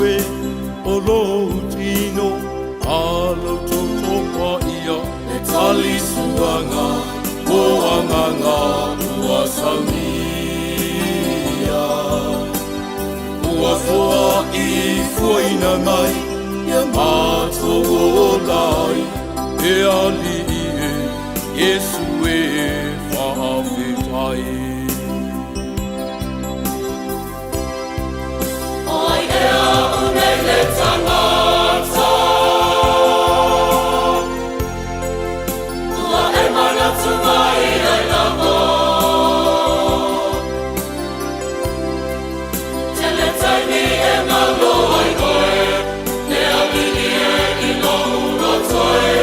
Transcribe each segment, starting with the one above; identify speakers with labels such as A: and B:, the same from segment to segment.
A: e o lou tino a lou toto paia e tali suaga o agaga ua saunia. Ua foai fuaina mai ia matou ola ai e Alii e Iesu e faafetai. Ai ea unei le tangata Ua e manatu mai ai lava Tele taimi e ngalo ai oe Le alii e i lou loto e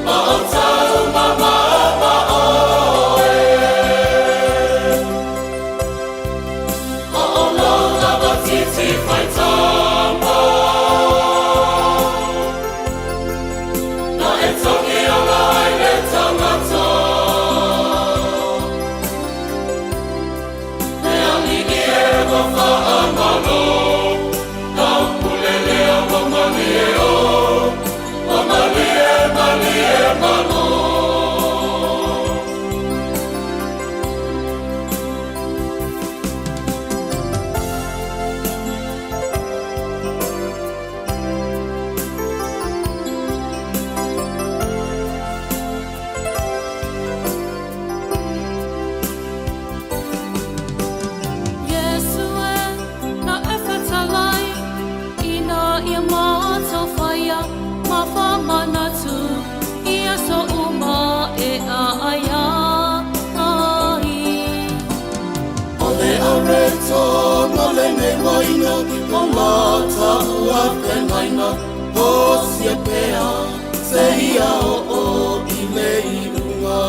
A: Ma o tau mamama oe A o lou lava titi whai tama Na e tangi ana ai le tangata Le alii e ua faamalo Lau pule lea ua malie o Ua malie, malie malo.
B: Iesu e, na e whatalai, ina ia matou whaia, ma whamanatu, i aso uma e a ai ai.
A: O le areto ma lenei waina o mata ua fenaina o sia pea se ia o o i le iuga.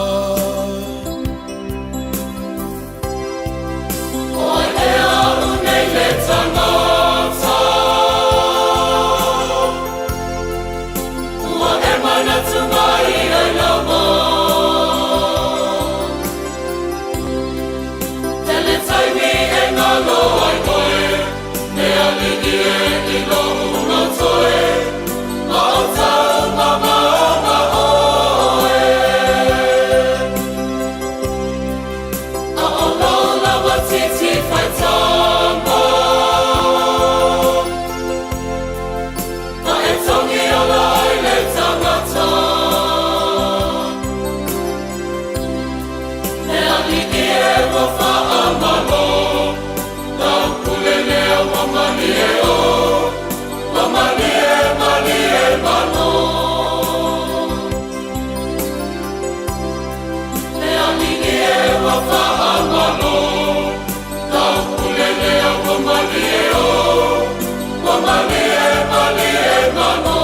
B: Oi ea unei le tangata Ua e manatu mai ai lava Tele taimi e ngalo ai oe Le alii e i lou loto e Ma o tau mamama oe A o lou lava titi whai tama Na e tangi ana ai le tangata Le alii e ua faamalo Lau pule lea ua malie o Ua malie, malie malo Le alii e ua faamalo Lau pule lea ua malie o Ua malie, malie malo.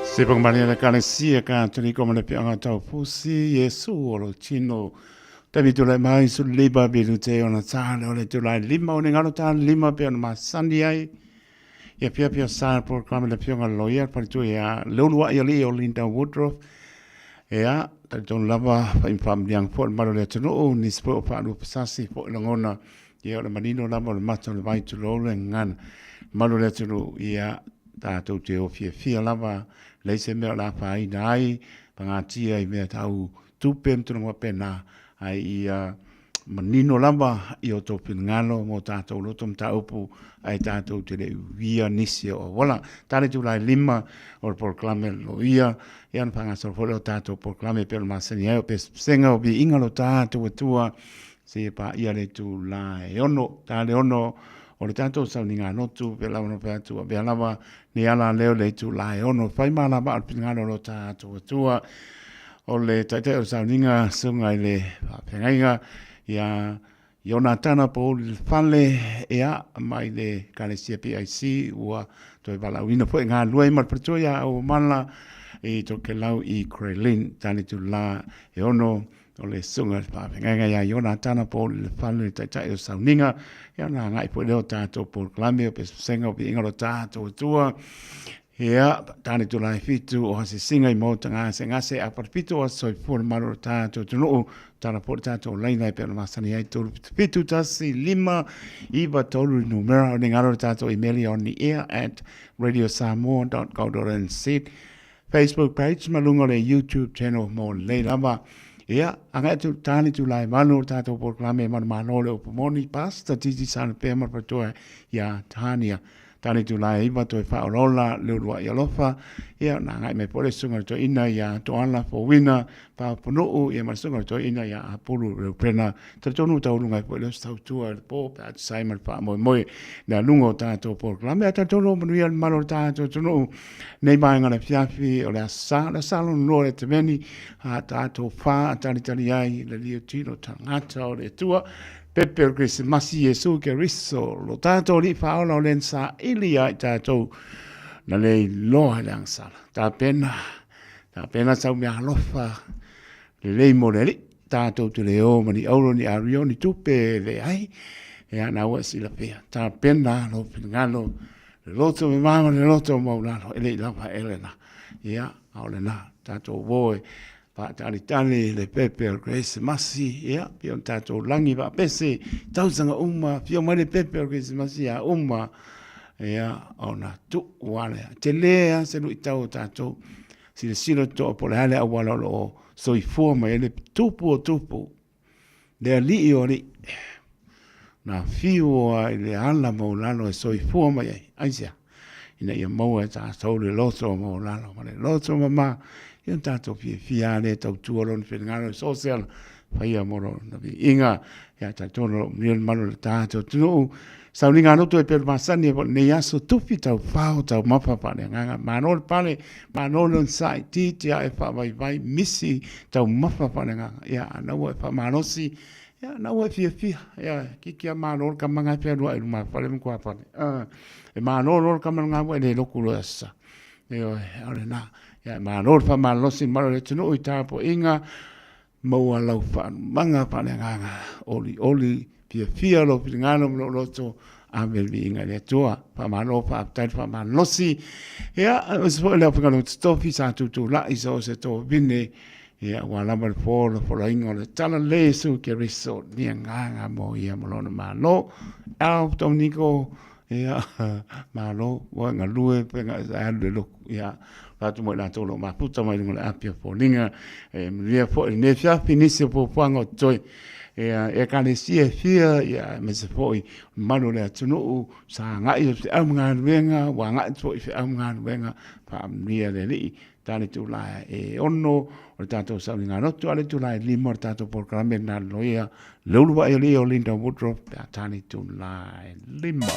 C: Se pang malia le Ekalesia Katoliko ma le Peaga Taufusi, Iesu o lo tino. Taimi tulai mai su liba bilu te ona tāle o le tulai lima o ne ngalo tāle lima pe ona masani ai. Ia pia pia sa programa le pionga loia paritu ia leulua ia li o Linda Woodruff. Ia, talitonu lava faimfaamiliaga foi o le malu o le atunuu, nisi foi o faaluapesasi foi lagona, ia o le manino lava o le mata o le vai tulou le gagana. Malu o le atunuu, ia, tatou te o fiafia lava, leai se mea o le a afaina ai, pagatia i mea tau tupe ma tulaga faapena, ae ia manino lava i o outou finagalo mo tatou loto mataupu ae tatou te le i uia nisi o auala. Tali itula e lima o le polokalame a le loia, ia ona faagasolo foi lea o tatou polokalame e pei ona masani ai o pesepesega o viiga lo tatou Atua seia paia le itula e ono. Ta le ono o le tatou sauniga lotu pe lava ona fai atu avea lava ni ala leo le itula e ono fai malama o le finagalo o lo tatou Atua. O le taitai o le sauniga susuga i le faafeagaiga ia Ionatana Pouli le Fale, ia, mai le Ekalesia PIC, ua toe valaauina foi galulue ai ma le faletua ia Auamala i Tokelau i Grey Tane tula e ono o le susuga i le faafeagaiga ia Ionatana Pouli le Fale, le taitai o le sauniga, ia ona agai foi lea o tatou polokalame o pesepesega o viiga o lo tatou Atua. Ia, tane tulae fitu o hasisiga i maota gasegase a palapito o aso soifua le malo o le tatou atunuu. Tala po le tatou laina e pei ona masani ai 377 1 5 9 3 le numera o le galo le tatou email on the air at radiosamoa.co.nz Facebook page ma luga o le YouTube channel mo lelei lava. Ia, agai atu tane tulae valu o le tatou polokalame manumalo le upu moni Pastor Titi Salapea ma le faletua ia Tania. Tane itula e 9 toe faaolaola le uluai alofa, ia na agai mai foi le susuga i le toeaina ia Toala Fouina Paoponuu, ia ma le susuga i le toeaina ia Apulu Reupena. Talitonu ua taualuga ai foi lea o se tautua i le po pe a tusa ai ma le faamoemoe le aluga o tatou polokalame. Ae talitonu ua manuia le mamalu o le tatou atunuu nei vaega o le afiafi o le Aso Sa, le Aso Sa lona lua o le Eteveni, a tatou fa talitali ai le liutilo tagata o le Atua. Pepe o le Kerisimasi Iesu Keriso, lo tātou Alii Faaola o le na saili ia i tātou na le iloa i le agasala. Tapena, tapena sau mea alofa lelei mo le Alii, tātou te le o ma ni auro, ni ario, ni tupe e leai, ea na ua e silafia. Tapena lou finagalo, le loto mama ma le loto maualalo, e le i lava ea lena. Ia, a o lena, tātou uo e Faatalitali le pepe o le Kerisimasi, ia, pei ona tatou lagi faapese tausaga uma, afio mai le pepe o le Kerisimasi ia uma, ia, ona tuu lava lea. Tele lava se luitau o tatou, silasila totoa po o le a le auala o lo o soifua mai ai le tupu o tupu, le alii o alii, na fiu lava i le ala maualalo e soifua mai ai. Aisea? Ina ia maua e tatou le loto maualalo ma le loto mama, ia ona tatou fiafia lava lea e tautua lona finagalo i so o se ala, faia mo lona viiga. Ia talitonu o lo o manuia le mamalu o le tatou atunuu. Sauniga loto e pei ona masani ai foi i lenei aso, tufi taufao taumafa faaleagaga, malo le pale, malo le onosai, titi ae faavaivai, misi taumafa faaleagaga. Ia, a na ua e faamalosi, ia, na ua e fiafia. Ia, kiki a malo le kamaga e fealuai i lumafale ma tuafale. E malo loa le kama lena ua e le lotu loa e aso Sa. Ioe, o lena. Ia, malo le faamalosi mamalu o le atunuu i tapuaiga. Maua lau faanumaga faaleagaga olioli fiafia lou finagalo ma lou loto, ave le viiga i le Atua. Faamalo, faafetai le faamalosi. Ia, aemaise foi le aufaigaluega totofi sa tutulai so o se tovine, ia, aua lava le folafolaina o le Talalelei Iesu Keriso, ni agaga mo ia ma lona Malo. Alf Dominiko, Ia, malo, ua e galue pe ga e alu le loku. Ia, fatu mo i latou o lo o mafuta mai luga o le api o foliga. E manuia foi lenei afiafi, nisi o puapuaga o totoe. Ia, ekalesia e fia, ia, aemaise foi o le mamalu o le atunuu, sa agai i feau ma galuega, ua agai atu foi i feau ma galuega, faamanuia le Alii. Tane itula e 6 o le tatou sauniga lotu, a o le itula e 5 o le tatou polokalame lena loia le uluai alii o Linda Woodruff pe a tane itula e 5.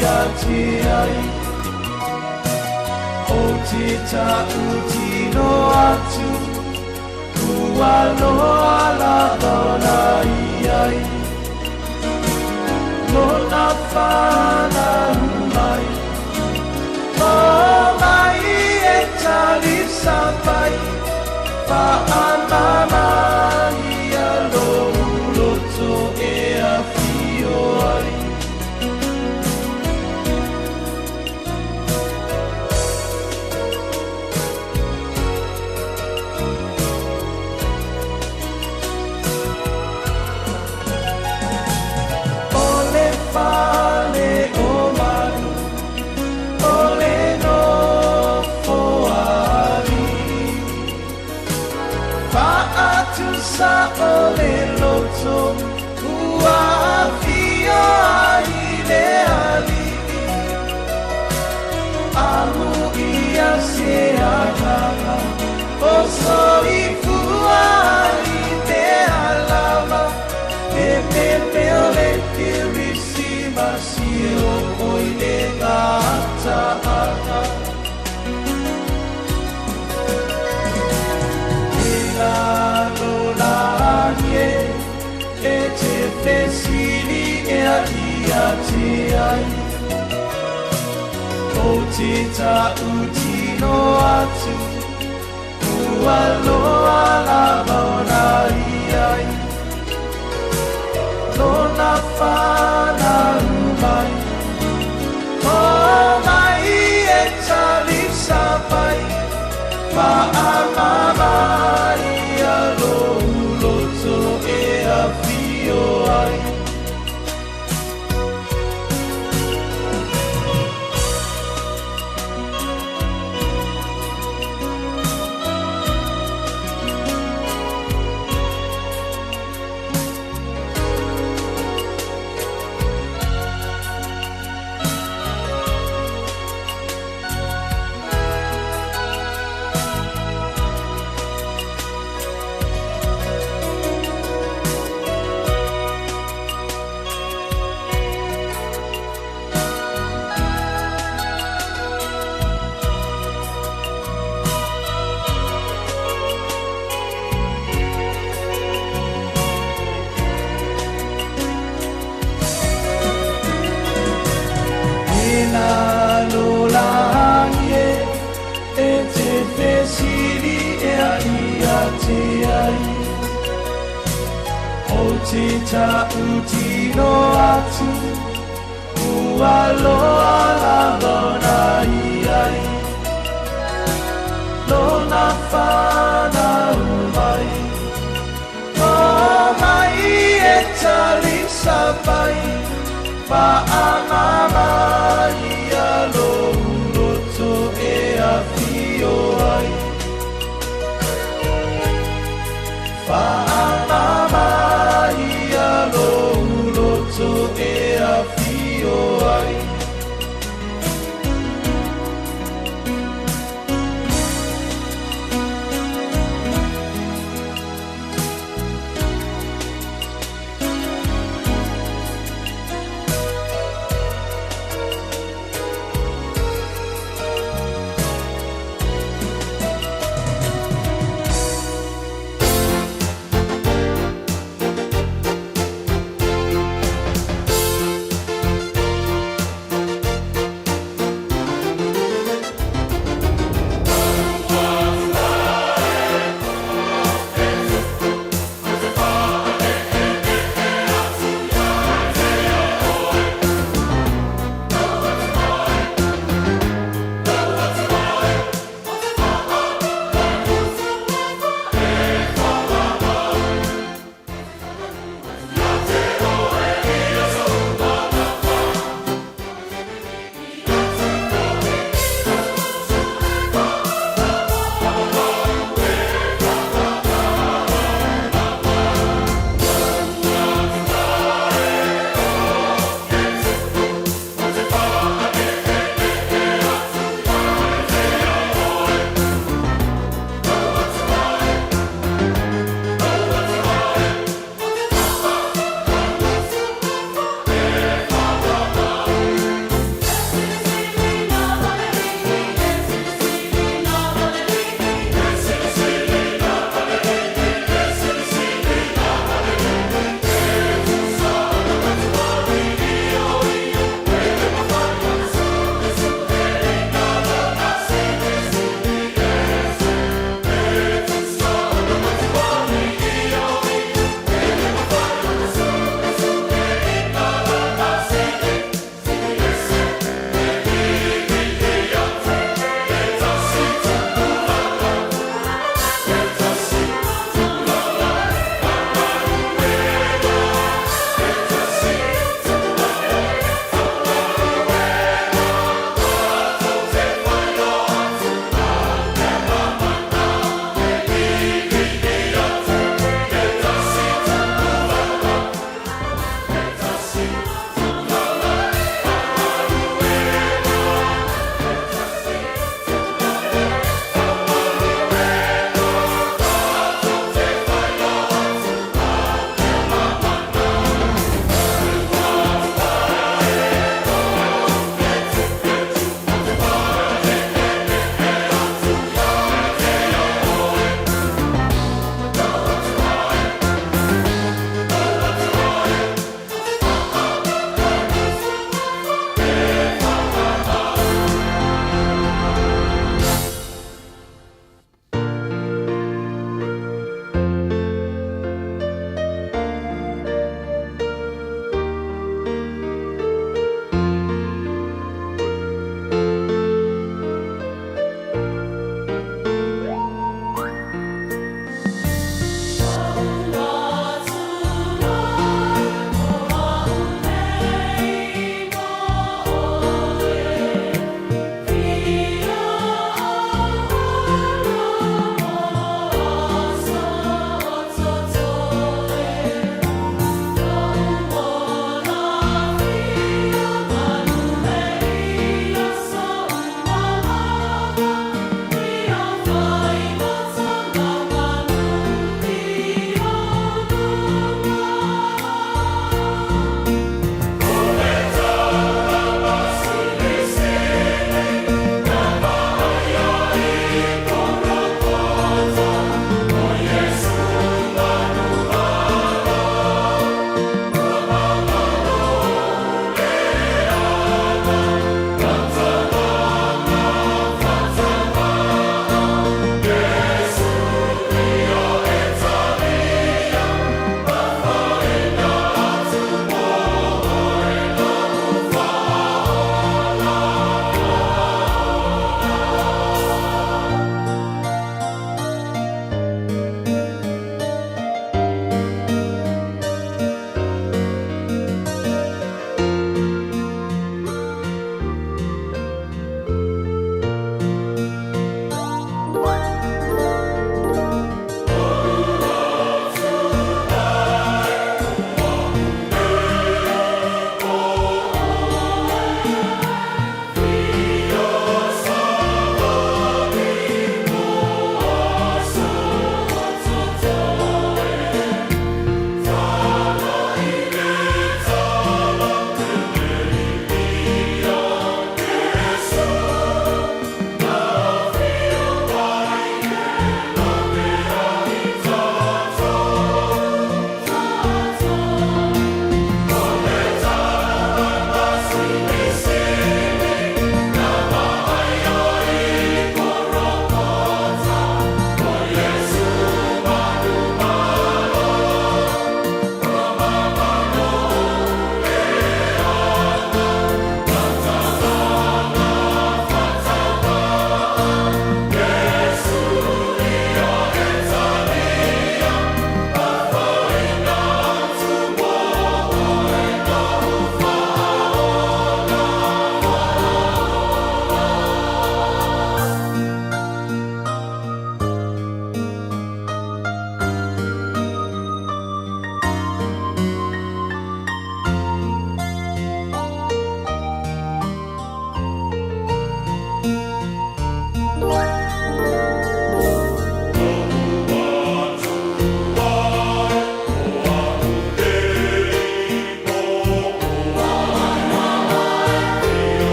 A: ia te ai. O te ta'utino atu, ua loa lava ona i ai. Lona whanau mai, o mai e talisapai, whaamama ia lou loto e awhio ai. O le fale o malu, o le nofo a alii, faatusa o le loto, ua afio ai le alii. Amuia se agaga, o soifua i mea lava, e mele o le Kerisimasi e oo i le gataaga. E lalolagi e, e te fesili ea ia te ai. O te ta'utino atu, ua loa lava ona i ai. Lona whanau mai, o mai e talisapai, whaamama ia lou loto e awhio ai. E lalolagi e, e te fesili ea ia te ai. O te ta'utino atu, ua loa lava ona i ai. Lona whanau mai, o mai e talisapai, whaamama ia lou loto e awhio ai. Whaamama ia lou loto e awhio ai.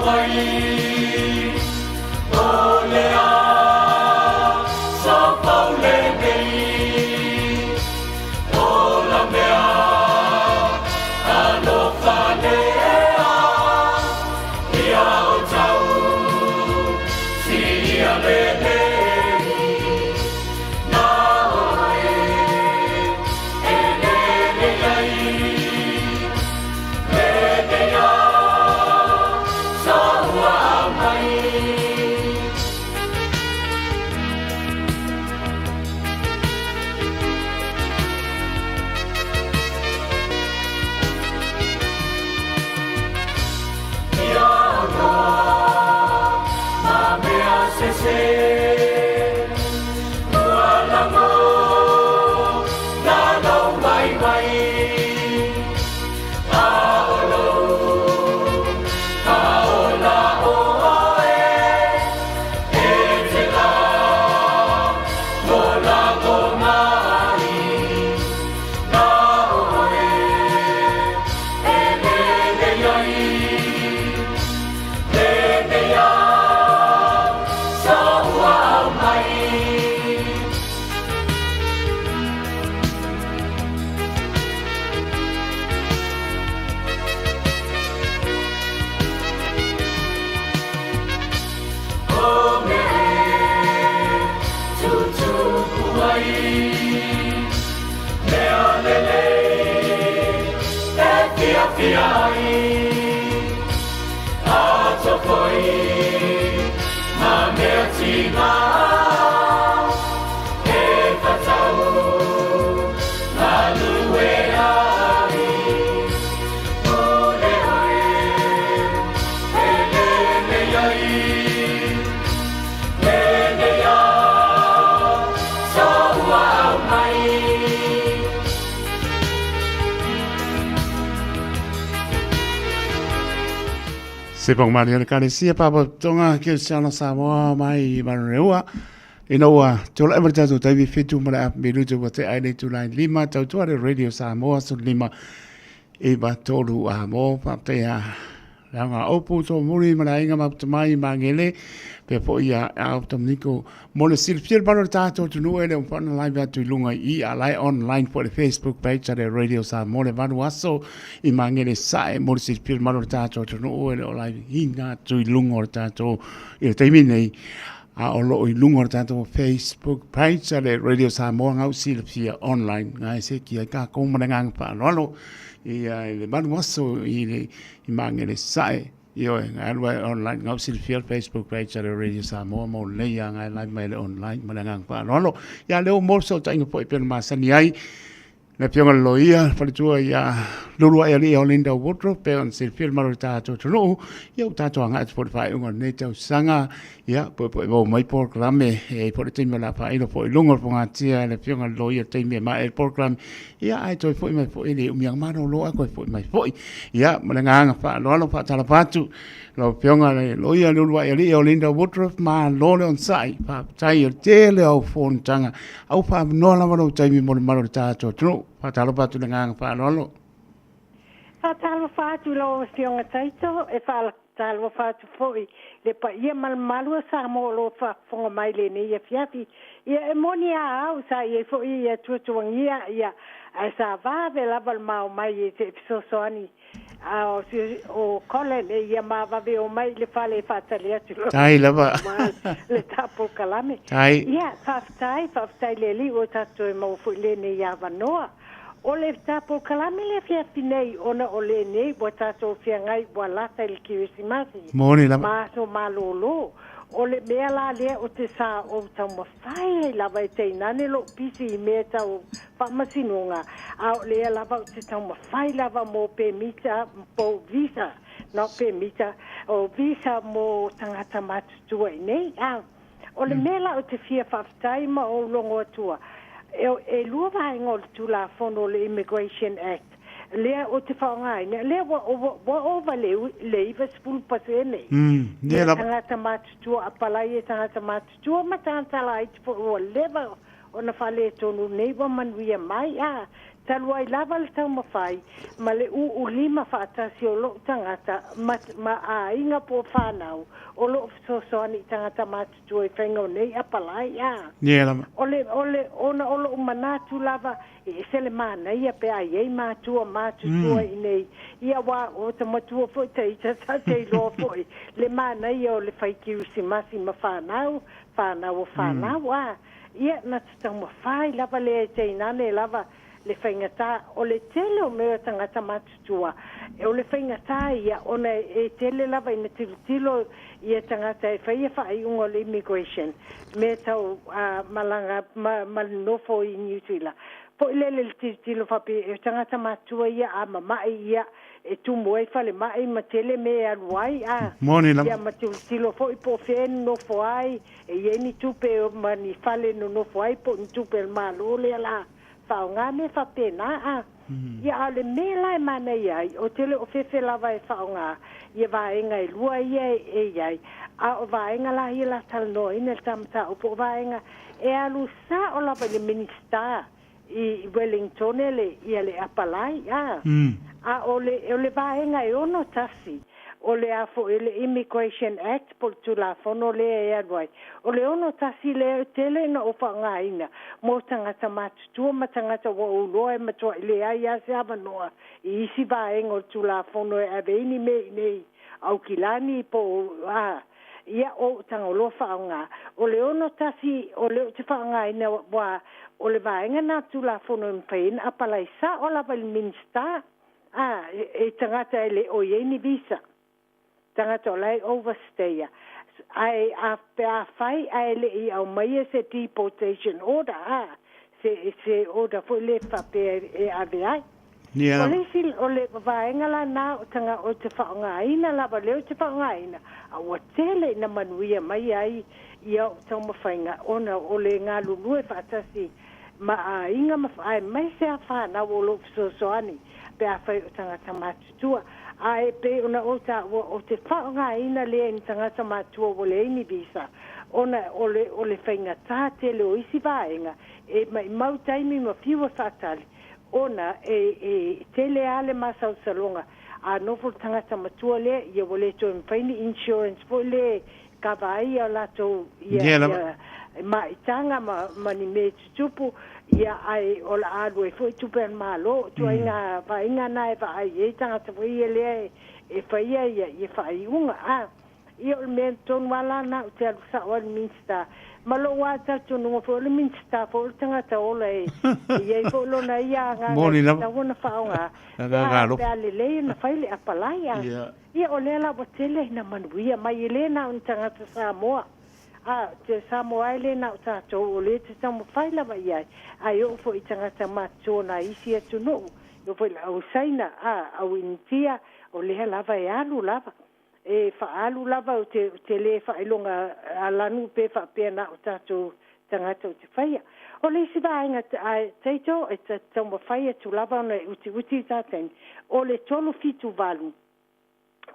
B: wai O le aso pau lenei O la mea alofa lea Ia o tau sia lelei Na oe e lele ai Lenei aso ua aumai. Ia ma mea sese ua lago na lou waiwai A o lou kaola oe e te lagolago mai Na oe e lele ai Lenei aso ua aumai. O mea e tutupu ai Mea lelei e fiafia ai Ato foi ma mea tiga E whatau galue ai Pule oe e lele ai Lenei aso ua aumai.
C: Se pongmani o le Ekalesia Faalapotopotoga Kerisiano Samoa mai Manureua ina ua tulai mai le tatou taimi 7 ma le afa minute ua tea ai le itulai 5 tautua le Radio Samoa 15 9 3 a mo faapea le aoga opu tō muri ma le aiga maputa mai i Māngere pea foi ia Ao Dominiko mo le silafia le mamalu o le tatou atunuu e le o mafai ona live atu i luga i i a la e online foi le Facebook page a le Radio Samoa le valu aso i Māngere Sae mo le silafia le mamalu o le tatou atunuu e le o live ina atu i luga o le tatou i le taimi nei a o loo i luga o le tatou Facebook page a le Radio Samoa ngau silafia online ngai se ki ai kākou ma le agaga faaaloalo i le valu aso i le i Māngere Sae. Ioe, ngai alu ai online, ngau silafia le Facebook page a le Radio Samoa mo lenei ia ngai live mai le online ma le agaga faaaloalo. Ia lea ua mo le fesootaiga foi pei ona masani ai le Afioga i le Loia, le faletua ia Luluai Alii o Linda Woodruff, pei ona silafia le mamalu o le tatou atunuu, ia ua tatou agai atu foi i le faaiuga o lenei tausaga. Ia, poepoe mau mai polokalame, e i ai foi le taimi o le a faailo foi i luga o le fogatia e le Afioga i le Loia i le taimi e maea ai le polokalame, ia ae toe foi mai foi, e le umi lava malolo ae toe foi mai foi. Ia, ma le agaga faaaloalo faatalofa atu lau Afioga i le Loia le Uluai Alii o Linda Woodruff, malo le onosai, faafetai o le tele o au fonotaga, a ua faavanoa lava lou taimi mo le mamalu o le tatou atunuu. Faatalofa atu i le agaga faaaloalo.
D: Faatalofa atu i lau Afioga Taito, e Talofa atu foi le paia ma le mamalu o Samoa o lo o faafofoga mai i lenei afiafi. Ia, e moni a au, sa i ai foi ia tuatuagia, ia, ae sa vave lava le ma omai e te fesoasoani a o, o Colin e ia ma vave omai i le fale e faatali atu
C: i Tai lava.
D: le ta polokalame.
C: Tai.
D: Ia, faafetai, faafetai le Alii ua tatou toe maua foi lenei avanoa. O le ta polokalame le afiafi nei ona o lenei ua tatou feagai ua lata i le Kerisimasi
C: Moni lava.
D: ma aso malolo. O le mea la lea o te sa ou taumafai ai lava e tainane lou pisi i mea tau faamasinoga, a o lea lava ou te taumafai lava mo pemita po visa, not pemita, o visa mo tagata matutua i nei. A O le mea la ou te fia faafetai ma ou logo atua, e lua vaega o le Tulafono o le Immigration Act lea ou te faaaogaina, lea ua ua ova le 90%
C: ia
D: tagata matutua, apalai e tagata matutua ma tagata laiti foi ua leva ona faaletonu nei ua manuia mai. A Talu ai lava le taumafai ma le uulima faatasi o lou tagata ma, ma aiga po o fanau o lo o fesoasoani i tagata matutua i faiga o nei apalai a.
C: Ia lava.
D: O le, o le, ona o lou manatu lava, e ese le manaia pe a i ai matua matutua i inei, ia aua o ta matua foi ta ita sa te iloa foi le manaia o le fai kerisimasi ma fanau, fanau o fanau a. Ia, na te taumafai lava lea e tainane lava le faigata. O le tele o mea o tagata matutua, o le faigata ia ona e tele lava ina tilotilo ia tagata e faia faaiuga o le immigration, mea tau malaga ma le nofo i New Zealand. Foi lele le tilotilo faapea, o tagata matutua ia a mamai ia e tumu ai falemai ma tele mea e alu ai, a.
C: Moni lava.
D: Ia ma tilotilo foi po o fea e nonofo ai, E i ai ni tupe ma ni fale e nonofo ai po o ni tupe a le Malo lea la faaaoga mea faapena a. Ia a o le mea la e manaia ai, ou te le o fefe lava e faaaoga ia vaega e lua ia e i ai, a o vaega la ia la talanoaina i le ta mataupu, o vaega e alu sao lava i le Minisita i Wellingtone le ia le apalai a a o le o le vaega e 61 o le a foi le Immigration Act po o le Tulafono lea e alu ai o le 61 lea e tele ina ou faaaogaina mo tagata matutua ma tagata ua ou iloa e matuai leai lava se avanoa i isi vaega o le Tulafono e ave ai ni mea i inei Aukilani po o a Ia, o ou tagaloa faaaoga. O le 61 o lea ou te faaaogaina aua o le vaega lena o le Tulafono e mafai ai ona apalai sao lava i le Minisita, a, e tagata e le o i ai ni visa, tagata o la e overstayer. Ae a, pe afai ae le i aumaia se deportation order, a, se, se order foi lea faapea e ave ai.
C: Ia.
D: O le isi, o le vaega la na o taga, ou te faaaogaina lava, lea ou te faaaogaina, a ua tele ina manuia mai ai ia o'u taumafaiga ona o le galulue faatasi ma aiga ma, aemaise a fanau o lo'u fesoasoani pe afai o tagata matutua. Ae pei ona ou taua, ou te faaaogaina lea i ni tagata matua ua leai ni visa, ona o le, o le faigata tele o isi vaega e maimau taimi ma fiu e faatali, Ona e, e tele a le masalosaloga, a nofo le tagata matua lea, ia ua le toe mafai ni insurance foi lea e kava ai a latou ia,
C: Ia lava.
D: ia maitaga ma, ma ni mea e tutupu, ia ae o le a alu ai foi tupe a le Malo. O ituaiga vaaiga na e vaai ai tagata foi ia lea e, e faia ia, ia faaiuga. A. Ia o le mea tonu lava la na ou te alu sao ai i le Minisita. Ma lou lava talitonuga foi, o le Minisita foi o le tagata ola e i ai foi lona ia agaga e
C: Moni lava.
D: tatau ona faaaoga pe
C: Agaga
D: a, pe
C: alofa.
D: a lelei ona fai le apalai. A,
C: Ia.
D: ia o lea la ua tele ina manuia mai, e le na o ni tagata Samoa. A, te Samoa e le na o tatou, o lea e te taumafai lava i ai, ae oo foi i tagata matutua o nai isi atunuu, e oo foi i le au Saina, a, au Initia, o lea lava e alu lava. E faaalu lava ou te, ou te le faailoga alanu pe faapea na o tatou tagata ou te faia. O le isi vaega a Taito e taumafai atu lava ona e utiuti le ta taimi, o le 378,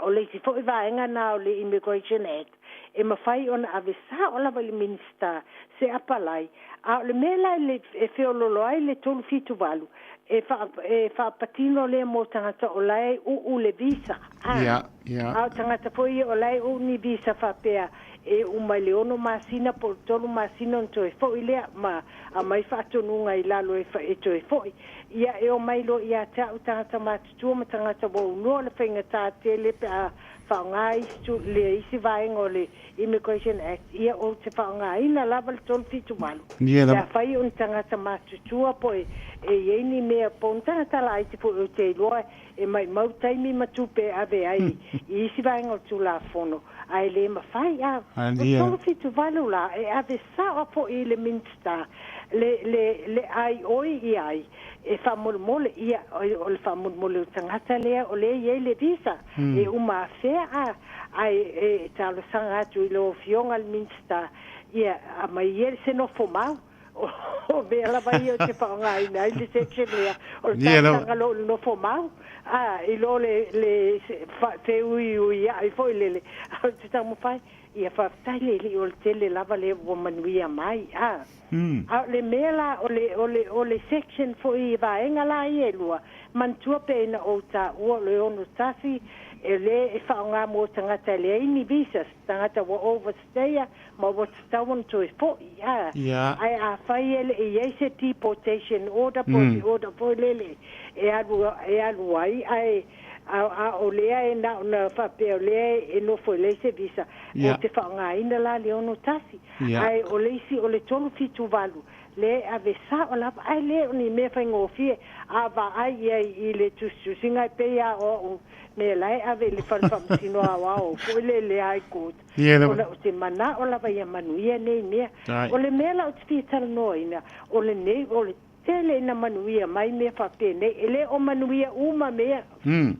D: o le isi foi vaega na o le Immigration Act e mafai ona ave sao lava i le Minisita se apalai. A o le mea la e feololo ai le 378, e, faa, e faapatino lea mo tagata o la e uu le visa. A,
C: Ia, ia.
D: a o tagata foi ia o la e uu ni visa faapea e uma i le 6 masina po o le 3 masina ona toe foi lea ma aumai faatonuga i lalo e, e toe foi. Ia e omai loa ia te au tagata matutua ma tagata ua uloa le faigata tele pe a faaaoga isi tu, le isi vaega o le Immigration Act, ia ou te faaaogaina lava le 378
C: Ia
D: pe
C: lava.
D: afai o ni tagata matutua po e, e i ai ni mea po o ni tagata laiti foi ou te iloa e maimau taimi ma tupe e ave ai i isi vaega o le Tulafono, ae le mafai. A o le
C: Ia.
D: 378 la, e ave sao foi i le Minisita le, le, le aioi i ai e faamolemole, ia, o le faamolemole o le tagata lea o lea e i ai le visa, e uma afea, a, ae e talosaga atu i lau Afioga i le Minisita, ia aumai ia se nofo mau. O mea lava ia ou te faaaogaina ai le section lea, o le
C: Ia lava.
D: talosaga loa i le nofo mau, a, i lo le, le feuiuiai foi lele, ae ou te taumafai. Ia faafetai le Alii o le tele lava lea ua manuia mai a. A o le mea la o le o le o le section foi i vaega la ia e lua, manatua pea ina ou taua o le 61 e le e faaaoga mo tagata e leai ni visas, tagata ua overstayer ma ua tatau ona toe foi a. Ae afai e le i i ai se deportation order po o se order foi lele e alu e alu ai ae A, a o lea e na ona faapea o lea e nofo e leai se visa, ou te faaaogaina la le 61. Ae o le isi o le 378, lea e ave sao lava, ae le o ni mea faigofie. A vaai i ai i le tusitusiga e pei lava o au mea la e ave i le Fale Faamasino Aoao foi lea i le High Court, ona ou te manao lava ia manuia nei mea. O le mea la ou te fia talanoaina, o lenei, o le Tele ina manuia mai mea faapenei. E le o manuia uma mea,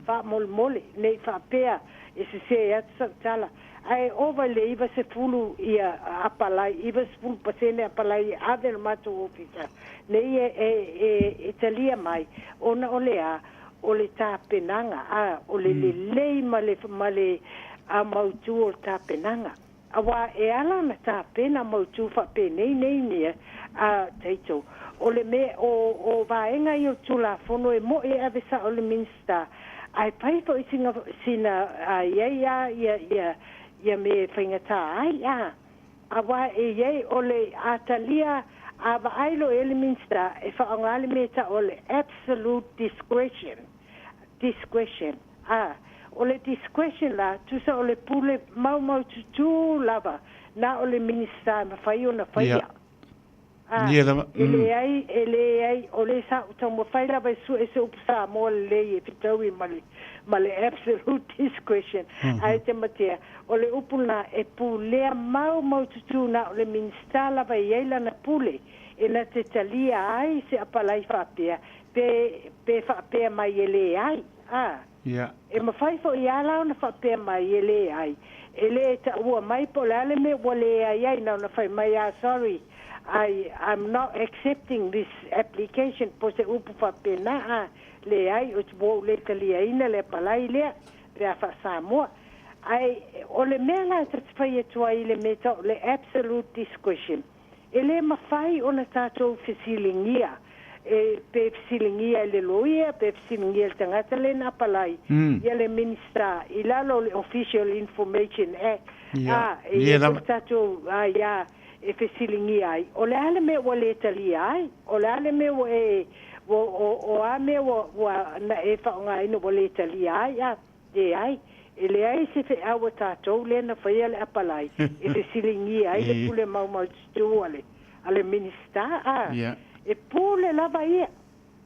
D: faamolemole, ne i faapea e sesē atu sau tala. Ae ova i le 90 ia apalai, 90 pasene apalai e ave le matou ofisa nei e, e, e, e talia mai, ona o le a? O le tapenaga, a, o le lelei ma le, ma le a mautu o le tapenaga. Aua e ala ona tapena mautu faapenei nei mea, a Taito, o le mea, o, o vaega ia o Tulafono e mo'i e ave sa'o i le Minisita, ae fai foi sina, sina, a i ai a ia, ia, ia mea e faigata ai, a. Aua e i ai, o le, a talia, a vaai loa i ai le Minisita, e faaaoga le mea e ta'u o le absolute discretion. Discretion, a o le discretion la, tusa o le pule maumaututu lava na o le Minisita e mafai ona faia. A, e leai, e leai, o le sa ou taumafai lava e sue se upu Samoa lelei e fetaui ma le, ma le absolute discretion, ae te matea, o le upu lena e pulea maumaututu na o le Minisita lava e i ai lana pule e na te talia ai se apalai faapea, Pe, pe faapea mai e leai, a. E mafai foi a la ona faapea mai e leai. E le taua mai po o le a le mea ua leai ai, na ona fai mai a, sorry, I, I'm not accepting this application, po o se upu faapena, a. Leai, ua ou le taliaina le apalai lea, pe a faa-Samoa. Ae o le mea la ta te fai atu ai i le mea tau o le absolute discretion, E le mafai ona tatou fesiligia e, pe fesiligia e le loia, pe fesiligia e le tagata lea na apalai ia le Minisita i lalo o le Official Information Act, a, e i ai foi le tatou aia e fesiligia ai, o le a le mea ua le talia ai, o le a le mea ua e, ua, o, o a mea ua, ua na e faaaogaina ua le talia ai, a. Leai, e leai se feau a tatou lea na faia le apalai e fesiligia ai le pule maumaututu a le, a le Minisita, a. E pule lava ia,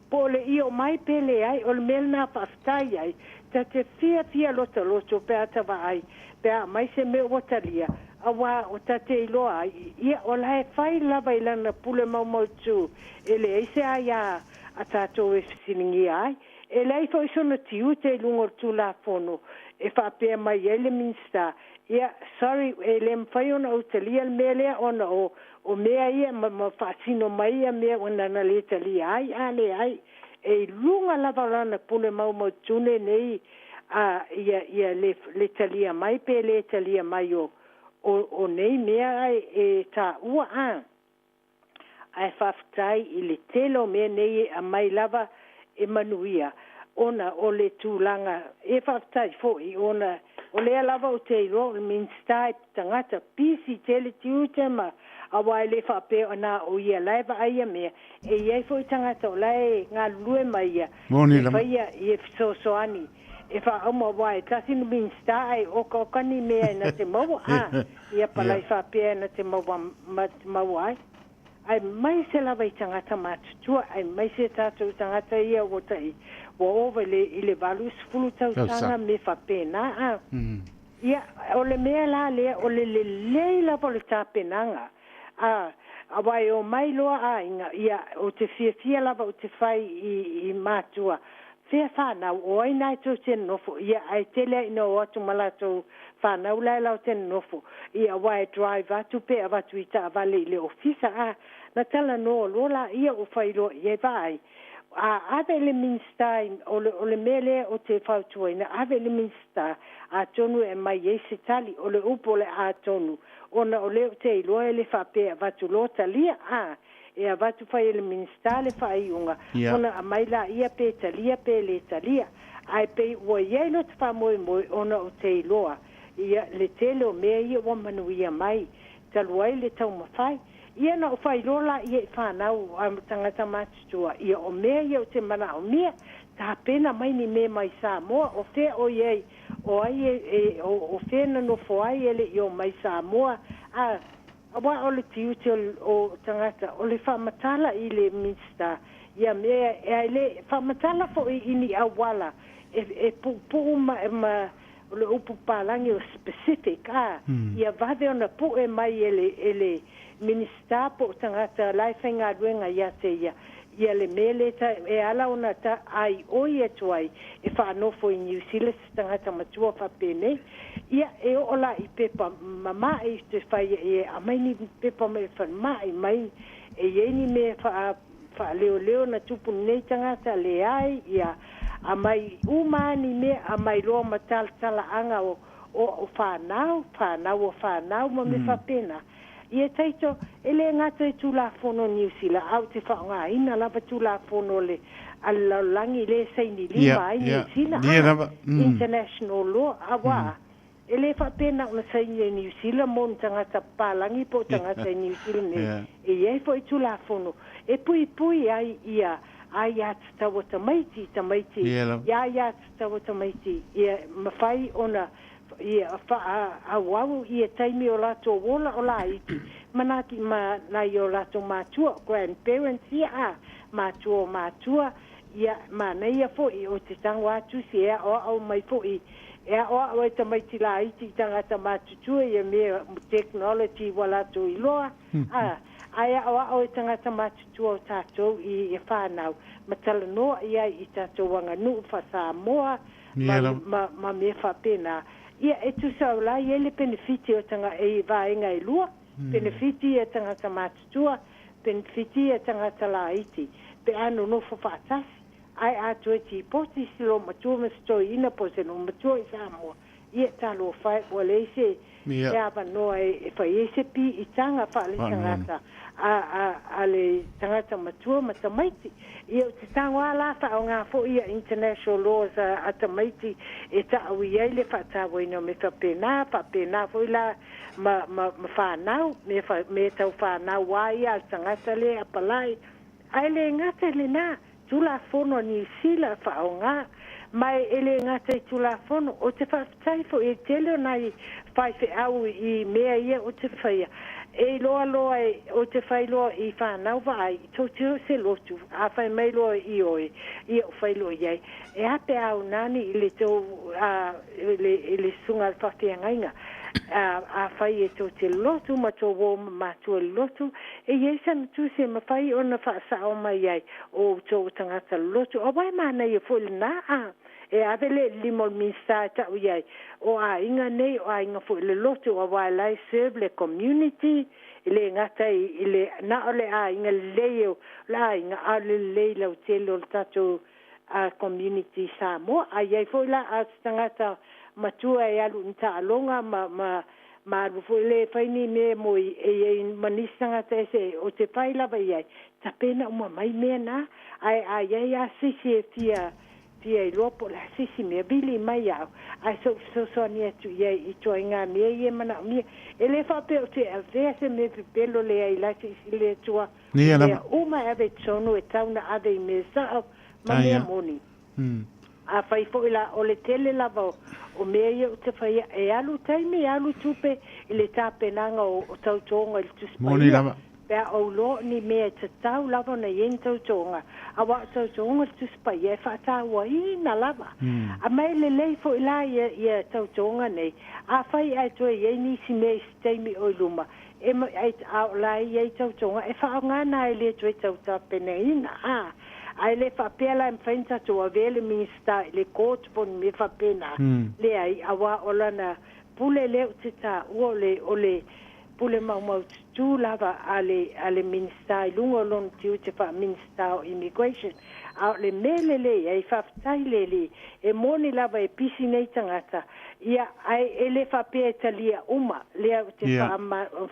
D: po o le io mai pe leai, o le mea lena faafetai ai, ta te fiafia lotoloto pe a ta vaai, pe a aumai se mea ua talia, auā o ta te iloa ai, ia, o la e fai lava i lana pule maumaututu, e leai se aia a tatou e fesiligia ai. E leai foi sona tiute i luga o le Tulafono e faapea mai ai le Minisita, ia, sorry, e le mafai ona ou talia le mea lea ona o, o mea ia ma, ma faasino mai ia mea ua na le talia ai, a leai. E i luga lava o lana pule maumautune nei a, ia, ia le, le talia mai pe le talia mai o, o, o nei mea e, e taua, a. Ae faafetai i le tele o mea nei e aumai lava e manuia ona o le tulaga e faafetai foi ona o lea lava ou te iloa o le Minisita e tagata pisi tele tiute ma aua e le faapea o na o ia la e vaaia mea e i ai foi tagata o la e galulue ma ia e faia i e fesoasoani e faauma aua e tasi le Minisita ae okaoka ni mea e na te maua a ia palai faapea e na te maua ma te maua ai. Aemaise lava i tagata matutua, aemaise tatou tagata ia ua tai ua ova i le i le 80 tausaga me faapena a. Ia, o le mea la lea, o le lelei lava o le tapenaga, a, aua e omai loa aiga, ia, ou te fiafia lava ou te fai i, i matua, fea fanau, o ai na e tou te nonofo, ia, ae tele a ina o atu ma latou fanau la e lao te nonofo, ia, aua e drive atu pe avatu i taavale i le ofisa, a, na talanoa loa laia ua fai loa i ai, vaai, A ave i le Minisita, o le, o le mea lea ou te fautuaina, ave i le Minisita, atonu e aumai ai se tali. O le upu o le atonu, ona o lea ou te iloa e le faapea e avatu loa talia, a, e avatu fai e le Minisita le faaiuga, ona aumai laia pe talia pe le talia. Ae pei ua i ai lota faamoemoe ona ou te iloa, ia, le tele o mea ia ua manuia mai, talu ai le taumafai. Ia na ou faailoa laia i fanau a tagata matutua, ia o mea ia ou te manaomia, tapena mai ni mea mai Samoa, o fea o i ai, o ai e, e o, o fea na nofo ai e le i o mai Samoa, a, aua o le tiute o, o tagata, o le faamatala i le Minisita, ia mea, e le faamatala foi i ni auala, e, e puupuu ma, ma o le upu palagi o specific, a, ia vave ona pue mai e le, e le Minisita po o tagata la e faigaluega ia te ia, ia le mea lea ta, e ala ona ta aioi atu ai e faanofo i Niu Sila se tagata matua faapenei. Ia e oo la i pepa mamae i te fai e aumai ni pepa mai falemai mai e i ai ni mea faa faaleoleo na tupu nei tagata leai, ia aumai uma ni mea, aumai loa ma talatalaaga o o, o whānau, whānau o whānau ma me faapena. Ia taito, e le gata i Tulafono Niu Sila, a o te faaaogaina lava Tulafono le a le lalolagi le saini lima ai Niu Sila, international law, auā e le faapena ona saini e Niu Sila mo ni tagata papalagi po o tagata i Niu Sila nei. E i ai foi Tulafono e puipui ai ia aiatatau a tamaiti, tamaiti, ia aiatatau a tamaiti, ia mafai ona ia faaauau ia taimi o latou ola o laiti manaaki ma nai o latou matua, grandparents ia a, matua o matua, ia manaia foi o te tago atu si e aoao mai foi e aoao ai tamaiti laiti i tagata matutua ia mea technology ua latou iloa, a, ae aoao e tagata matutua o tatou i whānau ma talanoa i ai i tatou aganuu faa-Samoa ma, ma, ma mea faapena. Ia e tusa o la i ai le penefiti o tanga e vaega e lua, penefiti ia tagata matutua, penefiti ia tagata laiti, pe a nonofo faatasi, ae a toe tipoti se loomatua ma se toeaina po o se loomatua i Samoa, ia talofa e ua leai se se avanoa e fai ai se piitaga faaletagata a, a, a le tagata matua ma tamaiti. Ia o te tago lava la faaaoga foi ia international laws a, a tamaiti e taʻau i ai le faatauaina o mea faapena, faapena foi la ma, ma, ma fanau, mea, fa, mea tau fanau a ia a le tagata lea e apalai. Ae le gata i lenā, Tulafono a Niu Sila faaaoga, ma e le gata i Tulafono, ou te faafetai foi e tele o nai faifeau i mea ia ou te faia, e iloa loa e, ou te fai loa i whanau vaai, tou te o se lotu, a fai mai loa i oe, ia o fai loa i ai, e a pe a unani i le tou, a, i le, i le susuga a le faafeagaiga, a, afai e tou te lotu ma tou uo ma matua i le lotu, e i ai sana tusi e mafai ona faasao mai ai o outou o tagata lolotu. Aua e manaia foi lenā, a e ave le lima o le Minisita e tau i ai, o aiga nei, o aiga foi lolotu, aua e la e serve le community, e le gata i le na o le aiga lelei o le aiga, a o le lelei lautele o le tatou a community Samoa. A i ai foi la a se tagata matua e alu i ni taaloga ma, ma, ma alu foi le fai ni mea mo i, e i ai ma nisi tagata ese o te fai lava i ai, tapena uma mai mea na. Ae a i ai a se isi e fia, fia iloa po o le a se isi mea, vili mai au, ae se i ou fesoasoani atu i ai i ituaiga mea ia e manaomia. E le faapea ou te avea se mea pepelo leai la se isi le Atua,
C: Ia
D: o
C: lava.
D: mea uma e ave i totonu e tau na ave i mea sao ma mea moni. Afai foi la o le tele lava o mea ia ou te faia, e alu taimi, e alu tupe i le tapenaga o, o tautoga i le Tusi
C: Moni
D: Paia,
C: lava.
D: pe a ou iloa o ni mea e tatau lava ona i ai ni tautoga, aua o tautoga o le Tusi Paia e faatauaina lava. A ma e lelei foi la ia, ia tautoga nei, afai ae toe i ai nisi mea i se taimi o i luma, E a o la e i ai tautoga e faaaoga na e le toe tau tapenaina, a, a e le faapea la e mafai ona tatou avea le Minisita i le court po o ni mea faapena, leai, auā o lana pule lea ou te taua o le, o le pule maumaututu lava a le, a le Minisita i luga o lona tiute faa-Minisita o Immigration. A o le mea lelei ai, faafetai i le Alii, e moni lava e pisi nei tagata, ia, ae e le faapea e talia uma, lea ou te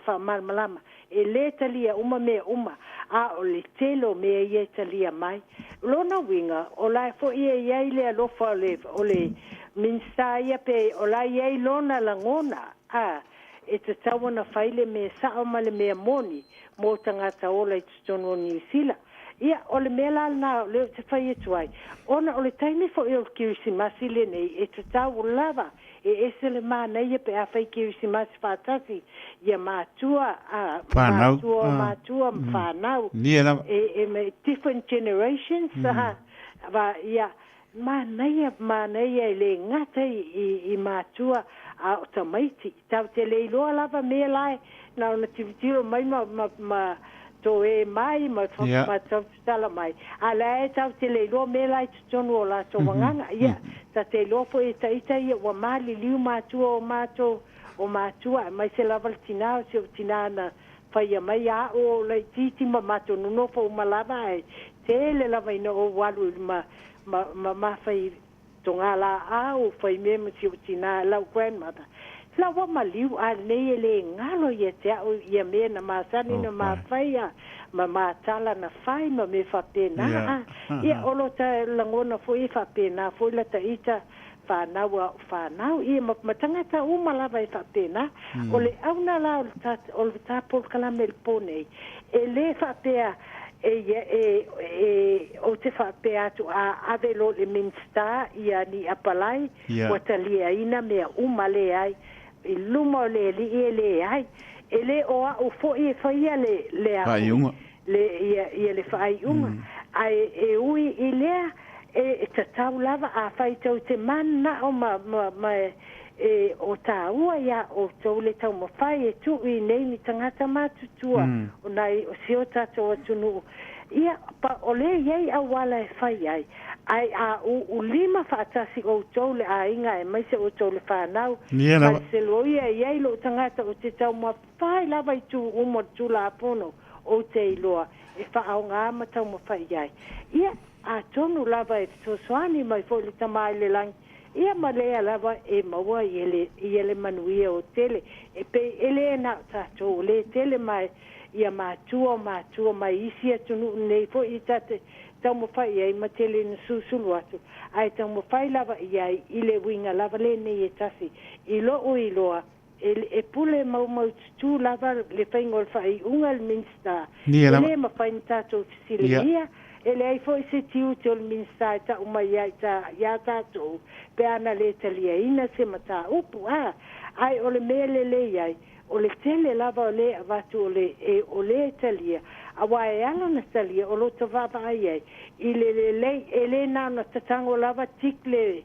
D: faamalamalama, e le talia uma mea uma, a o le tele o mea ia e talia mai. O lona uiga, o la foi e i ai le alofa o le, o le Minisita ia pe o la e i ai lona lagona, a, e tatau ona fai le mea sao ma le mea moni mo tagata ola i totonu o Niu Sila. Ia, o le mea la lena o lea ou te fai atu ai, ona o le taimi foi o le Kerisimasi lenei, e tatau lava e ese le manaia pe a fai Kerisimasi faatasi ia matua, a,
C: Whanau.
D: matua o matua ma whanau.
C: Nia lava.
D: E, e, me- different generations, ha, va, ia, manaia, manaia e le gata i, i, i matua a o tamaiti. Tatou te le iloa lava mea la e na ona tilotilo mai ma, ma, ma toe mai ma,
C: Ia.
D: ma tau mai. A la e tatou te le iloa mea la i totonu o latou agaga. Ia, ta te iloa foi e taita ia ua maliliu matua o matou, o matua, aemaise lava le tinā o si ou tinā na faia mai a o laitiiti ma matou nonofo uma lava ae tele lava ina ou alu i ma, ma, ma mafai togalaau fai mea ma si ou tinā, lau grandmother. La ua maliu a lenei e le galo ia te au ia mea na masani na mafaia ma matala na fai ma mea faapena. A ia o lo ta lagona foi e faapena foi la taita whanau a whanau ia ma, ma tagata uma lava e faapena. O le auga la o le ta, o le ta polokalame i le po nei, e le faapea e ia e, e o te faapea atu a ave lo le Minista ia ni apalai ua taliaina mea uma leai i luma o le Alii e leai e le o au foi e faia le le a
C: Faaiuga.
D: le ia ia le faaiuga ae e ui i lea e, e tatau lava a fai tou te manao ma, ma, ma e o tāua ia outou le taumafai e tuu i nei ni tagata matutua o nai o si o tatou atunuu ia pa o le iai auala e fai ai ae a uulima faatasi outou le aiga aemaise outou le whanau
C: Nia
D: ma
C: lava.
D: le seloia e iai lou tagata o te taumafai lava i tu uma o le Tulafono ou te iloa e faaaogā ma taumafai ai ia atonu lava e fesoasoani mai foi le Tamā i le lagi ia ma lea lava e maua i ele i ele manuia o tele e pei e le na o tatou o le tele mai ia matua o matua mai isi atunuu nei foi i tate taumafai ai ma tele na susulu atu ae taumafai lava i ai i le uiga lava lenei e tasi i lou iloa e, e pule maumaututu lava le faiga o le faaiuga a le Minista
C: Nia
D: e
C: lava.
D: le mafai ona tatou fesiligia e leai foi se tiute o le Minista e tau mai ai ta, iā tatou pe ana le taliaina se mataupu a ae o le mea lelei ai o le tele lava o le avatu o le e o le talia auā e ala ona talia o lo ta vaavaai ai i le lelei e le na ona tatago lava tik le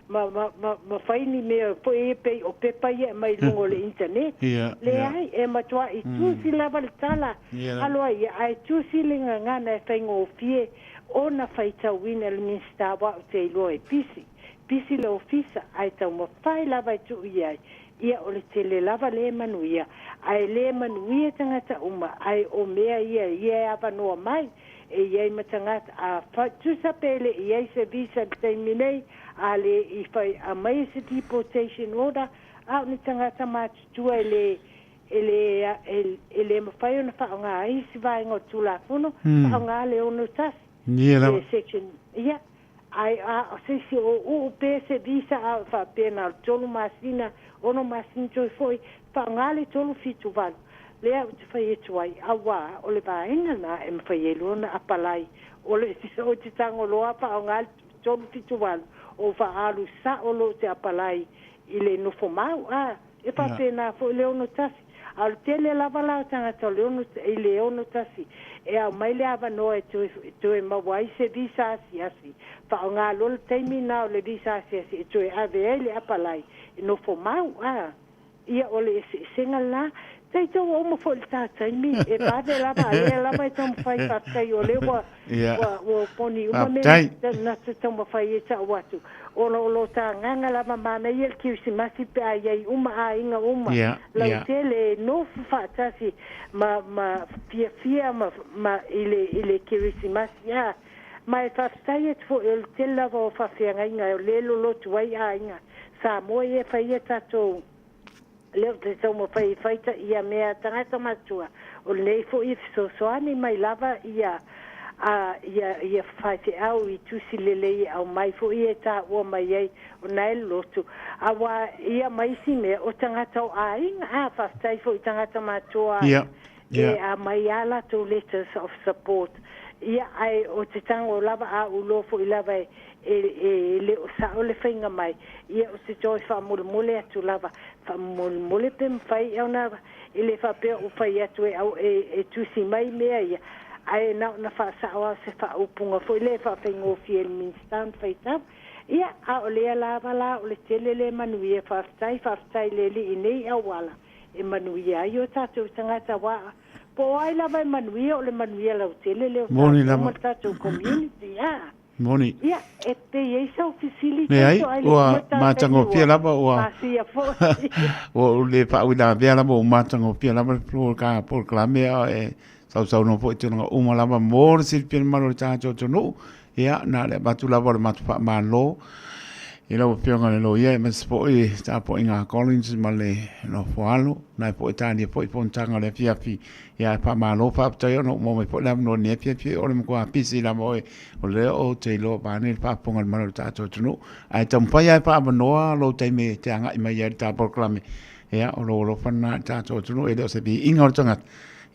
D: ma, ma, ma, ma fai ni mea foi e pei o pepa ia e mai luga o le internet. Leai, e matuai tusi lava le tala
C: Ia lava.
D: aloa ia, ae tusi le gagana e faigofie ona faitauina le Minista aua ou te iloa e pisi. Pisi le ofisa, ae taumafai lava e tuu i ai. Ia o le tele lava le manuia, ae le manuia tagata uma, ae o mea ia ia e avanoa mai, e i ai ma tagata a fa, tusa pe le i ai se visa i le taimi nei, a le i fai aumai se deportation order, a o ni tagata matutua e le e le e, e le mafai ona faaaoga ai isi vaega o le Tulafono, faaaoga le 61
C: Nia lava.
D: le section ia ae a o se isi o uu pe se visa a o faapea na o le 3 masina 6 masina toe foi faaaoga le 378 lea ou te fai atu ai auā o le vaega na e mafai ai loa ona apalai o le o te tagoloa faaaoga le 378 o faaalu sao lou te apalai i le nofo mau a e faapena foi le 61 a o le tele lava la o tagata o le ono i le 61 e aumai le avanoa e toe, toe maua ai se visa asiasi faaaoga loa le taimi na o le visa asiasi e toe ave ai le apalai e nofo mau a ia o le eseesega la taita ua uma foi le ta taimi e vave lava a lea lava e taumafai faafetai o lea ua ua ua poni uma mea
C: Faafetai.
D: na te taumafai e ta'u atu ona o lo ta agaga lava manaia le Kerisimasi pe a iai uma aiga uma lautele e nofo faatasi ma ma fiafia ma, ma i le i le Kerisimasi a Ma e faafetai atu foi o le tele lava o faafeagaiga o lea e lolotu ai aiga Samoa ia e fai a tatou lea ou te taumafai e fai ta ia mea a tagata matua, o lenei foi e fesoasoani mai lava ia a ia ia faifeau i tusi lelei e aumai foi e taua mai ai o na e lolotu aua ia ma isi mea o tagata o aiga a faafetai foi i tagata matua e aumai a latou letters of support ia ae o te tago lava a ou iloa foi lava e e le o sao le faiga mai ia o te toe faamolemole atu lava faamolemole pe mafai ona e le faapea ua fai atu e au e tusi mai mea ia ae na ona faasao lava o se faaupuga foi lea e faafaigofie i le Minisita ona faitau. Ia, a o lea lava la o le tele le manuia, faafetai, faafetai i le Alii i nei auala e manuia ai o tatou tagata aua po o ai lava e manuia, o le manuia lautele lea o tatou ma le tatou community. A.
C: Moni.
D: Ia, e pe i ai sau fesili
C: Leai,
D: taito ai le
C: ua
D: uma ta taimi
C: matagofie
D: ua
C: lava, ua
D: pasia foi.
C: ua ou le faauilavea lava, ua matagofie lava le poloka polokalame a e sausaunoa foi i tulaga uma lava mo le silafia mamalu o le tatou atunuu. Ia, na o le avatu lava o le matou faamalo i lau Afioga i le Loia aemaise foi le tapuaiga a Collins ma le Nofoalo, na e foi talia foi fonotaga o le afiafi. Ia, ae faamalo faafetai ona ua maua mai foi le avanoa i lenei afiafi, o le matua pisi lava oe, o lea ou te iloa vaeane le faafofoga a le mamalu o le tatou atunuu. Ae taumafai lava e faaavanoa lou taimi e te agai mai ai i le ta polokalame. Ia, o lou alofa lena i le tatou atunuu, e le o se viiga o le tagata,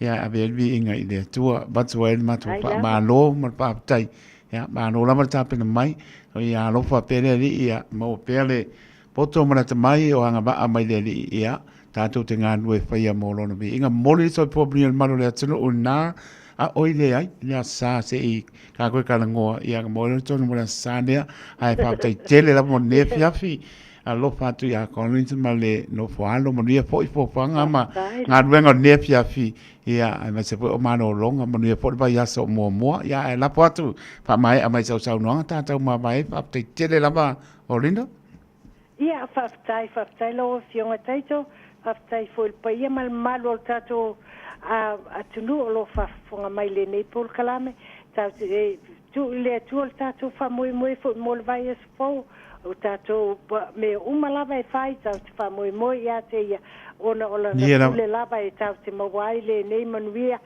C: ia ae ave ai le viiga i le Atua. Avatu ai le matou faamalo ma le faafetai. Ia, malo lava le tapena mai. Ia alofa pea le Alii, ia maua pea le poto ma le atamai o agavaa mai le Alii, ia, tatou te galulue e faia mo Lona viiga. Momoli le soifua manuia i le mamalu o le atunuu i lena, a oi leai, i le Aso Sa se i tatou toe talanoa, ia ona maua lea o le tonu mo le Aso Sa lea. Ae faafetai tele lava mo lenei afiafi. Alofa atu ia Collins ma le nofo alo, manuia foi foafoaga ma galuega o lenei afiafi, ia, aemaise foi o malologa, manuia foi le vaiaso o muamua. Ia, ae lafo atu, faamaea mai sau saunoaga tatou mavae. Faafetai tele lava Olinda.
D: Ia, faafetai, faafetai lau Afioga Taito, faafetai foi i le paia ma le mamalu o le tatou atunuu o lo o faafofoga mai i lenei polokalame. Tatou te tuu i le Atua le tatou faamoemoe foi mo le vaiaso fou, o tatou mea uma lava e fai, tatou te faamoemoe ia te Ia, ona o Lana pule lava e tatou te maua ai lenei manuia,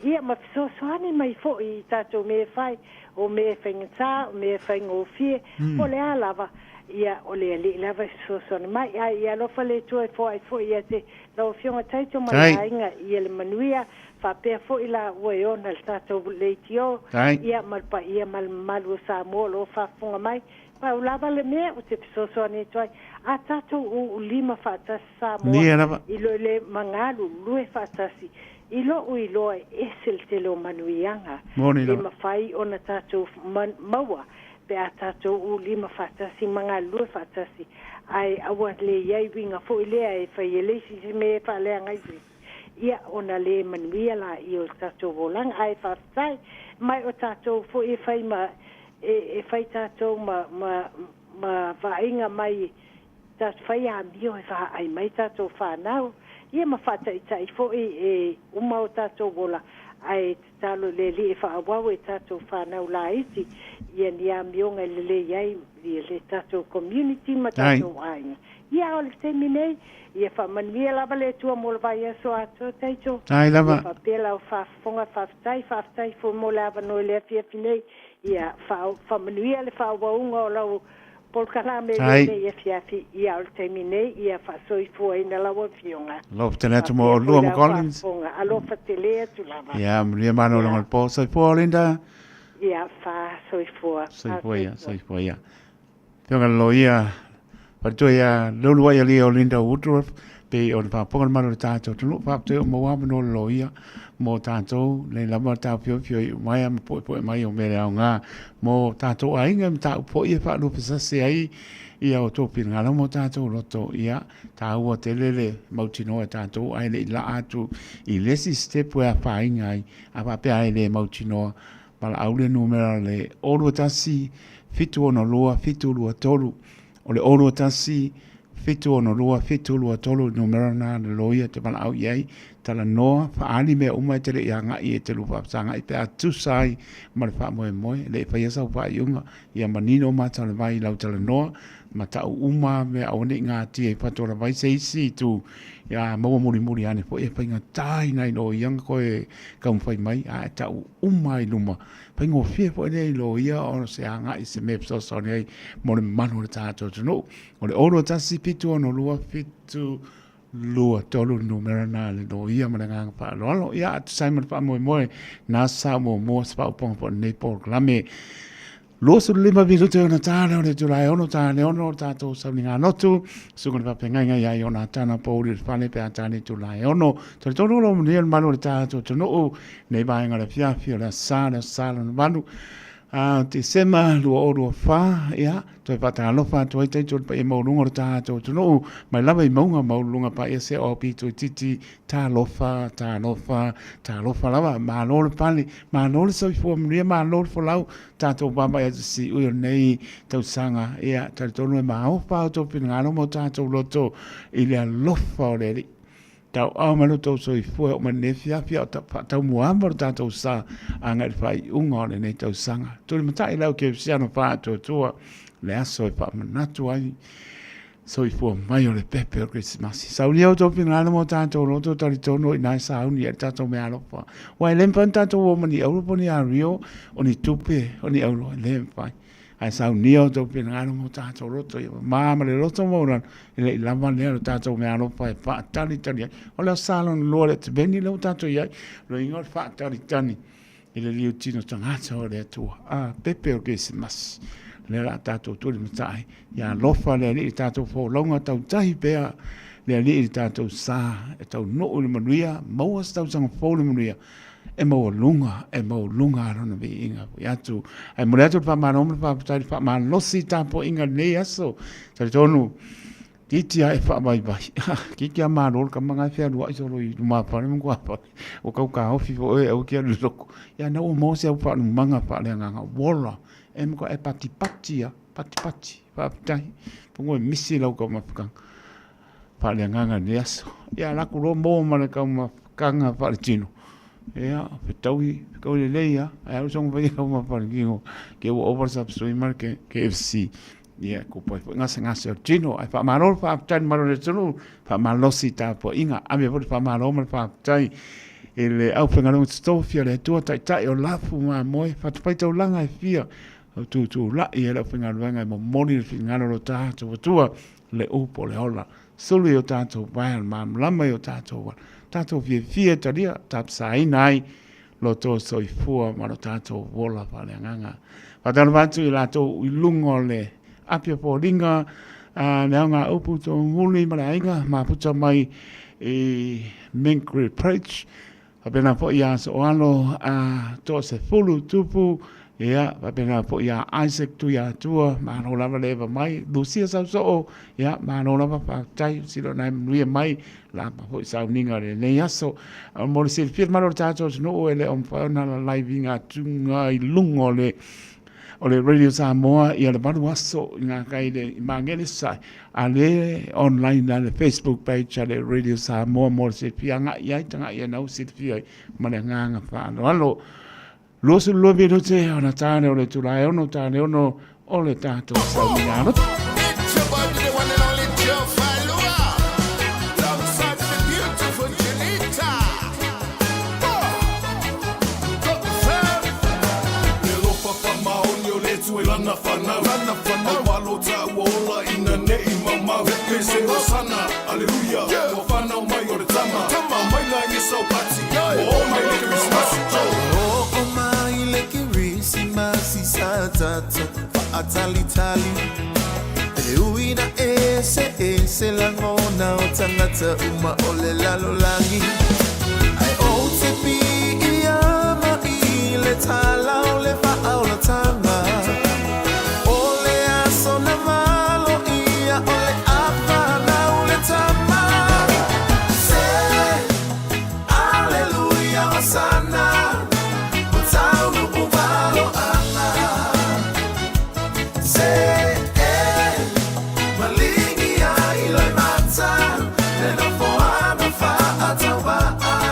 D: ia ma fesoasoani mai foi i tatou mea e fai, o mea e faigata, o mea e faigofie, po o le a lava. Ia, o le Alii lava e fesoasoani mai. Ae ia alofa le Atua e foai foi ia te lau Afioga Taito ma le aiga ia le manuia, faapea foi laua e ona le tatou leitio, ia ma le paia ma le mamalu o Samoa o lo o faafofoga mai. Pau lava le mea ou te fesoasoani atu ai, a tatou uulima faatasi Samoa i lo le ma galulue faatasi, i lou iloa e ese le tele o manuiaga e mafai ona tatou maua pe a tatou ulima faatasi ma galulue faatasi, ae aua le i ai uiga foi lea e fai e le isi se mea e faaleaga ai se isi, ia ona le manuia laia o le tatou olaga. Ae faafetai mai o tatou foi e fai ma e fai tatou ma ma ma vaaiga mai tatou fai amio e vaai mai tatou fanau, ia ma faataitai foi e uma o tatou ola, ae Tatalo i le Alii e faaauau e tatou fanau laiti ia ni amioga e lelei ai le tatou community ma tatou aiga. Ia a o le taimi nei, ia faamanuia lava le Atua mo le vaiaso atoa Taito.
C: Ia
D: faapea lau faafofoga, faafetai, faafetai foi mo le avanoa i le afiafi nei. Ia faamanuia le faaauauga o lau Polokalame i lenei afiafi, ia o le taimi nei, ia faasoifuaina lau Afioga.
C: Alofa tele atu mo oulua ma Collins.
D: Alofa tele atu lava.
C: Ia, manuia malologa o le po. Soifua Olinda.
D: Ia, fa soifua.
C: Soifua ia, soifua ia. Afioga le Loia, faletua ia Leuluai Alii Olinda Woodruff, pei o le faafofoga le mamalu o le tatou atunuu, faafetai o maua avanoa le loia mo tatou, nei lava taofiofio iu mai ma puepue mai o mea le aoga mo tatou aiga ma mataupu foi e faaluafesasi ai ia outou finagalo ma o tatou loto. Ia, taua tele le mautinoa e tatou ae le i laa atu i le isi step e afaina ai, a faapea e le mautinoa, valaau le numera le 021 762 723. O le 021 762 723 le numera lena a le loia e te valaau i ai. Talanoa, faaali mea uma e te le i agai e te lua faafesagai pe a tusa ai ma le faamoemoe. E le i faia sau faaiuga, ia manino mata o le vai i lau talanoa ma tau uma mea aua ne i gatia i fatu o le vai se isi itu, ia maua mulimuli ane foi e faigata i nai loia ona toe taumafai mai, ae tau uma i luma. Faigofie foi lea i loia ona se agai i se mea e fesoasoani ai mo le mamalu o le tatou atunuu. O le 0 2 1 7 6 2 7 2 3 le numera lena a le loia ma le agaga faaaloalo. Ia, a tusa ai ma le faamoemoe, na sa muamua se faaupuga foi o lenei polokalame. 25 minute ona ta lea o le itula e 6 ta le 6 o le tatou sauniga lotu. Susuga i le faafeagaiga ia Ionatana Pouli o le fale pe a ta le itula e 6. Talitonu o lo o manuia le malu o le tatou atunuu nei vaega o le afiafi o le Aso Sa, le Aso Sa lona 8 a Tesema 2024. Ia, toe faatalofa atu ai tatou i le paia maualuga o le tatou atunuu mai lava i mauga maualuluga paia se o pito itiiti. Talofa, talofa, talofa lava. Malo le pale, malo le soifua manuia, malo le folau. Tatou vaavaai atu i siui o lenei tausaga. Ia, talitonu e maofa o outou finagalo ma o tatou loto i le alofa o le Alii. Tauau mai lo outou soifua e oo mai lenei afiafi a o faataumuaava lo tatou sa agai i le faaiuga o lenei tausaga. Tulimatai le au kerisiano faatuatua le aso e faamanatu ai soifua mai o le pepe o Kerisimasi. Saunia outou finagalo ma o tatou loto, talitonu o i ina e sauni ai le tatou meaalofa. Aua e le mafai ona tatou o ma ni auro po o ni ario, o ni tupe, o ni auro, e le mafai. Ae saunia outou finagalo ma o tatou loto ia mama ma le loto maualalo, e le i lava lea lo tatou meaalofa e faatalitali ai. O le Aso Sa lona lua o le Ateveni lea ua tatou i ai, o le uiga o le faatalitali i le liutino tagata o le Atua. A, pepe o Kerisimasi, lea o le a tatou tulimatai. Ia alofa le Alii i le tatou folauga tautahi pea le Alii i le tatou sa e taunuu i le manuia, maua se tausaga fou i le manuia, e maualuga, e maualuga lona viiga foi atu. Ae momoli atu le faamalo ma le faafetai i le faamalosi tapuaiga i lenei aso. Talitonu, Itiiti lava e faavaivai. Itiiti lava malo le tama na e fealuai solo i lumafale ma tuafale. Ua tau taofi foi oe e aua e te alu i le lotu. Ia na ua maua si au faalumaga faaleagaga ua ola. E matua e patipati lava, patipati. Faafetai. Semeamanu e misi lau taumafataga faaleagaga i lenei aso. Ia alu atu loa maua ma le taumafataga faaletino. Ia, fetaui, fetaui lelei lava. Ae alu soona fai taumafa faaletino te i ua ova le sapesui ma le KFC. Ia, e tupu ai foi gasegase o le tino. Ae faamalo le faafetai i le mamalu o le atunuu, faamalosi tapuaiga. Ave foi le faamalo ma le faafetai i le aufaigaluega totofi a le Atua, Taitai o lafu mamoe, fatafaitaulaga e fia, o tutulai e le aufaigaluega e momoli le finagalo o lo tatou Atua, le upu o le ola. Sulu i o tatou vae o le malamalama i o tatou ala. Tatou fiafia e talia, tapasaina ai lo outou soifua ma lo tatou ola faaleagaga. Faatalofa atu i latou i luga o le api o foliga, le aoga upu tomuli ma le aiga mafuta mai i Mink Reproach. Faapena foi ia Sooalo a Toasefulu Tupu, ia, faapena foi ia Isaac Tuiatua, malo lava le eva mai, Lucia Sausoo, ia, malo lava, faafetai, silo nai manuia mai, lava foi sauniga o lenei aso. Mo le silafia le mamalu o le tatou atunuu, e le o mafai ona lalaiviga atuga i luga o le o le Radio Samoa ia le 8 aso i ngā kai le i Māngere Sasae, a le online a le Facebook page a le Radio Samoa mo le silafia agai ai tagai ai nau silafia ai ma le agaga faaaloalo. 22 minute ona tāne o le itula e 6 tāne 6 o le tatou sauniga alofa.
A: It's your boy, the one and only Joe Falua. Alongside the beautiful Janita. Got the fam.
E: Le alofa faamaoni o le Atua i lana fanau. Lana fanau. Aua lo taua ola ina ne'i maumau. Se hosana, aleluia, ua fanau mai o le tama. Tama mai la i saupati, ua oo mai le Kerisimasi.
F: Oo mai le Kerisimasi sa tatou faatalitali. E ui na eseese lagona o tagata uma o le lalolagi. Ae ou te piiama i le tala o le faaolataga. O le aso na valoia o le a fanau le tama. Se Aleluia, Hosana, ua taunuu valoaga. Se e maligi ai loimata, le nofoaga faatauvaa.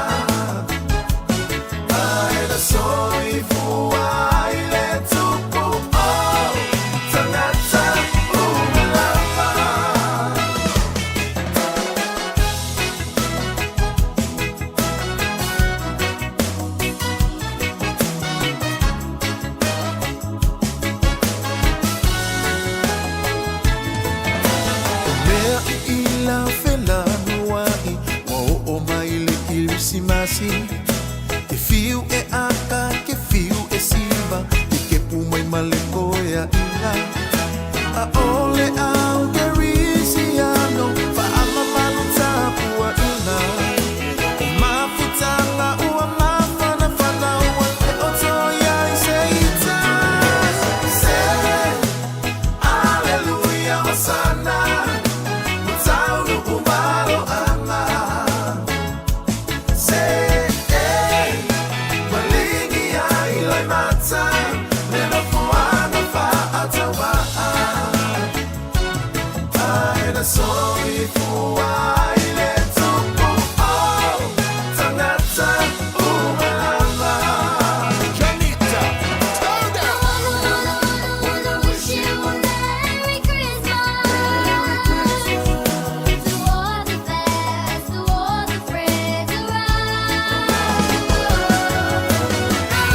F: Ea i ila felanuai Ua oo mai le Kerisimasi Ke fiu e aka ke fiu e siva Ke kepu mai ma le koeaʻiga ʻAʻole au Kerisiano Faamamalu tapuaiga O mafutaga ua mafanafana Ua le o toe iai se ita Se Aleluia Hosana Ua taunuu maloaga Se Maligi ai loimata Le nofoaga faatauvaa Ae na soifua ai le Tupu o tagata uma lava.
E: Janita, turn down.
G: Wanna wish you a Merry Christmas to all the fans, to all the friends around the world. I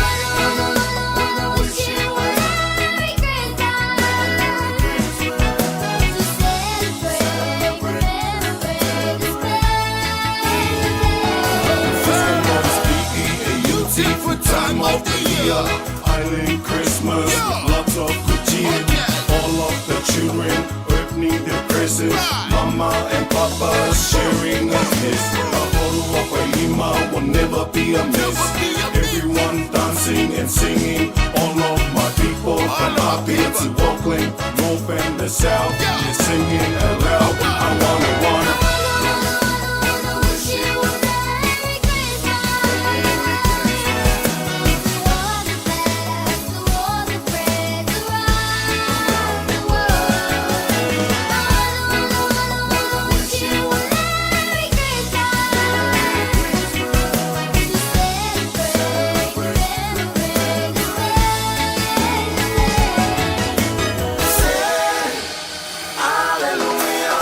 G: wanna, wanna, wanna wish you a Merry Christmas to celebrate, commemorate this special day.
E: First of all, it's B-E-A-U-T for time of the year. Island Christmas, lots of good cheer. All of the children opening their presents. Mama and Papa sharing a kiss. A bottle of Lima will never be a miss. Everyone dancing and singing. All of my people from Apia to Auckland, North and the South, they're singing aloud. I wanna, wanna.
G: Wanna wish you a Merry Christmas to all the fans, to all the friends around the world. I wanna, wanna, wanna wish you a Merry Christmas to celebrate, commemorate this special day.
F: Se Aleluia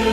B: Ina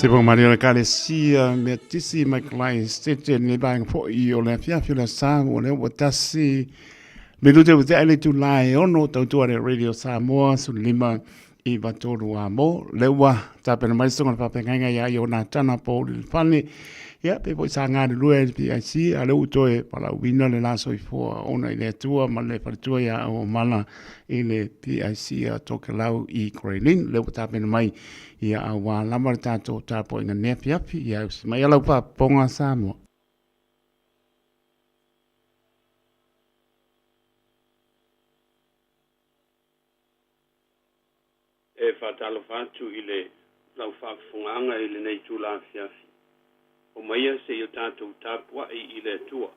C: Se po maria le kalesia Metisi mai Klai Sete le vaega foi o le afiafi o le sa ua lea ua tasi. Minute ua tea i le itula e 6 tautua le Radio Samoa 15 i 3 a mo. Lea ua tapena mai le susuga i le faafeagaiga ia Ionatana Paul Lepane. Ia, pe foi sa galulue ai le PIC, a lea ua toe valaauina le la soifua ona i le Atua ma le faletua ia Auomala i le PIC a Tokelau i Grey Lynn. Lea ua tapena mai ia aua lava le tatou tapuaiga nei afiafi. Ia ausi mai lau faafofoga Samoa.
H: E faatalofa atu i le lau faafofogaaga i lenei itula afiafi. Omaia se i o tatou tapuai i le Atua.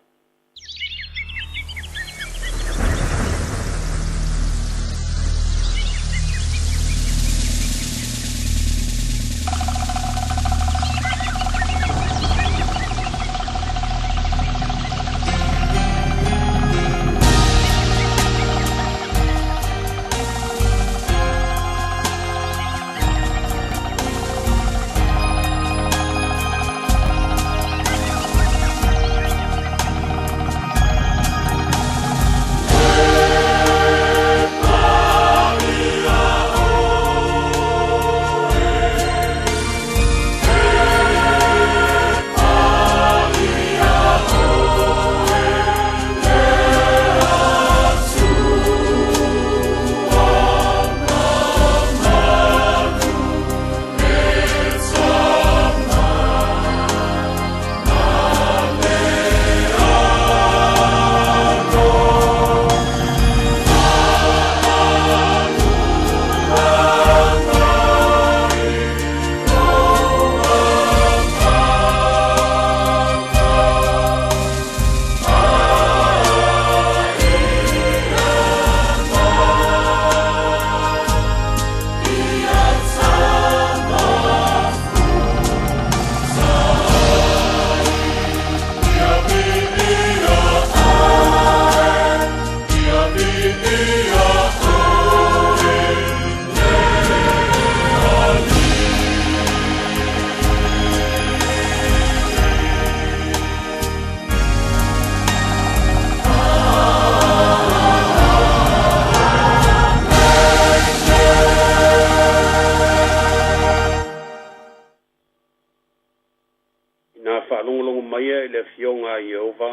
H: Ina faalogologo maia i le Afioga a Ieova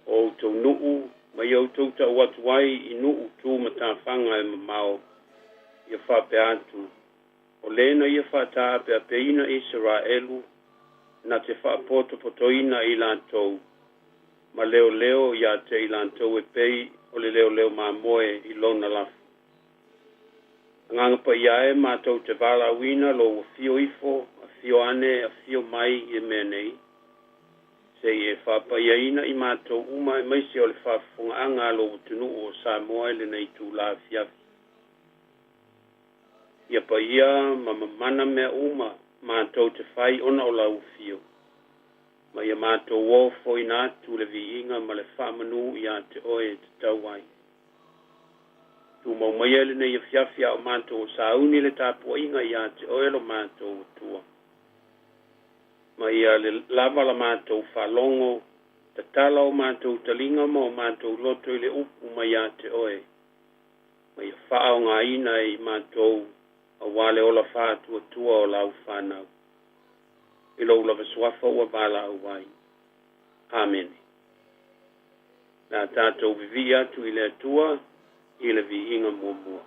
H: o outou nuu ma ia outou tau atu ai i nuu tu matafaga e mamao, ia faapea atu, O le na ia faataapeapeina Iseraelu na te faapotopotoina i latou, ma leoleo ia te i latou e pei o le leoleo mamoe i lona lafo. Agaga Paia e, matou te valaauina lou afio ifo, afio ane, afio mai i mea nei, se i e faapaiaina i matou uma aemaise o le faafofogaaga a lou atunuu o Samoa i lenei itula afiafi. Ia paia ma mamana mea uma matou te fai ona o lau afio, ma ia matou ofoina atu le viiga ma le faamanu ia te oe e tatau ai. Tumau maia i lenei afiafi a o matou o sauni le tapuaiga ia te oe lo matou Atua. Ma ia le lava la matou faalogo, tatala o matou taliga ma o matou loto i le upu mai ia te oe, ma ia faaaogaina e i matou aua le ola faatuatua o lau fanau. I lou lava suafa ua valaau ai. Amene. Le a tatou vivii atu i le Atua i le viiga muamua.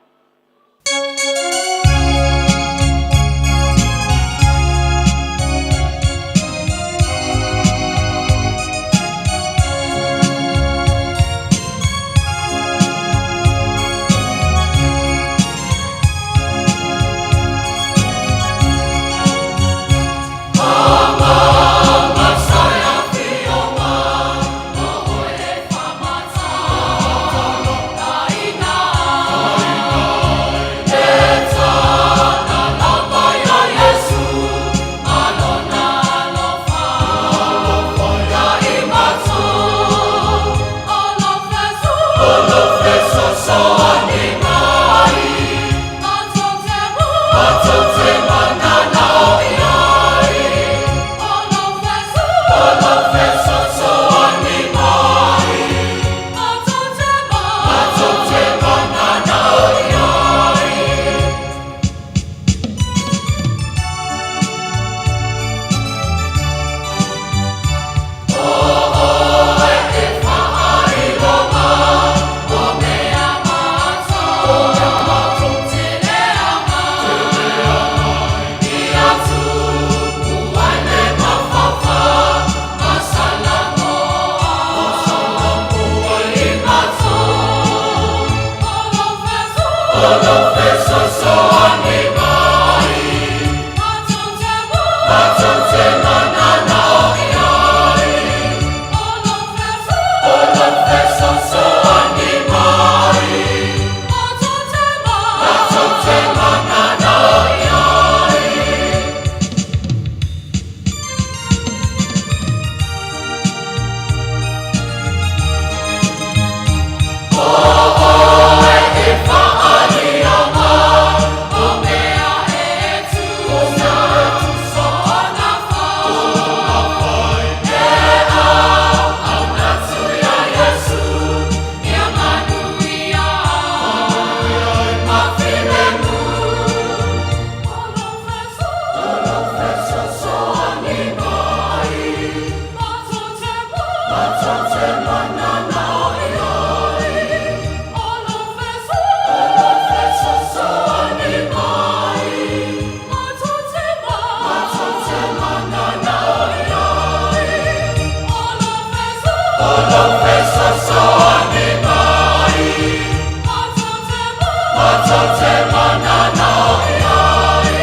B: Matou te mananao i ai.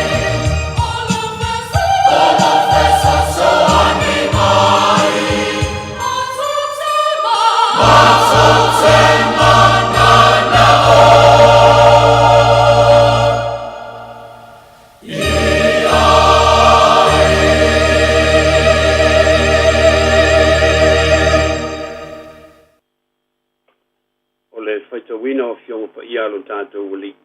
B: O lou fesoasoani mai. Matou te mananao i ai.
H: O le faitauina o Afioga Paia a lo tatou Alii.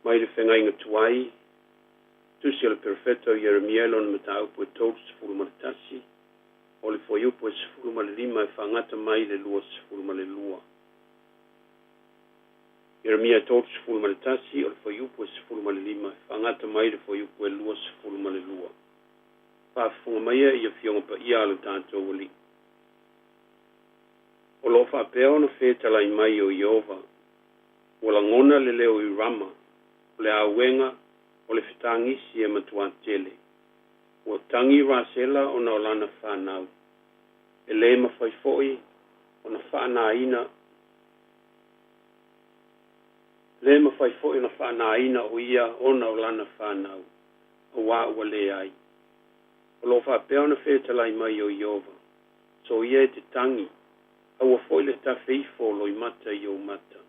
H: Mai le Feagaiga Tuai, Tusi a le Perofeta o Ieremia i lona mataupu e 31, o le fuaiupu e 15 e faagata mai i le 22. Ieremia 31, o le fuaiupu e 15 e faagata mai i le fuaiupu e 22. Faafofoga maia i Afioga Paia a lo tatou Alii. O lo o faapea ona fetalai mai o Ieova, Ua lagona le leo i Rama, o le auega, o le fetagisi e matuā tele. Ua tagi Rasela ona o lana fanau. E lē mafai foi ona faanāina, lē mafai foi ona faanāina o ia ona o lana fanau, auā ua leai. O lo o faapea ona fetalai mai o Ieova, Soia e te tagi, aua foi le tafe ifo o loimata i ou mata,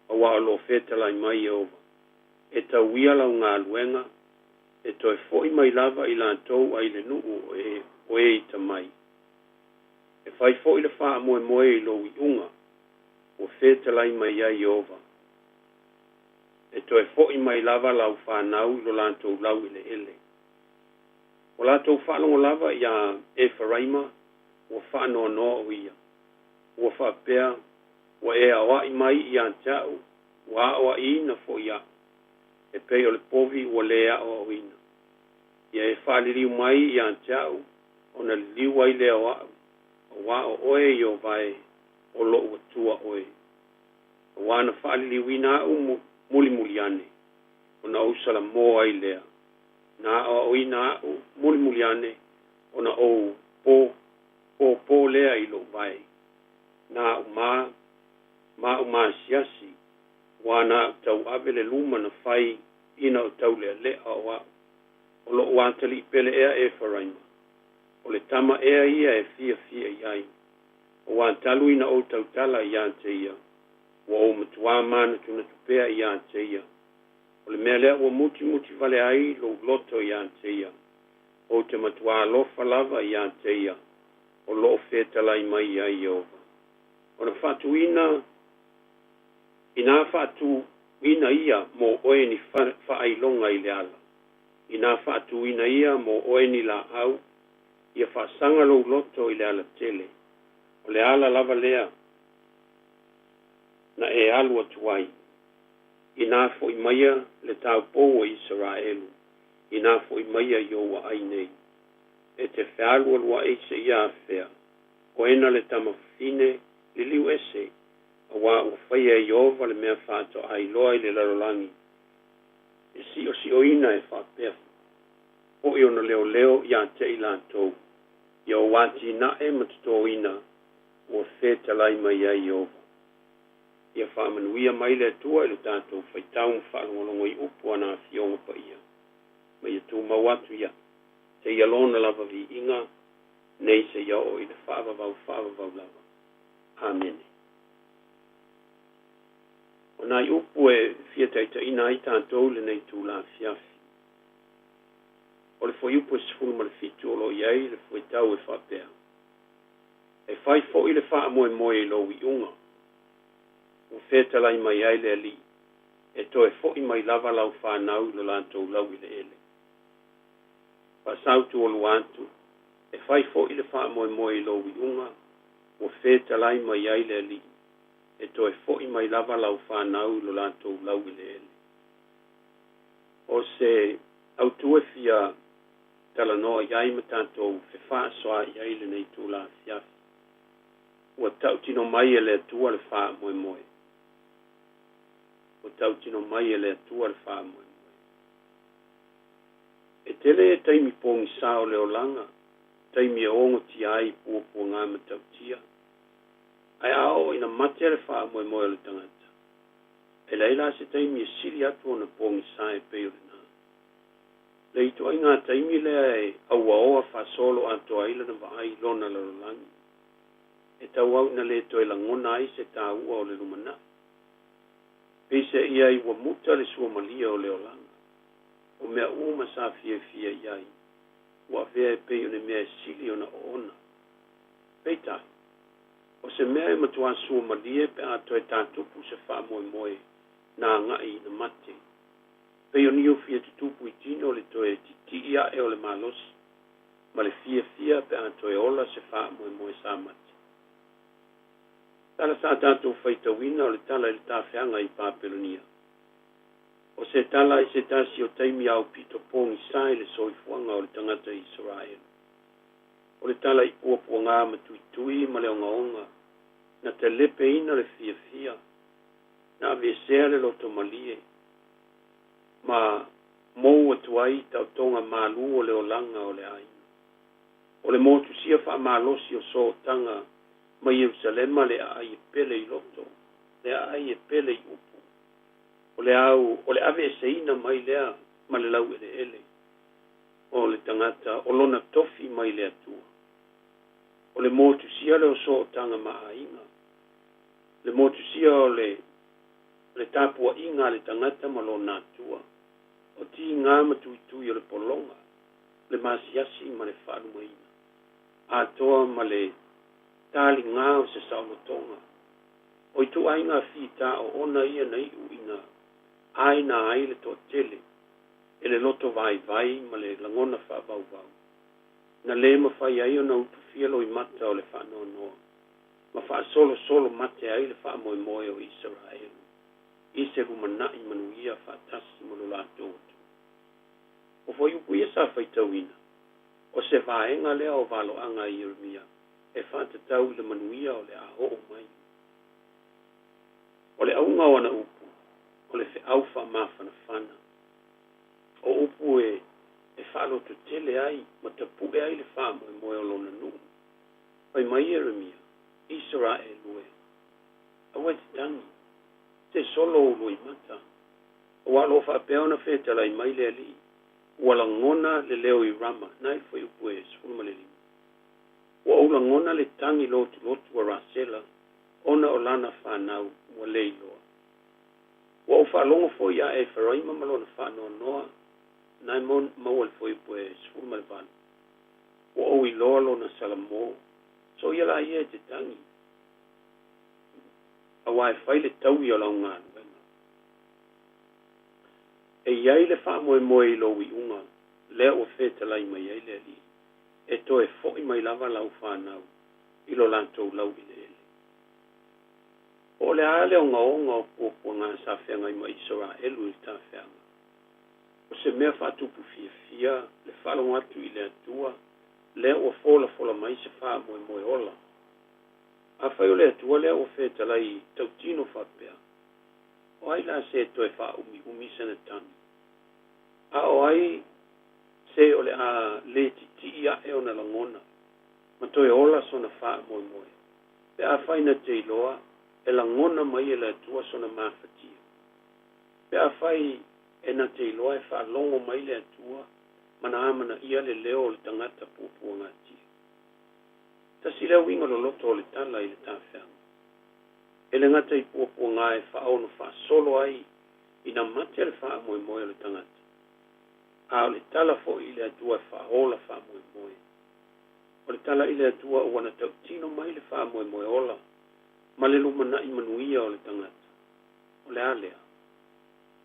H: auā o lo o fetalai mai Ieova, E tauia lau galuega, e toe foʻi mai lava i latou ai le nuu o e, o e ita mai. E fai foʻi le faamoemoe i lou iuga, ua fetalai mai ai Ieova. E toe foʻi mai lava lau fanau i lo latou laueleele. Ua latou faalogo lava iā Eferaima ua faanoanoa o ia. Ua faapea, Ua e aoaʻi mai iā te aʻu, ua aʻoaʻiina foʻi aʻu, e pei o le povi ua lē aʻoaʻoina. Ia e faaliliu mai iā te aʻu, ona liliu ai lea o aʻu, auā o oe Ieova e, o loʻu Atua oe. Auā na faaliliuina aʻu mulimuli ane, ona ou salamō ai lea. Na aʻoaʻoina aʻu mulimuli ane, ona ou pō, pōpō lea i loʻu vae. Na aʻu mā, ma aʻu maasiasi, ua na aʻu tauave le luma na fai ina o tauleʻaleʻa o aʻu. O loʻu atalii pele ea Eferaima, o le tama ea ia e fiafia i ai. Auā talu ina ou tautala iā te ia, ua ou matuā mānatunatu pea iā te ia. O le mea lea ua mutimuti vale ai lou loto iā te ia. Ou te matuā alofa lava iā te ia, o loo fetalai mai ai Ieova. Ona faatuina, inā faatuina ia mo oe ni faailoga i le ala, inā faatuina ia mo oe ni laau, ia faasaga lou loto i le alatele, o le ala lava lea na e alu atu ai. Inā foʻi maia le taupou o Isaraelu, inā foʻi maia i ou aai nei. E te fealualuaʻi seia afea, oe na le tamafafine liliu ese, auā ua faia e Ieova le mea faatoā iloa i le lalolagi, e siʻosiʻoina e faapea foʻi ona leoleo iā te i latou, ia ou atinae ma totōina ua fetalai mai ai Ieova. Ia faamanuia mai le Atua i lo tatou faitau ma faalogologo i upu a na Afioga Paia, ma ia tumau atu ia seia lona lava viiga nei seia oo i le faavavau faavavau lava. Amene. O nai upu e fia taitaiina ai tatou i lenei itula afiafi. O le fuaiupu e 17 o lo o i ai le fuaitau e faapea, E fai foi le faamoemoe i lou iuga, ua fetalai mai ai le Alii, e toe foʻi mai lava lau fanau i lo latou laueleele. Faasautualua atu, E fai foi le faamoemoe i lou iuga, ua fetalai mai ai le Alii, e toe foʻi mai lava lau fanau i lo latou laueleele. O se autū e fia talanoa i ai ma tatou fefaasoaai ai i lenei itula afiafi, ua tautino mai e le Atua le faamoemoe. Ua tautino mai e le Atua le faamoemoe. E tele taimi pogisā o le olaga, taimi e ogotia ai i puapuagā matautia, ae a oo ina mate le faamoemoe o le tagata, E leai la se taimi e sili atu ona pogisa e pei o lena. Le ituaiga taimi lea e auaoa faasolo atoa ai lana vaai i lona lalolagi, e tauau ina le toe lagona ai se taua o le lumanai. Peiseai ua muta le suamalie o le olaga. O mea uma sa fiafia i ai, ua avea e pei o ni mea e sili ona oona. Peitai, o se mea e matuā suamalie pe a toe tatupu se faamoemoe na agai ina mate, pei o niu fia tutupu i tino le toe titii ae o le malosi ma le fiafia pe a toe ola se faamoemoe sa mate. Tala sa tatou faitauina o le tala i le tafeaga i Papelonia. O se tala i se tasi o taimi aupito pogisa i le soifuaga o le tagata Isaraelu. O le tala i puapuaga ma tuitui ma le ogaoga, na talepeina le fiafia, na aveesea le loto malie, ma mou atu ai taotoga malū o le olaga o le aiga. O le motusia faamalosi o sootaga ma Ierusalema le aai e pele i loto, le aai e pele i upu. O le au o le aveeseina mai lea ma le laueleele o le tagata o lona tofi mai le Atua. O le motusia lea o sootaga ma aiga, le motusia o le le tapuaiga a le tagata ma lona Atua, o tiga ma tuitui o le pologa, le masiasi ma le faalumaina, atoa ma le taligā o se saolotoga. O ituaiga fita oona ia na iu ina aina ai le toatele e le loto vaivai ma le lagona faavauvau, na lē mafai ai ona utufia loimata o le faanoanoa ma faasolosolo mate ai le faamoemoe o Isaraelu i se lumanai manuia faatasi ma lo latou Atua. O fuaiupu ia sa faitauina, o se vaega lea o valoaga a Ieremia e faatatau i le manuia o le a oo mai. O le auga o ana upu, o le feau faamafanafana. O upu e e faalototele ai ma tapu'e ai le faamoemoe o lona nuu. Fai mai Ieremia, Isaraelu e, aua e te tagi, se solo ou loimata, auā o lo o faapea ona fetalai mai le Alii, ua lagona le leo i Rama, na i le fuaiupu e 15. Ua ou lagona le tagi lotulotu a Rasela ona o lana fanau ua le iloa. Ua ou faalogo foi ia Eferaima ma lona faanoanoa, na e maua i le fuaiupu e 18. Ua ou iloa lona salamō, soia laia e te tagi, auā e fai le taui o lau galuega. E i ai le faamoemoe i lou iuga, lea ua fetalai mai ai le Alii, e toe fo'i mai lava lau fanau i lo latou laueleele. Po o le a le ogaoga o puapuaga sa feagai ma Isaraelu i le tafeaga, o se mea faatupu fiafia le faalogo atu i le Atua lea ua folafola mai se faamoemoe ola. Afai o le Atua lea ua fetalai tautino faapea, o ai la se e toe faaumiumi sana tagi? A o ai se o le a le titii ae ona lagona ma toe ola sona faamoemoe, pe afai na te iloa e lagona mai e le Atua sona mafatia? Pe afai e na te iloa e faalogo mai le Atua ma na amanaia le leo o le tagata puapuagatia. Tasi lea uiga loloto o le tala i le tafeaga. E le gata i puapuaga e faaono faasolo ai ina mate le faamoemoe o le tagata, a o le tala foi i le Atua e faaola faamoemoe. O le tala i le Atua ua na tautino mai le faamoemoe ola ma le lumanai manuia o le tagata. O le a lea?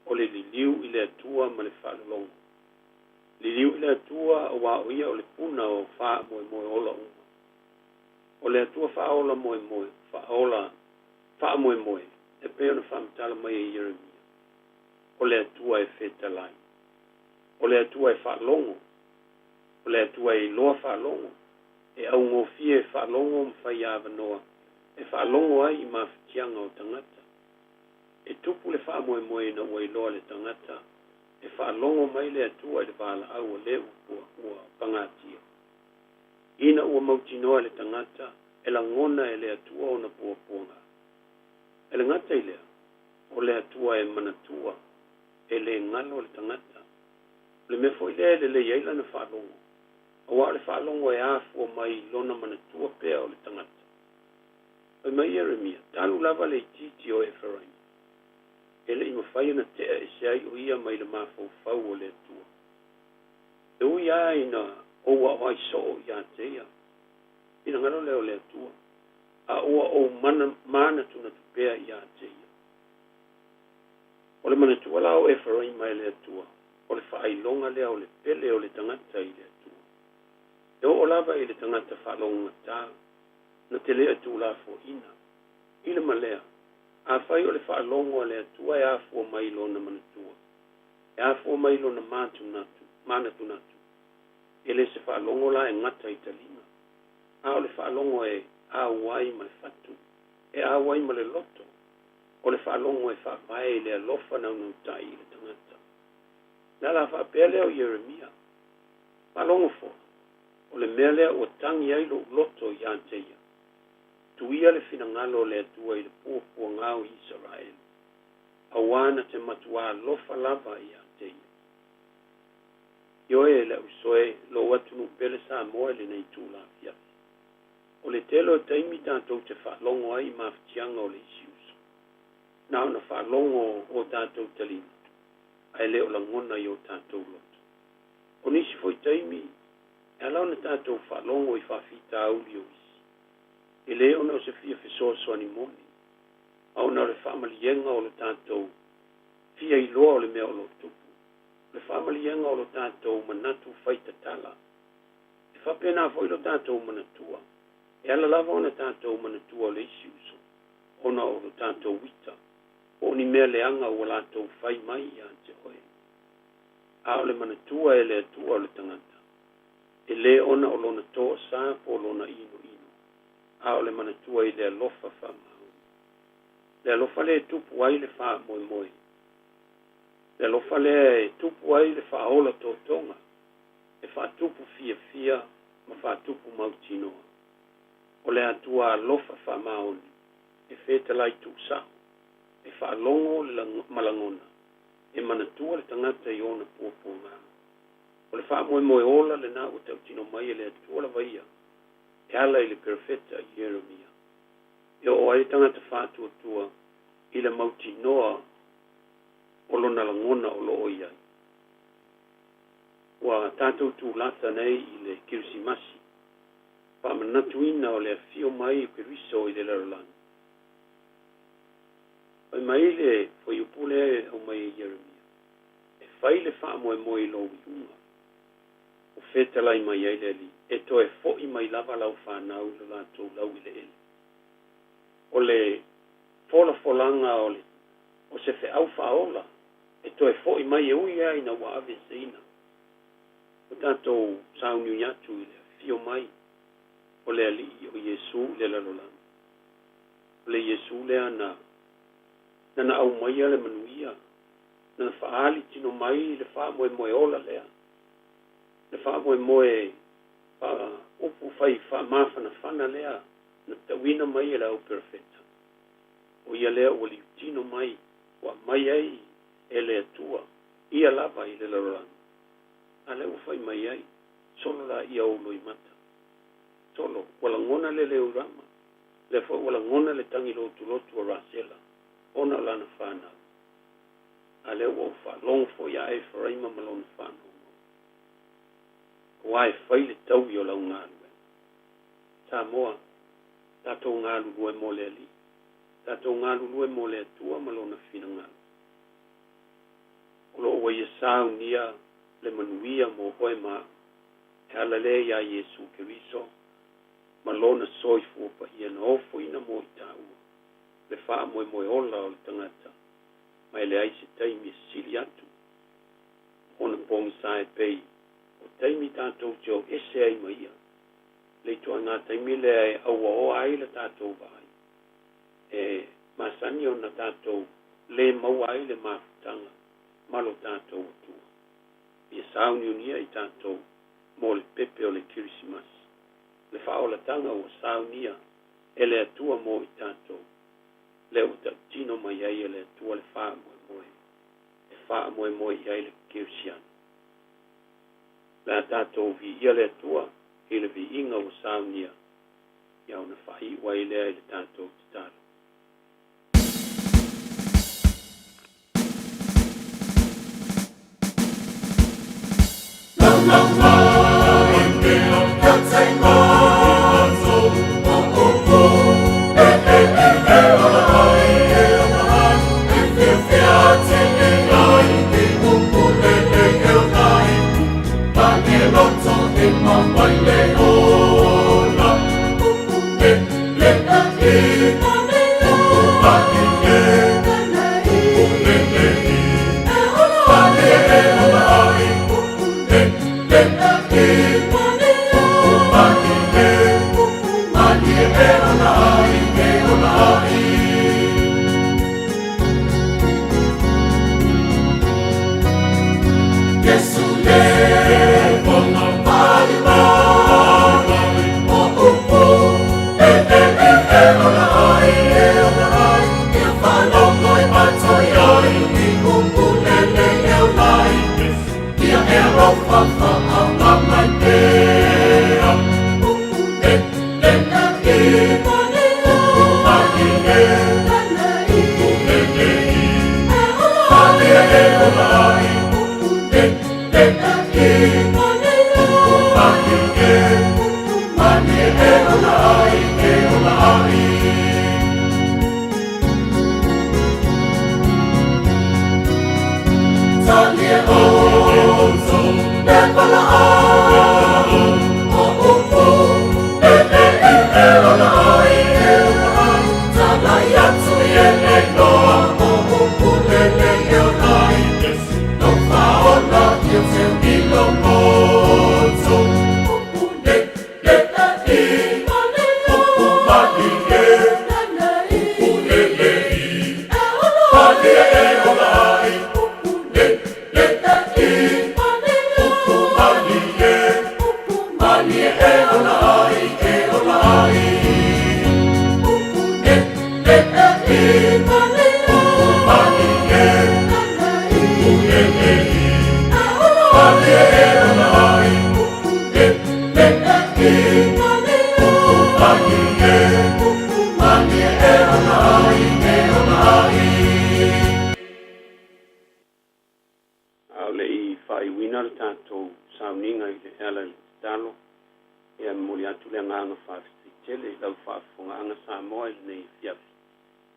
H: O le liliu i le Atua ma le faalologo. Liliu i le Atua auā o Ia o le puna o faamoemoe ola uma. O le Atua faaola moemoe, faaola faamoemoe, e pei ona faamatala mai e Ieremia. O le Atua e fetalai. O le Atua e faalogo. O le Atua e iloa faalogo, e augofie e faalogo ma fai avanoa e faalogo ai i mafatiaga o tagata. E tupu le faamoemoe ina ua iloa le tagata e faalogo mai le Atua i le valaau a le ua pagatia. Ina ua mautinoa e le tagata e lagona e le Atua ona puapuaga. E le gata i lea, o le Atua Atua e manatua, e le galo le tagata. O le mea foi lea e lelei ai lana faalogo, aua o le faalogo e afua mai i lona manatua pea o le tagata. Fai mai Ieremia, Talu lava le itiiti o Eferaima, e le i mafai ona tea ese ai o ia mai le mafaufau o le Atua. E ui lava ina ou aoai soo ia te ia, finagalo lea o le Atua, a ua ou manatunatu pea ia te ia. O le manatua la o Eferaima e le Atua, o le faailoga lea o le pele o le tagata i le Atua. E oo lava i le tagata faalogogata, na te le tuulafoaiina. I le ma lea, afai o le faalogo a le Atua e afua mai i lona manatua, e afua mai i lona manatunatu, e le se faalogo la e gata i taliga, a o le faalogo e auai ma le fatu, e auai ma le loto, o le faalogo e faavae i le alofa naunautai i le tagata. O le ala faapea lea o Ieremia, faalogo foi, o le mea lea ua tagi ai lou loto ia te ia, tuia le finagalo o le Atua i le puapuaga o Isaraelu, auā na te matuā alofa lava ia te ia. Ioe, le uso e, lou atunuu pele Samoa i lenei itula afiafi. O le tele o taimi tatou te faalogo ai i mafatiaga o le isi uso, na ona faalogo o tatou taliga, ae le o lagona i o tatou loto. O nisi foi taimi, e ala ona tatou faalogo i faafitauli o isi, e le ona o se fia fesoasoani moni, a ona o le faamaliega o lo tatou fia iloa o le mea o lo o tupu, o le faamaliega o lo tatou manatu faitatala. E faapena foi lo tatou manatua, e ala lava ona tatou manatua o le isi uso, ona o lo tatou ita, po o ni mea leaga ua latou fai mai ia te oe. A o le manatua e le Atua o le tagata, e le ona o lona toasa po o lona inoino, a o le manatua i le alofa faamaoni. Le alofa lea e tupu ai le faamoemoe, le alofa lea e tupu ai le faaola totoga, e faatupu fiafia ma faatupu mautinoa. O le Atua alofa faamaoni, e fetalai tuusao, e faalogo ma lagona, e manatua le tagata i ona puapuaga. O le faamoemoe ola lena ua tautino mai e le Atua lava ia, e ala i le perofeta Ieremia. E oo ai le tagata faatuatua i le mautinoa o lona lagona o loo i ai. Ua tatou tulata nei i le Kerisimasi, faamanatuina o le afio mai o Keriso i le lalolagi. Fai mai le fuaiupu lea e aumai e Ieremia, e fai le faamoemoe i lou iuga, o fetalai mai ai le Alii, e toe foi mai lava lau fanau i lo latou laueleele. O le folafolaga o se feau faaola, e toe foi mai e ui lava ina ua aveeseina. Ua tatou sauniuni atu i le afio mai o le Alii o Iesu i le lalolagi. O le Iesu lea na na aumaia le manuia, na faaali tino mai le faamoemoe ola lea, le faamoemoe upu fai faamafanafana lea na tauina mai e le au perofeta. O ia lea ua liutino mai, ua aumai ai e le Atua ia lava i le lalolagi. A lea ua fai mai ai, solo la ia ou loimata. Solo, ua lagona le leo i Rama, lea foi ua lagona le tagi lotulotu o Rasela, ona o lana fanau. A lea ua ou faalogo foi ia Eferaima ma lona faanono. Aua e fai le taui o lau galuega. Samoa, tatou galulue mo le Alii, tatou galulue mo le Atua ma lona finagalo. O loo ua ia saunia le manuia mo oe ma au, e ala lea ia Iesu Keriso ma lona soifua paia na ofoina mo i taua, le faamoemoe ola o le tagata, ma e leai se taimi e sili atu ona pogisa e pei o taimi tatou te o ese ai ma ia, le ituaiga taimi lea e auaoa ai le tatou vaai, e masani ona tatou le maua ai le mafutaga ma lo tatou Atua. Ia sauniunia i tatou mo le pepe o le Kerisimasi, le faaolataga ua saunia e le Atua mo i tatou. Lea ua tautino mai ai e le Atua le faamoemoe e faamoemoe i ai le kerisiano. O le a tatou viia le Atua i le viiga ua saunia, ia ona faaiu ai lea i le tatou tatalo. A o le i faaiuina le tatou sauniga i le ala i le tatalo, ia e momoli atu le agaga faafetai tele i lau faafofogaaga Samoa i lenei afiafi,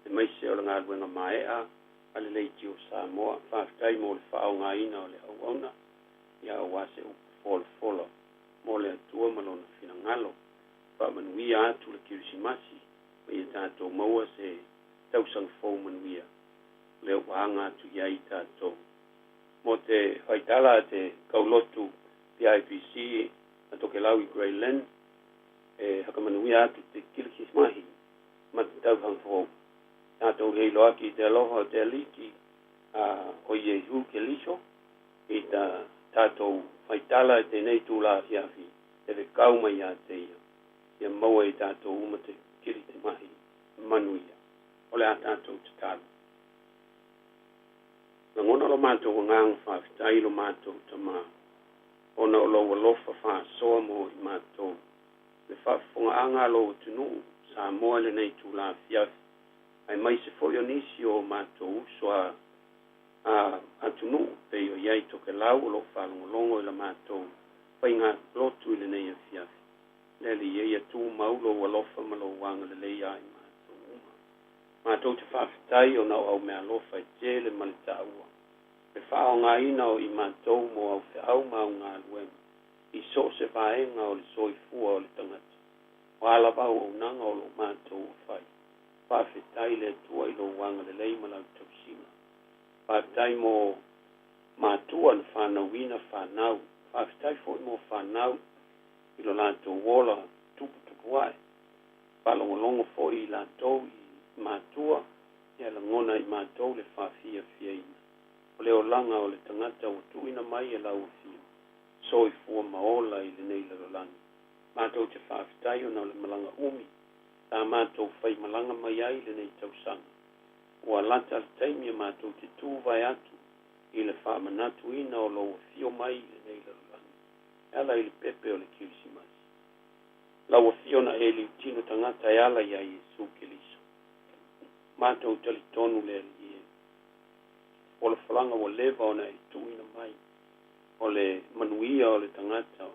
H: aemaise o le galuega maea a le Leitio Samoa. Faafetai mo le faaaogaina o le auauna, ia aua se upu folafola mo le Atua ma Lona finagalo. Faamanuia atu le Kerisimasi ma ia tatou maua se tausaga fou manuia o lea ua aga atu i ai tatou. Mo te faitala a te kaulotu PIPC a Tokelau i Grey Lynn, e hakamanuia atu te Kilikimahi ma te tausaga fou. Tatou leiloaki i te aloha o te Aliki a o Iehu Keliso i ta tatou faitala i tenei tula afiafi e fekau mai ia te ia, ia maua i tatou uma te Kilikimahi manuia. O le a tatou tatalo. Lagona lo matou agaga faafetai i lo matou Tama, ona o lou alofa faasoa mo i matou, le faafofogaaga a lou atunuu Samoa i lenei itula afiafi, aemaise foi o nisi o matou uso a atunuu pei o i ai Tokelau o lo o faalogologo i la matou faigalotu i lenei afiafi. Le Alii e, ia tumau lou alofa ma lou agalelei ia i matou uma. Matou te faafetai ona o au meaalofa e tele ma le taua, le faaaogaina o i matou mo au feau ma au galuega i so o se vaega o le soifua o le tagata. O a lava auaunaga o lo o matou o fai, faafetai le Atua i lou agalelei ma lau tausiga. Faafetai mo matua na fanauina fanau. Faafetai foi mo fanau i lo latou ola tuputupu ae. Faalogologo foi i latou i matua, ia lagona i matou le faafiafiaina o le olaga o le tagata ua tuuina mai e lau Afio, soifua ma ola i lenei lalolagi. Matou te faafetai ona o le malaga umi sa matou faimalaga mai ai i lenei tausaga. Ua lata le taimi e matou te tuvae atu i le faamanatuina o Lou afio mai i lenei lalolagi e ala i le pepe o le Kerisimasi. Lau afio na e liutino tagata e ala iā Iesu Keriso. Matou talitonu le Alii e. Folafolaga ua leva ona e tuuina mai o le manuia o le tagata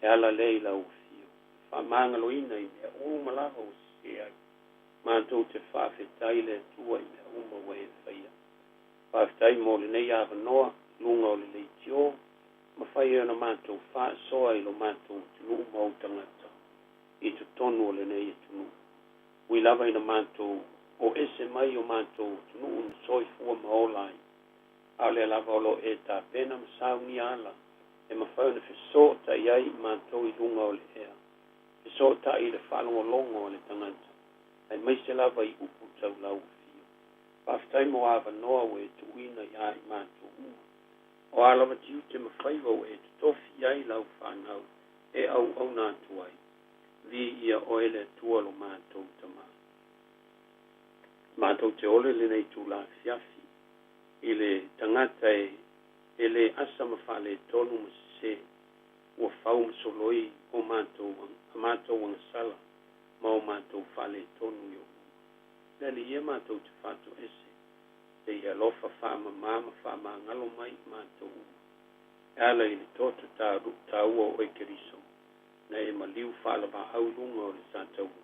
H: e ala lea i Lau afio, le faamagaloina i mea uma lava ua sese ai. Matou te faafetai i le Atua i mea uma ua e faia. Faafetai mo lenei avanoa i luga o le leitio, mafai ai ona matou faasoa i lo matou atunuu ma ou tagata i totonu o lenei atunuu. Ui lava ina matou o ese mai o matou atunuu na soifua ma ola ai, a o lea lava o lo o e tapena ma saunia ala e mafai ona fesootai ai i matou i luga o le ea, fesootai i le faalogologo a le tagata, aemaise lava i upu tau lau afio. Faafetai mo avanoa ua e tuuina iā i matou uma. O a lava tiute ma faiva ua e totofi i ai lau fanau e auauna atu ai, viia oe le Atua lo matou Tama. Matou te ole i lenei itula afiafi i le tagata e e le asa ma faaletonu ma sese, ua fau ma soloi o matou a matou agasala ma o matou faaletonu i ou luma. Le Alii e matou te faatoese, se i alofa faamama ma faamagalo mai i matou uma, e ala i le toto taua o oe Keriso, na e maliu faalavaau i luga o le sataua,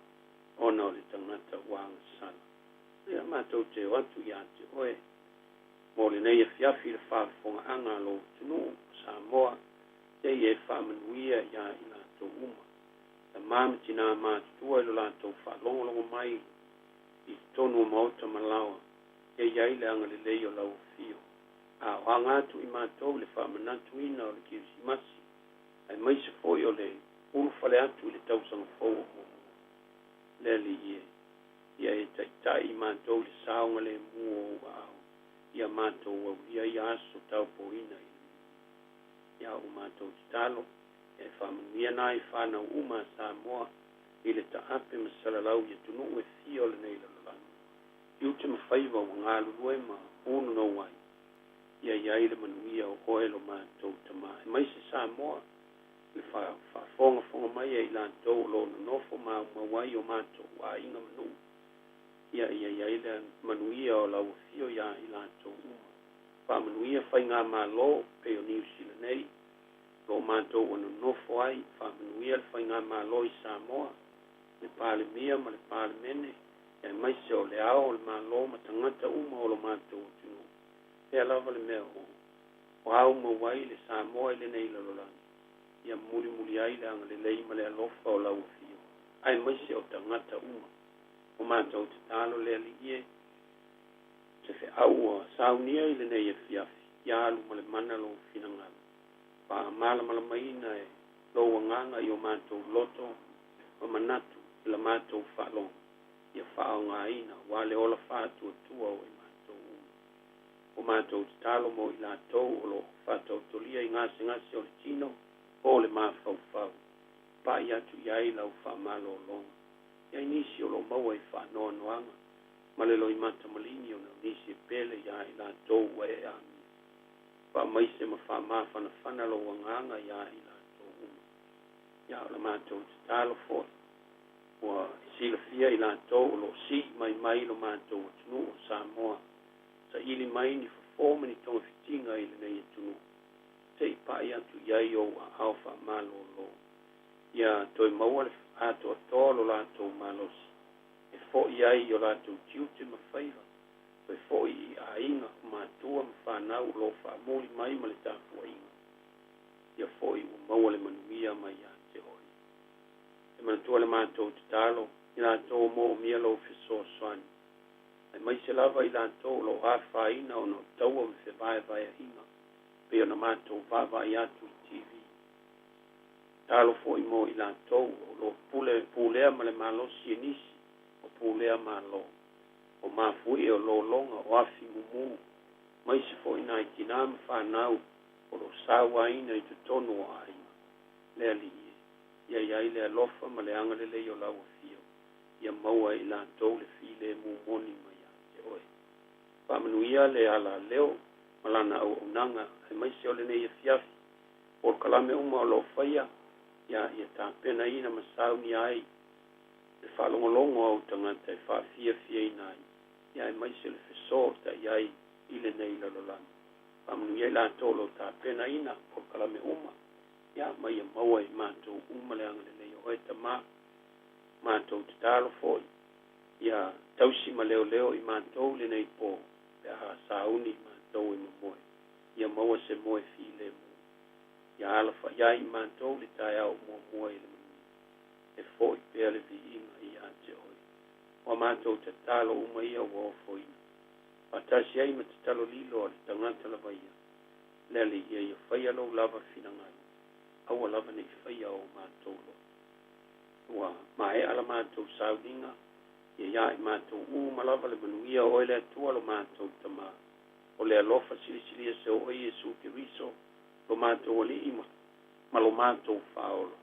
H: ona o le tagata ua agasala. Ia matou te o atu ia te oe mo lenei afiafi i le faafofogaaga a lou atunuu o Samoa, se i e faamanuia iā i latou uma, tama ma tinā matutua i lo latou faalogologo mai i totonu o maota ma laoa, ia i ai le agalelei o lau afio, a o aga atu i matou i le faamanatuina o le Kerisimasi, aemaise foi o le ulufale atu i le tausaga fou o muamua. Le Alii e, ia e taitai i matou i le saogalemu o ou aao, ia matou aulia ia aso taopoina i le manuia. Ia o matou tatalo, ia e faamanuia nai fanau uma a Samoa i le taape ma salalau i atunuu e fia o lenei lalolagi, tiute ma faiva ua galulue ma punonou ai, ia i ai le manuia o oe lo matou Tama, aemaise Samoa i le faafogafoga mai a i latou o lo o nonofo maumau ai o matou aiga ma nuu, ia ia i ai le manuia o lau afio iā i latou uma. Faamanuia faigamalo pei o Niu Sila nei, o lo o matou ua nonofo ai, faamanuia le faigamalo i Samoa, le Palemia ma le Palemene, aemaise o le Ao o le Malo ma tagata uma o lo matou atunuu. Pea lava le mea o aumau ai le Samoa i lenei lalolagi, ia mulimuli ai le agalelei ma le alofa o lau afio, aemaise o tagata uma. O matou tatalo le Alii e, se feau ua saunia i lenei afiafi, ia alu ma le mana lou finagalo, faamalamalamaina e lou agaga i o matou loto ma manatu i la matou faalogo, ia faaaogaina aua le ola faatuatua o i matou uma. O matou tatalo mo i latou o lo o faataotolia i gasegase o le tino po o le mafaufau, pai atu i ai lau faamalologa. I ai nisi o lo o maua i faanoanoaga ma le loimata maligi ona o nisi e pele iā i latou ua e agia. Faamaise ma faamafanafana lou agaga iā i latou uma. Ia o la matou tatalo foi, ua silafia i latou o lo o sii mai mai lo matou atunuu o Samoa, saili mai ni fofo ma ni togafitiga i lenei atunuu, se i pai atu i ai ou aao faamalolo, ia toe maua le atoatoa o lo latou malosi, e foi ai i o latou tiute ma faiva, toe foi i aiga, o matua ma fanau o lo o faamuli mai ma le tapuaiga, ia foi ua maua le manuia mai ia te oe. E manatua le matou tatalo i latou o moomia lou fesoasoani, aemaise lava i latou o lo o afaina ona o taua ma fevaevaeaiga pei ona matou vaavaai atu i TV. Tatalo foi mo i latou o lo o pule pulea ma le malosi e nisi o pulea malo, o mafuie, o lologa, o afi mumu, aemaise foi nai tinā ma fanau o lo o sauaina i totonu o aiga. Le Alii e, ia i ai le alofa ma le agalelei o lau afio, ia maua e i latou le filemu moni mai ia te oe. Faamanuia le alaleo ma lana auaunaga aemaise o lenei afiafi. Polokalame uma o lo o faia, ia, ia tapenaina ma saunia ai le faalogologo a ou tagata e faafiafiaina ai, ia aemaise le fesootai ai i lenei lalolagi. Faamanuia i latou o lo o tapenaina polokalame uma, ia, ma ia maua e matou uma le agalelei o Oe Tama. Matou tatalo foi, ia tausi ma leoleo i matou lenei po, pe a sauni matou e momoe, ia maua se moe filemu. Ia alafai ai i matou le taeao muamua i le manuia, e foi pea le viiga ia te Oe. O a matou tatalo uma ia ua ofoina, faatasi ai ma tatalo lilo a le tagata lava ia, le Alii, ia ia faia Lou lava finagalo, aua lava ne i faia o matou loto. Ua maea la matou sauniga, ia iā i matou uma lava le manuia o Oe le Atua lo matou Tama, o le alofa silisili ese o Oe Iesu Keriso, lo matou Alii ma lo matou Faaola,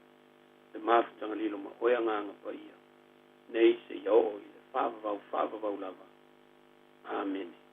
H: le mafutaga lilo ma Oe Agaga Paia, nei seia oo i le faavavau faavavau lava. Amene.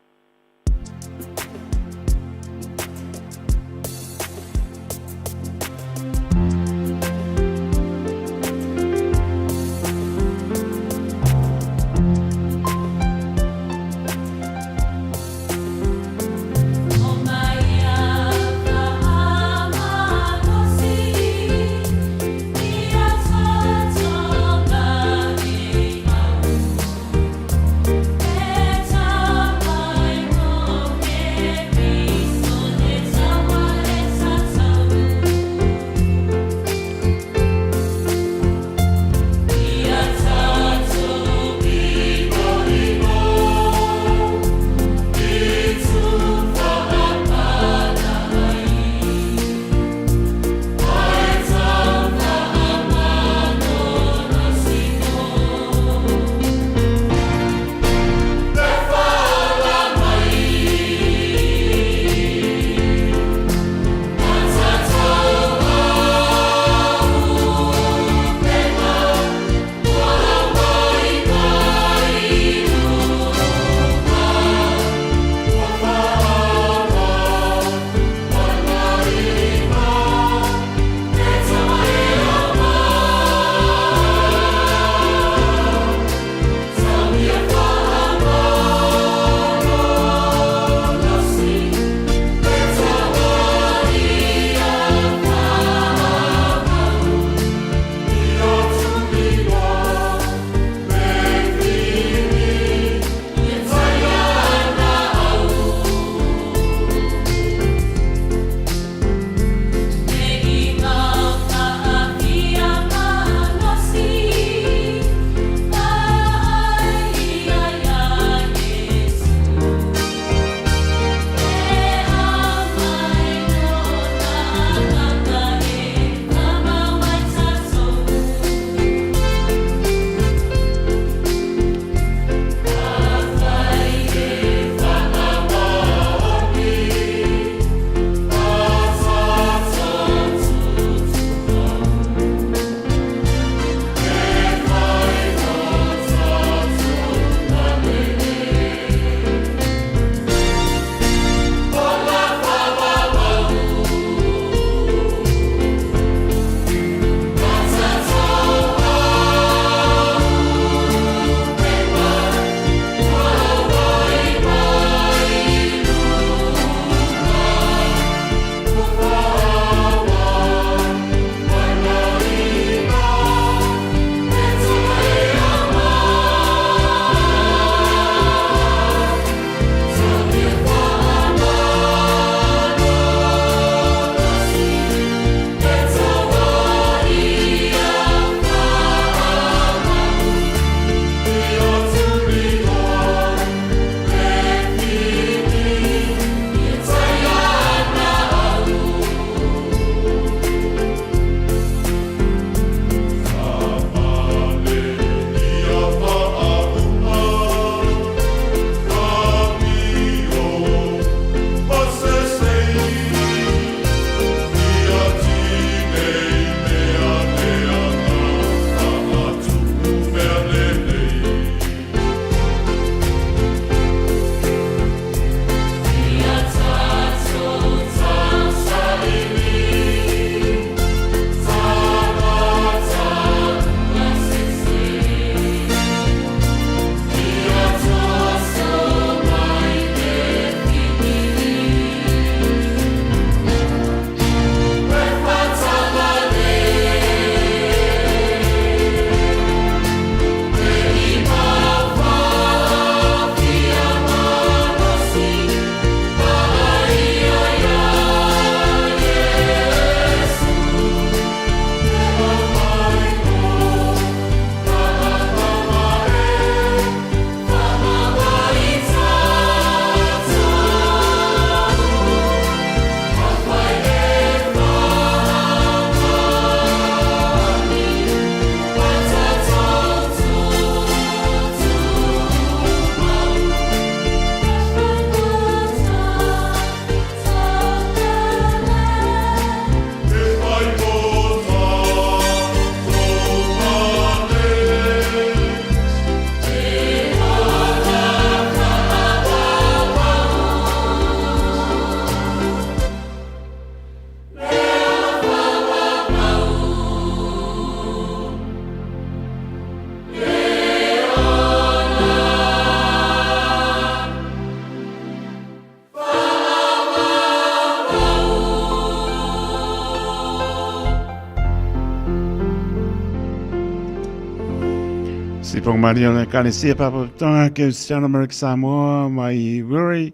C: Lipoga malie o le Ekalesia Faalapotopotoga Kerisiano Amerika Samoa mai Wiri.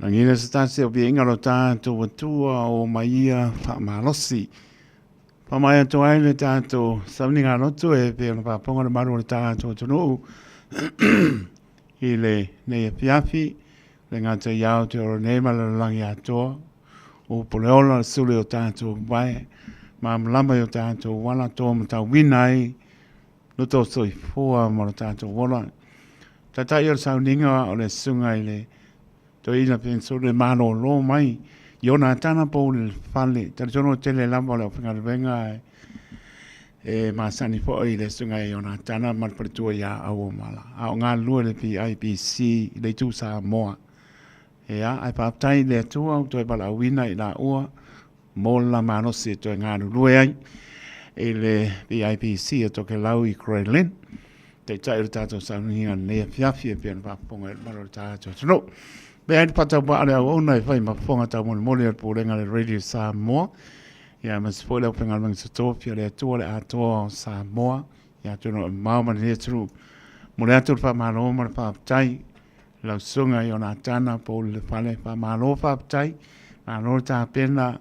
C: Lagina se tasi o viiga o lo tatou Atua o mai ia faamalosi. Faamaea atu ai le tatou sauniga lotu e pei ona faafofoga le malu o le tatou atunuu i lenei afiafi, le gata i Aotearoa nei ma le lalolagi atoa. Upu le ola le suli o tatou vae, malamalama i o tatou ala toa matauina ai lo tau soifua ma lo tatou ola. Taitai o le sauniga o le susuga i le Toeaina Penisule malolo mai i ona tana pou le fale. Talitonu o tele lava o le aufaigaluega e masani foi i le susuga i ona tana ma le faletua ia Auomala. A o galulue le PIPC i le itu Samoa. Ia, ae faafetai i le Atua ua toe valaauina i laua mo le la malosi e toe galulue ai i le PIPC o Tokelau i Grey Lynn. Taitai o le tatou sauniga i lenei afiafi e pei ona faafofoga i le mamalu o le tatou atunuu. Mea ai le faatauvaa le auauna e fai ma fofoga taumolimoli o le Pulega a le Radio Samoa. Ia, aemaise foi le aufaigaluega totofi a le Atua le Atoa o Samoa. Ia, atonu e mamao ma lenei atunuu. Momoli atu le faamalo ma le faafetai Lau Susuga Ionatana Pouli Lefale, faamalo faafetai, malo le tapena,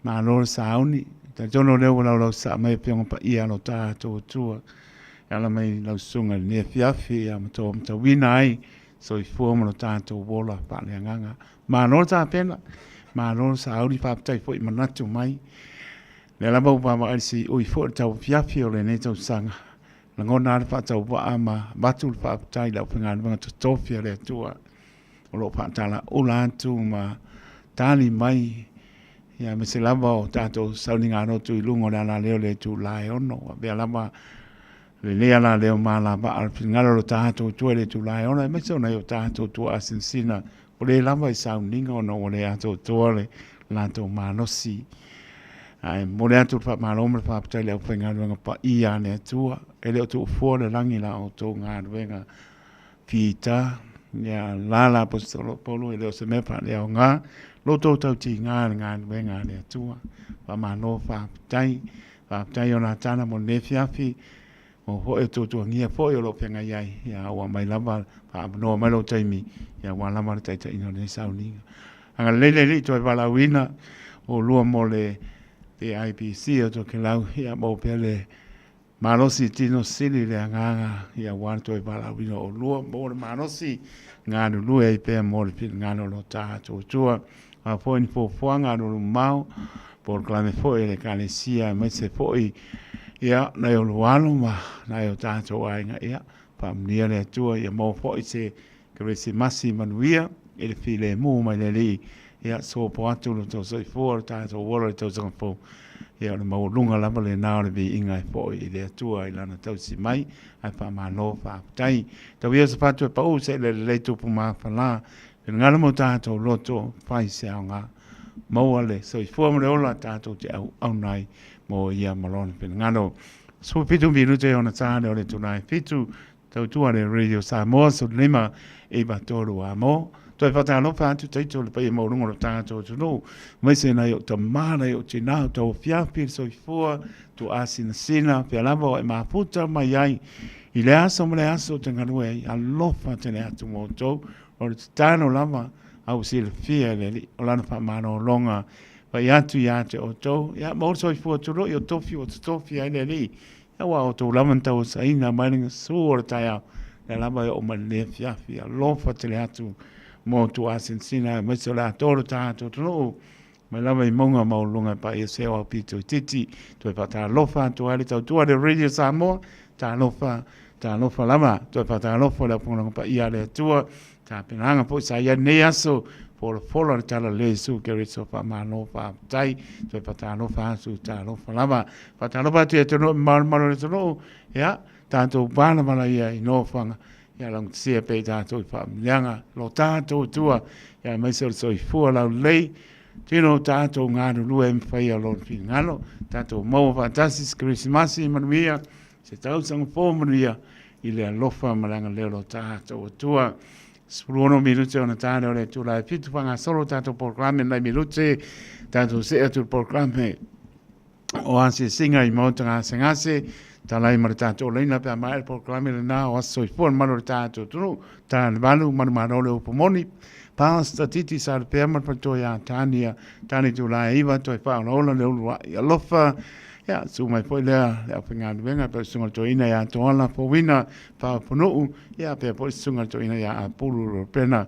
C: malo le sauni. Talitonu o lea ua laulausasaa mai Afioga Paia a lo tatou Atua e ala mai lau Susuga i lenei afiafi ia ma toe matauina ai soifua ma lo tatou ola faaleagaga. Malo le tapena, malo le sauni, faafetai foi manatu mai. O lea lava ua vaavaai le siui foi o le tauafiafi o lenei tausaga. Lagona lava le faatauvaa ma avatu le faafetai i le aufaigaluega totofi a le Atua o lo o faatalaula atu ma tali mai, ia aemaise lava o tatou sauniga lotu i luga o le alaleo i le itula e 6. Ua avea lava lenei alaleo ma alavaa o le finagalo o lo tatou Atua i le itula e 6, aemaise o nai o tatou tuaasinasina Ua le lava i sauniga ona ua le atoatoa le latou malosi. Ae momoli atu le faamalo ma le faafetai i le aufaigaluega paia a le Atua. E le o tuufua le lagi i la outou galuega fita. Ia la la Aposetolo Paulo e le o se mea faaleaoga lo outou tautiga i le galuega a le Atua. Faamalo faafetai. Faafetai Ionatana mo lenei afiafi. O foi o tuatuagia foi o lo o feagai ai, ia ua aumai lava, faaavanoa mai lou taimi, ia aua lava le taitaiina o lenei sauniga. Agalelei le Alii toe valaauina oulua mo le PIPC o Tokelau, ia maua pea le malosi tino sili le agaga, ia aua le toe valaauina o oulua, maua le malosi galulue ai pea mo le finagalo o lo tatou Atua. A foi ni fuafuaga alualumamao, polokalame foi a le Ekalesia aemaise foi ia nai o alo ma nai o tatou aiga, ia faamanuia le Atua ia maua foi se Kerisimasi manuia i le filemu mai le Alii. Ia sopo atu lo outou soifua lo tatou ola i le tausaga fou. Ia o le maualuga lava lena o le viiga e foi i le Atua i lana tausi mai, ae faamalo faafetai. Tau ia se fatu e pau se i le lelei tupu mafala Finagalo mo tatou loto, fai se aoga. Maua le soifua ma le ola tatou te auauna ai mo ia ma lona finagalo. 17 minute ona ta lea o le itula e 7, tautua le Radio Samoa 15 9 3 a mo. Toe faatalofa atu taito le paia maualuga o lo tatou atunuu, aemaise nai ou tama, nai ou tina, o tau afiafi le soifua, tuaasinasina, pea lava o e mafuta mai ai i le aso ma le aso o te galue ai, alofa tele atu mo outou. O le tatalo lava a ua silafia e le Alii o lana faamalologa fai atu ia te outou, ia maua le soifua tuloi o tofi ua totofi ai le Alii, aua o outou lava na tauosaina mai le gasu o le taeao, lea lava e oo mai lenei afiafi. Alofa tele atu mo tuaasinasina aemaise o le atoa o le tatou atunuu mai lava i mauga maualuluga e paia se ao aupito itiiti. Toe faatalofa atu ai le tautua a le Radio Samoa, talofa, talofa lava, toe faatalofa le aufaigaluega paia a le Atua, tapenaga foi sa i ai lenei aso, folafola le tala lelei Iesu Keriso, faamalo faafetai, toe faatalofa atu, talofa lava. Faatalofa atu i atunuu e mamao le malu o le atunuu, ia, tatou valavala ia i nofoaga, ia laugatasia pea i tatou i faamanuiaga lo tatou Atua, ia aemaise o le soifua laulelei, tino o tatou galulue e mafai a lona finagalo, tatou maua faatasi se Kerisimasi manuia, se tausaga fou manuia i le alofa ma le agalelei o lo tatou Atua. 16 minute ona ta lea o le itula e 7 faagasolo tatou polokalame nai minute tatou see atu i le polokalame o asiasiga i maota gasegase. Tala ai ma le tatou laina pe a maea le polokalame lena o Aso Soifua le Malu o le tatou atunuu. Tala le valu, manumalo le upu moni. Pastor Titi Salupea ma le faletua ia Tania, Tani Tulae iva toe faaolaola le uluai alofa. Ia, susu mai foi lea le aufaigaluega pe o le susuga i le toeaina ia Toala Fouina Faapunuu, ia pea foi le susuga i le toeaina ia Apulu Ropena.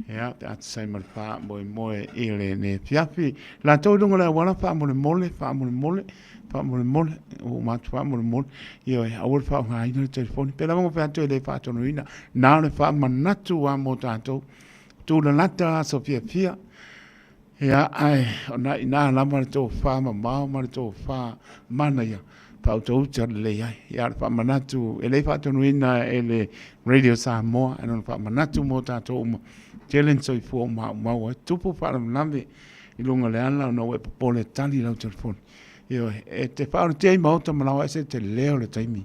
C: Ia, pe a tusa ai ma le faamoemoe i lenei afiafi. Latou i luga o le auala, faamolemole, faamolemole, faamolemole, ua uma atu faamolemole. Ioe, aua le faaaogaina le telefoni. Pe lava fai atu e le faatonuina. Na o le faamanatu lava mo tatou. Tulalata aso fiafia. Ia, ae ona i ina lava le tofa mamao ma le tofa manaia faautauta lelei ai. Ia, o le faamanatu e le faatonuina e le Radio Samoa, ae lona faamanatu mo tatou uma, tele ni soifua o maumau ai. Tupu faalavelave i luga o le ala ona ua e popole e tali lau telefoni. Ioe, e te faaolotia i maota ma laoa ese te leo le taimi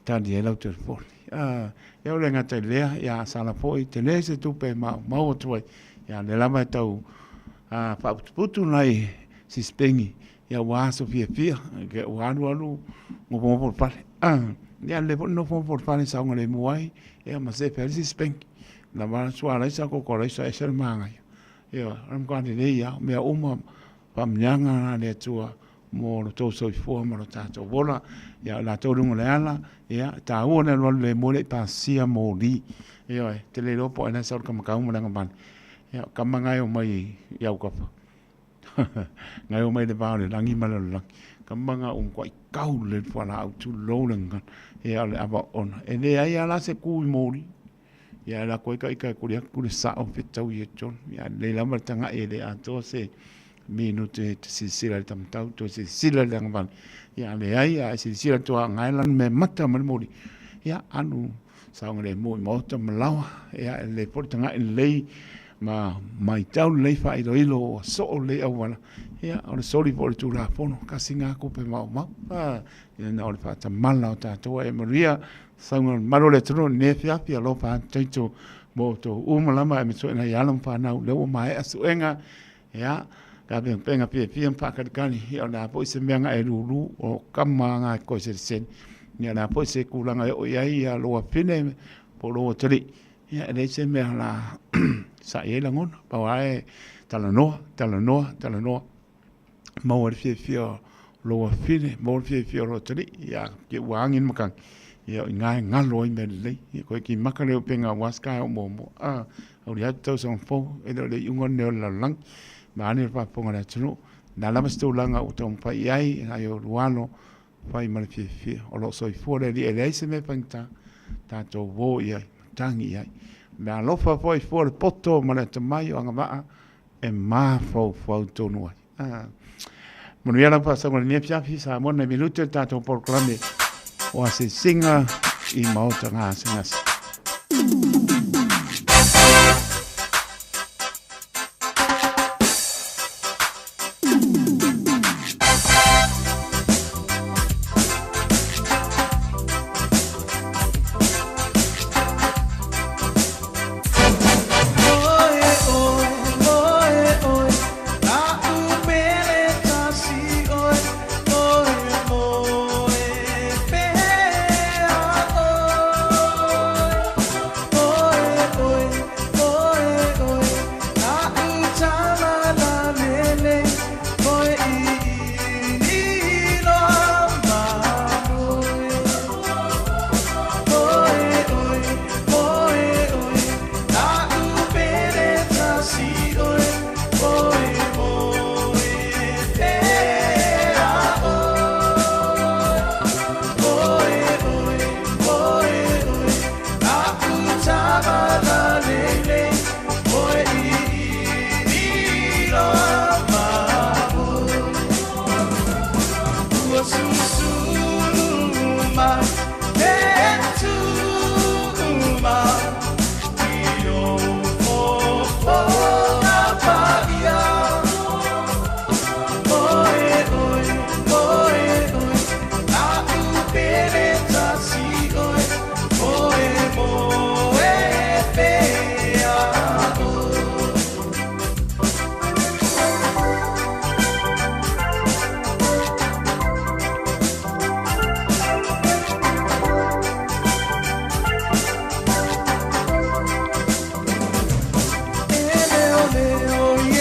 C: tali ai lau telefoni. Ah, e o le gata i lea, ia sala foi, tele se tupe e maumau atu ai. Ia lea lava e tau faaputuputu nai sisipengi, ia ua aso fiafia, ke ua alu alu nofonofo i le fale. Ah, ia lelei foi le nofonofo i le fale saogalemu ai, ia ma sefe ai le sisipengi. Lava sua alaisa, koko alaisa, ese le manaia. Ioe, o le matua lelei lava, o mea uma faamanuiaga na a le Atua mo lo outou soifua ma lo tatou ola. Ia, o latou i luga o le ala, ia, e taua le alualu lemu e le i pasia moli. Ioe, e te le iloa po o ai la e sau i le kamakau ma le agavale. Ia, o tama na e omai i aukapa, na e omai i le va o le lagi ma le lalolagi. Tama na ua matuai tau lelei le fualaau, tulou le gagana. Ia, o le ava oona. E leai lava la se tu i moli. Ia alu atu ai ita e kuli atu le sao fetau ia John. Ia lelei lava le tagai e le atoa se minute e te silasila i le taumatau, toe silasila i le agavale. Ia leai, a e silasila atu lava na e lanu mea mata ma le moli. Ia alu saogalemu i maota ma laoa. Ia e lelei foi le tagai lelei ma matau lelei faailoilo ua soo lelei auala. Ia o le soli foi o le Tulafono, kasi na tupe maumau. Ia na o le faatamala o tatou ae manuia Sauga malu o le atunuu i lenei afiafi, alofa atu taito mo outou uma lava aemaise foi nai alo ma fanau lea ua maea suega, ia, tapenapena fiafia ma faatalitali, ia o le a foi se mea na e lulu, o tama na e toe selesele, ia o le a foi se tulaga e oo i ai ia lou afine po o lou atalii, ia e leai se mea o le a sa'i ai lagona, pau lava e talanoa, talanoa, talanoa. Maua le fiafia o lou afafine, maua le fiafia o lou atalii, ia te ua agi le matagi, ia o i ina e galo ai mea lelei. Ia toe timata lea o upega aua se taeao muamua. A, auli atu tausaga fou, e le o le iuga lenei o le lalolagi. Vaeane le faafofoga a le atunuu, o le a lava se tulaga ua taumafai i ai, nai ou alo, fai ma le fiafia. O lo o soifua le Alii, e leai se mea e faigata, tatou o i ai, matagi i ai. Mea alofa foi fua le poto ma le atamai o agavaa, e mafaufau tonu ai. Ah. Manuia lau faasaga i lenei afiafi, Samoa nai minute le tatou polokalame o asiasiga i maota gasegase.
F: Aleluia.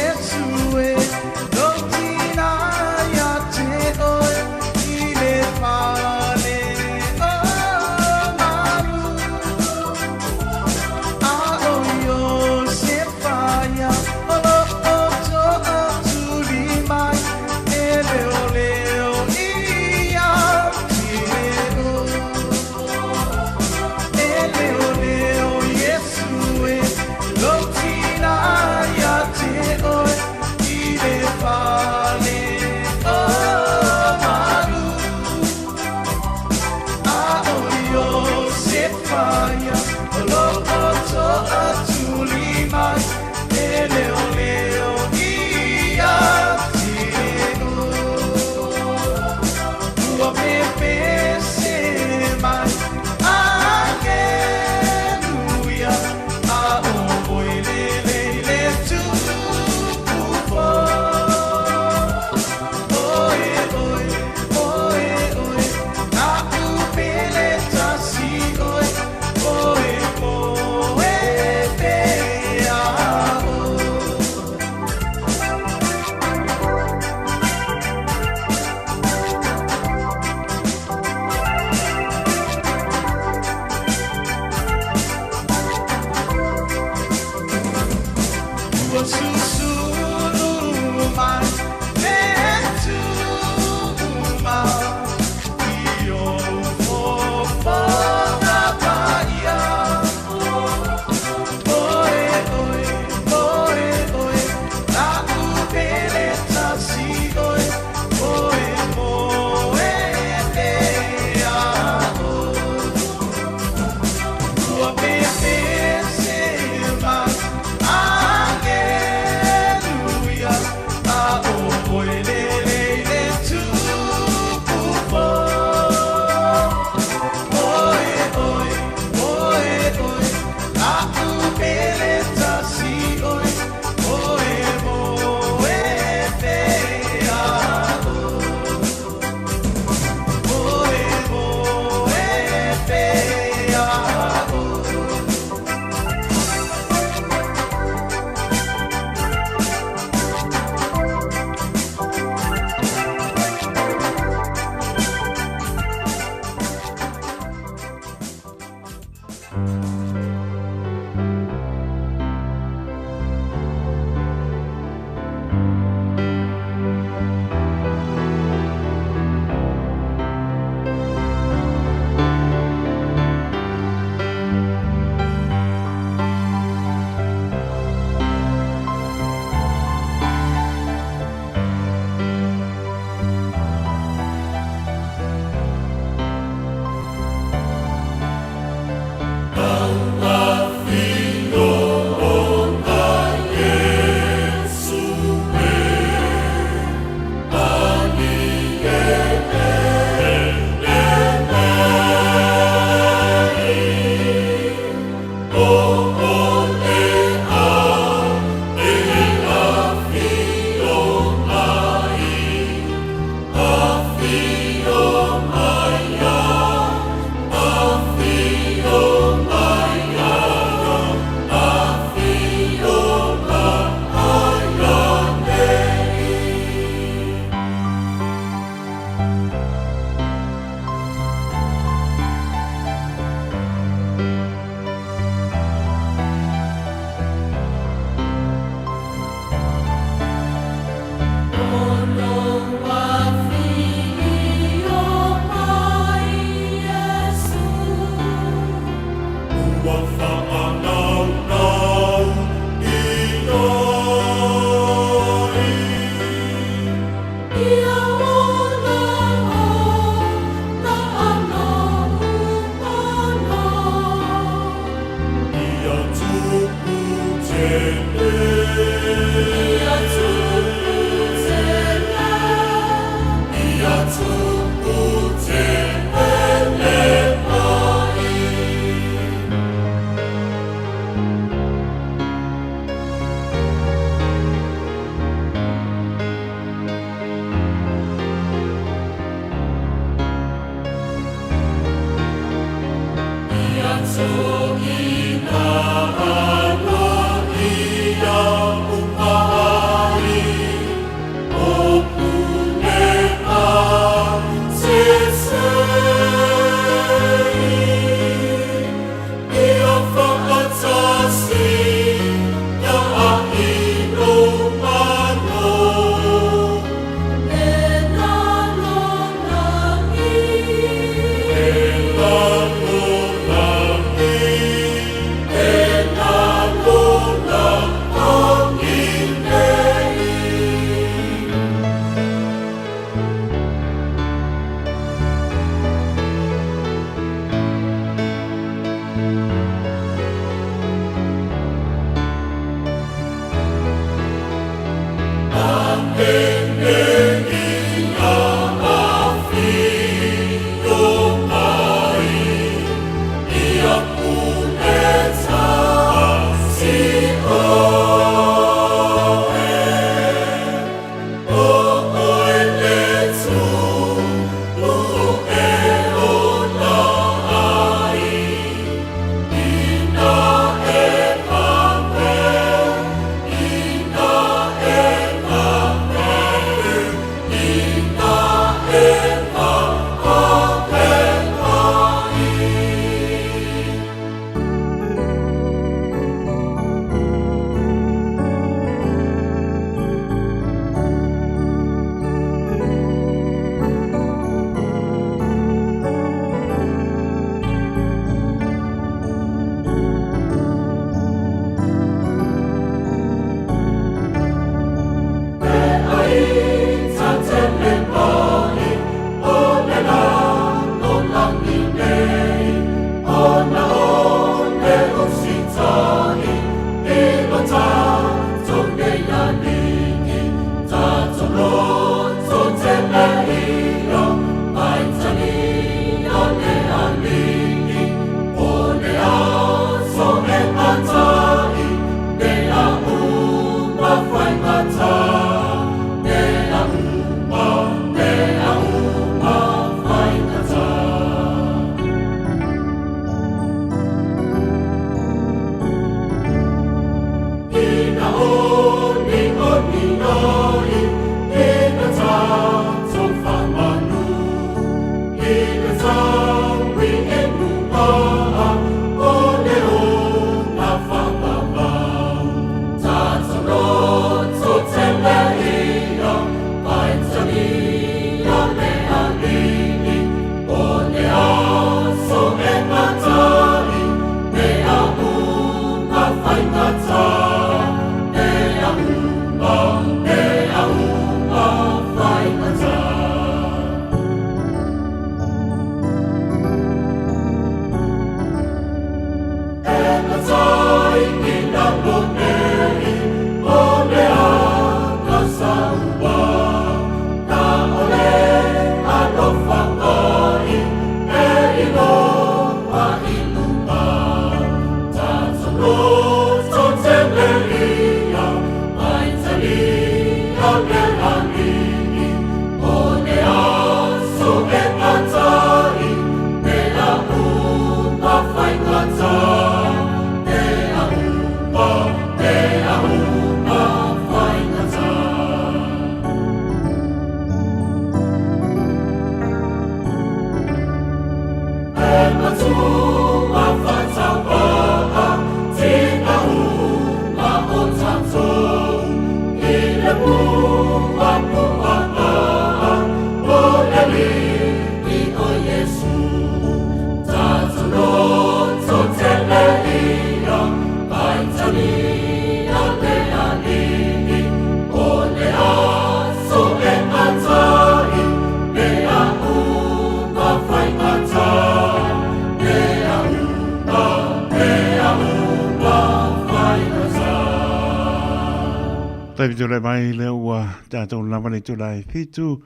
C: Taimi tulai mai lea ua tatou lava le itula e fitu.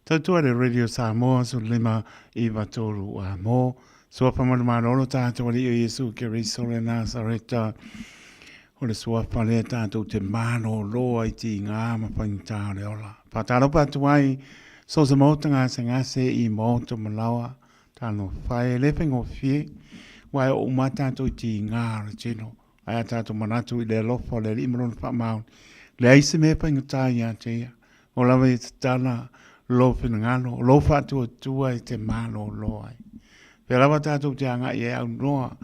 C: Tautua le Radio Samoa 15 9 3 a mo. Suafa malumalolo tatou Alii o Iesu Keriso le Nasareta. O le suafa lea tatou te malōlō ai tigā ma faigata o le ola. Faatalofa atu ai so o se maota gasegase i maota malaoa talofa e le faigofie aua e oo uma lava tatou i tigā o le tino. Ae a tatou manatu i le alofa o le Alii ma Lona faamaoni, leai se mea e faigata ia te Ia. O lava ia tatala lou finagalo, o lou faatuatua e te malōlō ai. Pea lava tatou te agai e aunoa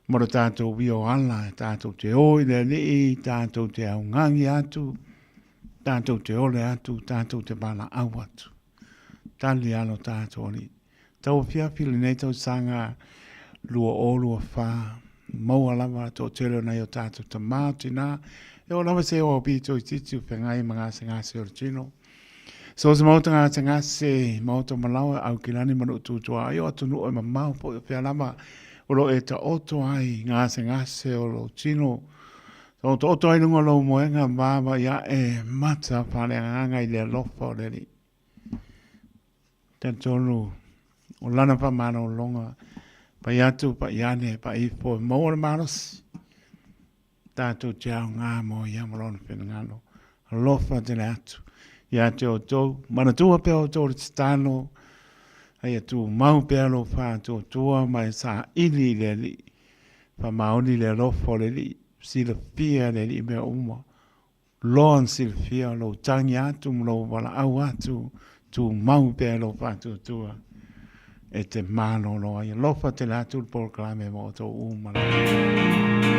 C: mo le tatou wio ala, tatou te o i le Alii, tatou te augagi atu, tatou te ole atu, tatou te valaau atu. Tali alo tatou Alii. Tau afiafi lenei tausaga 2024, maua lava toatele o nai o tatou tama, tina, e oo lava se oa pito itiiti o feagai ma gasegase o le tino. So se maota gasegase, maota malaoa, Aukilani ma Nuututua ai o atunuu e mamao foi o fea lava o lo o e taoto ai gasegase o lou tino. Taotooto ai luga o lou moega vaavaai ae mata faaleagaga i le alofa o le Alii. Talitonu o lana faamalologa pai atu pai ane pai ifo e maua le malosi tatou te aoga mo ia ma lona finagalo. Alofa tele atu ia te outou. Manatua pea outou le tatalo, a ia tumau pea lou faatuatua ma e saili i le Alii. Faamaoni le alofa o le Alii, silafia e le Alii mea uma. Loa ona silafia lou tagi atu ma lou valaau atu, tumau pea lou faatuatua e te malolo ai. Alofa tele atu le polokalame ma outou uma lava.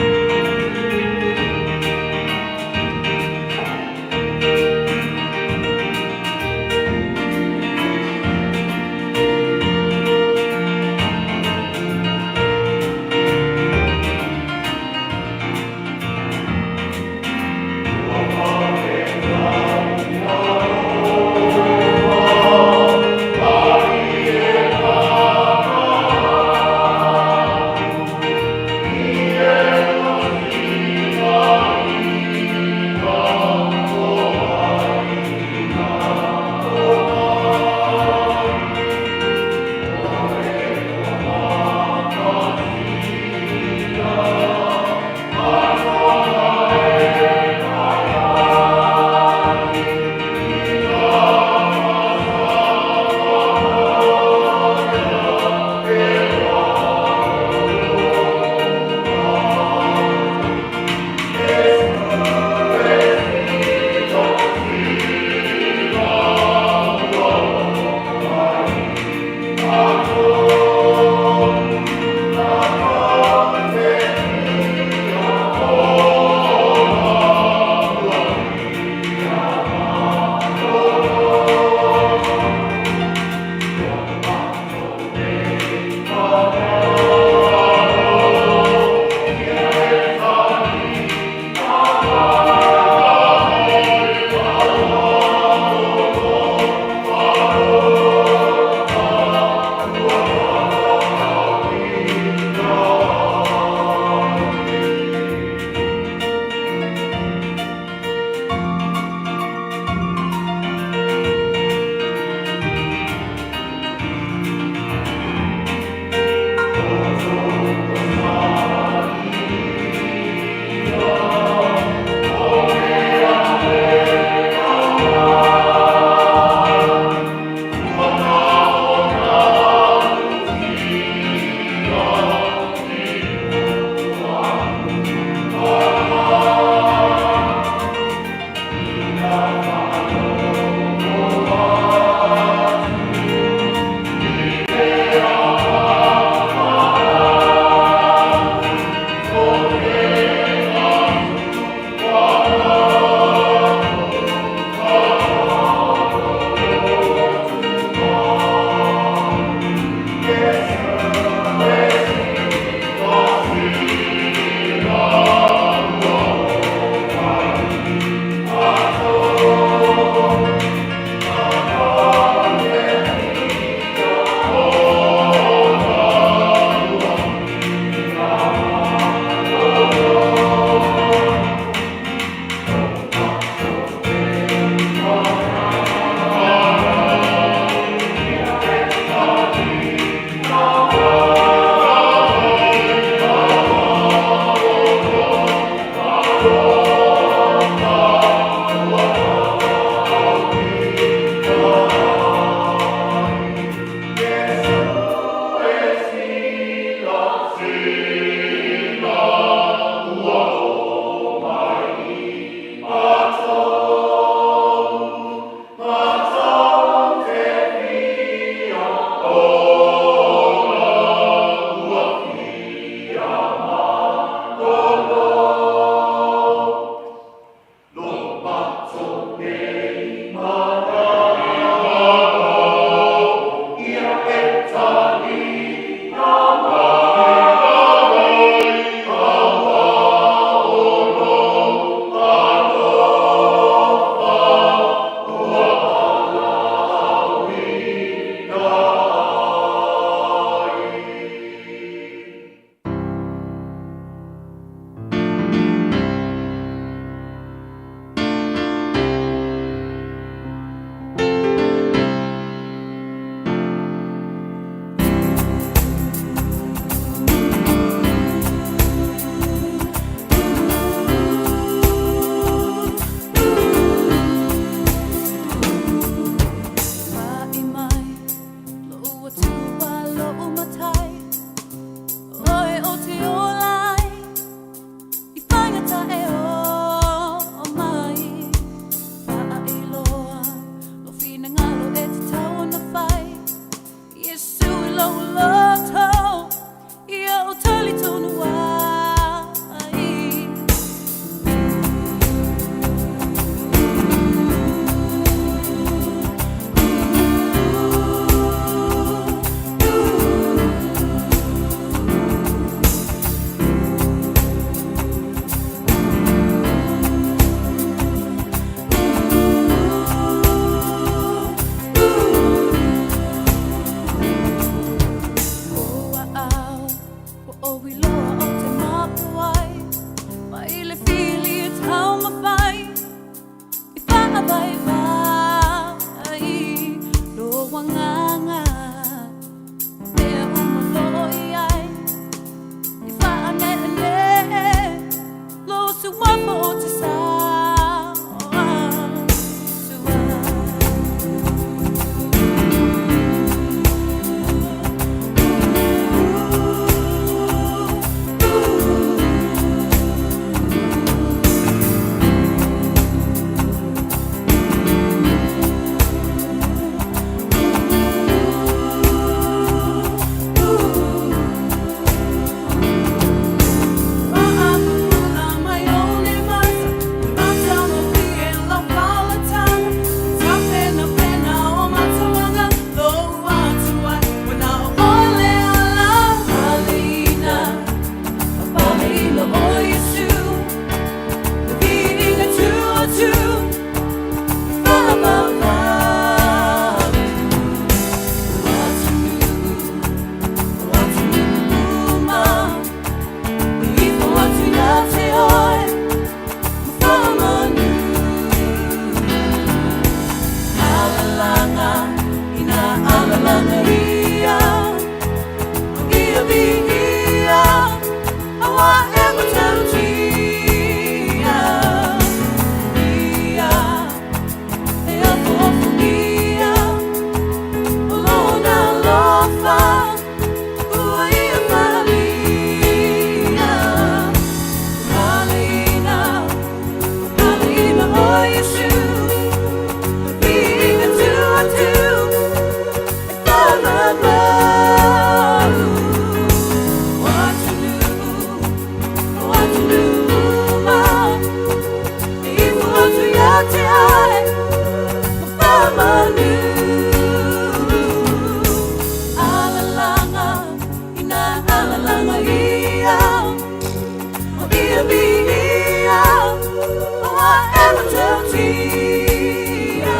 I: Alalaga ina alalaga ia O ia viia Ua ewa tautia.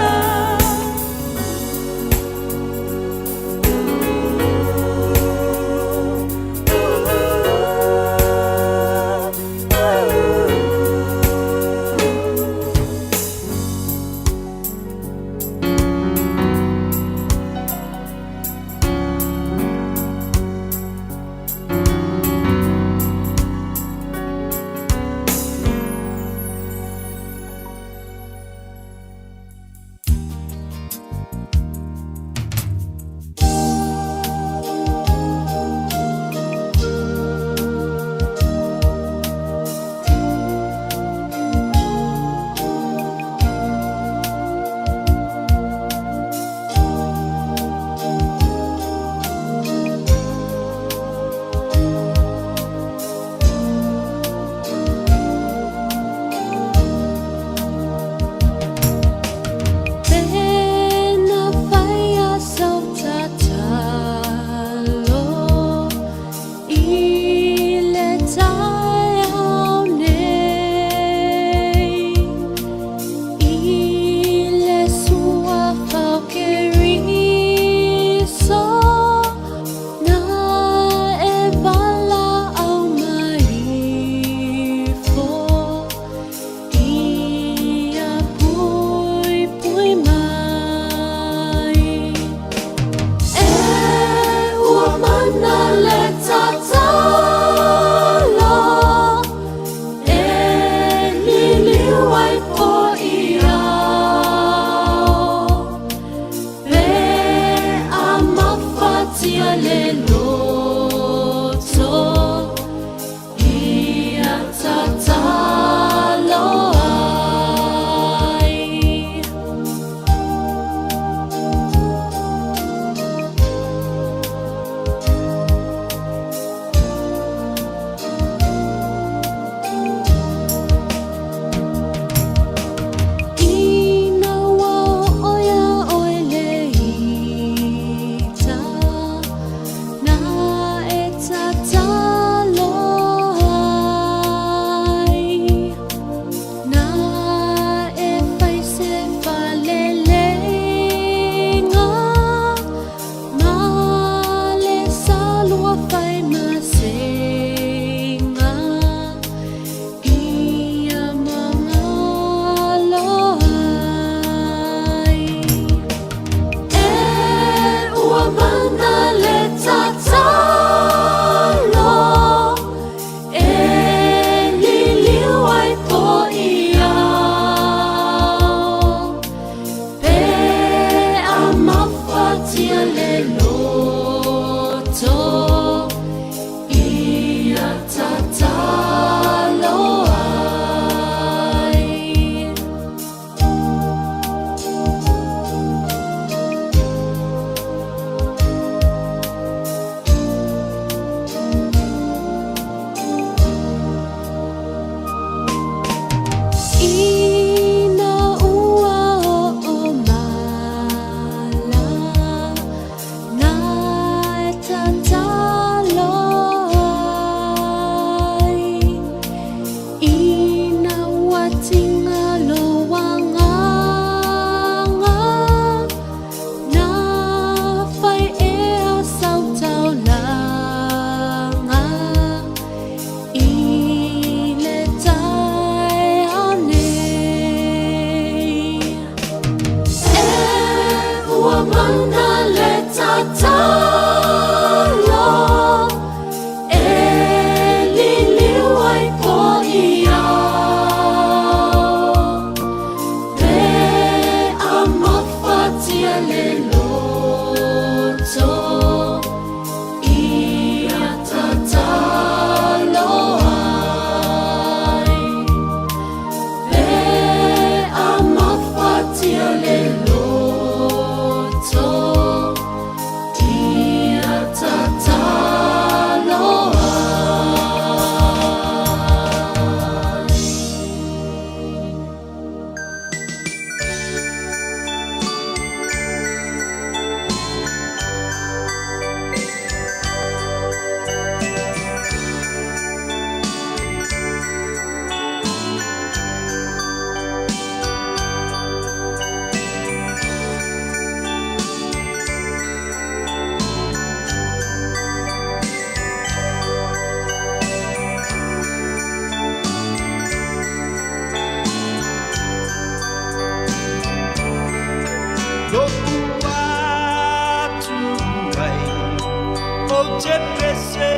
J: te pese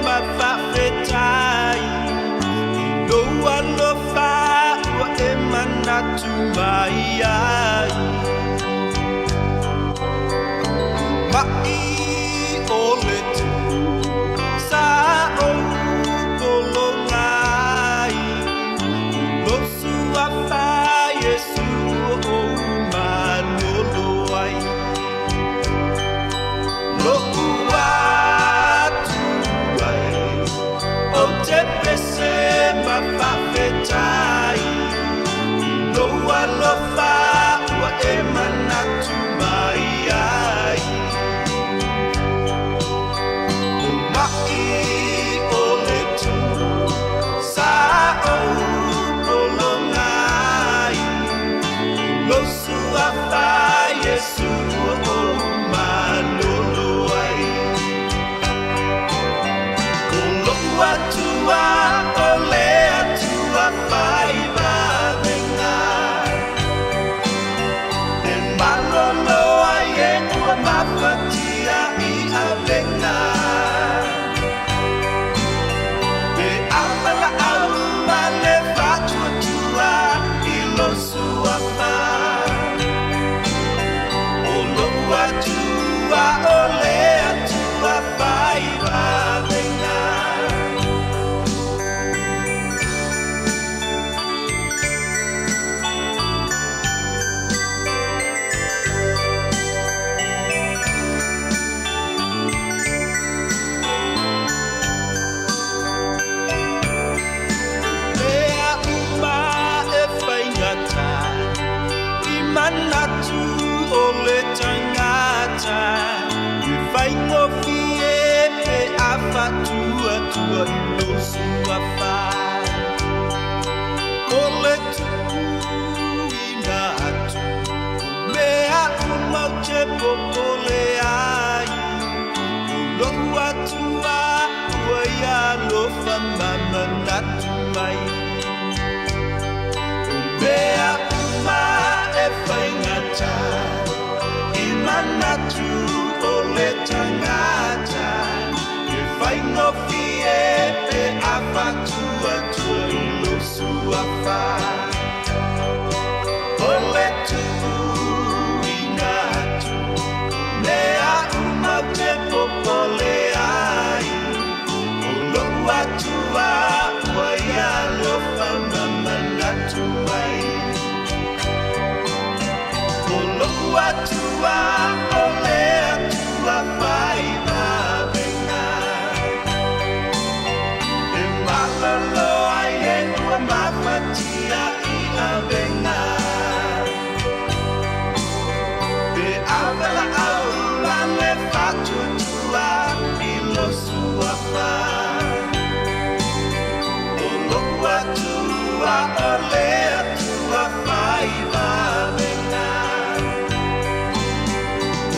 J: ma faafetai i lou alofa ua e manatu mai ai. Ma'i o le tu sa ou pologa ai, lou suafa Iesu ua ou malolo ai. Lo'u Atua e, ou te pese ma faafetai i lou alofa ua e manatu mai ai. O ma'i o le tu sa ou pologa ai, lou suafa Iesu ua ou malolo ai. O lo'u Atua o le Atua fai vavega, e malolo ai e ua mafatia i avega. Pe ava laau ma le faatuatua i lou suafa, o lo'u Atua o le Atua fai vavega. Mea uma e faigata i manatu o le tagata, e faigofie pe a faatuatua i lou suafa. O le tuuina atu o mea uma ou te popole ai, o lo'u Atua ua ia alofa ma manatu mai. O mea uma e faigata i manatu o le tagata, e faigofie pe a faatuatua i lou suafa. O le tuuina atu mea uma ou te popole ai, o lo'u Atua ua ia alofa ma manatu mai. O lo'u Atua o le Atua fai vavega, e malolo ai e ua mafatia i avega. Pe ava laau ma le faatuatua i lou suafa, o lo'u Atua o le Atua fai vavega.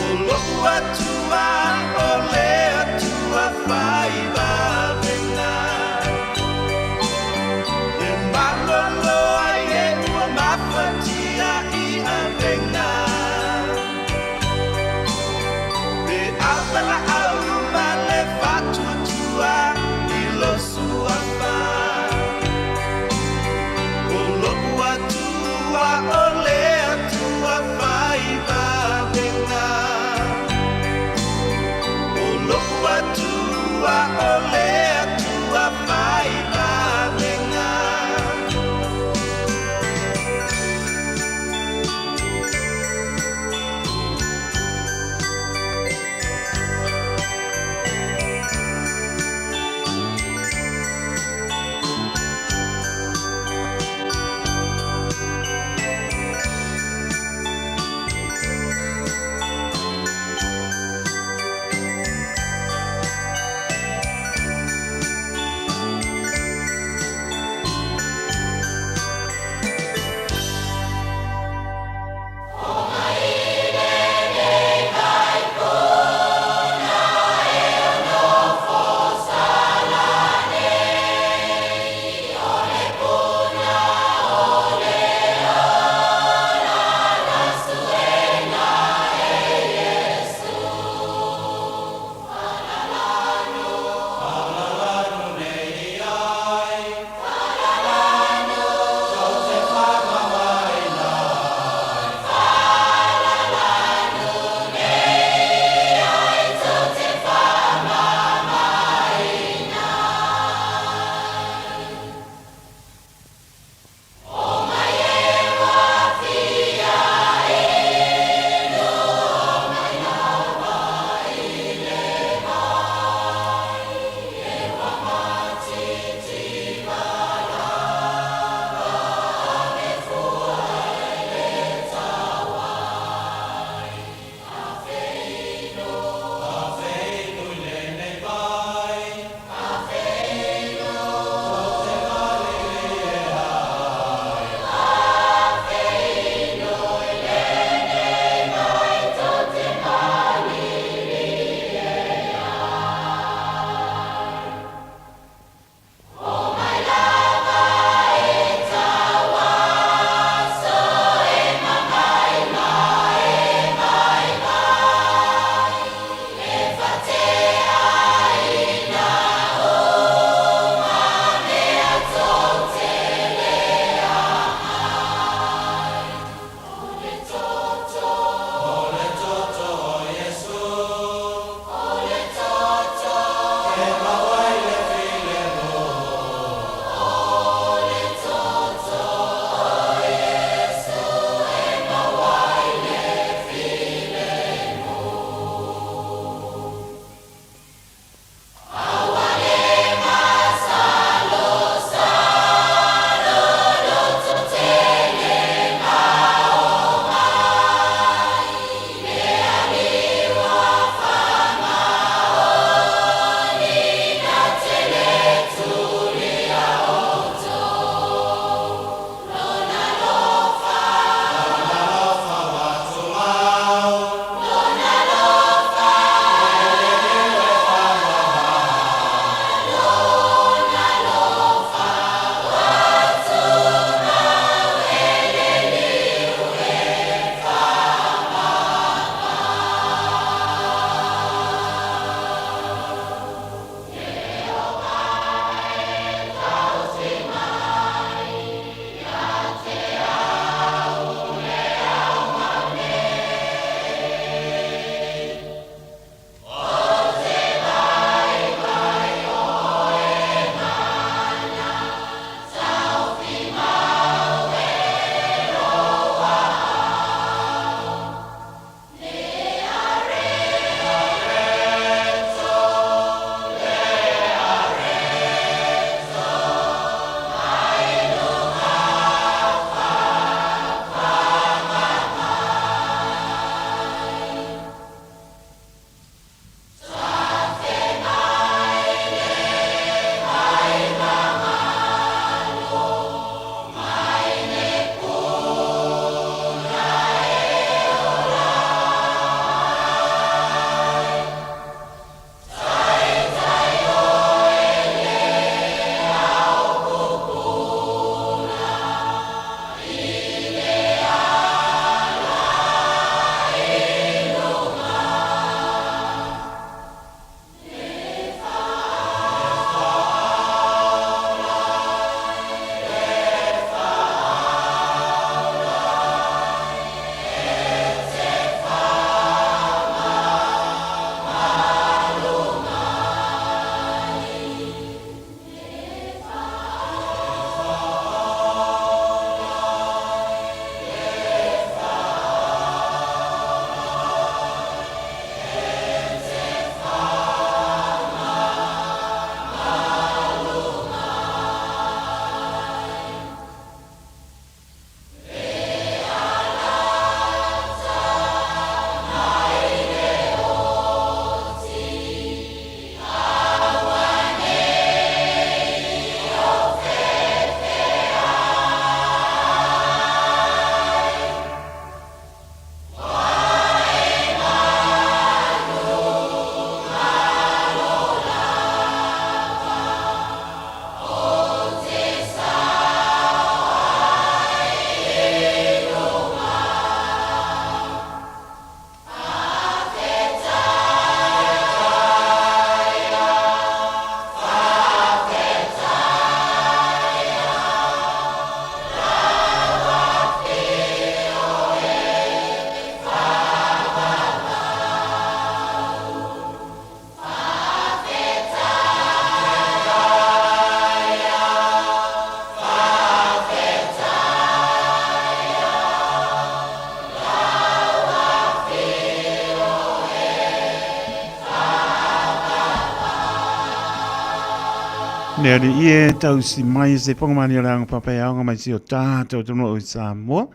J: O lo'u Atua o le Atua fai vavega, e malolo ai e ua mafatia i avega. Pe ava laau ma le faatuatua
C: Le Alii e tausi mai se pogamalie o le aoga papaeaoga mai si o tatou atunuu i Samoa.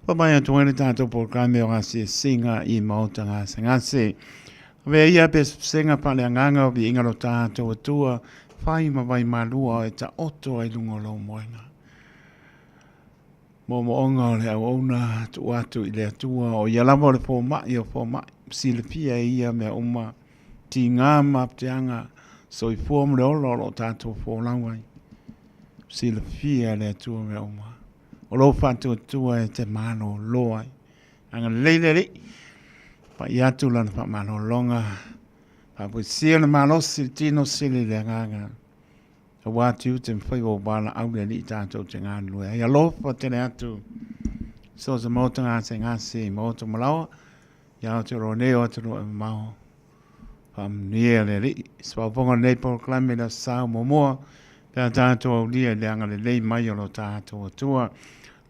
C: Papai atu ai le tatou polokalame o gasegasiga i maota gasegase. Avea ia pesepesega faaleagaga o viiga lo tatou Atua, fai ma vai malua e taoto ai luga o lou moena. Moomooga o le auauna tuu atu i le Atua, o ia lava o le fomai o fomai, silafia e ia mea uma, tiga ma mafatiaga, soifua ma le ola o lo o tatou folau ai. Silafia e le Atua mea uma. O lou faatuatua e te malolo ai. Agalelei le Alii, pai atu lana faamalologa, faafoisia le malosi, le tino sili le agaga. Aua tiute ma faiva o valaau le Alii tatou te galulue ai. Alofa tele atu so se maota gasegase i maota malaoa, i Aotearoa nei o atunuu e mamao. Faamanuia le Alii. Se faaopoopoga o lenei polokalame i le Aso Sa muamua, pe a tatou aulia i le agalelei mai o lo tatou Atua.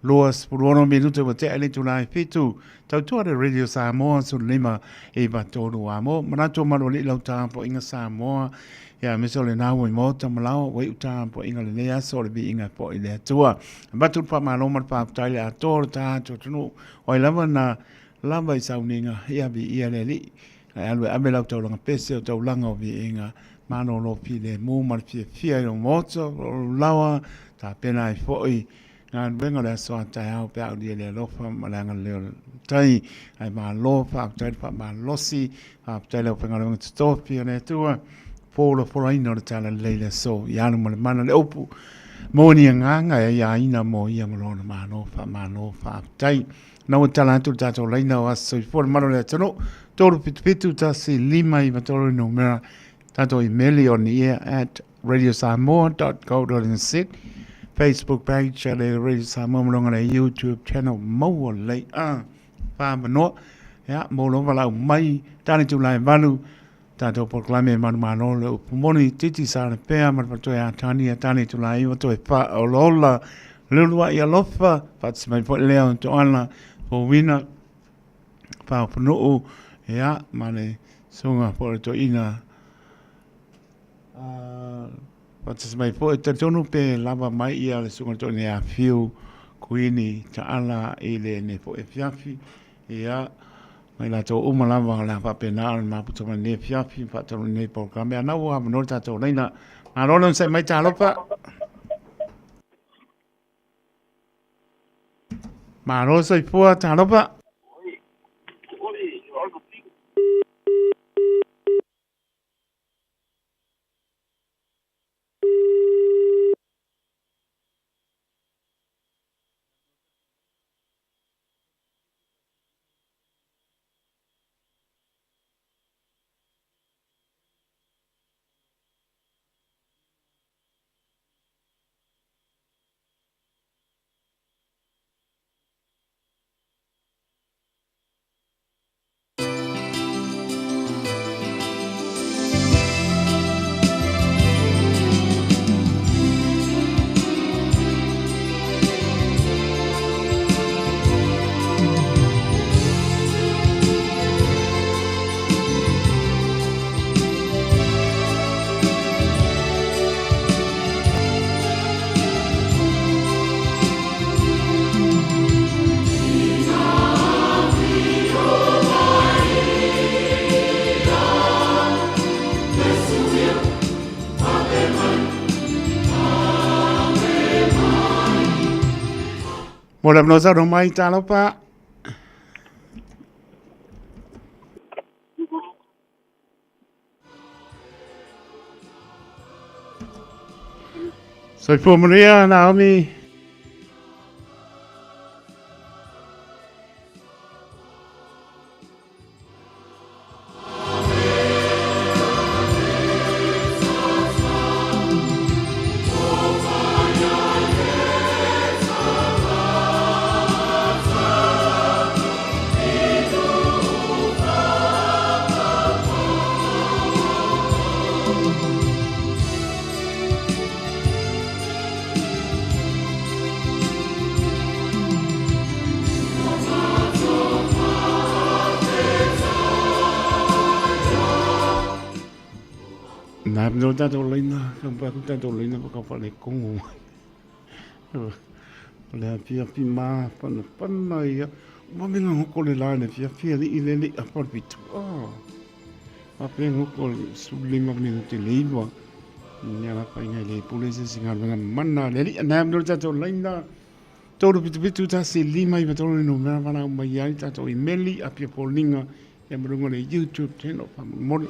C: 26 minute ua tea i le itula e 7. Tautua le Radio Samoa 15 9 3 a mo. Manatu o Malualii lau tapuaiga Samoa. Ia aemaise o lena ua i maota ma laoa ua iu tapuaiga lenei aso o le viiga e foi i le Atua. Avatu le faamalo ma le faafetai i le atoa o le tatou atunuu. O ai lava na lava i sauniga, ia viia le Alii. Ae alu e ave lau taulaga pese o taulaga o viiga malolo filemu ma le fiafia i lou maota, o lou laoa, tapena ai foi galuega o le aso a taeao pe a aulia le alofa ma le agalelei o le tai. Ae malo, faafetai le faamalosi, faafetai le aufaigaluega totofi a le Atua, folafolaina o le talalelei i le aso, i alu ma le mana le upu, moni agaga e aiaina mo ia ma lona malo, faamalo, faafetai. Na ua tala atu le tatou laina o Aso Soifua le Malu o le Atunuu, 377 1 5 9 3 le numera, tatou imeli on the air at radiosamoa.co.nz, Facebook page a le Radio Samoa ma luga le YouTube channel maua lelei a whamanoa. Ia, mo lova lau mai, tane tū lai valu, tatou polokalame e manumalo le upu moni, titi sa le pea ma le patoe a tani a tane tū lai iwa toe whaolaola, lulua i alofa, whaatasi mai foi lea o toala, fōwina, whaopanuu, ia, ma le sunga po le toina, Faatasi mai foi, talitonu pe lava mai ia le susuga i le toeaina ia Fiu Kuini Taala i lenei foi afiafi. Ia, ma i latou uma lava o le a faapena ona maputa mai lenei afiafi ma faataunuu lenei polokalame. A na ua avanoa le tatou laina. Malo le onosai mai talofa. Malo soifua talofa. Mo le avanoa saunoa mai talofa. Soifua manuia, Naomi. No tatou laina, taumafai atu tatou laina pa tau faaletonu mai. O le afiafi mafanafana ia. Ua vave goto le la i le afiafi alii le le apa o le fitu. Oh. Faapea goto le 15 minute le 9. Ia la faiga e le pule se isi galuega mana a le alii. Nai amino le tatou laina. 377 1 5 9 3 le numera valaau mai ai tatou imeli apia foliga ia ma luga o le YouTube channel faamolemole.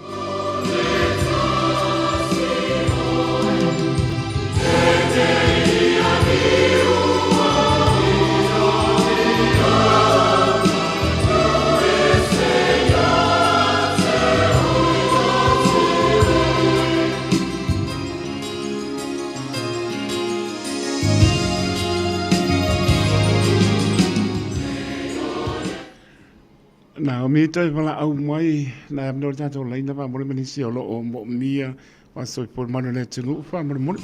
C: Naomi toe valaau mai na e le tatou laina faamolemole ma nisi o lo o moomia faasoifua le malu o le atunuu faamolemole.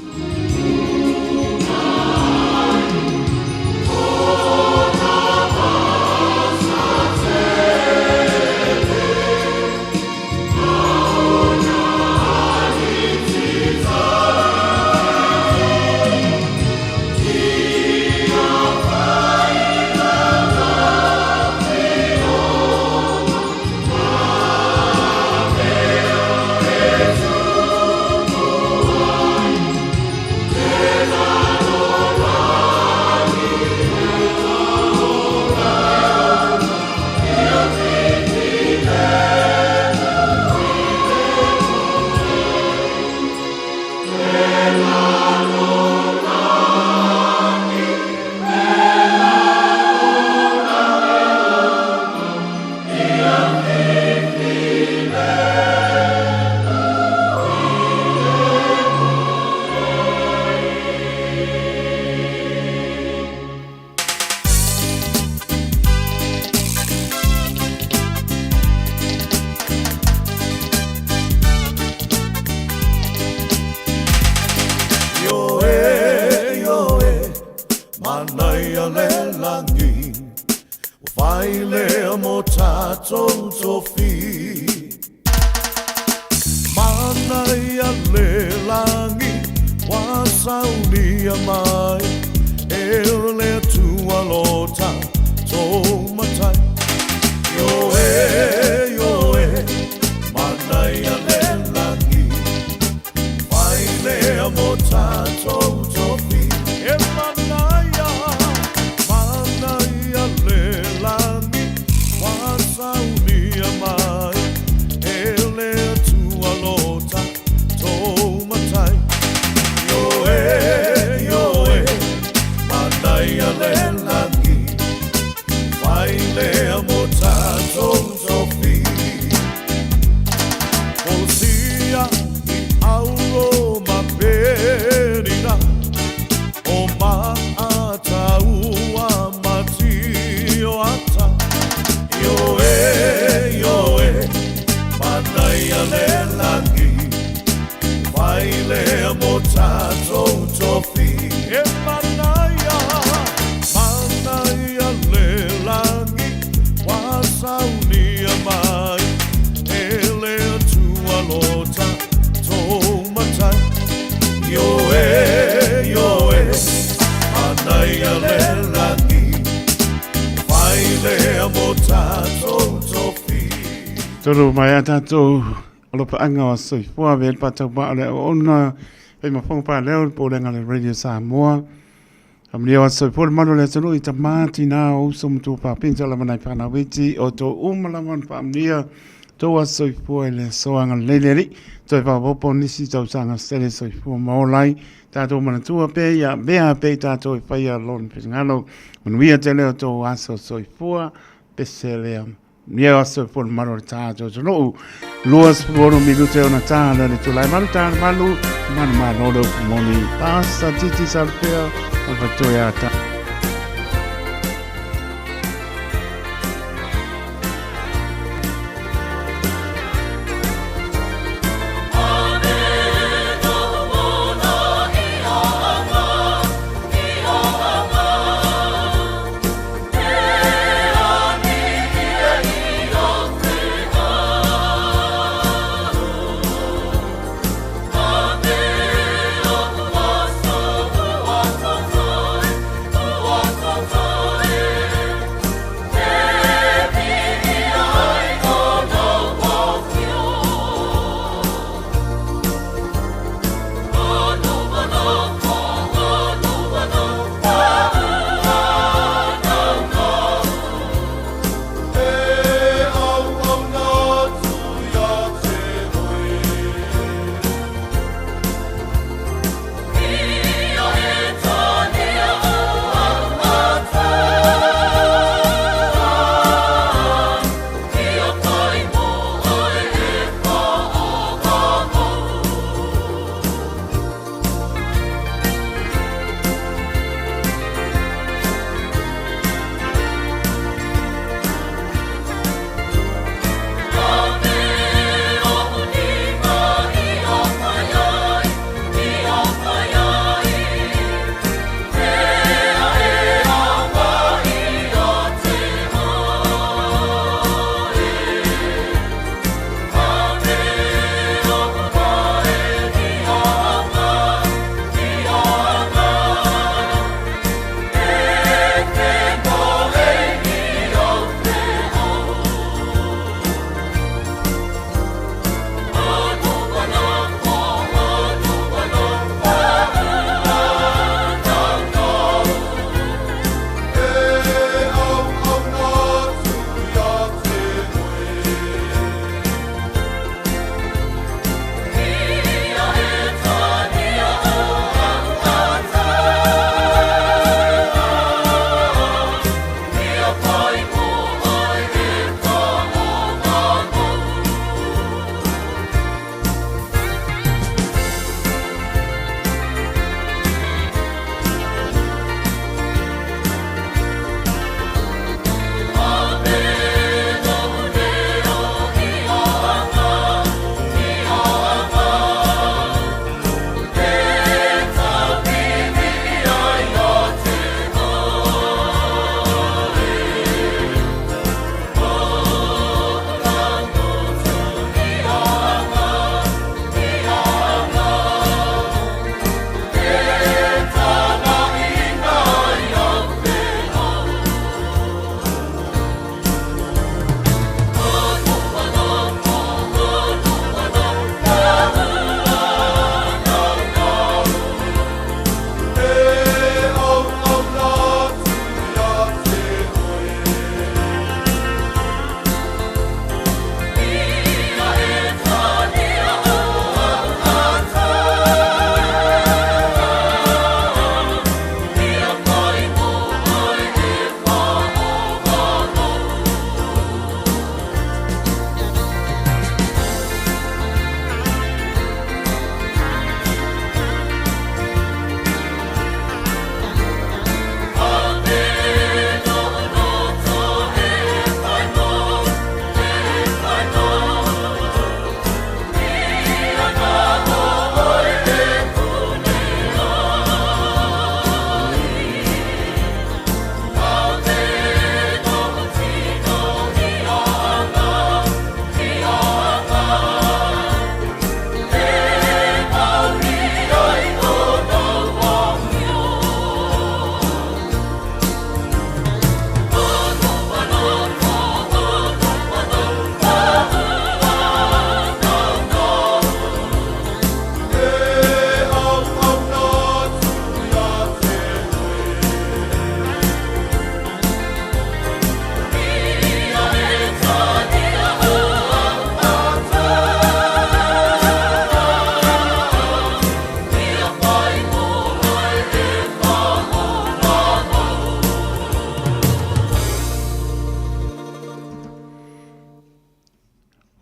E: Ioe, ioe, manaia le lagi, ua fai lea mo tatou tofi. Manaia le lagi, ua saunia mai, e le Atua lo tatou Matai. Ioe, ioe, manaia le lagi, fai lea mo tatou tofi. E manaia, manaia le lagi, ua saunia mai, e le Atua lo tatou Matai. Ioe, ioe, manaia le lagi, fai lea mo tatou tofi. Polosia i auro ma perina, o maataua ma tioata. Ioe, ioe, manaia le lagi, fai lea mo tatou tofi. E manaia, manaia le lagi, ua saunia mai, e le Atua lo tatou Matai. Ioe, ioe, manaia le lagi, fai lea mo tatou tofi.
C: Tolu mai a tatou alofaaga o soifua ve le faatauvaa o le auauna fai ma fofoga faaleo le Pulega a le Radio Samoa. Faamanuia o aso soifua le malu o le atunuu i tama, tina, o uso ma tuafafine sa lava nai fanau iti o tou uma lava ona faamanuia tou aso soifua i le aso agalelei le Alii. Toe faaopoopo nisi tausaga sele soifua ma ola ai tatou manatua pea ia avea pea i tatou e faia lona finagalo. Manuia tele o tou aso soifua pese lea. Manuia aso soifua le mamalu o le tatou atunuu. 26 minute ona tā lea le tulai malu tā le malu, malu malo le upu moni. Pasa titi salupea, o le fatoe a tā.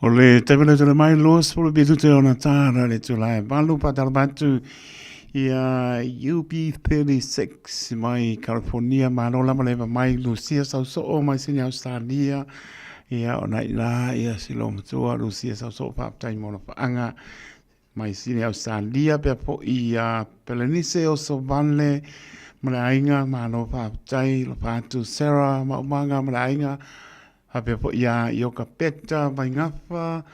C: O le taimi lea tole mai 20 minute ona tāra le tula e valu pātala atu ia UB36 mai California malo lava le mai Lucia Sausoo mai Sydney Australia ia ona i la ia silo matua Lucia Sausoo faafetai mo le whaanga mai Sydney Australia pea po i a Pelenise o Sovale ma le aiga malo faafetai lofa atu Sarah Maumanga ma le aiga faapea foi ia Iokapeta Vaingafa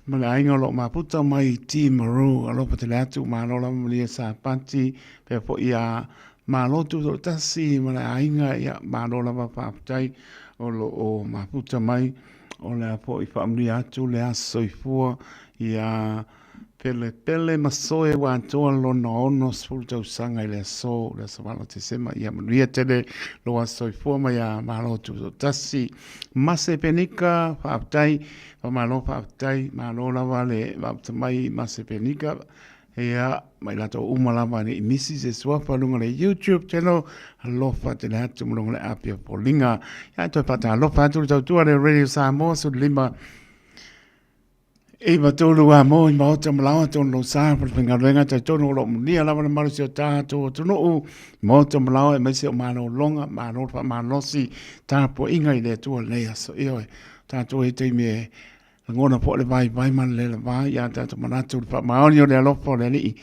C: ma le aiga o lo o maputa mai Timaru alofa tele atu malo lava malia Sapati pea foi ia Malo Tutoatasi ma le aiga ia malo lava faafetai o lo o maputa mai O le a foi faamanuia atu le aso soifua ia Pelepele Masoe ua atoa lona 60 tausaga i le aso, le aso 8 Tesema. Ia manuia tele lou aso soifua ma ia malo tutoatasi. Mase Penika, faafetai, faamalo faafetai, malo lava le vaaputa mai Mase Penika. Ia, mai latou uma lava ne i misi se suafa luga le YouTube channel, alofa tele atu ma luga le api o foliga. Ia, toe faatalofa atu le tautua le Radio Samoa, 15 iva tolu a mo i maota ma laoa tonu lou sa pa le faigaluega talitonu o lo o mulia lava le malosi o tatou atunuu maota ma laoa aemaise o malologa malo le faamalosi tapuaiga i le Atua lenei aso. Ioe, tatou e taimi e Lagona foi le vaivai ma le lelava ia tatou manatu le faamaoni o le alofa o le Alii.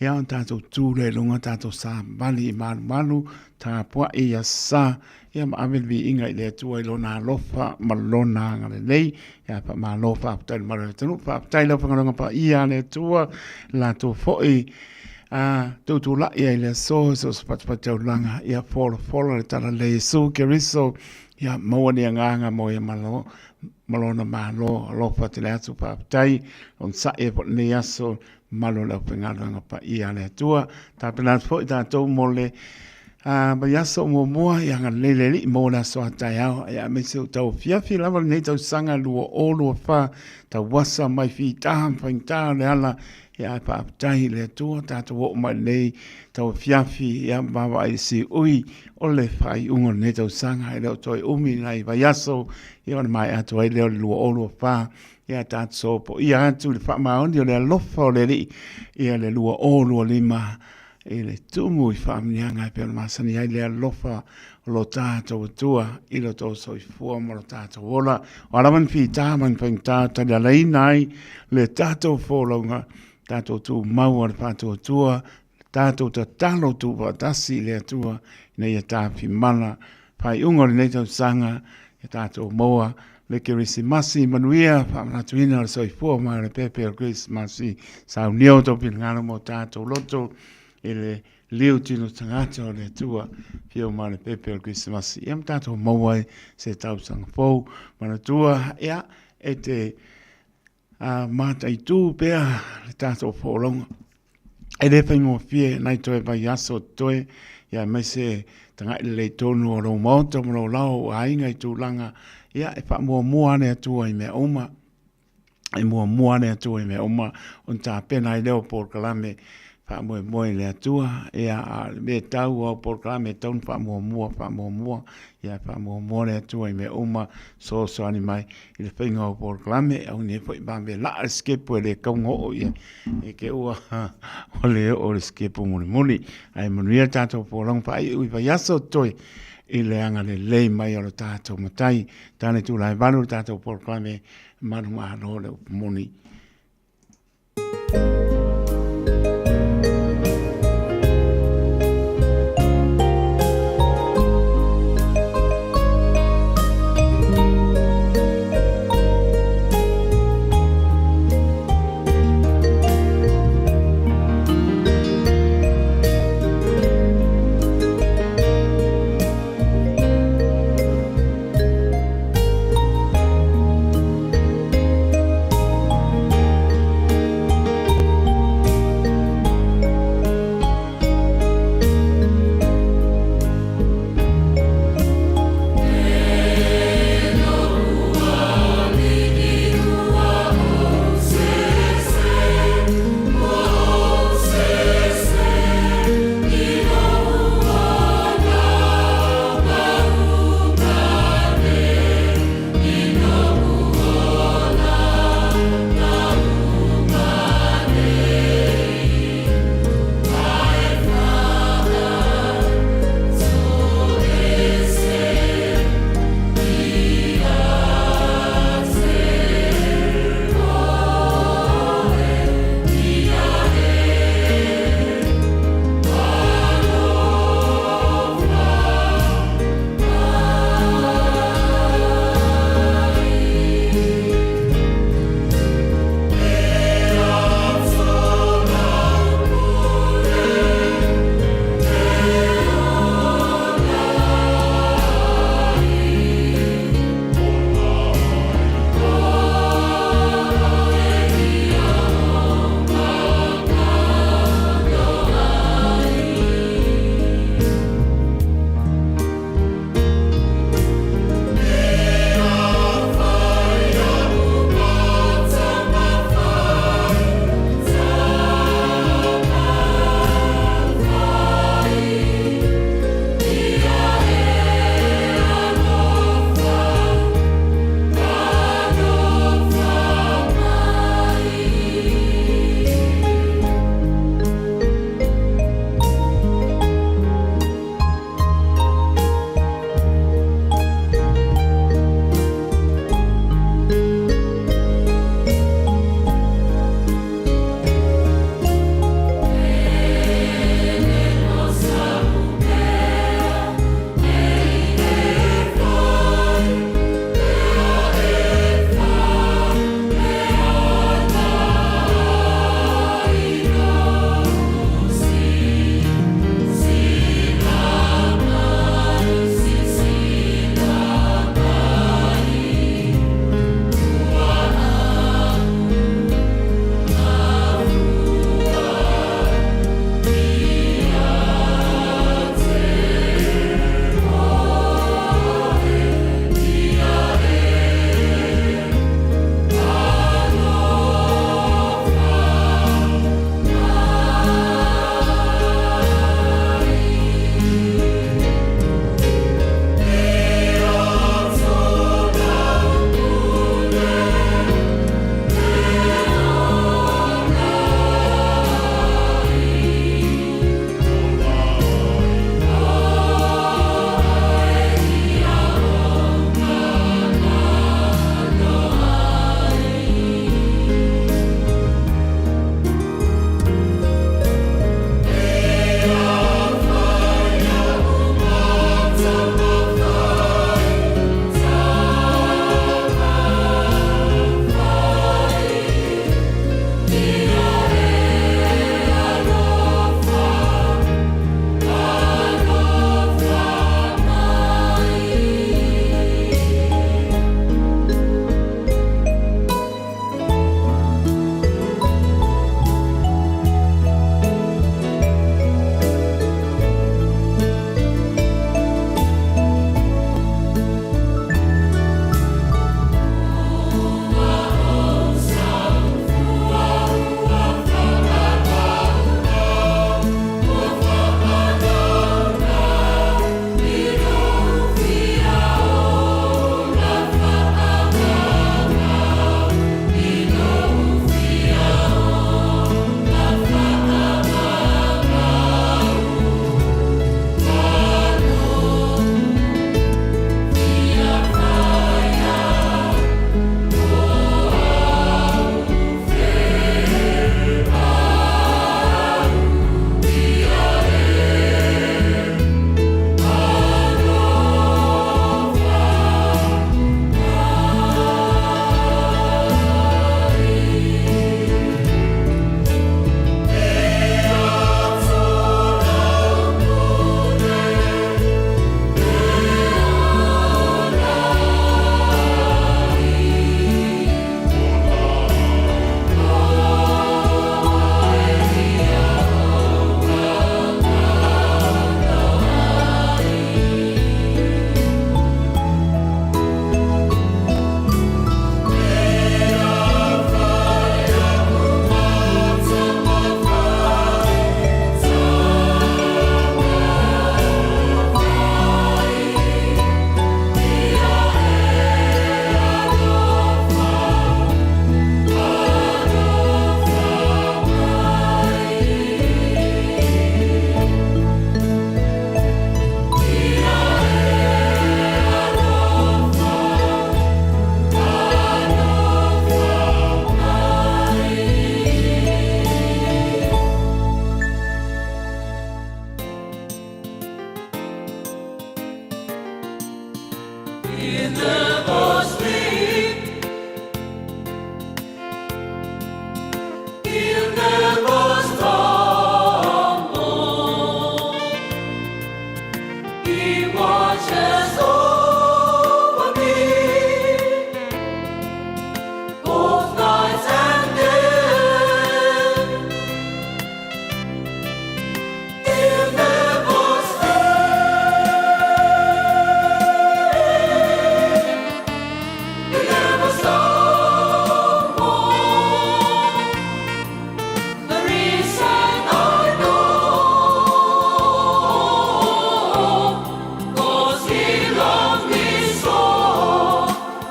C: Ia ona tatou tu lea i luga tatou savali i malumalu, tapuai ia sa, ia ma ave le viiga i le Atua i lona alofa ma lona agalelei. Ia faamalo faafetai i le mamalu o le atunuu, faafetai i le aufaigaluega paia a le Atua, latou foi a tutulai ai le aso so o se fatafataulaga, ia folafola le talalelei Iesu Keriso, ia maua ni agaga mo ia malo ma lona Malo. Alofa tele atu, faafetai, onosai ai foi lenei aso, mamalu o le aufaigaluega paia a le Atua. Tapena atu foi tatou mo le vaiaso muamua, ia agalelei le Alii mo le aso a taeao, ia aemaise o tauafiafi lava lenei tausaga 2024, tauasa mai fita ma faigata o le ala, ia ae faafetai i le Atua, tatou oo mai lenei tauafiafi, ia vaavaai i le siui o le faaiuga o lenei tausaga, e le o toe umi nai vaiaso, ia ona maea atu ai lea o le 2024, ia tatou sopoia atu i le faamaoni o le alofa o le Alii, ia le 2025 i le tumu i faamanuiaga e pei ona masani ai le alofa o lo tatou Atua i lo tou soifua ma lo tatou ola. O a lava ni fita ma ni faigata e talialaina ai le tatou folauga, tatou tumau a le faatuatua, Tatou tatalo tuufaatasi i le Atua ina ia tafimala faaiuga o lenei tausaga, ia tatou maua le Kerisimasi manuia, faamanatuina o le soifua ma le pepe o le Kerisimasi, saunia o tou finagalo ma o tatou loto i le liu tino tagata o le Atua, fio ma le pepe o le Kerisimasi, ia ma tatou maua ai se tausaga fou. Manatua, ia, e te A mataitu pea le tatou folauga. E le faigofie nai toe vaiaso o totoe, ia aemaise tagai lelei tonu o lou maota ma lou lao o aiga i tulaga, ia e faamuamua le Atua i mea uma. E muamua le Atua i mea uma, ona tapena ai lea o polokalame faamoemoe i le Atua, ia a o le mea e tau au polokalame e tatau ona faamuamua, faamuamua, ia faamuamua le Atua i mea uma, fesoasoani mai i le faiga o polokalame, aua ne i foi vave laa le sikepu e le tatau ona oo i ai, e te ua le oo le sikepu mulimuli. Ae manuia le tatou folauga faaiu i vaiaso o totoe i le agalelei mai o le tatou Matai. Tane tulae valu le tatou polokalame manumalo le upu moni.
B: never sleep. He'll never stumble. He watches over me, both night and day. He'll never sleep. He'll never stumble. The reason I know, 'cause he loved me so,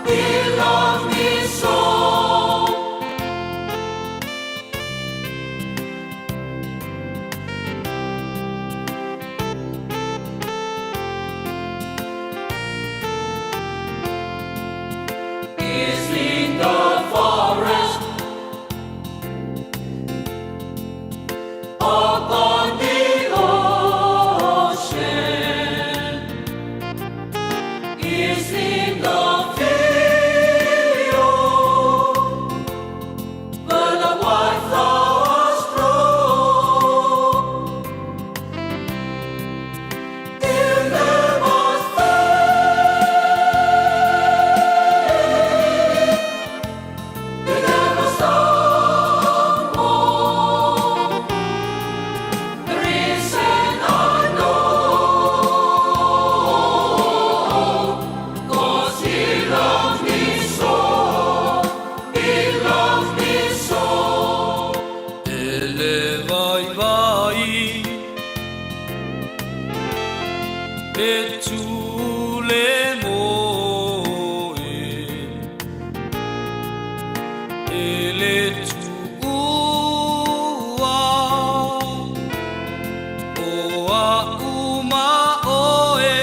B: he loved me so. Is in the forest, upon the ocean, is in the field, where the white flowers grow. He'll never sleep, he'll never stumble. The reason I know, 'cause he loved me so, he loved me so.
K: Ele vai vai Pe tule moe Ele tuua O a uma oe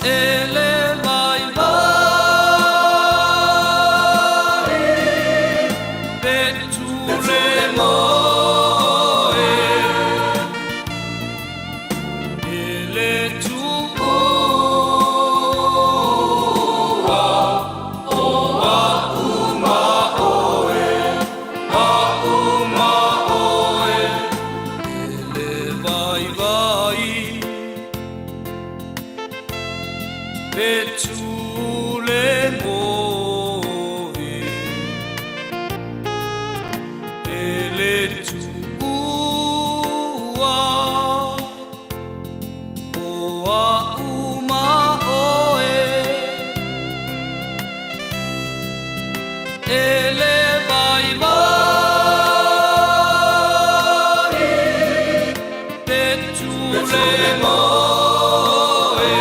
K: Ele vai vai Pe tule moe Ele tuua O a uma oe A uma oe Ele vai vai Pe tule moe Ele tuua O a uma oe Ele vai vai Pe tule moe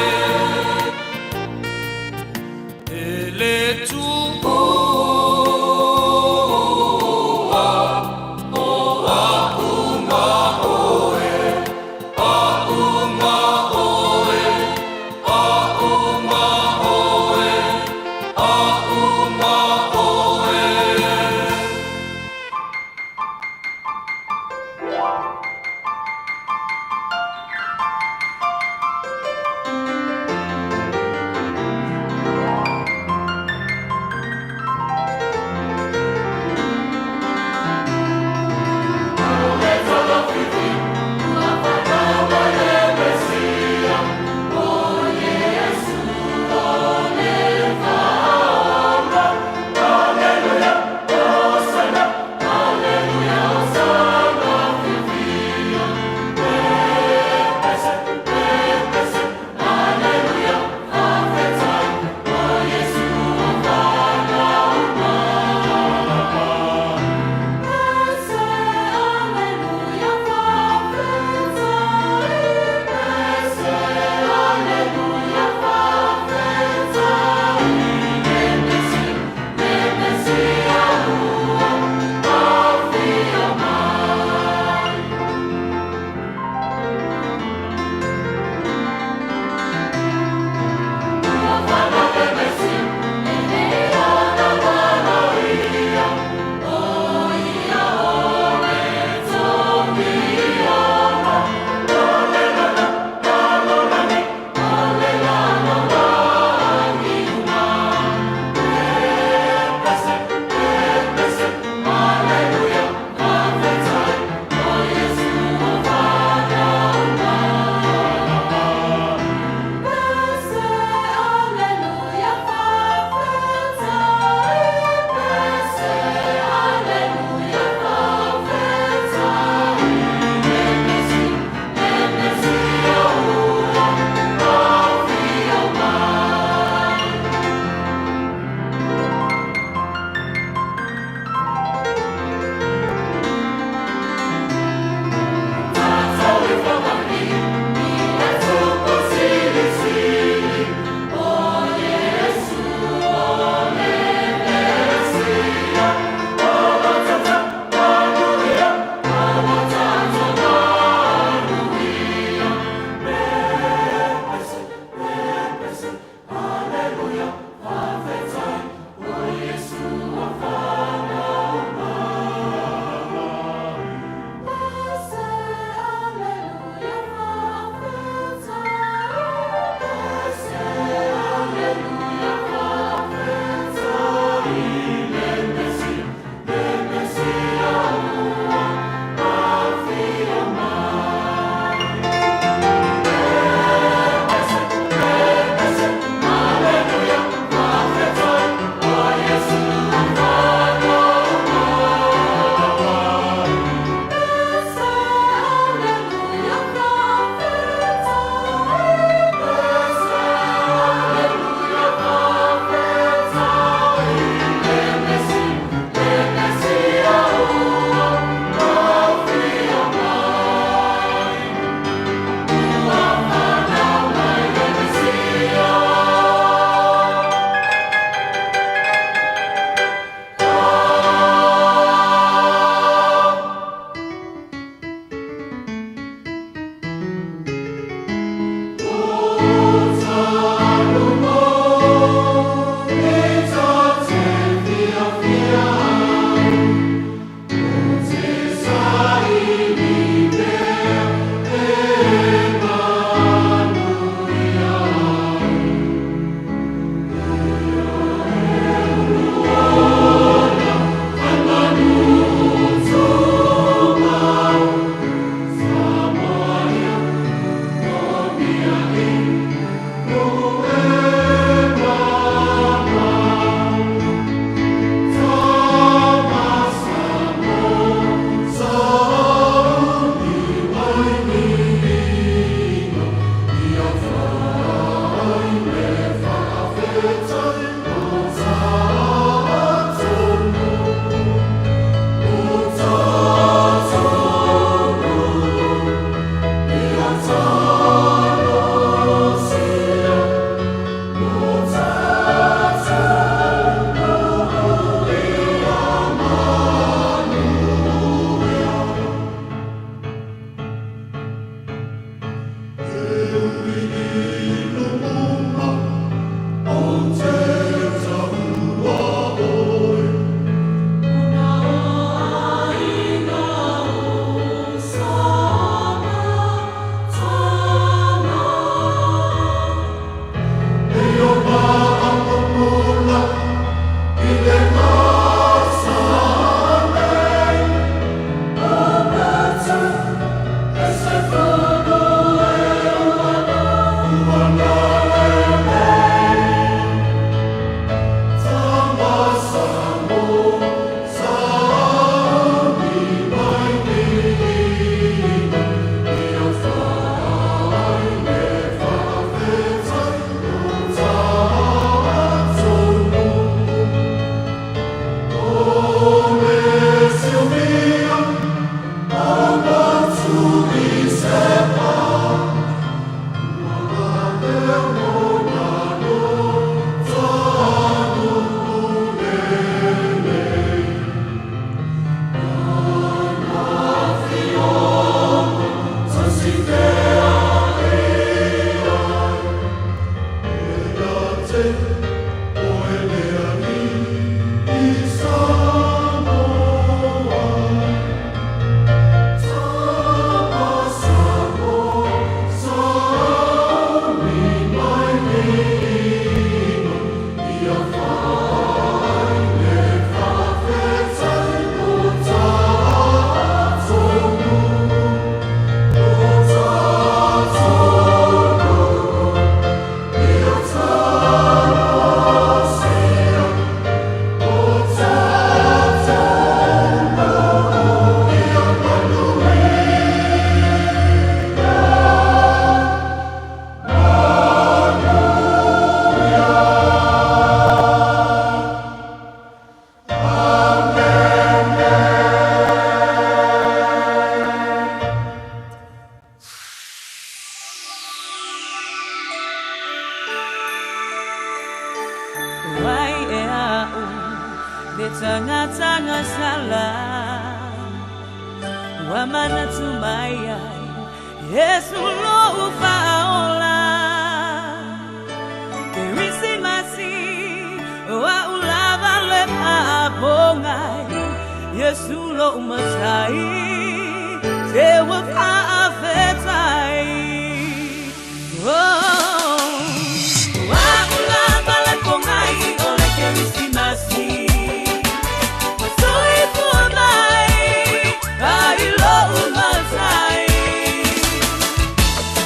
I: Wai e a'u le tagataga sala ua manatu mai ai Iesu lo'u fa'aola Kerisimasi o a'u lava le fa'apogai Iesu lo'u matai te ua fa'afetai Oh, o a'u lava le pogai o le Kerisimasi ua soifua mai ai lo'u matai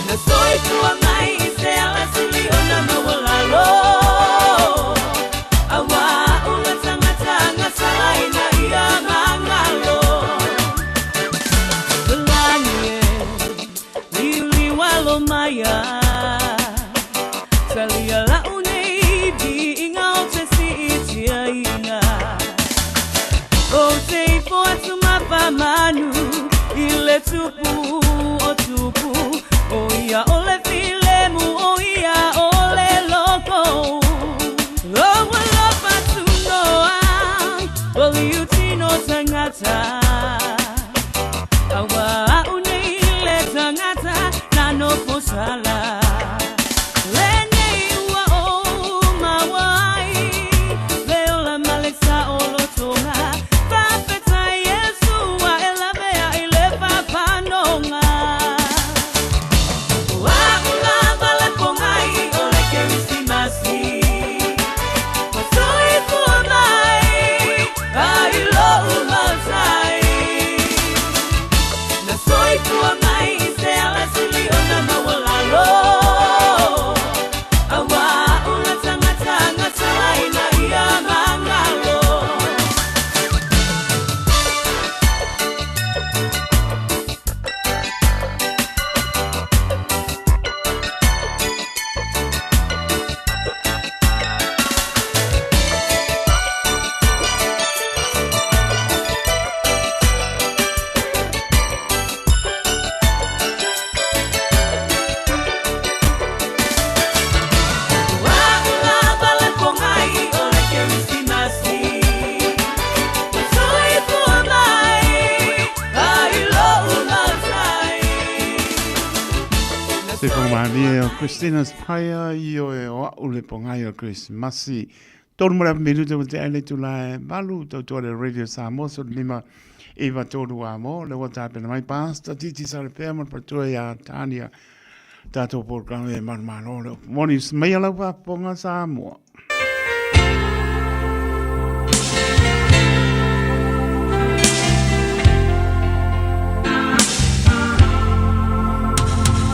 I: na soifua mai i se alasili ona maualalo auā o le tagata gasalaina ia magalo lagi e liuliualo mai talia la'u nei viiga o te si'itiaina ou te ifo atu ma famanu i le tupu o tupu o ia o le filemu o ia o le loko lou alofa tunoa o liutino tagata auā a'u nei le tagata na nofo sala lenei ua ou maua ai le ola ma le sa'olotoga fa'afetai Iesu ua e lavea i le fa'afanoga o a'u lava le pogai o le Kerisimasi ua soifua mai ai lo'u matai na soifua mai i se alasili ona maualalo auā o le tagata gasalaina ia magalo. O a'u lava le pogai o le Kerisimasi ua soifua mai ai lo'u matai na
C: Se whakamalie o Christina's Prayer i o e o a'u le pogai o Kerisimasi. Tolu ma le minuta ua tea i le itula e valu, tautua le Radio Samoa, 15 9 3 a mo, le ua tapena mai Pastor Titi Sarepea ma le faletua ia Tania. Tatou polokalame e manumalo le upu moni maia lau faafofoga Samoa.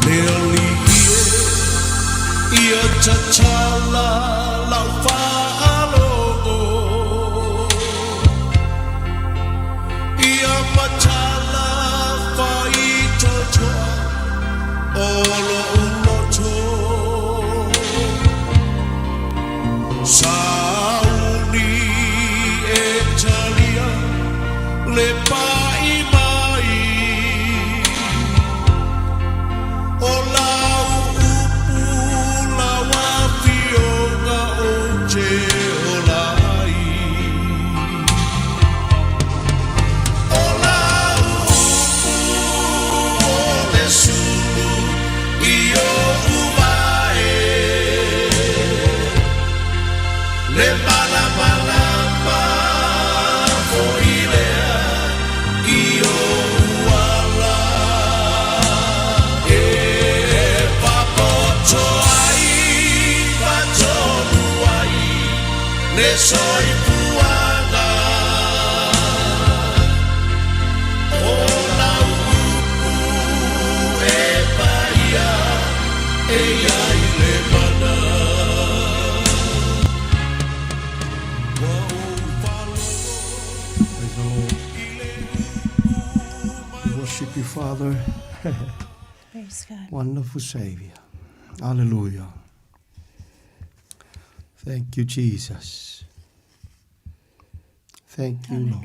E: Le alii e ia tatala lau faalogo Ia matala faitotoa o lo'u loto Sauni e talia le pa'i mai O lau upu lau afioga ou te ola ai O lau upu o le sulu i o'u vae.
J: Le malamalama foi lea i ou ala E papoto ai ma tonu ai le soifuaga O lau upu e paia e i ai le mana.
L: Praise the Lord. We worship you, Father.
M: Praise God.
L: Wonderful Savior. Hallelujah. Thank you, Jesus. Thank you, Lord.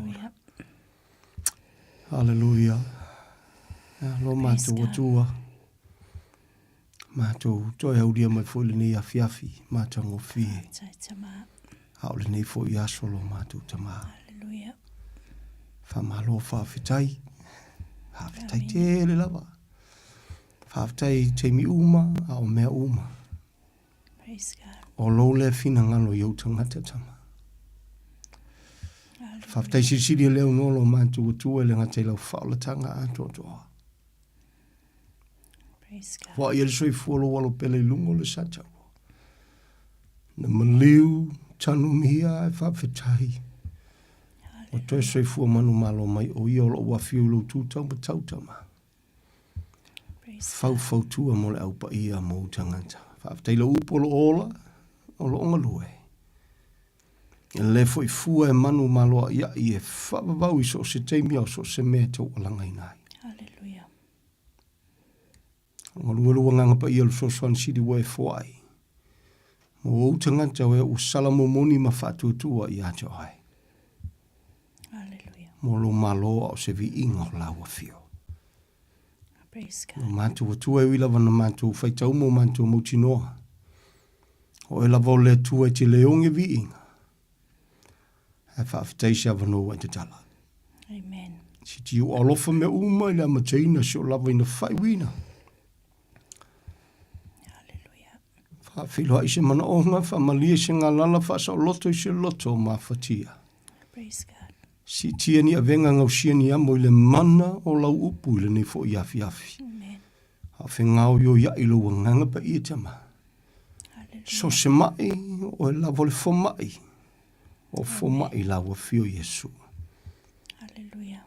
M: Hallelujah.
L: Hallelujah. Lo matou Atua. Matou toe aulia mai foi lenei afiafi matagofie.
M: Faafetai Tama.
L: A o lenei foi aso lo matou Tama.
M: Hallelujah.
L: Faamalo faafetai. Faafetai tele lava. Faafetai i taimi uma a o mea uma.
M: Praise God.
L: O lou lea finagalo i ou tagata Tama. Faafetai silisili e le aunoa lo matou Atua e le gata i lau faaolataga atoatoa.
M: Praise God.
L: Foai e le soifua lou alo pele i luga o le sa taua. Na maliu tanumia ae faafetai. O toe soifua manumalo mai o ia o lou afio i lou tu tau ma tau tama. Faufautua mo le au paia mo ou tagata. Faafetai lau upu o loo ola, o loo galue. E le foi fua e manu maloa'ia'i e faavavau i so o se taimi a o so o se mea e taualagaina ai.
M: Hallelujah.
L: O galue lou Agaga Paia o le Fesoasoani Sili ua e foai mo ou tagata o ea ua sala momoni ma faatuatua ia te oe.
M: Hallelujah.
L: Mo lou Malo a o se viiga o lau afio.
M: Praise God.
L: O matou Atua e ui lava na matou faitau ma o matou mautinoa. O oe lava o le Atua e te le oge viiga. Ae faafetai i se avanoa ua e tatala.
M: Amen.
L: Si ti ua alofa mea uma i le amataina si o lava ina faaiuina.
M: Hallelujah.
L: Faafeiloai se manaoga, faamalie se galala, faasaoloto i se loto o mafatia.
M: Praise God.
L: Siitia ni avega gausia ni amo i le mana o lau upu i lenei foi afiafi.
M: Amen.
L: A o fegaoioiaʻi lou Agaga Paia Tama. So se maʻi, o oe lava o le fomaʻi. O fomaʻi lau afio Iesu.
M: Hallelujah.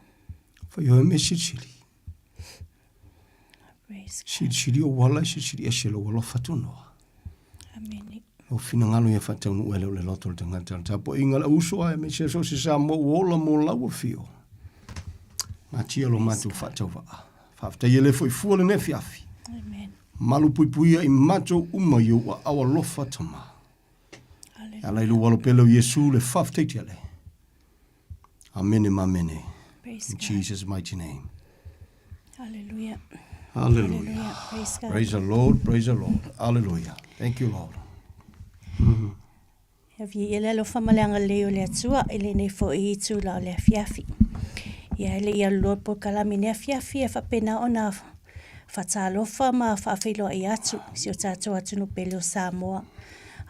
L: Fai oe mea silisili.
M: Praise God.
L: Silisili ou ala, silisili ese lou alofa tunoa.
M: Amene.
L: Lou finagalo ia faataunuu e le o le loto o le tagata. Le tapuaiga a le uso ae aemaise so o se Samoa ua ola mo lau afio. Natia lo matou faatauvaa. Faafetai e le foi fua lenei afiafi.
M: Amen.
L: Malupuipuia i matou uma i ou aao alofa Tama. E ala i lou alo pele o Iesu le faafetai tele. Amene ma amene.
M: Praise
L: In
M: God.
L: Jesus' mighty name.
M: Hallelujah.
L: Hallelujah.
M: Hallelujah. Praise God.
L: Praise the Lord, praise the Lord. Hallelujah. Thank you, Lord.
M: Ia viia le alofa ma le agalelei o le Atua i lenei foi itula o le afiafi. Ia e le i aluloa le polokalame i nei afiafi e faapena ona faatalofa ma faafeiloai atu i si o tatou atunuu pele o Samoa.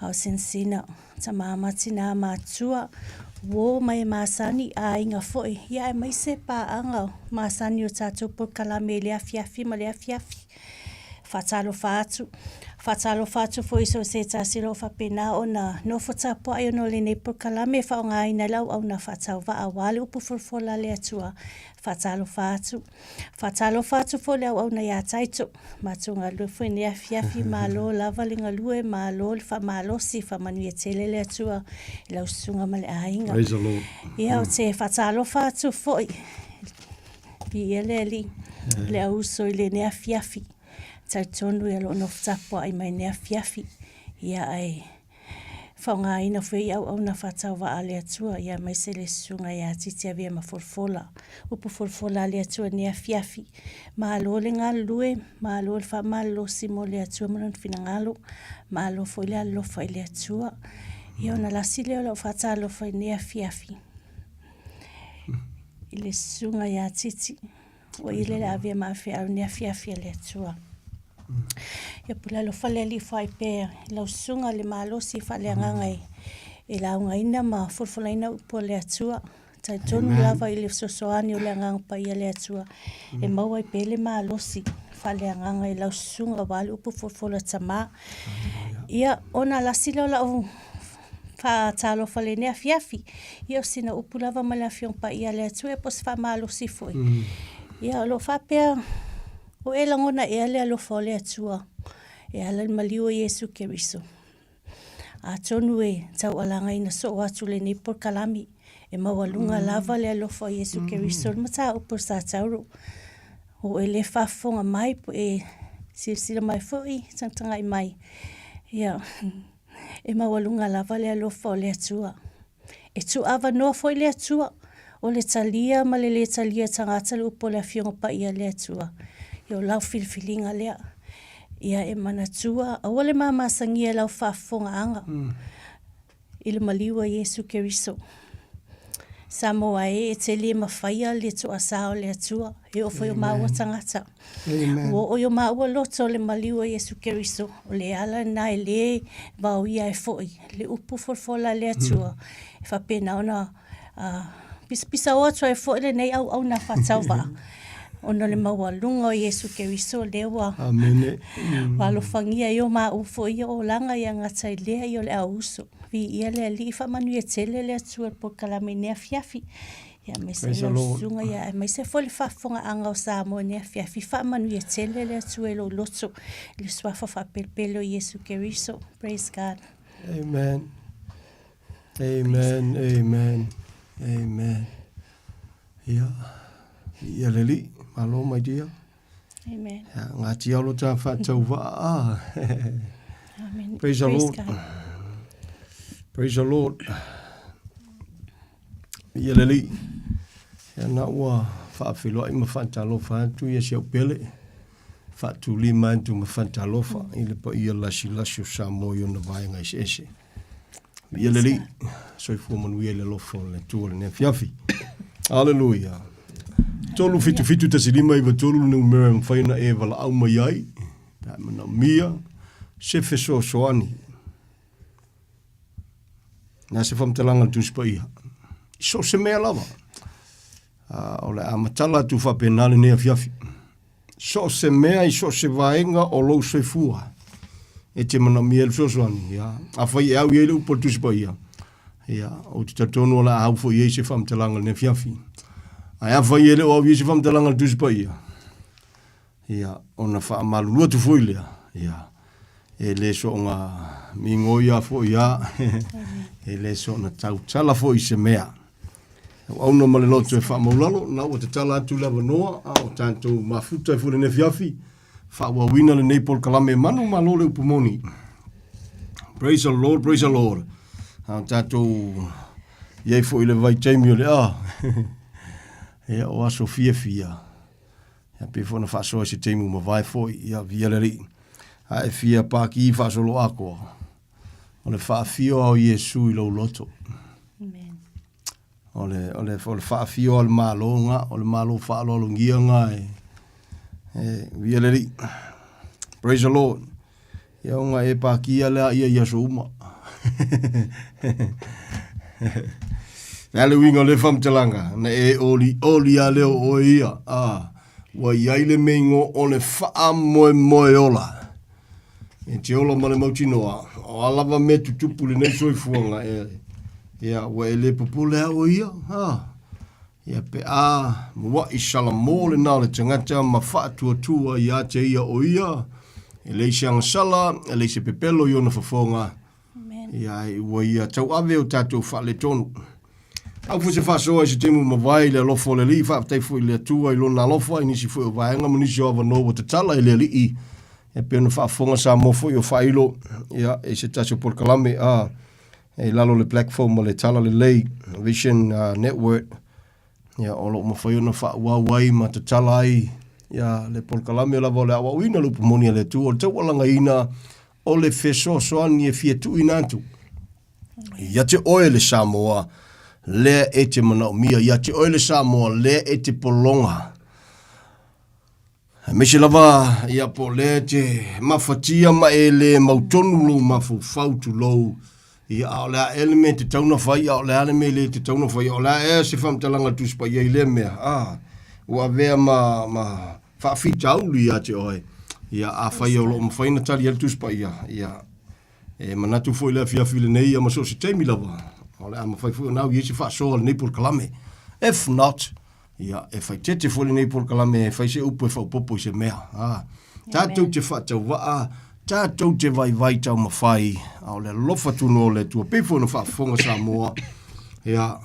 M: A o sinasina tama ma tina matua, uō mai e masani, aiga foi, ia aemaise paaga masani o tatou polokalame i le afiafi ma le afiafi. Faatalofa atu. Faatalofa atu foi i so o se tasi o lo o faapena ona nofo tapuai ona o lenei polokalame e faaaogaina ai le auauna faatauvaa aua le upu folafola a le Atua. Faatalofa atu. Faatalofa atu foi i le auauna ia Taito, matou galue foi i lenei afiafi, malo lava le galue, malo le faamalosi, faamanuia tele le Atua i lau susuga ma le aiga.
L: Praise the Lord.
M: Ia, ou te faatalofa atu foi, viia le Alii, le auuso i lenei afiafi, talitonu ia o lo o nofo tapuai mai i lenei afiafi, ia ae Faaaogaina foi i auauna faatauvaa a le Atua, ia aemaise le Susuga ia Titi Avea ma Folafola. Upu folafola a le Atua i lenei afiafi. Malo le galulue, malo le faamalolosi mo le Atua ma Lona finagalo, malo foi le alolofa i le Atua. Ia ona lasi lea o lau faatalofa i lenei afiafi i le Susuga ia Titi. Ua ia lea le avea ma feau i lenei afiafi a le Atua. Ia pule alofa le Alii foai pea i lau susuga le malosi faaleagaga e E laugaina ma folafolaina upu a le Atua. Talitonu lava i le fesoasoani o le Agaga Paia a le Atua e maua ai pea le malosi faaleagaga i lau susuga aua le upu folafola a Tama. Ia, ona lasi lea o lau faatalofa i lenei afiafi, ia o sina upu lava mai le Afioga Paia a le Atua po o se faamalosi foi. Ia, o lo o faapea, o e lagona ea le alofa o le Atua e ala i le maliu o Iesu Keriso? Atonu e taualagaina soo atu lenei polokalame, e maualuga lava le alofa o Iesu Keriso i le mataupu o le Satauro. O e le faafofoga mai po e silasila mai foi, tagatagai mai, ia, e maualuga lava le alofa o le Atua. E tuuavanoa foi le Atua, o le talia ma le lē talia e tagata le upu o le Afioga Paia a le Atua. Ia o lau filifiliga lea. Ia e manatua, aua le mamasagia i lau faafofogaaga i le maliu a Iesu Keriso. Samoa e, e te le mafaia le toasā o le Atua, e oo foi o māua tagata. Ua oo i o māua loto le maliu a Iesu Keriso, o le ala lena e lē vaoia ai foi le upu folafola a le Atua, e faapena ona pisapisao atu ai foi lenei auauna faatauvaa, ona o le maualuga o Iesu Keriso lea ua alofagia ai o maua foi ia olaga ia gata i lea ia o le auuso. Viia le Alii, faamanuia tele le Atua i le polokalame i lenei afiafi. Ia aemaise
L: Praise the
M: lau
L: Lord.
M: susuga ia aemaise foi le faafofogaaga o Samoa i lenei afiafi. Faamanuia tele le Atua i lou loto i le suafa faapelepele o Iesu Keriso. Praise God.
L: Amen. Amen, amen, amen. Ia, ia le Alii, malo my dear.
M: Amen.
L: Ia, ngā tia olo tā whātau waa.
M: Amen.
L: Praise the
M: Praise
L: Lord.
M: God.
L: Praise the Lord. Ia le Alii, ia na ua faafeiloai ma faatalofa atu ia si au pele, faatulima atu ma faatalofa i le paia lasilasi o Samoa i ona vaega eseese. Ia le Alii, soifua manuia i le alofa o le Atua i lenei afiafi. Aleluia. 3771593 le numera e mafai ona e valaau mai ai, pe a manaomia se fesoasoani. Na se faamatalaga a le Tusi Paia. I so o se mea lava. O le a matala atu faapena lenei afiafi. So o se mea i so o se vaega o lou soifua e te manaomia ai le fesoasoani, ia, afai e au i ai le upu a le Tusi Paia, ia, ou te talitonu o le a au foi i ai se faamatalaga i lenei afiafi. Ae afai e le o au i ai se faamatalaga a le Tusi Paia, Ia, ona faamalulu atu foi lea, ia, e le soona migoia foi a, e le soona tautala foi i se mea. Auauna ma le loto e faamaulalo, na ua tatala atu le avanoa, a o tatou mafuta ai foi lenei afiafi, faaauauina lenei polokalame manu malo le upu moni. Praise the Lord, praise the Lord. A o tatou i ai foi i le vaitaimi o le a, ia, o aso fiafia. Ia pei foi ona faasoa i se taimi ua mavae foi, ia viia le Alii. A e fia pākī faasoloatoa, o le faafio o Iesu i lou loto.
M: Amen.
L: O le, o le, o le faafio o le Malo nga, o le Malo faaaloalogia nga e, e viia le Alii. Praise the Lord. Ia ona e pākia lea ia i aso uma. Le a le uiga o le faamatalaga, na e olioli a lea o oe ia, a, ua i ai le meigo o le faamoemoe ola. E te ola ma le mautinoa, o a lava mea tutupu i lenei soifuaga, e, ia, ua e le popole a oe ia, a, Ia pe a muaʻi salamo lena o le tagata ma faatuatua ia te ia o ia, e leai se agasala, e leai se pepelo i ona fofoga, ia ai ua ia tauave o tatou faaletonu. Au foi se faasoa i se taimi ua mavae i le alofa o le Alii, faafetai foi i le Atua i Lona alofa i nisi foi o vaega ma nisi o avanoa ua tatala e le Alii, e pei ona faafofoga Samoa foi o faailo, ia, i se tasi o polokalame, a, i lalo o le platform o le Talalelei Vision Network, ia, o lo o mafai ona faaauau ai ma tatala ai ia, le polokalame lava o le aoaoina o le upu moni a le Atua, o le taualagaina o le fesoasoani e fia tuuina atu ia te oe le Samoa lea e te manaomia, ia te oe le Samoa lea e te pologa. Aemaise lava, ia, po o lea e te mafatia ma e le mautonu lou mafaufau, tulou, Ia, a o le a ea le mea e tatau ona fai, a o le a le mea e le tatau ona fai, a o le a ea se faamatalaga a le Tusi Paia i lea mea, a, ua avea ma, ma faafitauli ia te oe. Ia, afai o lo o mafai ona tali ai le Tusi Paia, ia, e manatu foi i le afiafi lenei, ia ma so o se taimi lava, o le a mafai foi ona au i ai se faasoa a lenei polokalame. If not, Ia, e faaeteete foi lenei polokalame e fai se upu e faaopoopo i se mea. A, tatou te faatauvaa, tatou te vaivai taumafai, a o le alofa tunoa o le Atua, pei foi ona faafofoga Samoa, ia,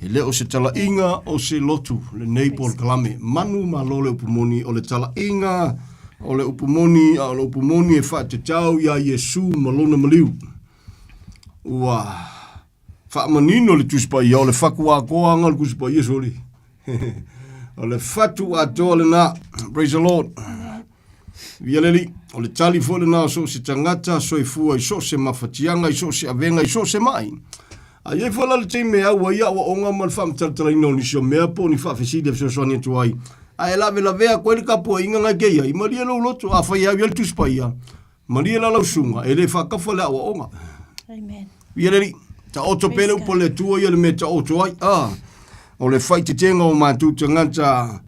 L: e le o se talaiga o se lotu lenei polokalame. Manu malo le upu moni, o le talaiga o le upu moni, a o le upu moni e faatatau iā Iesu ma lona maliu. Ua Faamanino le Tusi Paia, o le fatu atoa aga o le Tusi Paia, soli. o le fatu atoa lena. Praise the Lord. Via le Alii, o le tali foi lena o so o se tagata soifua i so o se mafatiaga, i so o se avega, i so o se mai. A i ai foi la le taimi e au ai aoaoga ma le faamatalatalaina o nisi o mea po o ni faafesili e fesoasoani atu ai, a e lavelavea atu ai le tapuaiga na e te i ai, malie lou loto, afai e au i ai le Tusi Paia, Malie la lau susuga, e le faatafa le aoaoga.
M: Amen.
L: Ia le Alii, taoto pea le upu a le Atua ia le mea e taoto ai. Ah, o le faaeteetega o matou tagata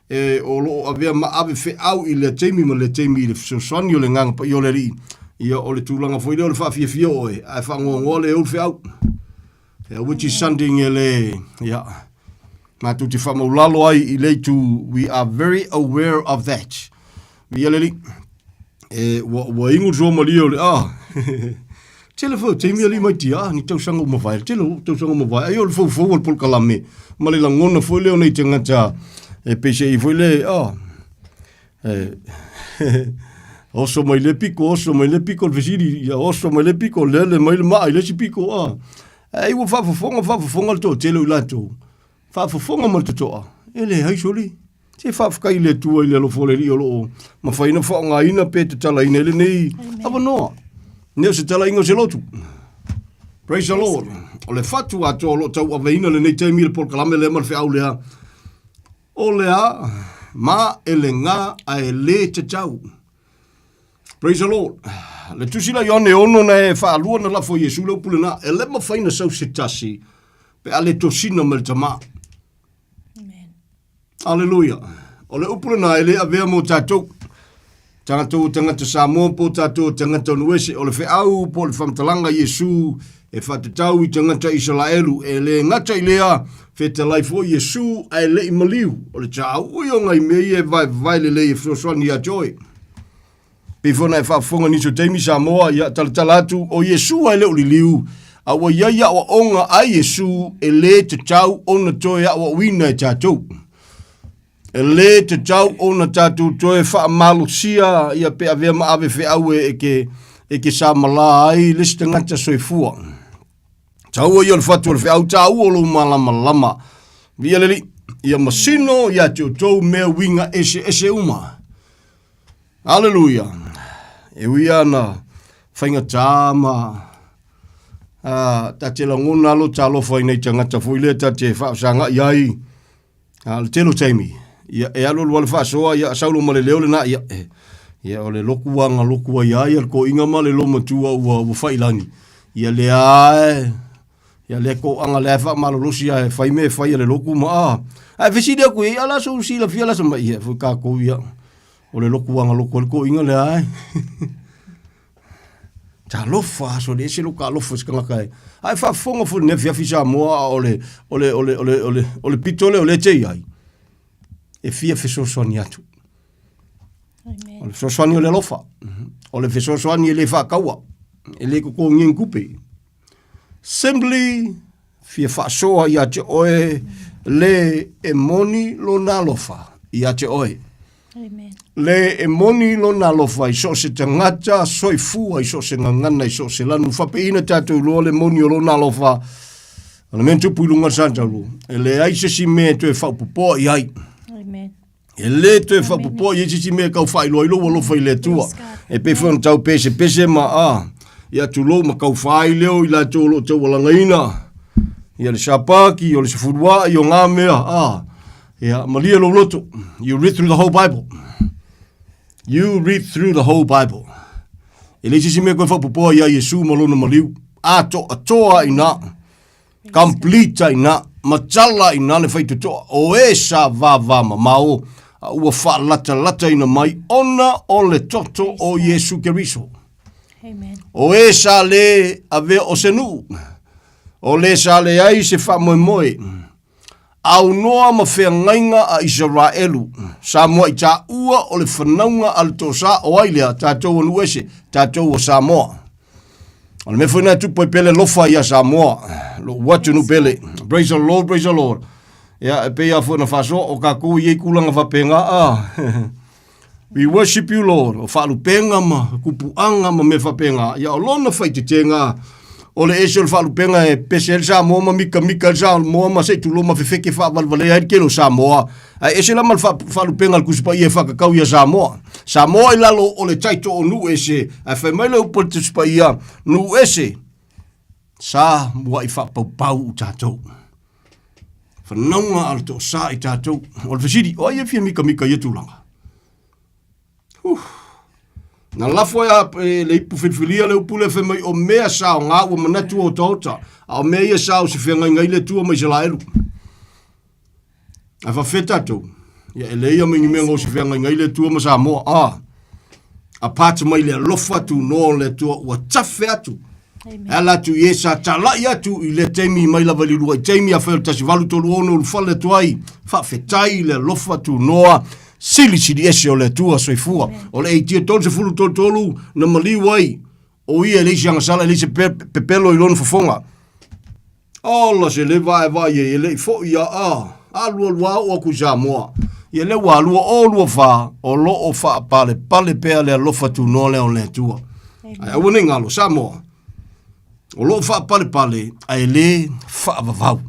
L: e o lo o avea ma ave feau i lea taimi ma lea taimi i le fesoasoani o le Agaga Paia o le Alii. Ia o le tulaga foi lea o le faafiafia oe, ae faanoanoa le ou le feau. Yeah, which is something e le, yeah, matou te faamaulalo ai i le itu, we are very aware of that. Ia le Alii, e, ua, ua ingu le suamalie o le, ah, tele foi o taimi alii mai tia, ah, ni tausaga ua mavae, le tele o tausaga ua mavae, ai o le foufou o le polokalame, ma le lagona foi lea o nei tagata, e peiseai foi le, ah, e, oso mai le piko, oso mai le piko le fesili, ia oso mai le piko, lele mai le maa i le isi piko, ah. Ai ua faafofoga, faafofoga le toatele o i latou, faafofoga ma le totoa, e leai soli. Se faafetai i le Atua i le alofa o le Alii o lo o mafai ona faaaogaina pe tatalaina ai lenei avanoa. Ne o se talaiga o se lotu. Praise the Lord. O le fatu atoa o lo o tauaveina lenei taimi i le polokalame lea ma le feau lea. O le a ma e le gā a e lē tatau. Praise the Lord. Le tusi la Ioane ono na e whaalua na lafo Iesu le upu lena, e le mawhai na sau se tasi, pe a le tosina me le tama.
M: Amen.
L: Aleluia. O le upu lena e le avea mo tatou. Tagata tagata Samoa po tatou tagata o Nuese, o le feau po o le faamatalaga Iesu e faatatau i tagata Isalaelu, e le gata i lea, fetalai foi Iesu ae le i maliu, o le taaui o ngai mea ia e vaevae lelei e fesoasoani ia te oe. Pei foi ona e faafofoga nisi o taimi Samoa, ia talatala atu, o Iesu ae le o liliu, a ua i ai aoaoga a Iesu e le tatau ona toe aoaoina e tatou. E lē tatau ona tatou toe faamalosia ia pe avea ma ave feau e ke e ke samalā ai le isi tagata soifua. Taua ia o le fatu o le feau, taua o lou malamalama. Viia le Alii, ia masino ia te outou mea uiga eseese uma. Aleluia. E ui ana faigata ma ta te lagona alo talofa i nei tagata foi lea ta te faafesagai ai A o le tele o taimi, ia, e alualu lava le faasoa, ia, sau loa ma le leo lena, ia, e, ia, o le loku lava na loku ai lava ia le toeaina ma le loomatua ua, ua faiilagi, ia lea lava e, ia lea toaga lea e faamalolosi lava e fai mea e fai a le loku ma, a. Ae fesili atu i ai, a o le a sou silafia la sama, ia, foi tatou ia, o le loku lava na loku ai le toeaina lea e. Talofa aso le ese lou talofa i se tagata e. Ae faafofoga foi lenei afiafi Samoa a o le, o le, o le, o le, o le, o le pito lea o lea e te i ai, e fia fesoasoani atu.
M: Amen.
L: O le fesoasoani o le alofa. O le fesoasoani e le faataua, e le totogia ni tupe. Simply fia faasoa ia te oe le e moni lona alofa ia te oe.
M: Amen.
L: Le e moni lona alofa i so o se tagata soifua i so o se gagana i so o se lanu. Faapeina tatou iloa le moni o lona alofa. O le mea na tupu i luga o le satalu, e leai se isi mea e toe faaopoopoa i ai.
M: Amen.
L: E lē toe faapopoa i ai se isi mea e tau faailoa ai lou alofa i le Atua. E pei foi ona tau pesepese ma a, ia tulou ma tau faaileo i latou o lo o taualagaina, ia le Sapati, o le Sefulua'i, o ngā mea, a, ia, malie lou loto. You read through the whole Bible. You read through the whole Bible. E leai se isi mea e toe faapopoa iā Iesu ma lona maliu. Atoatoa ina, complete ina, matala ina le faitotoa o e sa vava mamao a ua faalatalataina mai ona o le toto o Iesu Keriso.
M: Amen.
L: O e sa le avea o se nuu, o le sa leai se faamoemoe, aunoa ma feagaiga a Isaraelu, sa muai taua o le fanauga a le tosa o ai lea, tatou o nuu ese, tatou o Samoa. O le mea foi lena e tupu ai pea le alofa ia Samoa, lou atunuu pele. Praise the Lord, praise the Lord. Ia, e pei lava foi ona faasoa, o tatou e i ai tulaga faapena, a. We worship you, Lord. O faalupega ma kupuaga ma mea faapena. Ia, o lona faaeteetega, o le ese o le faalupega e pese ai le Samoa ma mikamika ai le Samoa ma se i tulou ma fefeke faavalevalea ai le tele o Samoa. Ae ese la ma le faalupega a le Tusi Paia e faatatau ia Samoa. Samoa i lalo o le title o nuu ese, ae fai mai le upu a le Tusi Paia, nuu ese, sa muai faapaupau u tatou. Fanauga a le toasa i tatou. O le fesili, o ai e fia mikamika i ia tulaga? Huh. Na lafo ai a e le ipu filifilia le upu lea fai mai o mea sa o ngā ua manatu o otaota, a o mea ia sa o se feagaiga i le Atua ma Isaraelu. Ae faafefea tatou? Ia e leai ma ni mea o se feagaiga i le Atua ma Samoa. A, apart mai le alofa tunoa o le Atua ua tafe atu. E ala atu i e sa talai atu i le taimi mai lava i le uluai taimi afai o le 1836 ulufale atu ai. Faafetai i le alofa tunoa silisili ese o le Atua soifua. O le 1833 na maliu ai o ia e leai se agasala e leai se pepelo i lona fofoga. Ola se le vaevae ai e le i foi ia a alualu a oo atu i Samoa. Ia lea ua alua o lua fa o lo o faapalepale pea le alofa tunoa lea o le Atua. Ae aua ne i galo Samoa o lo o faapalepale ae le faavavau.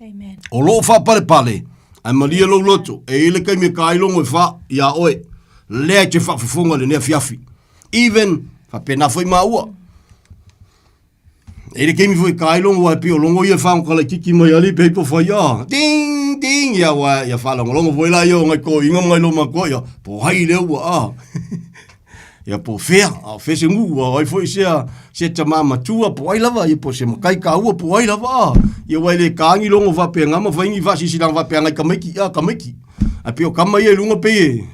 M: Amen.
L: O lo o faapalepale ae malie lou loto e i ai le taimi e taailogo e fa iā oe. Lea e te faafofoga i lenei afiafi. Even faapena foi maua. E le taimi foi ka ai longo ai pio longo ia whango laititi mai ali pe po fai a. Ding ding ia wa ia whalongolongo foi la ia ngai ko inga ngai lo makoa ia po hai le ua a. Ia po fea a fe se ngu a ai foi se se tama matua po ai lava ia po se makai ka ua po ai lava a. Ia wai le ka angi longo fa pe ngama fai ngi fa sisi lang fa pe ngai kamaiki a kamaiki. A pio kama ia i lunga pe e.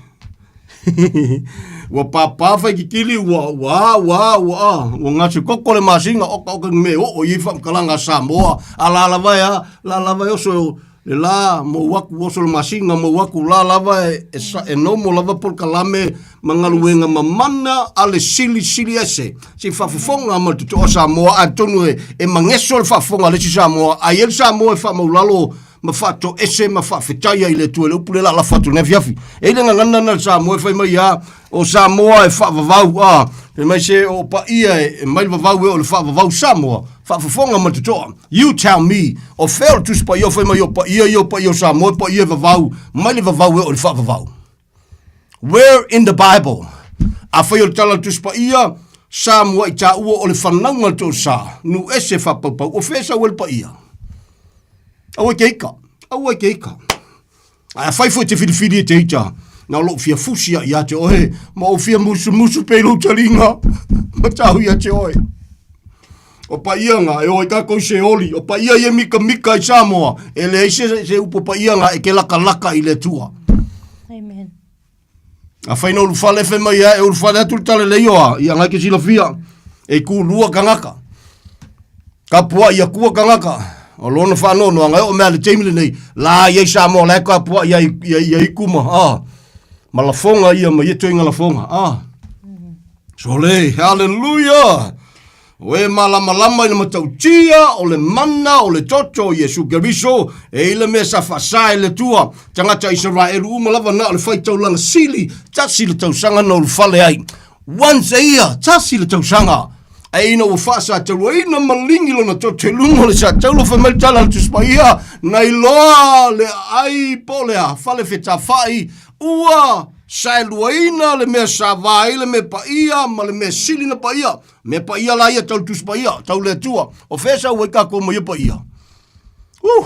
L: Ua pāpā whai kikili, ua, ua, ua, ua, ua ngasi koko le masinga, oka oka me o o i whamkalanga a Samoa, a la lava e a, la lava e oso e o, le la mou aku oso le masinga mou aku la lava e, e, sa, e nomo lava pol kalame ma ngaluenga mamana a le sili sili ese. Se whaafofonga ma te toa Samoa, a tonu e, e mangeso le whaafofonga le si Samoa, a i el Samoa e whaamaulalo ma faatoese ma faafetai ai i le Atua i le upu lea o le a lafo atu i lenei afiafi. E i ai le gagana lena i le Samoa e fai mai a, o Samoa e faavavau, a, fai mai se o paia e, e mai le vavau e o le faavavau Samoa, faafofoga ma le totoa. You tell me, o fea o le Tusi Paia o fai mai o paia ia o paia o Samoa e paia e vavau, mai le vavau e o le faavavau. Where in the Bible? Afai o le tala o le Tusi Paia, sa muai taua o le fanauga o le toasa, nuu ese faapaupau, o fea e sau ai le paia? Aua e te ika, aua e te ika. Ae afai foi te filifili e te ita, na o lou fia fusi a ia te oe, ma ou fia musumusu pea i lou taliga, ma tau ia te oe. O paia nga, e o ai tatou i Seoli, o paia ia e mikamika i Samoa, e leai se, se upu paia nga e ke lakalaka i le Atua.
M: Amen.
L: Afai na ulufale fai mai ia e ulufale atu le tala le ioa, ia ngai ke silafia, e kūlua kangaka. Kapuaʻi akua kangaka, o lona whaanoanoanga e o mea le taimi lenei, la ia i Samoa, la e kapuaʻi ia, ia, ia ikuma, ah. Ma lafoga ia ma ia toinga lafoga, ah. Sole, hallelujah! O e malamalama i le matautia o le mana o le toto o Iesu Keriso, e i le mea sa faasa e le Atua, tagata Isaraelu uma lava na o le faitaulaga sili, tasi le tausaga na ulufale ai. Once a year, tasi le tausaga. Ae ina ua faasatauluaina maligi lona toto i luga o le sataula, fai mai le tala a le Tusi Paia, na iloa le aai po o le a, fale fetafai, ua saeluaina le mea sa va ai le mea paia ma le mea sili na paia. Mea paia la ia tau le Tusi Paia, tau le Atua. O fea sau ai tatou ma ia paia? Uh.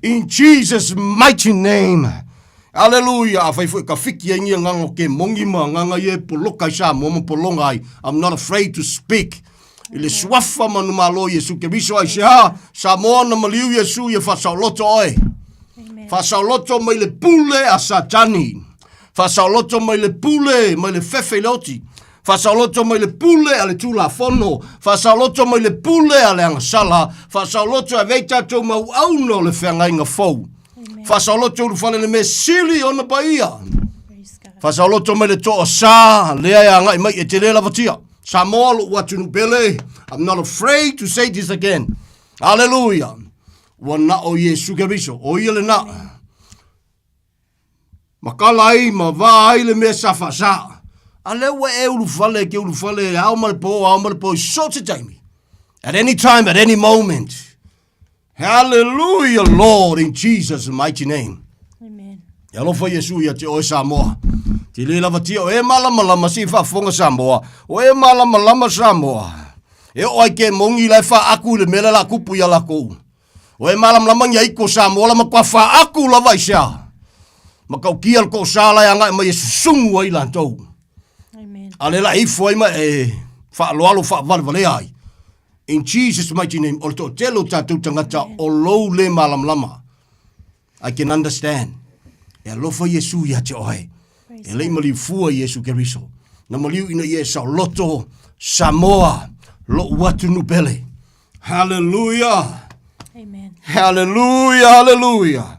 L: In Jesus mighty name. Hallelujah. Afai foi ka fiki ai ngia nganga o ke mongi ma nganga ia e poloka i Samoa ma polonga ai. I'm not afraid to speak. I le suafa manumalo Iesu Keriso aisea Samoa na maliu Iesu ia faasaoloto oe. Faasaoloto mai le pule a Satani. Faasaoloto mai le pule mai le fefe i le oti. Faasaoloto mai le pule a le Tulafono. Faasaoloto mai le pule a le agasala. Faasaoloto e ave ai tatou mauauna o le feagaiga fou. Faasaoloto ulufale le mea sili ona paia. Faasaoloto mai le toa sa lea e agai mai e te le lavatia. Samoa lo'u atunuu pele. I'm not afraid to say this again. Hallelujah. Ua na o Iesu Keriso. O ia lena. Makala ai ma vā ai le mea sa faasā. A lea ua e ulufale e ke ulufale e ao ma le pō, ao ma le pō i so o se taimi. At any time, at any moment. Hallelujah, Lord, in Jesus' mighty name.
M: Amen.
L: E alofa Iesu ia te oe Samoa. Te le lavatia o e malamalama si faafofoga Samoa. O e malamalama Samoa. E oo ai ke mongi la e faaku i le mea le la kupu ia lakou. O e malamalama ni aiko Samoa la matua faaku lava i sea. Matautia le toosā la e agai mai e susugu ai latou.
M: Amen.
L: A le la e ifo ai ma e faaaloalo faavalevalea ai. In Jesus mighty name, o le toatele o tatou tagata o lou le malamalama. I can understand. E alofa Iesu ia te oe. E le i maliu fua Iesu Keriso. Na maliu ina ia e saoloto Samoa, lo'u atunuu pele. Hallelujah.
M: Amen.
L: Hallelujah, hallelujah.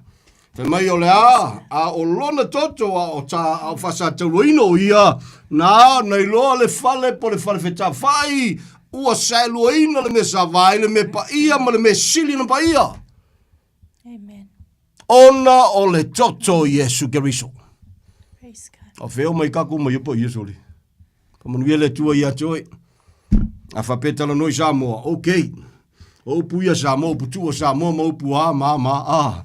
L: Fai mai o le a, a o lona toto a o ta a o faasatauloina o ia, na na iloa le fale po le fale fetafai, ua saeluaina le mea sa vaai le mea paia ma le mea sili ona paia.
M: Amen.
L: Ona o le toto o Iesu Keriso.
M: Praise God.
L: A feo mai kako mai opo Iesu le. Faamanuia le Atua ia te oe. A faapea talanoa i Samoa, okay. O upu ia Samoa, upu tuu o Samoa ma upu a, ma, ma, a.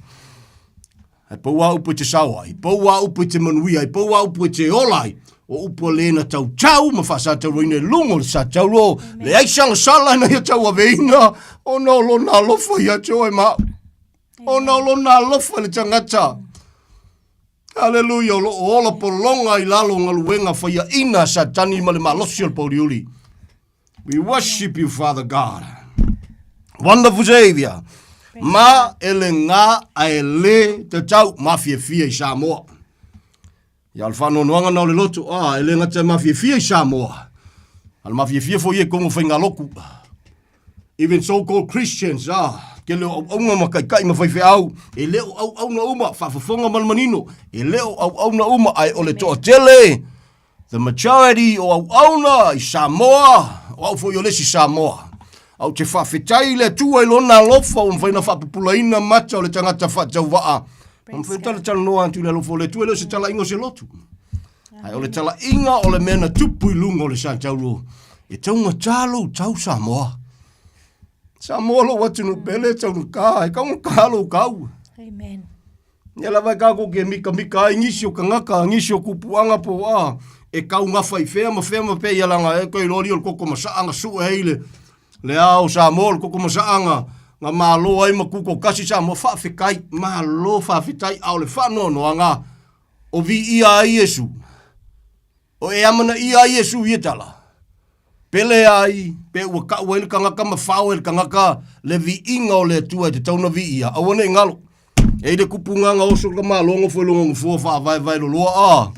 L: Ae pau a upu e te sao ai, pau a upu e te manuia ai, pau a upu e te ola ai. O upu a le na tautau ma faasatauroina i luga o le satauro, leai se agasala ina ia tauaveina, ona o lona alofa ia te oe ma au. Ona o lona alofa i le tagata. Aleluia, o lo o ola pologa i lalo o galuega faiaina a Satani ma le malosi o le pouliuli. We worship you, Father God. Wonderful Savior. Ma e le gā ae le tatau mafiafia i Samoa. Ia o le faanoanoaga na o le loto, ah, e le gata e mafiafia i Samoa. A le mafiafia foi e kongo faigaloku. Even so called Christians, ah, tele o auauna ma taitai ma faifeau, e le o auauna uma, faafofoga ma le manino, e le o auauna uma, ae o le toatele, the majority o auauna i Samoa, o au foi o le isi Samoa. Au te faafetai i le Atua i lona alofa ua mafai ona faapupulaina mata o le tagata faatauvaa. Ua mafai ona talatalanoa atu i le alofa o le Atua, e le o se talaiga o se lotu. Ae o le talaiga o le mea na tupu i luga o le Satauro, e taugata lou tau Samoa. Samoa lou atunuu pele e taugata, e taugata lou tau.
M: Amen.
L: Ia lava e kākou ke mikamika ai nisi o kangaka, nisi o kupuʻanga po o a, e kaugafa i fea ma fea ma fea ia laga e koe iloa li o le koko masaʻa na suʻe ai le, le ao Samoa o le koko masaʻa na, na malo ai ma kuko kasi Samoa, faafetai, malo faafetai, a o le faanoanoaga, O viia ai Iesu. O e amanaia ai Iesu ia tala. Pele ai, pe ua kau ai le kangaka ma fao e le kangaka le viiga o le Atua e tatau ona viia, aua ne i galo. E i le kupuga ga oso ka malo gofo i luga o nofoa faavaevae loloa a.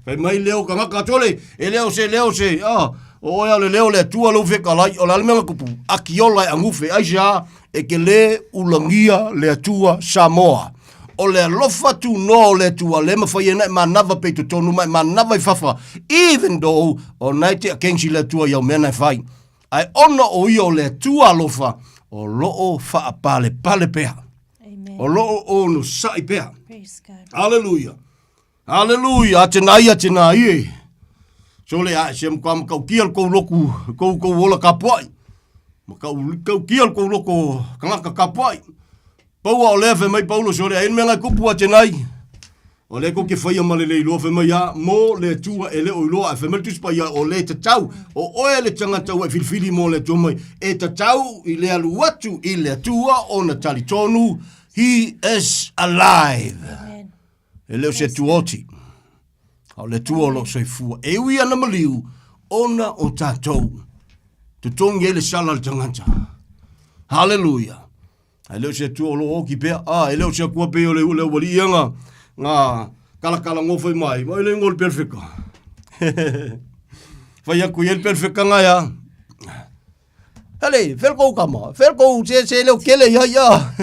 L: Fai mai leo kangaka tole, e leo se leo se, a. O oe a o le leo o le Atua lou fetalai, o le a le mea na kupu? Akiola e agufe, aisea? E te lē ulagia le Atua Samoa. O le alofa tunoa o le Atua le mafai ai na e manava pe i totonu ma e manava i fafa, even though o na e te against i le Atua i au mea na e fai. Ae ona o ia o le Atua alofa, o loo faapalepale pea.
M: Amen.
L: O loo onosai pea.
M: Praise God.
L: Hallelujah. Hallelujah, a tēnā ia, tēnā ia e. Sole a se mka makautia le kou loku, kou kou ola kapuai. Makau kautia le kou loko kangaka kapuai. Paua o lea fe mai Paulo sole ai me ngai kupu a tēnā i. O le ko ke whaia ma le leiloa fe mai a mo le atua e le o iloa e fe mai le Tusi Paia o le tatau o oe le tangata ua e filifili mo le Atua mai e tatau i le alu atu i le Atua ona talitonu he is alive.
M: Amen.
L: E le o se Atua oti, a o le Atua o lo o soifua. E ui ana maliu, ona o tatou. Totogi ai le sala a le tagata. Haleluia. Ae le o se Atua o lo o oki pea. A, e le o se Atua pei o le, le aualii ia nga, nga kalakala ngofai mai. Mai le ngol pelfeka. Fai aku i le pelfeka nga ya. Hele, fel kou kama. Fel kou se se leo kele ia ia.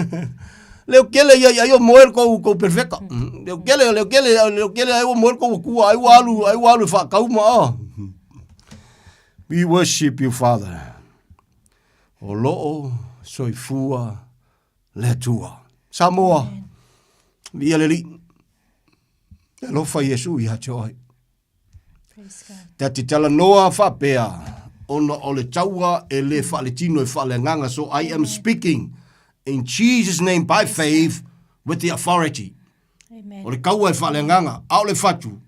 L: Leo kele ia ia yo moel kou kou pelfeka. Leo kele leo kele leo kele ai o moel kou kua ai walu ai walu fa kauma. Ah. We worship you Father. O loo soifua le Atua. Samoa, viia le Alii. E alofa Iesu ia te oe. Ta te talanoa faapea, ona o le taua e le faaletino e faaleagaga. So I am speaking in Jesus name by faith with the authority. Amen. O le kaua e faaleagaga, a o le fatu,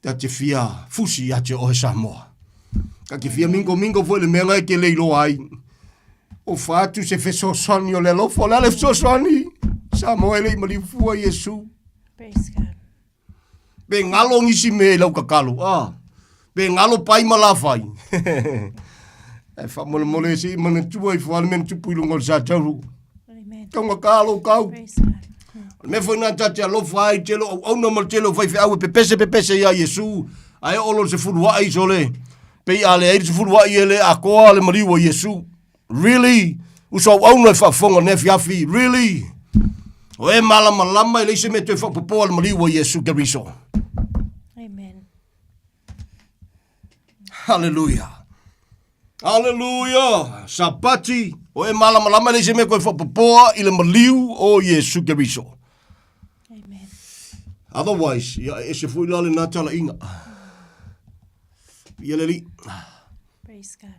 L: Ta te fia fusi ia te oe Samoa. Ta te fia mingomingo foi le mea nga e te le iloa ai. O fatu se fesoasoani o le alofa, o le a le fesoasoani. Samoa e le i maliu fua Iesu.
M: Praise God.
L: Pe ngalo ngisi me i lau kakalo. Ah. Pe ngalo pai ma la fai. E whamolemole se i manatua i whale mea tupu i lunga o le sa tauru.
M: Amen.
L: Kaunga ka lo kau.
M: Praise God.
L: O le mea foi na ta te alofa ai tele o auauna ma le tele o faifeau e pepese pepese ia Iesu. Ae oo lo le sefuluai sole. Pei a leai le sefuluai e le atoa le maliu o Iesu. Really? Uso auauna e faafofoga i lenei afiafi. Really? O e malamalama e leai se mea toe faapopoa le maliu o Iesu Keriso.
M: Amen.
L: Hallelujah. Hallelujah. Sapati, o e malamalama e leai se mea koe faapopoa i le maliu o Iesu Keriso.
M: Amen.
L: Otherwise, ia e ese foi la lena talaiga. Ia le Alii.
M: Praise God.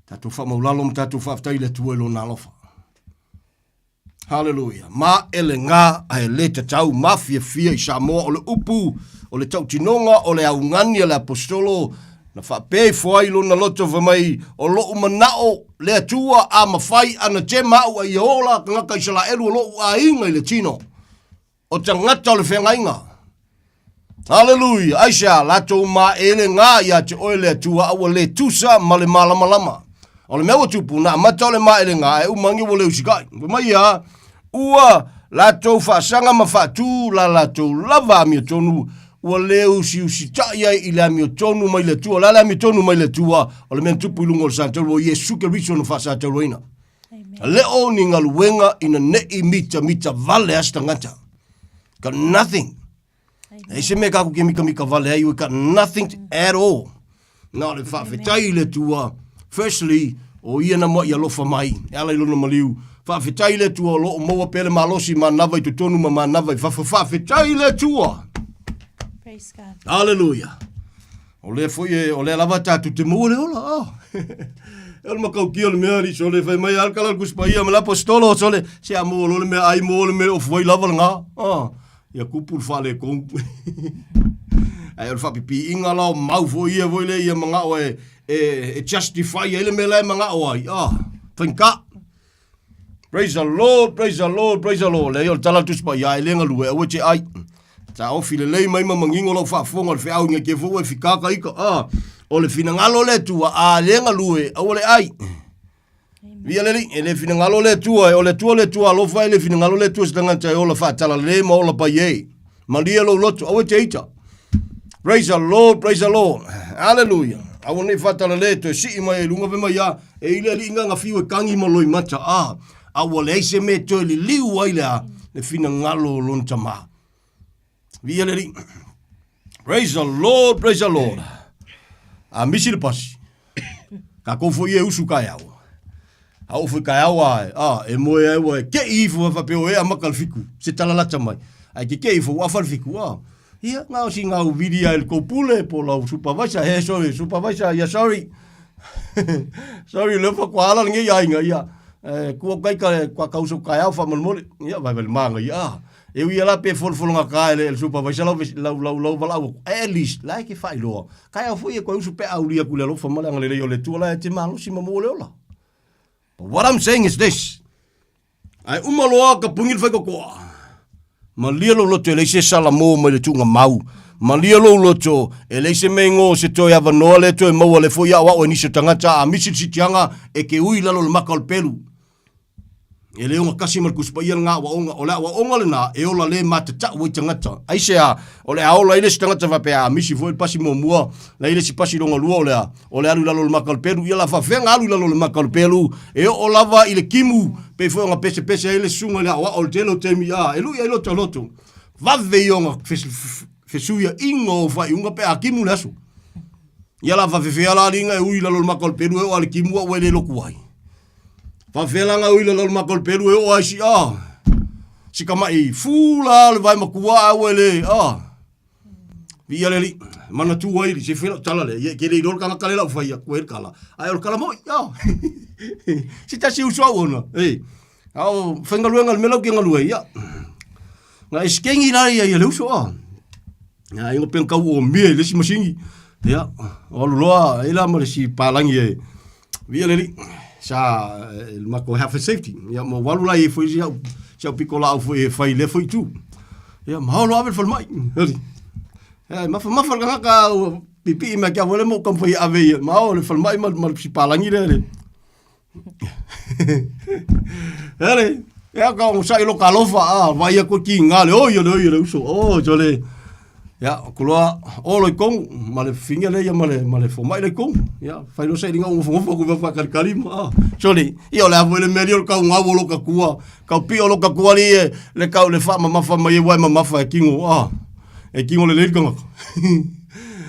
L: Tatou faamaulalo ma tatou faafetai i le Atua i lona alofa. Haleluia. Ma e le gā ae le tatau mafiafia i Samoa o le upu o le tautinoga o le augani a le Aposetolo na faapea ifo ai lona loto fai mai, O loʻu manaʻo le Atua a mafai ana tema aʻu a ia ola tagata Isalaelu o loʻu aiga i le tino. O tagata o le feagaiga. Haleluia! Aisea, latou maele ngā ia te oe le Atua a ua le tusa ma le malamalama. O le mea ua tupu, na amata o le maele ngā e umangi ua le usikai. Fai mai ia, ua latou faasaga ma faatu la latou lava amiotonu, ua le usiusitai ai i le amiotonu mai le Atua. O le a le amiotonu mai le Atua? O le mea na tupu i luga o le satauro o Iesu Keriso na faasatauroina. Le o ni galuega ina ne'i mitamita vale a se tagata. Got nothing. E se mea kākou ke mikamika vale ai, we got nothing at all. Na o le faafetai i le Atua, firstly, o ia na ma'i alofa mai, e ala i lona maliu. Faafetai i le Atua o lo o maua pea le malosi manava i totonu ma manava i fafo. Faafetai i le Atua.
M: Praise God.
L: Hallelujah. O lea foi e, o lea lava tatou te maua le ola. Oh. E o le makaukia o le mea ali sole fai mai al kala kus paia ma la apostolo sole se a mo lo le mea ai mo le mea o fuai lava le ngā. Oh. Ia kupu le whale kou. Ai o le whapipiinga la o mau fo ia foi le ia mangao e, e, e justify ai le mea la e mangao ai. Oh. Whainga. Praise the Lord, praise the Lord, praise the Lord. Leai o le tala le Tusi Paia, e le galue, aua e te ai. Taofi lelei mai ma manino lau faafofoga o le feau ina te fou e fikaka ika. Ah, o le finagalo o le Atua, a le galue, aua le ai. Via le Alii, e le finagalo le Atua, o le Atua le Atua alofa, e le finagalo le Atua se tagata e ola faatalalelei ma ola paiē. Malie lou loto, aua e te ita. Praise the Lord, praise the Lord. Hallelujah. Aua nei faatalale toe sii mai ai luga fai mai a e i le alii nga fiu e kagi ma loimata a a ua leai se mea e toe liliu ai le a le finagalo o lona tamā. Viia le Alii. Praise the Lord, praise the Lord. A misi le pasi. Kākou foi e usu kaeao. A oo foi kaeao a, a e moe ai ua e ke'i ifo a faapea o e amaka le fiku, se tala lata mai. Ae ke ke'i ifo ua afa le fiku, a. Ia, ngā o si ngā uviri ai le kou pule po lau supervisor, he sorry, supervisor, ia sorry. sorry, le fa kua ala lenei aiga, ia. E, kua kai ka, kua kauso kaeao faamolemole. Ia, vai vai le maga, ia. A. E ui ia la pe folofologa ka e le, le supervisor lau, lau, lau, lau valaau aku. At least, la e ke faailoa. Kaeao foi e koe usu pe a uli aku i le alofa ma le agalelei o le Atua la e te malosi ma maua le ola. But what I'm saying is this, ae uma loa ka pungi le faikokoa, malie lou loto e leai se salamo mai le tuuga mau. Malie lou loto, e leai se mea igoa o se toe avanoa lea toe maua le foi aoao e nisi o tagata a misi le sitiaga e ke ui i lalo o le maka o le pelu. E le ogatasi ma le Tusi Paia lena aoaoga. O le aoaoga lena e ola le matatau ai tagata. Aisea? O le a ola ai le isi tagata faapea a misi foi le pasi muamua, la i le isi pasi lona lua o le a? O le alu i lalo o le maka o le pelu. Ia la faafefea ona alu i lalo o le maka o le pelu e oo lava i le timu, pei foi ona pesepese ai le susuga i le aoao i le tele o taimi, a e lui ai lota loto. Vave ia ona fesuiaiga o faaiuga pe a timu le aso. Ia la faafefea la alii e ui i lalo o le maka o le pelu e oo a le timu a ua e le lotu ai. Faafefea la na ui i lalo o le maka o le pelu e oo ai si a si kamaʻi fula le vae matua a ua e le a. Viia le Alii, manatu ai li se fai lau tala lea, ia ke le iloa le tagata lea lau fai atu ai le tala, ae o le tala moi, a. Se tasi uso au ona, e. A o faigaluega le mea lau ke galue, ia. Na eskengi la ia ia le uso a. Ia ingo pen kau o mie le isi masini. Ia, o alu loa e la ma le si palangi e via le Alii. Sa e, le matou health and safety. Ia mo walu la i foi si au si au piko la au foi e fai le foi tu. Ia ma holo ave le falemai. Hali. Ia mafa mafa le tagata ua pipii mai ke au le mo kam foi ave ia. Ma o le falemai ma ma si palangi le le. Hele, ia ka o sai lo kalofa a vai aku ki ngā le oi le oi le uso. O jole. Ia kuloa o lo kong ma le finga le ia ma le ma le fomai le kong. Ia fai lo sai linga ngofo ngofo ku va kali kali ma. Jole, ia o le afu le meli o ka ngā wo lo ka kua. Ka pi o lo ka kua li e le kau le fa ma mafa mai e wai ma mafa e kingo a. E kingo le le kanga.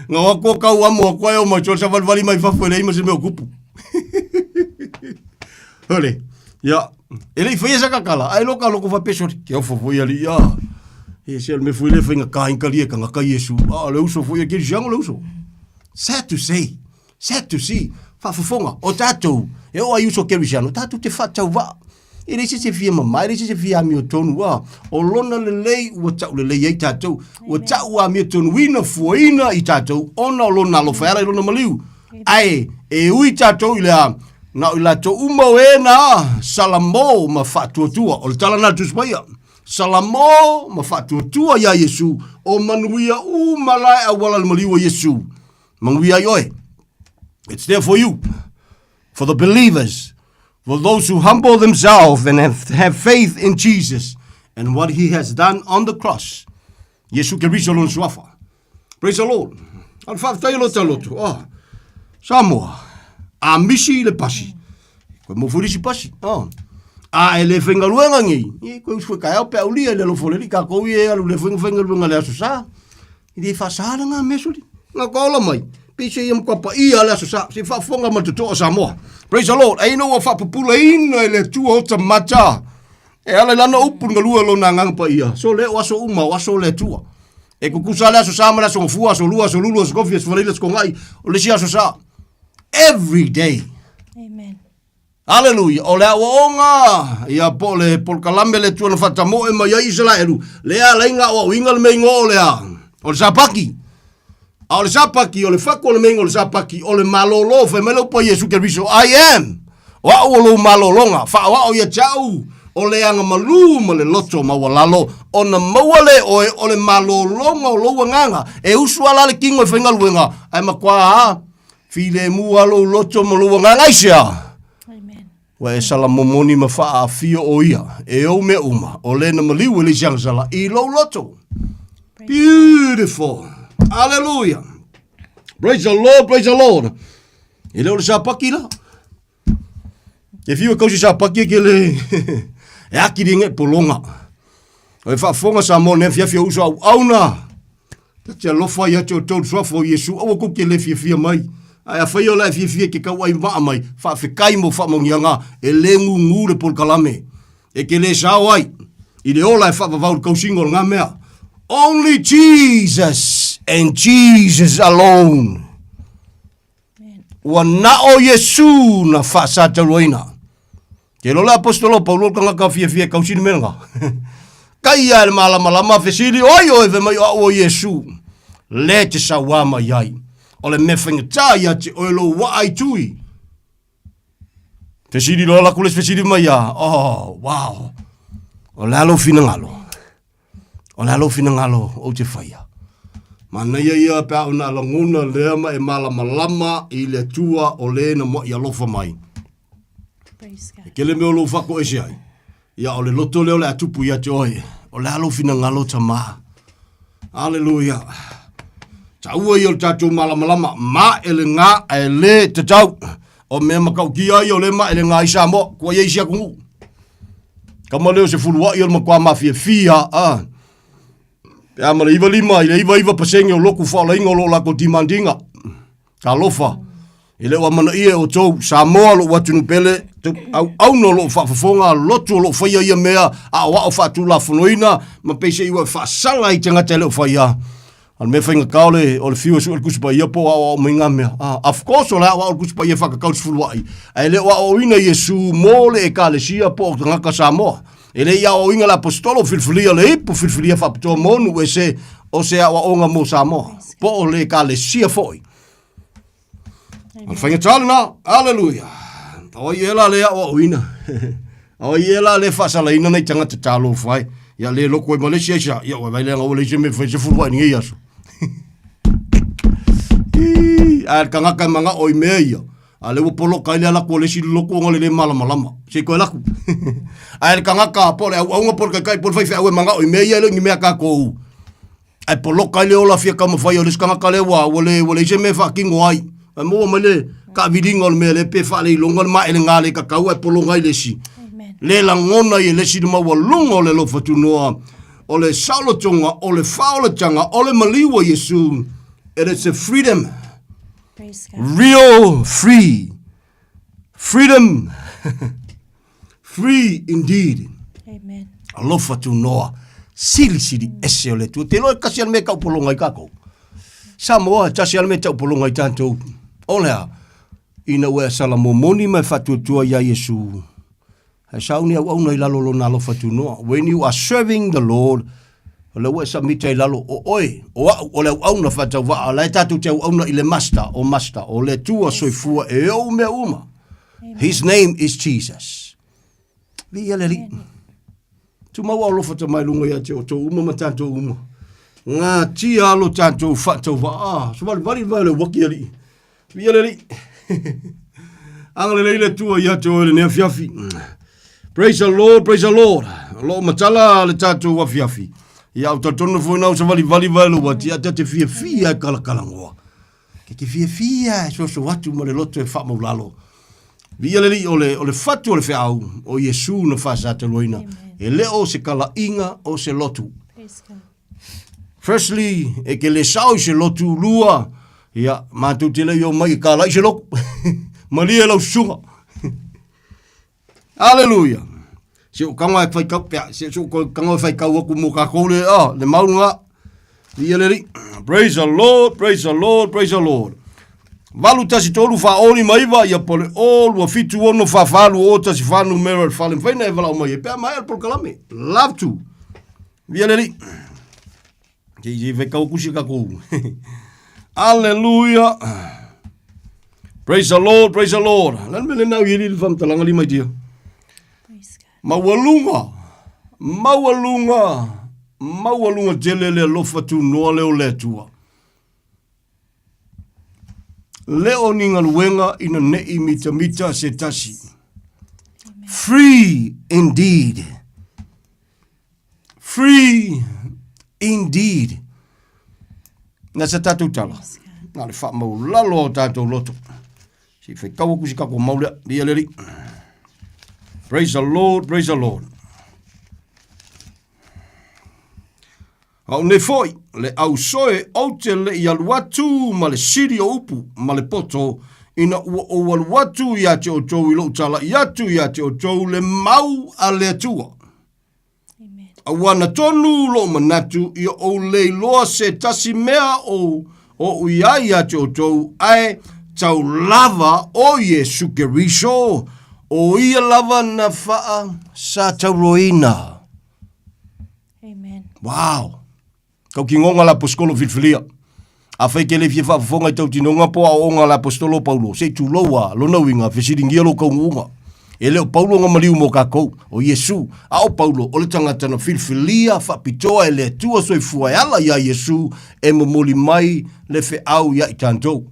L: Ngā wako kau amo a koe o mai jole sa vali mai fafo e le ima se mea o kupu. Hore, ia, e lei whaia sa kakala, ai loka loko wha peso, ke ofo fo ia li, ia. E se me fui le whainga ka inkalia ka ngaka Yesu, a le uso fo ia kiri siango le uso. Sad to say, sad to see, whaafofonga, o tātou, e o ai uso keri siango, tātou te whatau waa. E leai se isi e fia mamae, e leai se isi e fia amiotonu, a o lona lelei ua taulelei ai tatou, ua tau amiotonuina fuaina i tatou ona o lona alofa e ala i lona maliu. Ae e ui tatou i le a, na o i latou uma o e na salamo ma faatuatua, o le tala lena a le Tusi Paia, salamo ma faatuatua iā Iesu, o manuia uma la e auala i le maliu o Iesu. Manuia ai oe. It's there for you. For the believers, for those who humble themselves and have, have faith in Jesus and what he has done on the cross. Yesu Keriso lona suafa. Praise the Lord. A le faafetai o lota loto. Oh. Samoa, a misi le pasi. Koe mo furisi pasi. Oh. A e le whaingaluenga ngi. I koe usue kai au pe aulia i le lofo le li ka kou i e alu le whaingaluenga le aso sa. E le faasa la ngā mea soli. Ngā ka ola mai. Pei se ia matua paia le aso sa. Se faafofoga ma le totoa o Samoa. Praise the Lord. Aina ua faapupulaina e le Atua ota mata. E ala i lana upu le galue o lona agaga paia. So le o aso uma o aso o le Atua. E kukusa le aso sa ma le aso gafua, aso lua, aso lulu, aso kofi, aso faleila, aso kogai. O le isi aso sa. Every day.
M: Amen.
L: Aleluia! O le aoaoga, ia po o le polokalame le Atua na faatamoe mai ai Isaraelu, lea alai ga aoaoina le mea igoa o le a? O le Sapaki. A o le Sapaki, o le fatu o le mea igoa o le Sapaki, o le malōlō, fai mai le upu a Iesu Keriso, I am! O au o lou malōlōga, faaoao ia te au, o le aga malū ma le loto maualalo, ona maua lea e oe o le malōlōga o lou agaga, e usu ala le kino e faigaluega, ae matua a Filemu lava lou loto ma lou agaga aisea? Ua e salamomoni ma faaafio o ia e ou mea uma, o le na maliu e le isi agasala i lou loto. Beautiful. Hallelujah. Praise the Lord, praise the Lord. E le o le sapaki la. E fiu e kausi sapaki e ke le e akiri nge polonga. O e faafofoga Samoa nei afiafi o uso auauna. Ta te alofa ia te outou le suafa o Iesu, aua kou te le fiafia mai. Ae afai o la e fiafia ke kauai maa mai, faafetai mo faamanuiaga, e le gūgū le polokalame. E te le sao ai i le ola e faavavau i le kausiga o lena mea. Only Jesus and Jesus alone. Ua na o Iesu na faasataluaina. Ke lola apostolo Paulo tagata fiafia e kausi le mea lena. Kai ia e le malamalama fesili, oi oe fai mai o au o Iesu. Le te sauā mai ai. O le mea faigata ia te oe lou waa i tui. Fesili loa la ku le fesili mai ia. Oh, wow. O le a lou finagalo. O le a lou finagalo ou te faia. Manaia ia pe a ona lagona lea ma e malamalama i le Atua o le na muaʻi alofa mai. E kele mea o lou faatoese ai, ia o le loto lea o le a tupu ia te oe. O le a lou finagalo tamā. Aleluia. Taua ia o le tatou malamalama, ma e le gā ae le tatau. O mea matautia ia o le ma e le gā i Samoa, kua i ai isi atunuu. Kama lea o se fuluai o le matua mafiafia, a. Pe a ma le 95 i le 99% o lotu faaolaina o lo o latou demand ina. Talofa, e le o amanaia e outou, Samoa lou atunuu pele, auauna o lo o faafofoga, lotu o lo o faia ia mea, aoao faatulafonoina, ma peiseai ua e faasala i tagata e le o faia. A o le mea faigata o le, o le fiu e sue le Tusi Paia po o aoao mai ngā mea. Ah, of course o le aoao le Tusi Paia e whakakau te fuluai. Ae le o aoaoina Iesu mō le ekalesia po o tagata Samoa. E le i aoaoina le aposetolo filifilia le ipu filifilia faapitoa mo nuu e se o se aoaoga mo Samoa. Po o le ekalesia foi. O le faigata lena. Aleluia. O ai ea la le aoaoina? O ai ea la le faasalaina nai tagata talofa e? Ia le loko ai ma le isi aisa. Ia ua vai leaga ua leai se mea e fai se fuluai i lenei aso. Ii, a le tagata e manao i mea ia, a lea ua poloka ai le alu atu o le isi lotu ona o le le malamalama. Se i toe alu atu. Ae le tagata po o le auauna po o le taitai po o le faifeau e manao i mea ia, e le o ni mea a tatou. Ae poloka ai le ola fia taumafai o le isi tagata lea ua, ua le, ua leai se mea e faatino ai. Ae maua mai le taaviliga o le mea lea pe faaleiloga le maelega le tatau ae pologa ai le isi. Le lagona ai e le isi le maualuga o le alofa tunoa, o le saolotoga, o le faaolataga, o le maliu a Iesu. It is a freedom. Real free. Freedom. Free indeed.
M: Amen.
L: Alofa tunoa. Silisili ese o le Atua. Te iloa e tasi a le mea e taupologa ai tatou. Samoa, e tasi a le mea e taupologa ai tatou. O le a? Ina ua e sala momoni ma e faatuatua iā Iesu, e sauni auauna i lalo o Lona alofa tunoa. When you are serving the Lord, o lea ua e submit ai i lalo, o oe, o au, o le auauna faatauvaa, o la e tatou te auauna i le Master, o Master, o le Atua soifua e ou mea uma. His name is Jesus. Viia le Alii. Tumau alofa ta mai lunga ia te outou uma ma tatou uma. Ngā tia alo tatou faatauvaa. Ah, savalivali le vai o le uaki Alii. Viia le Alii. Agalelei le Atua ia te oe lenei afiafi. Praise the Lord, praise the Lord. O lo o matala le tatou afiafi. Ia au talitonu foi nau savalivali vai le uati, a te fiafia e kalakalagoa. Ke te fiafia e soso atu ma le loto e faamaulalo. Viia le Alii, o le, o le fatu o le feau o Iesu na faasataluaina. E le o se kalaiga o se lotu. Firstly, e ke le sao i se lotu lua, ia, matou te le i o mai e kalai se lotu. Malie lau susuga. Aleluia! Se o kanga e whai kau, pea, se o kanga e whai kau aku mō kākou le, ah, le maunga. Ia le Alii. Praise the Lord, praise the Lord, praise the Lord. Valu tasi tolu wha oli ma iwa, ia pole o, lua fitu ono wha whalu o tasi whanu mera le whale mwhaina e wala o mai e pea mai al polokalame. Love to. Ia le Alii. Ke i whai kau kusi kākou. Aleluia. Praise the Lord, praise the Lord. Le mele nau i le whamtalanga li mai dia. Maualuga, maualuga, maualuga tele le alofa tunoa lea o le Atua. Le o ni galuega ina ne'i mitamita se tasi. Free indeed. Free indeed. Na sa tatou tala. Na le faamaulalo o tatou loto. Se i whaikau aku si kako mau lea. Lia le Alii. Praise the Lord, praise the Lord. Au nei foi, le au soe ou te le i alu atu ma le sili o upu ma le poto, ina ua ou alu atu ia te outou i lou talaʻi atu ia te outou le mau a le Atua. A ua na tonu lou manatu ia ou le iloa se tasi mea o oʻu i ai ia te outou, ae tau lava o Iesu Keriso, o ia lava na faa sa tauroina.
M: Amen.
L: Wow! Kau tinoga le aposetolo filifilia. Afai e te le fia faafofoga i tau tinoga po o aoaoga a le aposetolo o Paulo, se i tulou a, lona uiga, fesiligia lou taunuuga. E le o Paulo na maliu mo kakou, o Iesu, a o Paulo o le tagata na filifilia faapitoa e le Atua soifua e ala iā Iesu e momoli mai le feau iā i tatou.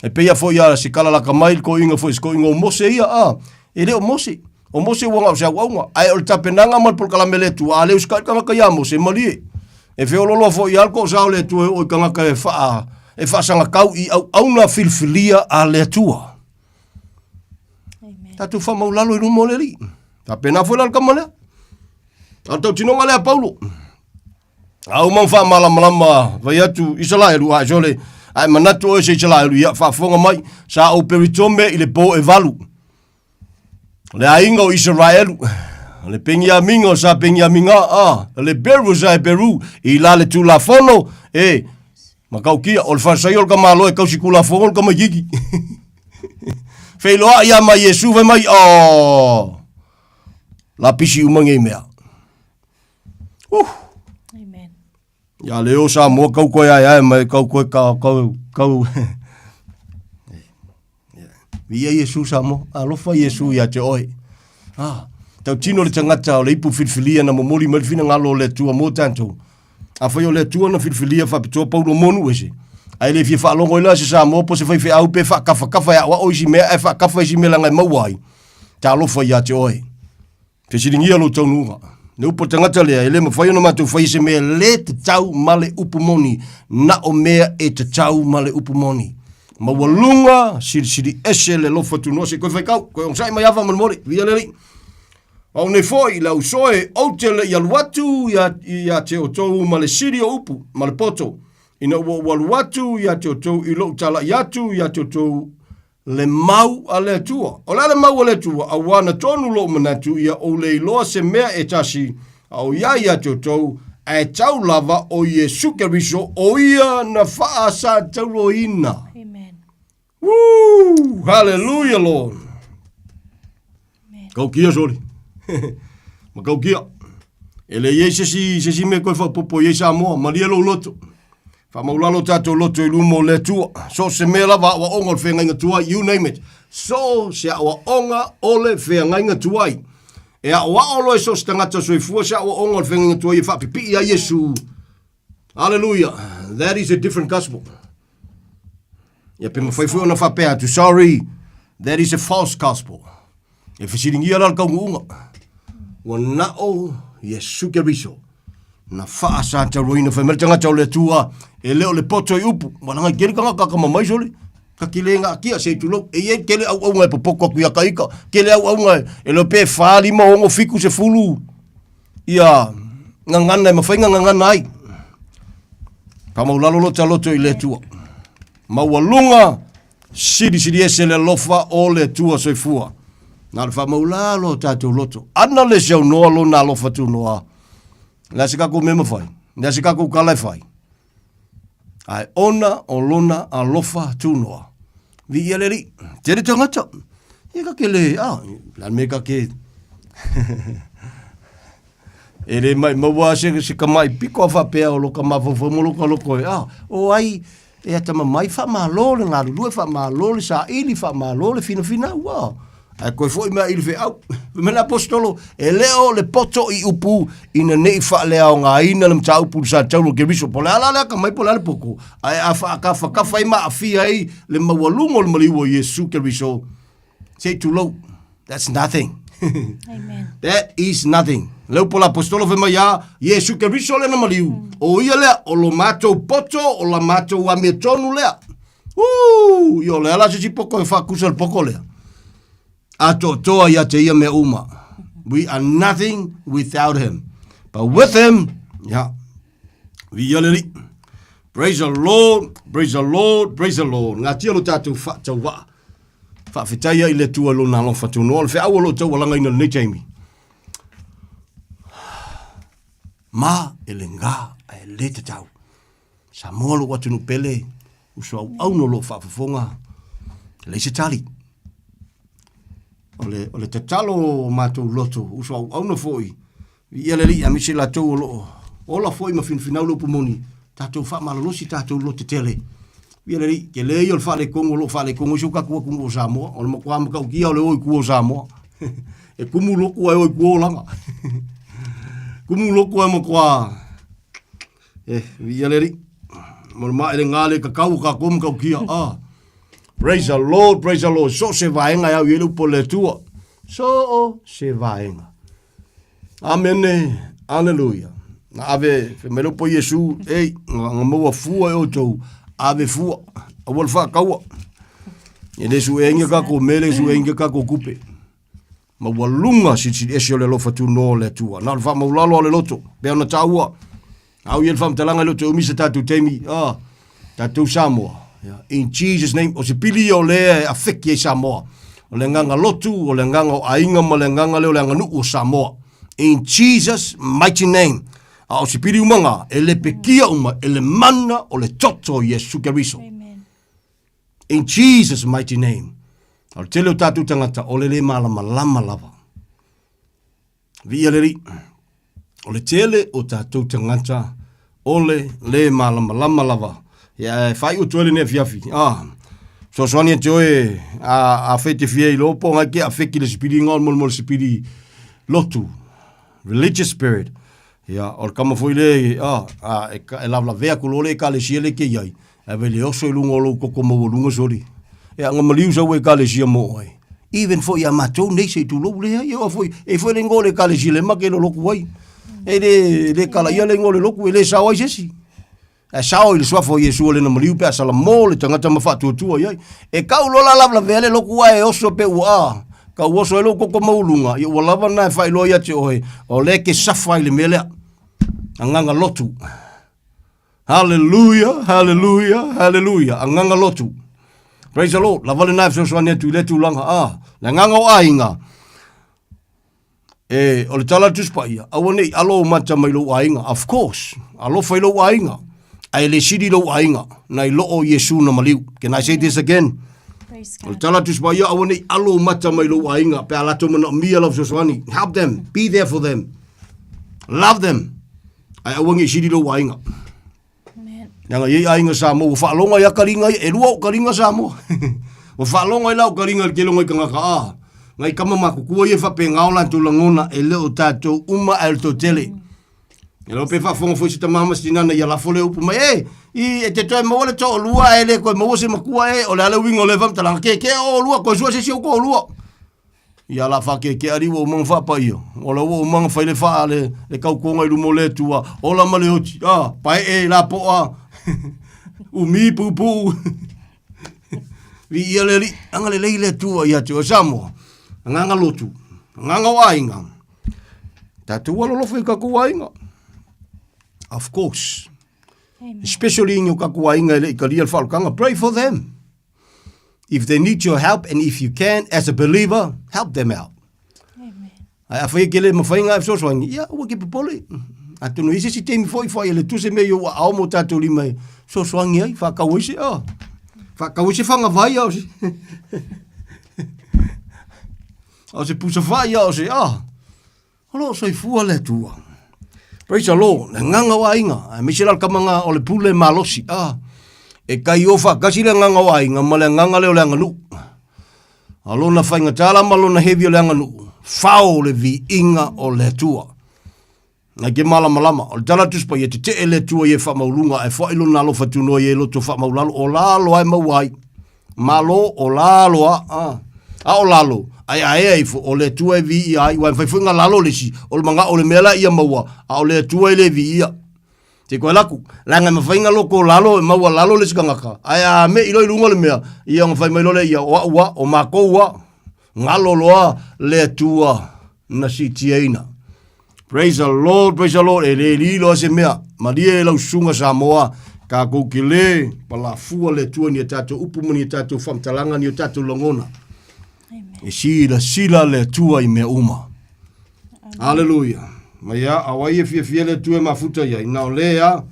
L: E pei foi a se kala laka mai le koiga foi se koiga o Mose ia, a, e le o Mose. O Mose ua na o se auauna, ae o le tapenaga ma le polokalame a le Atua, a le usitai le tagata iā Mose, malie. E feoloolo foi lava le toosā o le Atua e oo i tagata e faa, e faasagatau i auauna filifilia a le Atua. Tatou faamaulalo i luma o le Alii. Faapena foi la le tama lea. A o le tautinoga lea a Paulo. A uma faamalamalama vai atu Isalaelu a sole ae manatu oe se Isalaelu ia faafofoga mai sa ou peritome i le po e valu. O le aiga o Isaraelu, o le Peniamina o sa Peniamina, a, o le Beru o sa Beru, i la le Tulafono, e, matautia, o le falesaia o le tamaloa e tausi Tulafono le tamaitiiti. Feiloai ia ma Iesu fai mai, oh, lapisi uma nei mea.
M: Amen.
L: Ia le o Samoa kau koe ae ae mai kau koe ka kau kau Viia Iesu Samoa, alofa Iesu ia te oe. Ah, tau tino le tagata o le ipu filifilia na momoli mai le finagalo o le Atua mo tatou. Afai o le Atua na filifilia faapitoa Paulo mo nuu ese. Ae le fia faalogo ai la se Samoa po se faifeau pe faakafakafa e aoao isi mea ae faakafa isi mea leaga e maua ai. Talofa ia te oe. Fesiligia lou taunuuga. Le upu a le tagata lea, e le mafai ona matou faia se mea le tatau ma le upu moni, na o mea e tatau ma le upu moni. Maualuga, silisili ese le alofa tunoa se i koe faitau, koe onosai mai ava molemole, viia le Alii. Au nei foi, le ausoe, ou te le i alu atu ia, ia te outou ma le sili o upu, ma le poto, ina ua ou alu atu ia te outou i lou tala'i atu ia te outou le mau a le Atua. O le a le mau a le Atua? Auā na tonu lou manatu ia ou le iloa se mea e tasi a o iā ia te outou, ae tau lava o Iesu Keriso o ia na faasatauloina.
M: Amen.
L: Woo! Hallelujah, Lord. Kaukia soli. Ma kaukia. E le iai se si, se si mea koe whapopo i Samoa, malie lou loto. Whamaulalo tātou loto i luma o le Atua. So se mea lava aoaoga o le wheangainga tuai, you name it. So se aoaoga o le wheangainga tuai. E aoao loa e so se tagata soifua se aoaoga o le wheangainga tuai e whaapipii ai Iesu. Hallelujah. That is a different gospel. Ia pe mawhai foi ona whapea atu, sorry, that is a false gospel. E fesilingia la le kaunuuga. Ua nao Iesu Keriso. Na whaa sa tauroina whai mai le tagata o le Atua, e le o le poto i upu. Ua langa i kele tagata ka mamai sole. Ka kile ngā kia se tulou. E iai kele auaunga e popoko aku ia ka ika. Kele auaunga e leo pe whā lima ongo fiku se fulu. Ia gagana e mafai na gagana ai. Faamaulalo lo taloto i le Atua. Maualuga silisili ese le alofa o le Atua soifua. Na le faamaulalo o tatou loto. Ana le saunoa lona alofa tunoa. Le a se kakou mea mafai. Le a se kakou kala e fai. Ae ona o lona alofa tunoa. Viia le Alii. Tele tagata. Ia ka ke le, ah, la me ka ke. e le mai maua se, se kamai piko a whapea o loka mafaufau mo loka loko e, ah, o ai, e atama mai whamalo le ngalulue, whamalo le saili, whamalo le finafina, ua. Ae koe foi mea i le feau. Fai mai le Aposetolo, E le o le poto i upu ina ne i faaleaogaina le mataupu i le sa taulo o Keriso. Po o le a la le akamai po o le a le poko, ae a faakafakafa ai ma aafia ai le maualuga o le maliu o Iesu Keriso, se i tulou. That's nothing.
M: Amen.
L: That is nothing. Le upu a le Aposetolo fai mai a Iesu Keriso lea na maliu. O ia lea, o lo matou poto, o la matou amiotonu lea. Uu! Ia o le a la se isi poko e faakusa le poko lea. Atoatoa ia te ia mea uma. We are nothing without him. But with him, yeah. Viia le Alii. Praise the Lord, praise the Lord, praise the Lord. Ngā tia lo tātou whaatauaa. Whaafetaia i le Atua lona alofa tunoa. O le feau o lo taualagaina lenei taimi. Ma e le ngā ae le tatau. Samoa lou atunuu pele, uso auauna o loo faafofoga, e leai se tali. O le, o le tatalo o matou loto, uso auauna foi, viia le Alii, aemaise latou o loo ola foi ma finafinau le upu moni, tatou faamalolosi tatou lotetele. Ia le alii, tele ia o le faaletonu o lo o faaletonu ai si o tatou atunuu o Samoa. O le matua matautia o le o i tua o Samoa. E tumu lotu ae o i tua olaga. Tumu lotu ae matua e viia le Alii. Mo le maelega le tatau o tatou matautia. Ah. Praise the Lord, praise the Lord. So o se vaega e au i ai le upu a le Atua. So o se vaega. Amene, aleluia. Na ave, fai mai le upu a Iesu, ei, na maua fua e outou, ave fua, aua le faataua. E le sueina tatou mea, le sueina tatou tupe. Maualuga silisili ese o le alofa tunoa o le Atua. Na o le faamaulalo o le loto, pei ona taua. Au ia le faamatalaga e le o toe umi se tatou taimi, ah, tatou Samoa. Yeah. In Jesus name, o se pili ia o lea e afeki ai Samoa. O le agaga lotu, o le agaga o aiga ma le agaga lea o le aganuu o Samoa. In Jesus mighty name. A o se pili uma ngā, e lepekia uma e le mana o le toto o Iesu Keriso. In Jesus mighty name. O le tele o tatou tagata, o le le malamalama lava. Viia le Alii. O le tele o tatou tagata o le le malamalama lava. Ia e faaiu atu ai lenei afiafi. Ah, fesoasoani atu oe a, a fe te fia iloa po ngai ke afeki le sipili nga o le molemole sipili lotu. Religious spirit. Ia, o le kama foi le, ah, a, e, e lavelavea atu loa le ekalesia le ke iai. Ae vai le oso i luga o lou toto maualuga soli. E aga maliu sau ekalesia mo oe. Even foi ia matou nei se i tulou lea, ia foi, e foi le ingoa o le ekalesia le make lo loku ai. E le, le kala ia le ingoa o le loku, e le sao ai se isi. Ae sao i le suafa o Iesu o lena maliu pe a salamo le tagata ma faatuatua i ai. E kau loa la lavelavea le loku ae oso pe ua a. Kau oso ai lou toto maualuga, ia ua lava na e faailoa ia te oe, o lea e te safa i le mea lea. Agaga lotu. Hallelujah, hallelujah, hallelujah. Agaga lotu. Praise the Lord. Lava lena e fesoasoani atu i lea tulaga. Ah, le agaga o aiga. E, o le tala a le Tusi Paia, aua ne i alo ou mata mai lou aiga. Of course, alofa i lou aiga. Ae le sili lou aiga, nai lo o Iesu na maliu. Can I say this again? O le tala a le Tusi Paia, aua ne i alo ou mata mai lou aiga, pe a latou manaomia lau fesoasoani. Help them, be there for them. Love them. Ae aua ne i sili lou aiga. Leaga e i ai aiga Samoa ua faalogo ai a kaliga ia, e lua ou kaliga Samoa. Ua faalogo ai la ou kaliga i le tele o ngai tagata, a, ngai tama matutua ia e faapena o latou lagona, e le o tatou uma ae o le toatele. E iloa pe faafofoga foi se tama ma se tina ina ia lafo lea upu mai, e, i, e te toe maua le toalua ae le toe maua se matua e, o le a le uiga o lea faamatalaga, kekee oulua, toe sue se isi ou toalua. Ia la whakeke ari ua umanga whaapaia. Ola ua umanga whai le whaa le, le kaukonga i lumo le tua. Ola ma le oti. Ah, pae e la poa. Umi pupu. Vi ia le li, anga le lei le tua ia te o Samoa. Anganga lotu. Anganga o aiga. Tātou alolofa i kakou aiga. Of course. Amen. Especially in o kakou aiga e le i kalia le whaalokanga. Pray for them. If they need your help and if you can, as a believer, help them out. Amen. Ai a whai ke le mawhai ngā fesoasoani, ia, ua ke popole. Atonu i se si taimi foi whai e le tuse me i ua ao mō tātou lima e fesoasoani ai, whakau ai se, oh. Whakau ai se whangawai au se. Au se pusa whai au se, oh. O lo o soifua le Atua. Praise the Lord. Le agaga o aiga, aemaise la le kamaga o le pule malosi. Ah, e kai o faatasi le agaga o aiga ma le agaga lea o le aganuu. A lona faigata la ma lona heavy o le aganuu, fao le viiga o le Atua. Nai ke malamalama, o le tala Tusi Paia, tetee le Atua i e faamauluga, ae foai lona alofa tunoa i e loto faamaulalo, o lalo ae maua ai. Malo o lalo a, a, a o lalo, ae aea ifo, o le Atua e viia ai, ua e mafai foi ona lalo le isi, o le manao o le mea la ia maua, a o le Atua e le viia. Te koe laku, leaga e mafai ona loko lalo, e maua lalo le isi tagata, ae a mei loa i luga o le mea, ia ona fai mai loa lea ia, o au a, o makou a, galo loa le Atua na siitiaina. Praise the Lord, praise the Lord. E le lilo a se mea. Malie e lau susuga Samoa, tatou te le palafua le Atua ni a tatou upu ma ni a tatou faamatalaga ni o tatou lagona. E silasila le Atua i mea uma. Hallelujah. Mai a, a wai e fiafia le Atua e mafuta iai. Na o le a.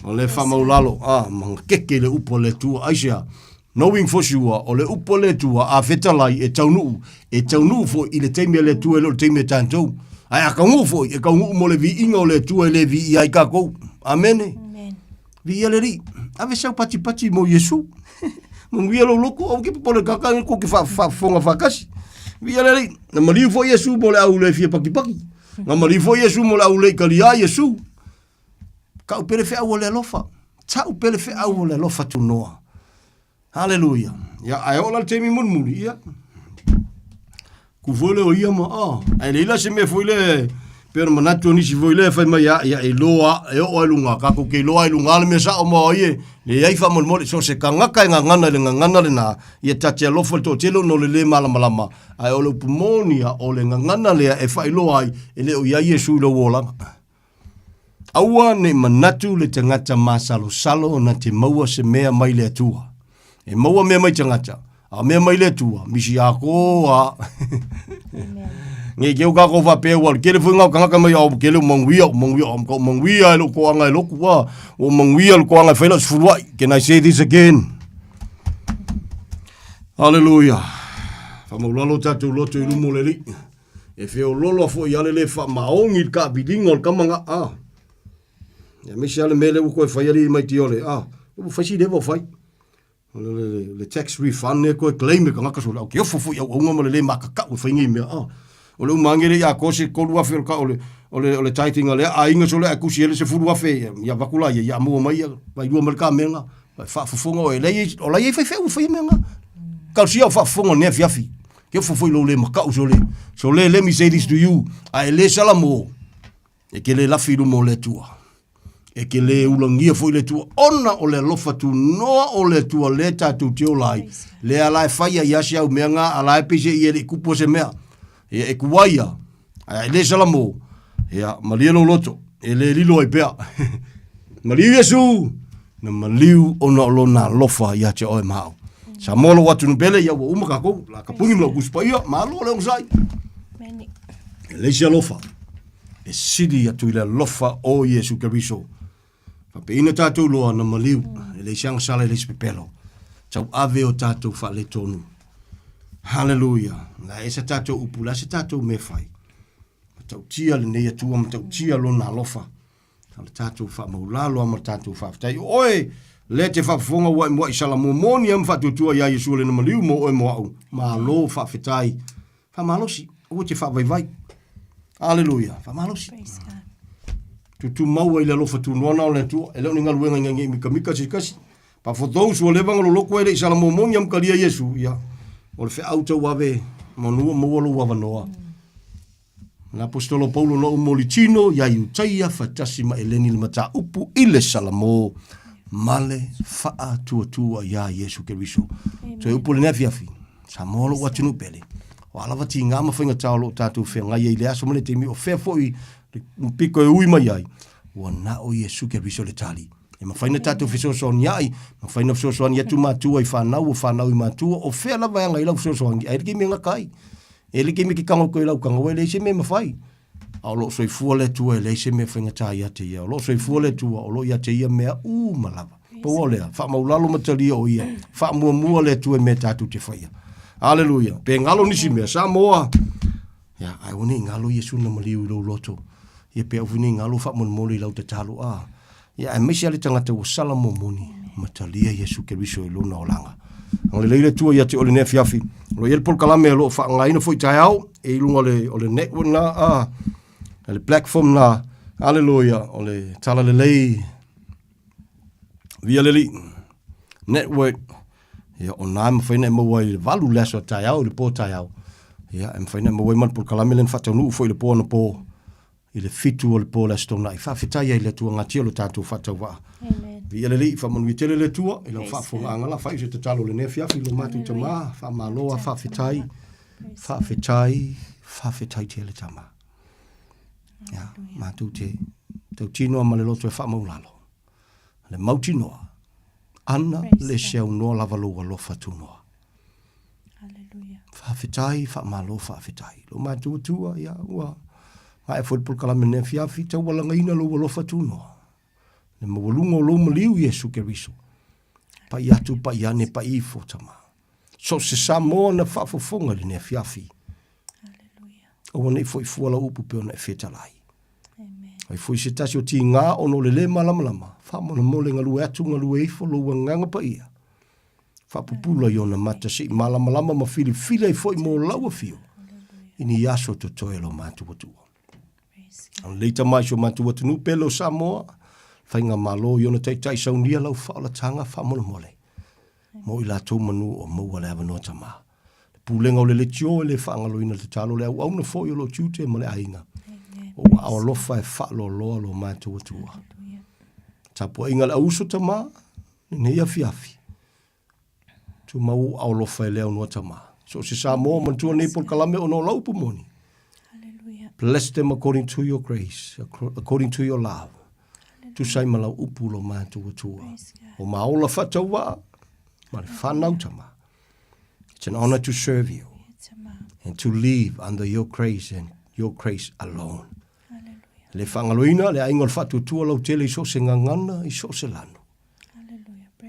L: O le faamaulalo, a, ma keke le upu a le Atua. Aisea, knowing for sure, o le upu a le Atua, a fetalai e taunuu, e taunuu foi i le taimi a le Atua e le o le taimi a tatou. Ae a taunuu foi, e taunuu mo le viiga o le Atua e le viia ai tatou. Amene. Amen. Viia le Alii. Ave sau patipati mo Iesu. Manuia lou loto, aua ke popole kaka ni ko ke faafofoga faatasi. Viia le Alii. Na maliu foi Iesu mo le au le fia pakipaki. Na maliu foi Iesu mo le au le i kaliā Iesu. Tau pele feau o le alofa. Tau pele feau o le alofa tunoa. Haleluia. Ia, ae oo la le taimi mulimuli, ia. Ku foi lea o ia ma, ah, ae leai la se mea foi lea, pei ona manatu o nisi foi lea fai mai, ah, ia, e iloa, e oo lava i luga, tatou te iloa lava i luga le mea sao ma o ai e leai faamolemole. So o se tagata e gagana i le gagana lena, ia ta te alofa i le toatele ona o le le malamalama, ae o le upu moni lava, o le gagana lea e faailoa ai, e le o i ai Iesu i lou olaga. Aua ne i manatu le tagata masalosalo na te maua se mea mai le Atua. E maua mea mai tagata, a o mea mai le Atua, misi atoa. Nei keu kākou faapea ua tele foi ngā tagata mai au kele o manuia, o manuia, o ka manuia e lou toaga e lotu a, o manuia le toaga e fai lau sefuluai. Can I say this again? Hallelujah. Whamaulalo tātou loto i lumo le li. E feololo a foi ale le faamaoni i le kaaviliga o le tama ga a. Ia aemaise lava le mea lea ua toe fai alii mai Tiole, a, ua fai si leva o fai. O le, le, le, le tax refund lea toe claim e tagata sole, au ke ofo foi auaunga ma le le makakau e fai nei mea, a. O le uma ange lea ia atoa se 3,000 o le, o le, o le, o le tithing a lea aiga sole ae tusi ai le 10,000, ia avatu laia, ia maua mai ia, vailua mai le kamega, faafofoga oe, leai, o la e i ai faifeau e faia mea na. Talosia au faafofoga i lenei afiafi. Ke ofo foi lou le makau sole. Sole, let me say this to you. A e le salamo, e ke le lafi i luma o le Atua. E ke le ulagia foi le Atua. Ona o le alofa tunoa o le Atua lea tatou te ola ai. Lea la e fai ai a se au mea nga, a la e pei se i e le i kupu se mea. Ia e kuai ia. A e le salamo, ia malie lou loto, e le lilo ai pea. Maliu Iesu, na maliu ona o lona alofa ia te oe ma au. Samoa lou atunuu pele, ia ua uma kākou, la ka puni ma lau Tusi Paia, malo le onosai. E leai se alofa, e sili atu i le alofa o Iesu Keriso. Faapeina tatou loa na maliu, e leai se agasala, e leai se pepelo. Tauave o tatou faaletonu. Haleluia. La e se tatou upu, la se tatou mea fai. Matautia lenei Atua, matautia lona alofa. O le tatou faamaulalo a ma le tatou faafetai. O oe, lea te faafofoga ua e muai salamo moni a ma faatuatua iā Iesu lena maliu mo oe mo a'u. Malo faafetai. Faamalosi, aua te faavaivai. Aleluia, faamalosi. Tutumau ai le alofa tunoa na o le Atua. E le o ni galuega ina ne i mikamika se tasi. But for those ua leva ona loloto e le i salamo moni a ma talia Iesu, ia, o le feau tauave manu maua lou avanoa. Le Aposetolo Paulo na umu o le tino ia Iutaia faatasi ma Eleni le mataupu i le Salamo ma le faatuatua iā Iesu Keriso. Toe upu o lenei afiafi, Samoa lou atunuu pele, o a lava tiga ma faigata o lo o tatou feagai ai i le aso ma le taimi, o fea foi le pito e ui mai ai, ua na o Iesu Keriso le tali. E mafai ona tatou fesoasoania'i, mafai ona fesoasoani atu matua i fanau, o fanau i matua, o fea lava e agai ai lau fesoasoani, ae like me gata ai. E like me ke kago koe lau kago, e leai se mea e mafai. A o lo o soifua le Atua, e leai se mea e faigata ia te ia. O lo o soifua le Atua, o lo o ia te ia mea uma lava. Pau o lea, faamaulalo ma talia o ia, faamuamua le Atua i mea tatou te faia. Aleluia. Pe galo nisi mea, Samoa, ia, ae aua ne i galo Iesu na maliu i lou loto. Ia pe aua foi ne i galo faamolemole i lau tatalo. A, ia, aemaise lava le tagata ua sala momoni ma talia Iesu Keriso i lona olaga. Agalelei le Atua ia te oe i lenei afiafi. O lo o i ai le polokalame o lo o faaaogaina foi taeao e i luga o le, o le network na, a, le platform na, aleluia, o le Talalelei Via le Alii Network. Ia, o na e mafai ona e maua ai i le 8 i le aso a taeao i le po taeao. Ia, e mafai ona e maua ai ma le polokalame lea na faataunuu foi i le po anapo i le 7 o le po o le Aso Toonai. Faafetai ai i le Atua gatia lo tatou faatauvaa. Viia le Alii, faamanuia tele le Atua i lau faafofogaaga la faaiu se tatalo i lenei afiafi i lo matou tama, faamalo a faafetai, faafetai, faafetai tele tama. Ia, matou te tautino ma le loto e faamaulalo. Le mautinoa, ana le seaunoa lava lou alofa tunoa. Faafetai, faamalo, faafetai. Lo matou Atua, ia, ua maea foi le polokalame lenei afiafi, taualagaina lou alofa tunoa. Le maualuga o lou maliu Iesu Keriso. Pai atu, pai ane, pai ifo, tama. So se Samoa na faafofoga i lenei afiafi. Aua ne i foi fua lau upu pe ona e fetalai. Ai foi se tasi o tigā ona o le lē malamalama, faamolemole galue atu galue ifo lou Agaga Paia. Faapupula i ona mata se i malamalama ma filifili ai foi mo lau afio i ni aso totoe o lo matou Atua. Lelei tama i si o matou atunuu pele o Samoa, Faigamalo i ona taitai saunia lau faaolataga faamolemole mo i latou manu o maua le avanoa tama. Le pulega o le leitio e le faagaloina le tatalo le auauna foi o loo tiute ma le aiga. O ua aao alofa e faaloaloa lo matou Atua. Tapuaiga a le auuso tama, lenei afiafi. Tumau ou aao alofa e le aunoa tama. So o se Samoa manatua lenei polokalame ona o lau upu moni. Bless them according to your grace, according to your love. Tusa ai ma lau upu lo matou Atua. O maola faatauvaa ma le whanau tama. It's an honor to serve you and to live under your grace and your grace alone. Le whangaloina, le aiga o le faatuatua lau tele i so se gagana, i so se lanu.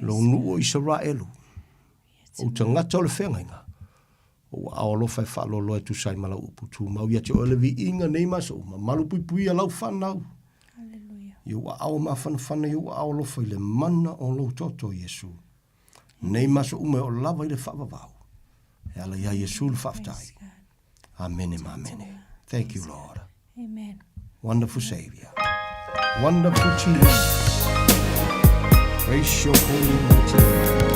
L: Lou nuu o Isaraelu, ou tagata o le feagaiga, o ua ao alofa e faaloaloa e tusa ai ma lau upu tumau ia te oe le viiga nei ma aso uma, malupuipuia lau fanau. I ou aao mafanafana i ou aao alofa i le mana o lou toto Iesu. Nei ma aso uma e oo lava i le faavavau. E ala iā Iesu le faafetai. Amene ma amene. Thank you, Lord.
M: Amen.
L: Wonderful Savior. Wonderful Jesus. Praise your holy mighty name.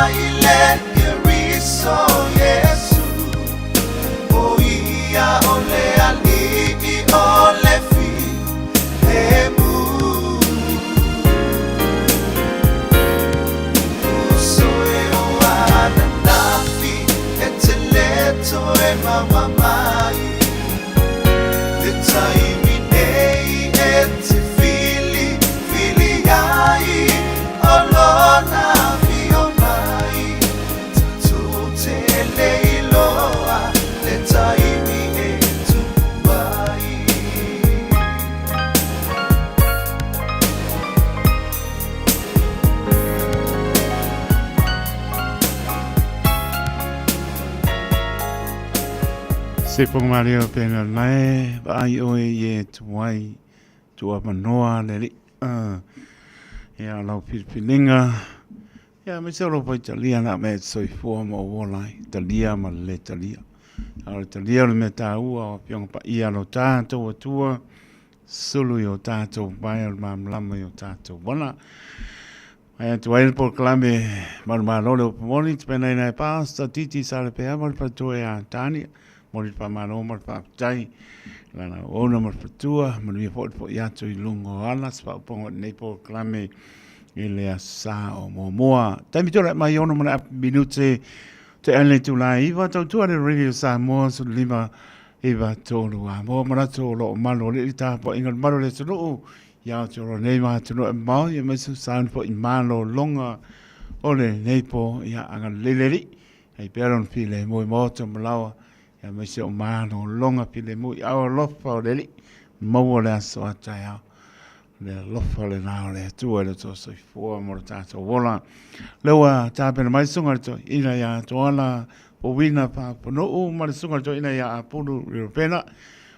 J: mai le Keriso Iesu, o ia o le Alii o le filemu. Uso e o ananafi e te le toe maua mai. Le taimi nei e te filifili ai o lona afio mai. Tatou te le iloa le taimi e tupu ai.
C: Se whakamario pēnā nei, vaai oe i e tuai, tua manoa le li, ia lau pilipilinga, ia me se olo pai talia na me soifua ma o ola ai, talia ma le talia. A o le talia o le mea tāua o afioga paia lo tātou Atua, sulu i o tātou pae o le malamalama i o tātou wana. Mai atu ai le polokalame Manumalo le upu moni, te pena ina e Pastor Titi Salepea ma le faletua ia Tania. Moni le faamalo ma le faafetai. Lana auauna ma le faletua, manuia foi le foi atu i luga o ala se faaopoopoga o lenei polokalame i le Aso Sa o muamua. Taimi tulai mai 6 ma le apu minute te ai le itula e 9, tautua le Radio Samoa 15 9 3 a moa manatu o lo o malu alii le tapuaiga le malu o le atunuu i Aotearoa nei ma atunuu e mamao ia aemaise o sauni foi i malologa o lenei po ia agalelei le Alii ai pea lona filemu i maota ma laoa ia aemaise o malologa filemu i ao alofa o le Alii maua le aso a taeao le alofa lena o le Atua i lo outou soifua ma lo tatou ola. Lea ua tapena mai le susuga i le toeaina ia Toala Powina Faaponuu ma le susuga i le toeaina ia Apulu Reupena.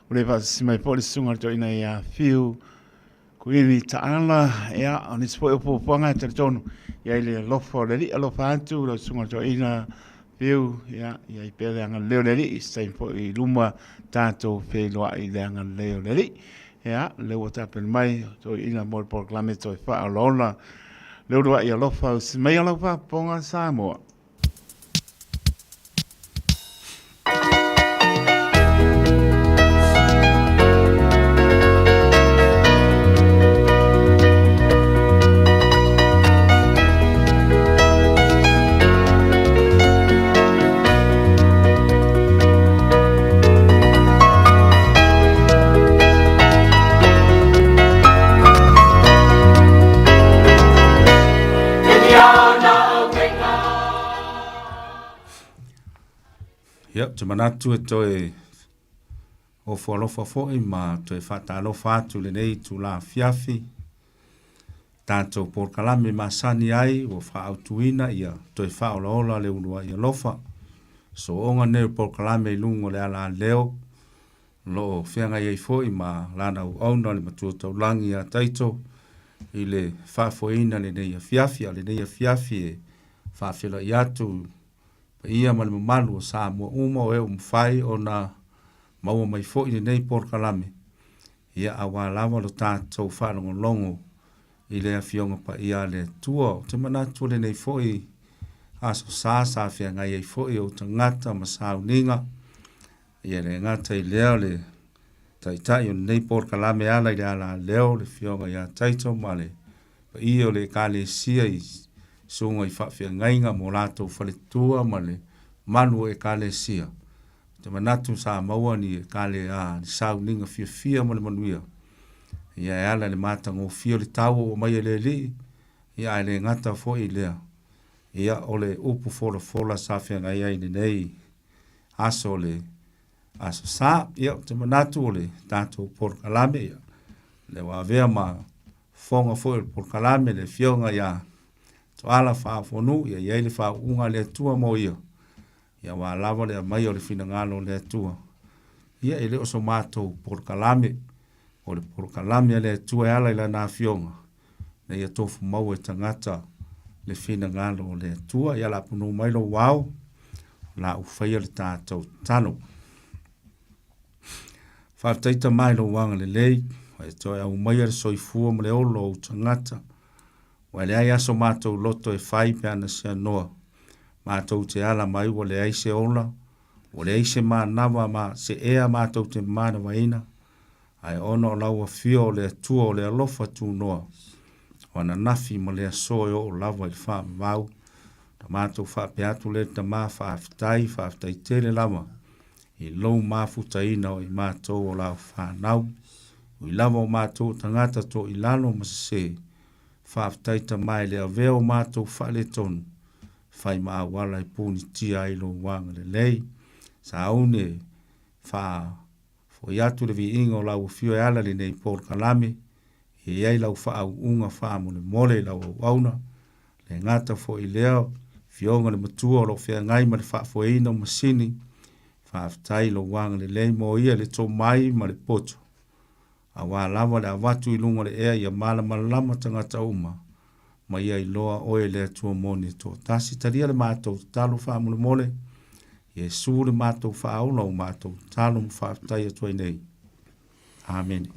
C: Ua le faasisi mai foi le susuga i le toeaina ia Fiu Kuini Taala. Ia, o nisi foi o puapuaga e talitonu i ai le alofa o le Alii. Alofa atu lau susuga i le toeaina Fiu, ia, i ai pea le agalelei o le Alii, se taimi foi i luma tatou feiloai i le agalelei o le Alii. Ia, lea ua tapena mai toeaiina mo le polokalame toe faaolaola. Le uluai alofa, usi maia lau faafofoga Samoa.
N: Ia, ou te manatu e toe ofo alofa foi ma toe faatalofa atu i lenei itula afiafi. Tatou polokalame masani ai ua faaautuina ia toe faaolaola le uluai alofa. Sooga nei o polokalame i luga o le alaleo o lo o feagai ai foi ma lana auauna le Matua Taulagi ia Taito i le faafoeina lenei afiafi. A o lenei afiafi e faafeiloai atu paia ma le mamalu o Samoa uma o e ua mafai ona maua mai foi lenei polokalame Ia aua lava lo tatou faalogologo i le Afioga Paia a le Atua. Ou te manatu o lenei foi Aso Sa sa feagai ai foi ou tagata ma sauniga. Ia le gata i lea o le Taitai o lenei polokalame e ala i le alaleo, le Afioga ia Taito ma le paia o le Ekalesia i susuga i faafeagaiga ma o latou faletua ma le malu o Ekalesia. Ou te manatu sa maua ni ekale a ni sauniga fiafia ma le manuia. Ia e ala i le matagofie o le taua ua aumai e le Alii, ia ae le gata foi i lea, ia o le upu folafola sa feagai ai i lenei aso o le Aso Sa. Ia ou te manatu o le tatou polokalame, ia lea ua avea ma fofoga foi o le polokalame le Afioga ia Toala Faafonuu, ia i ai le faauuga a le Atua mo ia. Ia aua lava le aumaia o le finagalo o le Atua. Ia e le o so matou polokalame, o le polokalame a le Atua e ala i Lana Afioga, ina ia tofu maua e tagata le finagalo o le Atua. Ia lapunuu mai lou ao, o la u faia le tatou tatalo. Faafetai Tama i lou agalelei, ua e toe aumaia le soifua ma le ola o ou tagata. Ua leai aso matou loto e fai pe ana seanoa. Matou te ala mai ua leai se ola, ua leai se manava ma se ea matou te manavaina, ae ona o lau Afio o le Atua o le alofa tunoa, o ananafi ma le aso e oo lava i le faavavau, ona matou faapea atu lea i le Tama, Faafetai, faafetai tele lava i lou mafutaina o i matou o lau fanau, ui lava o matou o tagata toilalo ma sese, Faafetai Tama e le avea o matou faaletonu, fai ma auala e punitia ai lou agalelei. Sauni e faafoi atu le viiga o lau afio e ala i lenei polokalame, e i ai lau faauuga faamolemole i lau auauna, le gata foi i lea, Afioga i le Matua o lo o feagai ma le faafoeina o masini, faafetai i lou agalelei mo ia i le tomai ma le poto. Aua lava le avatu i luga o le ea ia malamalama tagata uma, ma ia iloa oe le Atua moni e toatasi. Talia le matou tatalo faamolemole, Iesu le matou faaola o matou tatalo ma faafetai atu ai nei. Amene.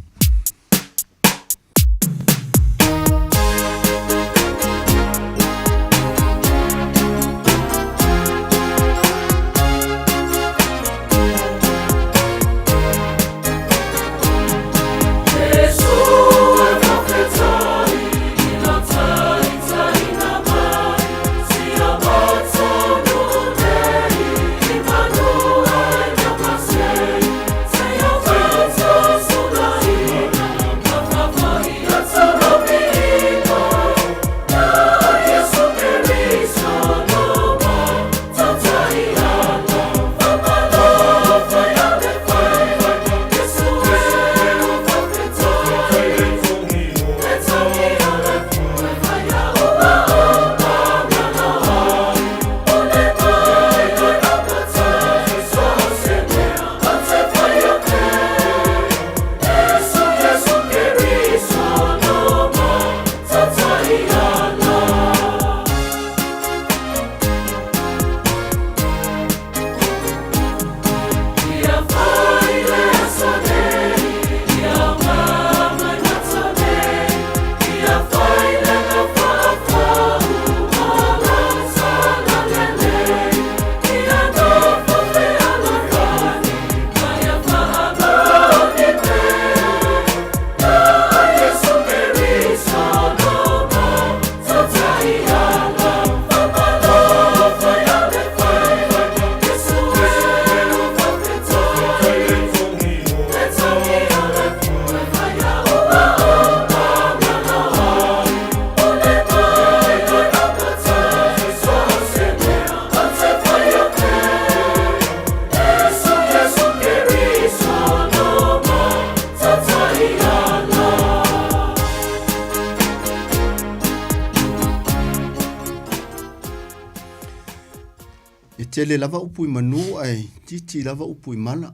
L: E tele lava upu i manu ae itiiti lava upu i mala.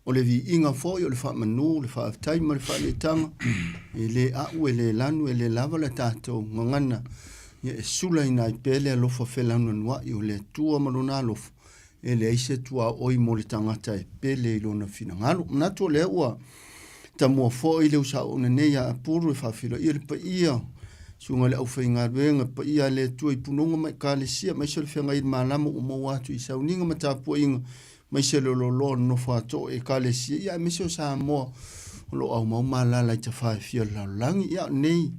L: O le viiga foi o le faamanu, le faafetai ma le faaleetaga, e le a'u, e le lanu, e le lava le tatou gagana, ia e sulaina ai pea le alofa felaunanua'i o le Atua ma Lona alofa, e leai se tuaoi mo le tagata e pele i lona finagalo. Manatu o lea ua tamua foi le usaoona nei ia Apulu e faafeiloaia le paia, susuga i le aufaigaluega paia a le Atua i punoga ma ekalesia, aemaise o le feagai i le malama ua maua atu i sauniga ma tapuaiga, aemaise le loaloa o le nofo a too ekalesia, ia aemaise o Samoa o lo o aumau ma alaala i tafa e fia o le lalolagi. Ia, o lenei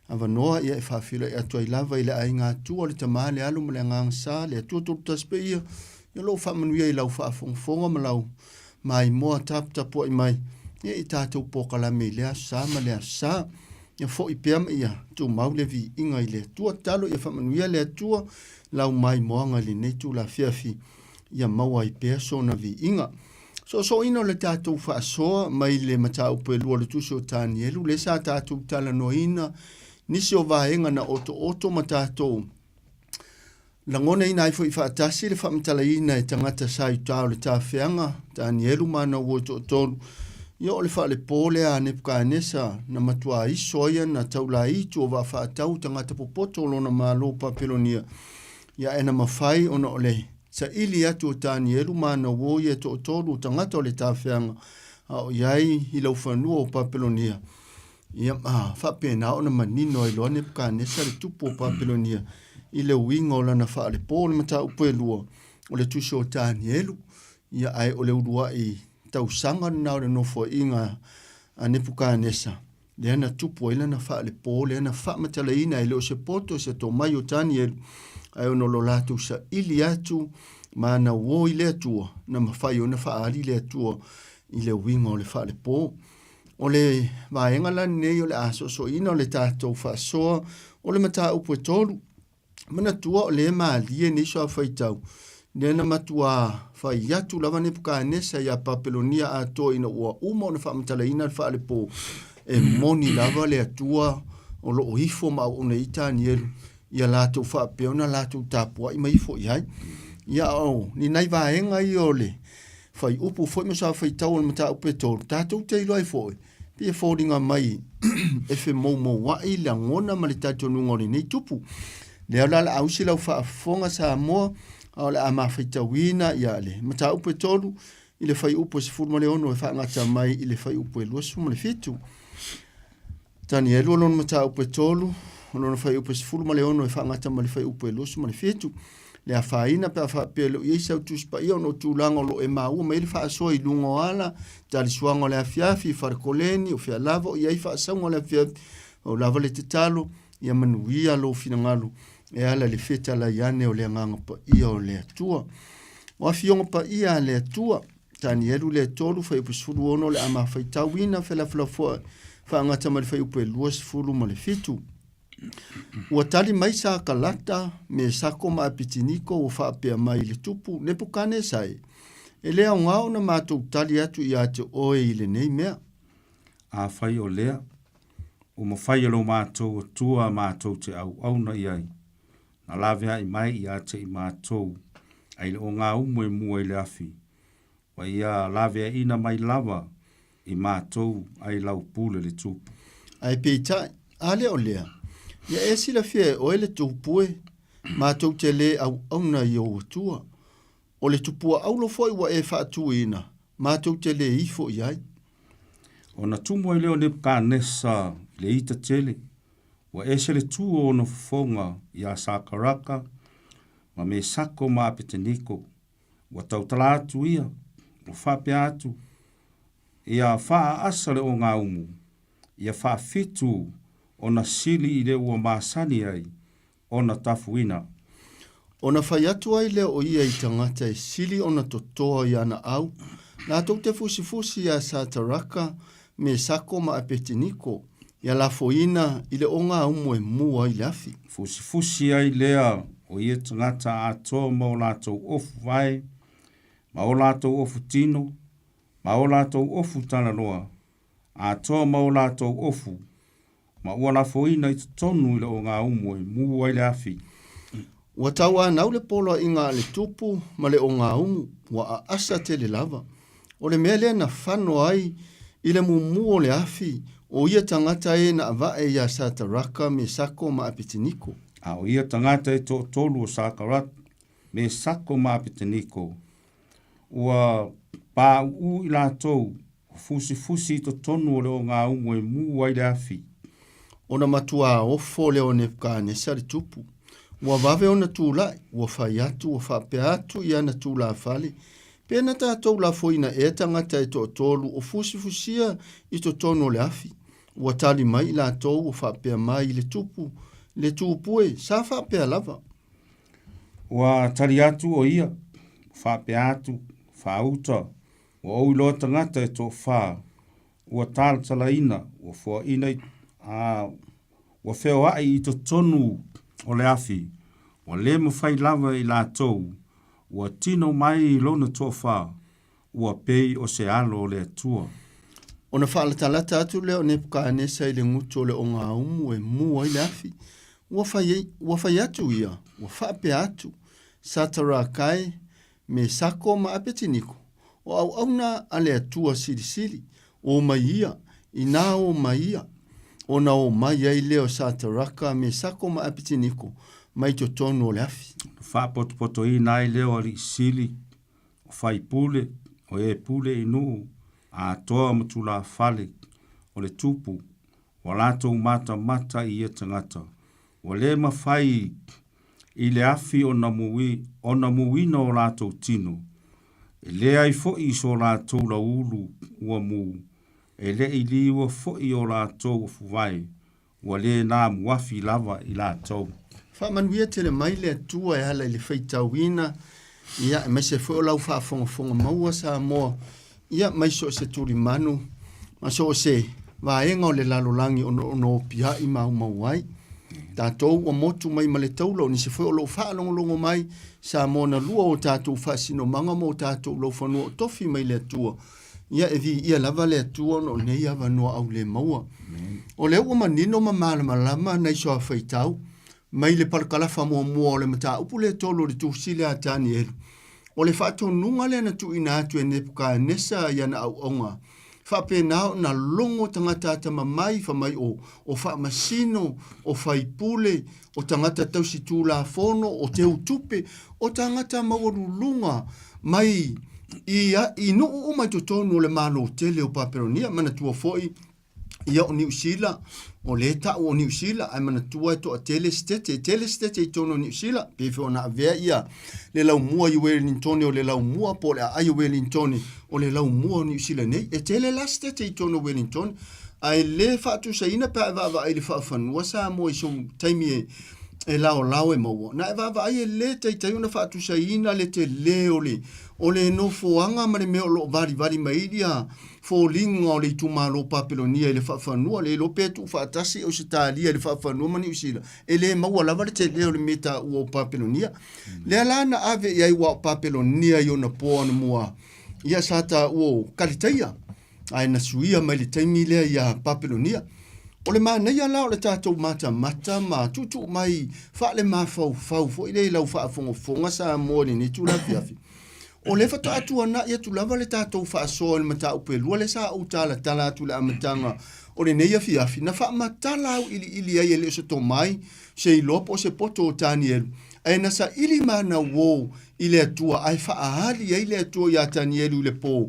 L: avanoa ia e faafeiloai atu ai lava i le aiga Atua, le Tama, le Alo ma le Agaga Sa, le Atua Tolutasi Paia, ia o lo o faamanuia i lau faafogafoga ma lau maimoa taputapuai mai ia i tatou polokalame i lea aso sa ma lea aso sa. Ia foi pea ma ia tumau le viiga i le Atua. Tatalo ia faamanuia le Atua lau maimoaga i lenei itula afiafi ia maua ai pea sona viiga. Soosooina o le tatou faasoa mai le mataupu e lua o le Tusi o Tanielu, lea sa tatou talanoaina nisi o vaega na otooto ma tatou lagonaina ai foi faatasi le faamatalaina e tagata sa i uta o le tafeaga, Tanielu ma ana uo e toatolu. Ia o le faalepo lea a Nepukanesa na matuā iso ai ana taulaitu o vaafaatau tagata popoto o lona malo Papelonia. Ia ae na mafai ona o le saili atu o Tanielu ma ana uo ia e toatolu o tagata o le tafeaga a o i ai i laufanua o Papelonia. Ia, a faapena ona manino ai loa Nepukanesa le tupu o Papelonia. i le uiga o lana faalepo. O le mataupu e lua, o le tusi o Tanielu, ia ae o le uluai tausaga lena o le nofoaiga a Nepukanesa, lea na tupu ai lana faalepo, lea na faamatalaina e le o se poto se tomai o Tanielu, ae ona o lo latou saili atu ma na uo i le Atua, na mafai ona faaali le Atua i le uiga o le faalepo. O le vaega la lenei o le a soosooina o le tatou faasoa o le mataupu e tolu. Manatua o lea e malie nei suafaitau, lea na matuā fai atu lava Nepukanesa iā Papelonia atoa ina ua uma ona faamatalaina le faalepo, e moni lava le Atua o lo o ifo ma auauna i Tanielu, ia latou faapea ona latou tapuai ma ifo i ai. Ia o ni nai vaega ia o le fuaiupu foi ma suafaitau o le mataupu e tolu, tatou te iloa ai foi, pei e foliga mai e femoumoua'i lagona ma le talitonuga o lenei tupu. Lea la o le a usi lau faafofoga Samoa, a o le a mafaitauina ia le mataupu e tolu i le fuaiupu e 16 e faagata mai i le fuaiupu e 27. Tanielu o lona mataupu e tolu, o lona fuaiupu e 16 e faagata ma le fuaiupu e 27. Le afaina pe a faapea e le o i ai sau Tusi Paia ona o tulaga o lo o e maua mai ai le faasoa i luga o ala, talisuaga o le afiafi, falekoleni, o fea lava o i ai faasauga o le afiafi, pau lava le tatalo, ia manuia lou finagalo e ala i le fetalai ane o le Agaga Paia o le Atua. O Afioga Paia a le Atua, Tanielu lea 3, fuaiupu 16 o le a mafaitauina felafolafoai faagata mai le fuaiupu e 27. Ua tali mai Sakalata, Mesako ma Apetiniko ua faapea mai i le tupu, Nepukanesa e, e le aoga ona matou tali atu ia te oe i lenei mea.
N: Afai o lea, ua mafai e lo matou Atua matou te auauna i ai, na laveai mai ia te i matou, ai le ogaumu e mua i le afi, Ua ia laveaiina mai lava i matou ai lau pule le tupu.
L: Ae peitai, a le o lea, ia e silafia e oe le tupu e, matou te lē auauna i ou Atua. O le tupua aulo foi ua e faatuina, matou te lē ifo i ai.
N: Ona tumu ai lea o Nebukanesa i le ita tele, ua ese le tu o ona fofoga iā Sakaraka ma Mesako ma Apeteniko, Ua tautala atu ia, ua faapea atu, Ia faaasa le ogaumu, ia faafitu ona sili i le ua masani ai ona tafuina.
L: Ona fai atu ai lea o ia i tagata e sili ona totoa i ana au, latou te fusifusi iā Sataraka, Mesako ma Apetiniko, ia lafoina i le ogaumu e mua i le afi.
N: Fusifusi ai lea o ia tagata atoa ma o latou ofu vae, ma o latou ofu tino, ma o latou ofu talaloa, atoa ma o latou ofu, ma ua lafoina i totonu i le ogaumu e mu ai le afi.
L: Ua tauanau le poloaiga a le tupu ma le ogaumu, ua aasa tele lava. O le mea lea na fano ai i le mumu o le afi o ia tagata e na avae iā Sataraka, Mesako ma Apeteniko.
N: A o ia tagata e toatolu o Sakarat, Mesako ma Apeteniko, ua pāuū i latou, ua fusifusi i totonu o le ogaumu e mū ai le afi.
L: Ona matuā ofo lea o Nepukanesa le tupu. Ua vave ona tulai, ua fai atu, ua faapea atu i ana tulafale, Pe na tatou lafoina ea tagata e toatolu o fusifusia i totonu o le afi? Ua tali mai i latou ua faapea mai i le tupu, le tupu e, sa faapea lava.
N: Ua tali atu o ia, ua faapea atu, Faauta, ua ou iloa tagata e toafa, ua talatalaina, ua foaina i, a, ua feoai i totonu o le afi, ua le mafai lava e i latou, ua tino mai i lona toafa, ua pei o se alo o le Atua.
L: Ona faalatalata atu lea o Nepukanesa i le gutu o le ogaumu e mu ai le afi. Ua fai, ua fai atu ia, ua faapea atu, Satarakae, Mesako ma Apetiniko, o auauna a le Atua Silisili, o mai ia, inā o mai ia, ona o mai ai lea o Sataraka, Mesako ma Apetiniko mai totonu o le afi.
N: Faapotopotoina ai lea o alii sili, o faipule, o e pule i nuu atoa ma tulafale o le tupu, ua latou matamata i ia tagata, ua le mafai. i le afi ona mui, ona muina o latou tino, e leai foi so latou lauulu ua mu, e le i liua foi o latou afuvae, ua le na muafi lava i latou.
L: Faamanuia tele mai le Atua e ala i le faitauina, ia, aemaise foi o lau faafogafoga maua Samoa, ia, mai so o se tulimanu ma so o se vaega o le lalolagi ona opiai maumau ai. Tatou ua motu mai ma le taula o nisi foi o lo o faalogologo mai, Samoa na lua o tatou faasinomaga ma o tatou laufanua o tofi mai le Atua. Ia e viia lava le Atua ona o nei avanoa aulemaua. O lea ua manino ma malamalama nai soafaitau mai le palakalafa muamua o le mataupu lea tolu o le Tusi lea a Tanielu. O le faatonuga lea na tuuina atu e Nepukanesa i ana auauna, faapena ona logo tagata atamamai fai mai o, o faamasino, o faipule, o tagata tausi tulafono, o teutupe, o tagata maualuluga mai i, i nuu uma i totonu o le Malo tele o Papelonia. Manatua foi, ia o Niu Sila, o lea e tau o Niu Sila, ae manatua e toatele sitete, e tele sitete i totonu o Niu Sila, pei foi ona avea ia le laumua i Welingtone o le laumua, po o le aai o Welingtone o le laumua o Niu Sila nei. E tele la sitete i totonu o Welingtone, ae le faatusaina pe a e vaavaai i le faafanua Samoa i sou taimi e e laolao e maua. Na e vaavaai e le taitai ona faatusaina le tele o le o le nofoaga ma le mea o lo o valivali mai ai ia foliga o le itumalo Papelonia i le faafanua, le iloa pe tuufaatasi Ausetalia i le faafanua ma Niu Sila, e le maua lava le tele o le mea taua o Papelonia. Lea la na ave i ai aua o Papelonia i ona po anamua, ia sa taua o Kalitaia, ae na suia mai le taimi lea ia Papelonia. O le manaia la o le tatou matamata ma tuutuu mai faalemafaufau foi lea i lau faafogafoga Samoa i lenei itula afiafi, O lea faatoa tuanai atu lava le tatou faasoa i le mataupu e lua lea sa ou talatala atu i le amataga o lenei afiafi, na faamatala auiliili ai e le o se tomai, se iloa po o se poto o Tanielu, ae na saili manauō i le Atua ae faaali ai le Atua iā Tanielu i le pō,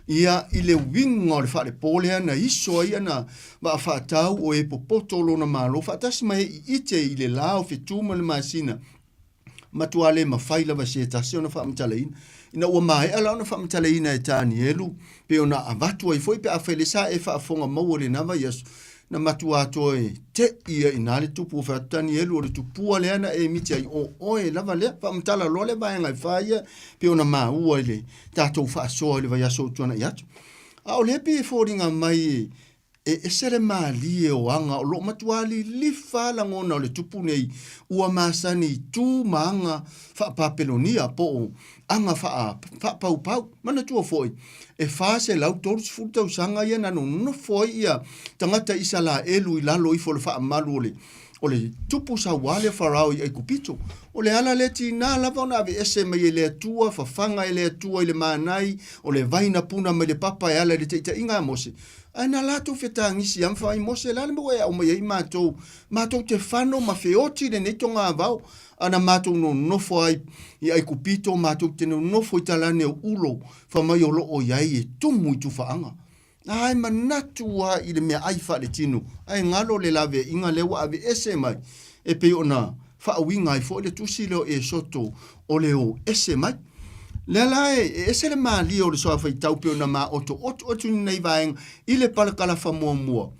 L: ia, i le uiga o le faalepo lea na iso ai ana vaa faatau o e popoto o lona malo faatasi ma e iite i le la o fetu ma le masina, Matua le mafai lava e se tasi ona faamatalaina. Ina ua maea la ona faamatalaina e Tanielu, pei ona avatu ai foi pe afai lea sa e faafofoga maua i lena vaiaso, na matua toe tei ai i ina le tupu ua fai atu Tanielu, o le tupua lea na e miti ai, o oe lava lea. Faamatala loa le vaega e fa ia pei ona maua i le tatou faasoa i le vaiaso ua tuanai atu. A o lea pei e foliga mai E ese le malie o aga o lo o matua lilifa lagona o le tupu nei ua masani i tu ma aga faa-Papelonia po o aga faa-faapaupau. Manatua foi, e 430 tausaga ia na nonofo ai ia tagata Isalaelu i lalo ifo o le faamalu o le o le tupu sauā lea Farao i Aikupito. O le ala lea tiga lava ona aveese mai e le Atua, fafaga e le Atua i le manai o le vai na puna mai le papa e ala i le taitaiga a Mose. Ae na latou fetagisi lava ma fai mai, Mose, o le a le mea ua e aumai ai matou, matou te fano ma feoti lenei togavao, a na matou nonofo ai i Aikupito, matou te nonofo i talane o ulo, fai mai o lo o i ai e tumu i tufaaga. Ae manatu lava i le meaai faaletino, ae galo le laveaiga lea ua aveese mai, e pei ona faauiga ai foi le tusi lea o Esoto o le o ese mai. Lea la e ese le malie o le soafaitau pei ona maoto'oto atu lenei vaega i le palakalafa muamua,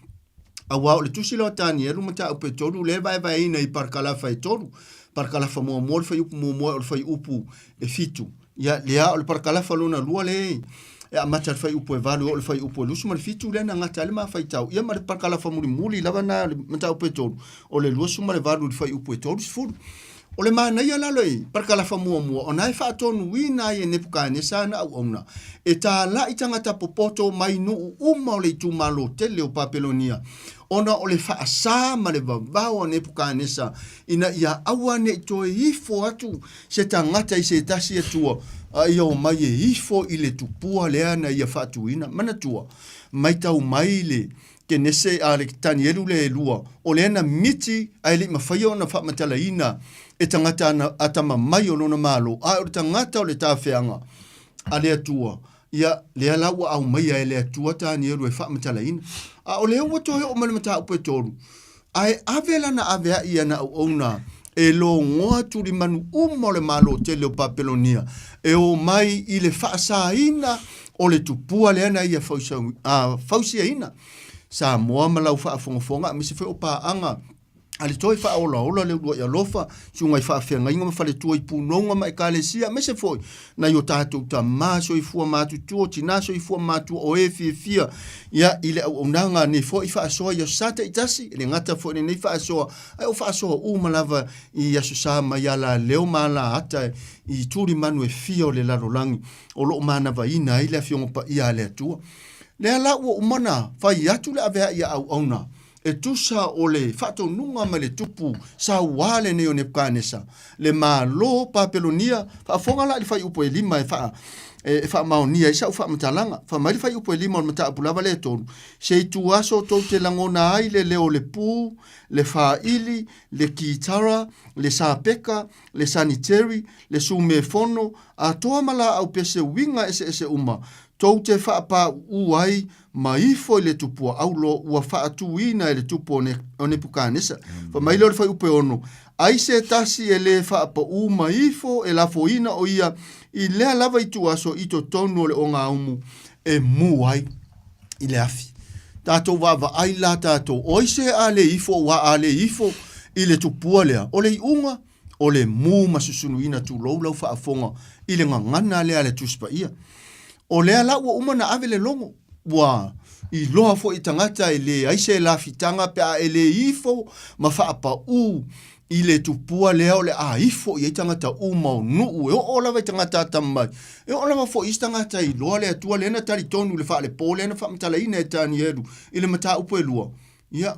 L: aua o le tusi lea o Tanielu mataupu e tolu lea e vaevaeina i palakalafa e tolu. Palakalafa muamua o le fuaiupu muamua o le fuaiupu e fitu. Ia, lea o le parakalafa lona lua lea e amata i le fuaiupu e valu e oo i le fuaiupu e 27 lea na gata ai le ma faitau. Ia ma le parakalafa mulimuli lava na o le mataupu e tolu, o le 28 i le fuaiupu e 30. O le manaia la le parakalafa muamua, o na e faatonuina ai e Nepukanesa ana auauna e talai tagata popoto mai nuu uma o le itumalo tele o Papelonia, ona o le faasa ma le vavao a Nepukanesa ina ia aua ne i toe ifo atu se tagata i se tasi Atua, a ia omai e ifo i le tupua lea na ia faatuina. Manatua, maitau mai le Kenese a le Tanielu lea e lua, o lea na miti ae le i mafaia ona faamatalaina e tagata ana atamamai o lona malo, ae o le tagata o le tafeaga a le Atua, Ia, lea la ua aumaia e le Atua Tanielu e faamatalaina. A o lea ua toe oo mai le mataupu e tolu, ae ave lana avea'i i ana auauna E logoa tulimanu uma o le Malo tele o Papelonia e o mai i le faasaina o le tupua lea na ia fausiaina. Samoa ma lau faafogafoga aemaise foi o paaga a le toe faaolaola le uluai alofa, susuga i faafeagaiga ma faletua i punoga ma ekalesia, aemaise foi nai o tatou tama soifua matutua, tina soifua matua o e fiafia ia i le auaunaga nei foi faasoa i aso Sa taitasi, e le gata foi i lenei faasoa, ae o faasoa uma lava i aso Sa mai alaleo ma alaata i tulimanu e fia o le lalolagi o lo o manavaina ai le Afioga Paia a le Atua. Lea la ua uma ona fai atu le avea'i a auauna e tusa o le faatonuga mai le tupu sauā lenei o Nepukanesa, le Malo Papelonia. Faafofoga la i le fuaiupu e lima e faa e faamaonia ai sau faamatalaga. Fai mai le fuaiupu e lima o le mataupu lava lea e tolu, Se ituaso tou te lagona ai le leo o le pū, le fāili, le kitara, le sapeka, le saniteri, le sumefono, atoa ma laau pese uiga eseese uma, tou te faapāuū ai ma ifo i le tupua aulo ua faatūina e le tupu o Nepukanesa. Fai mai lea o le fuaiupu e ono, Ai se tasi e lē faapaū ma ifo e lafoina o ia i lea lava ituaso i totonu o le ogaumu e mū ai i le afi. Tatou vaavaai la tatou, o ai se a lē ifo ua a lē ifo i le tupua lea, o le iuga, o le mū ma susunuina tulou lau faafofoga i le gagana lea a le Tusi Paia. O lea la ua uma ona ave le logo, ua iloa foi e tagata e leai se lafitaga pe a e le ifo ma faapaū i le tupua lea o le a ifo i ai tagata uma o nuu e oo lava i tagata atamamai, e oo lava foi i isi tagata e iloa le Atua lea na talitonu i le faalepo lea na faamatalaina e Tanielu i le mataupu e lua. Ia,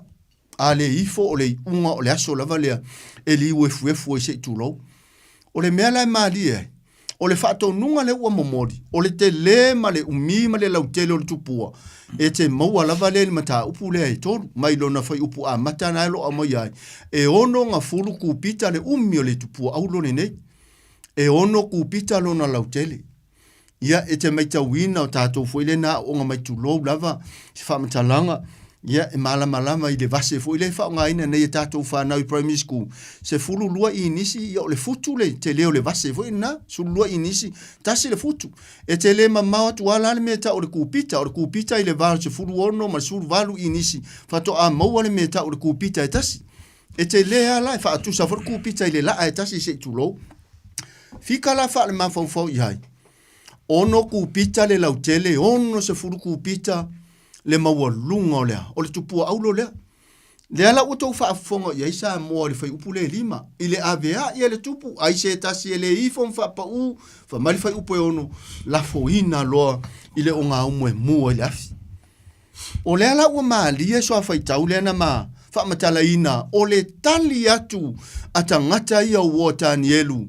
L: A le ifo o le iuga o le aso lava lea e liu efuefu ai se i tulou. O le mea la e malie ai, o le faatonuga lea ua momoli, o le tele ma le umi ma le lautele o le tupua, e te maua lava lea i le mataupu lea e tolu, mai lona fuaiupu amata na e lo o aumaia ai, e 60 kupita le umi o le tupua aulo lenei, e 6 kupita lona lautele. Ia, e te maitauina o tatou foi lea na aooga mai tulou lava se faamatalaga, ia, e malamalama i le vase foi lea e faaaogaina nei e tatou fanau i primary school, 12 inisi, ia o le futu le tele o le vase foi lena, 12 inisi, tasi le futu. E te le mamao atu lava la le mea e tau o le kupita, o le kupita i le va o le 16 ma le 18 inisi faatoa maua le mea e tau o le kupita e tasi. E tele lava la, e faatusa foi le kupita i le laa e tasi se i tulou. Fika la faalemafaufau i ai, ono kupita le lautele, 60 kupita le maualuga o le a, o le tupua aulo lea. Lea la ua tou faafofoga i ai Samoa i le fuaiupu lea e lima, i le avea'i e le tupu, ai se tasi e le ifo ma faapaū, fai mai le fuaiupu e ono, lafoina loa i le ogaumu e mu ai le afi. O lea la ua malie suafaitau lea na ma faamatalaina o le tali atu a tagata ia o uo Tanielu,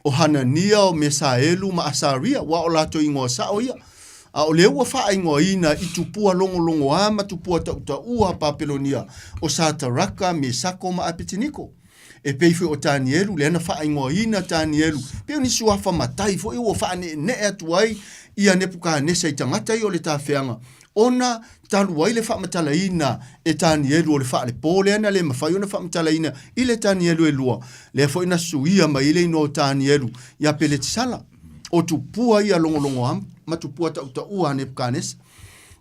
L: o Hanania, o Mesaelu ma Asaria, ua o latou igoa sao ia, a o lea ua faaigoaina i tupua logologoa ma tupua tautaua a Papelonia, o Sataraka, Mesako ma Apeteniko. E pei foi o Tanielu, lea na faaigoaina Tanielu, pei o ni suafa matai foi ua faaneenee atu ai ia Nepukanesa i tagata ia o le tafeaga, ona talu ai le faamatalaina e Tanielu o le faalepo lea na le mafai ona faamatalaina i le Tanielu e lua, lea foi na suia mai ai le igoa o Tanielu ia Peletisala, o tupua ia logologoa ma tupua tautaua a Nepukanesa.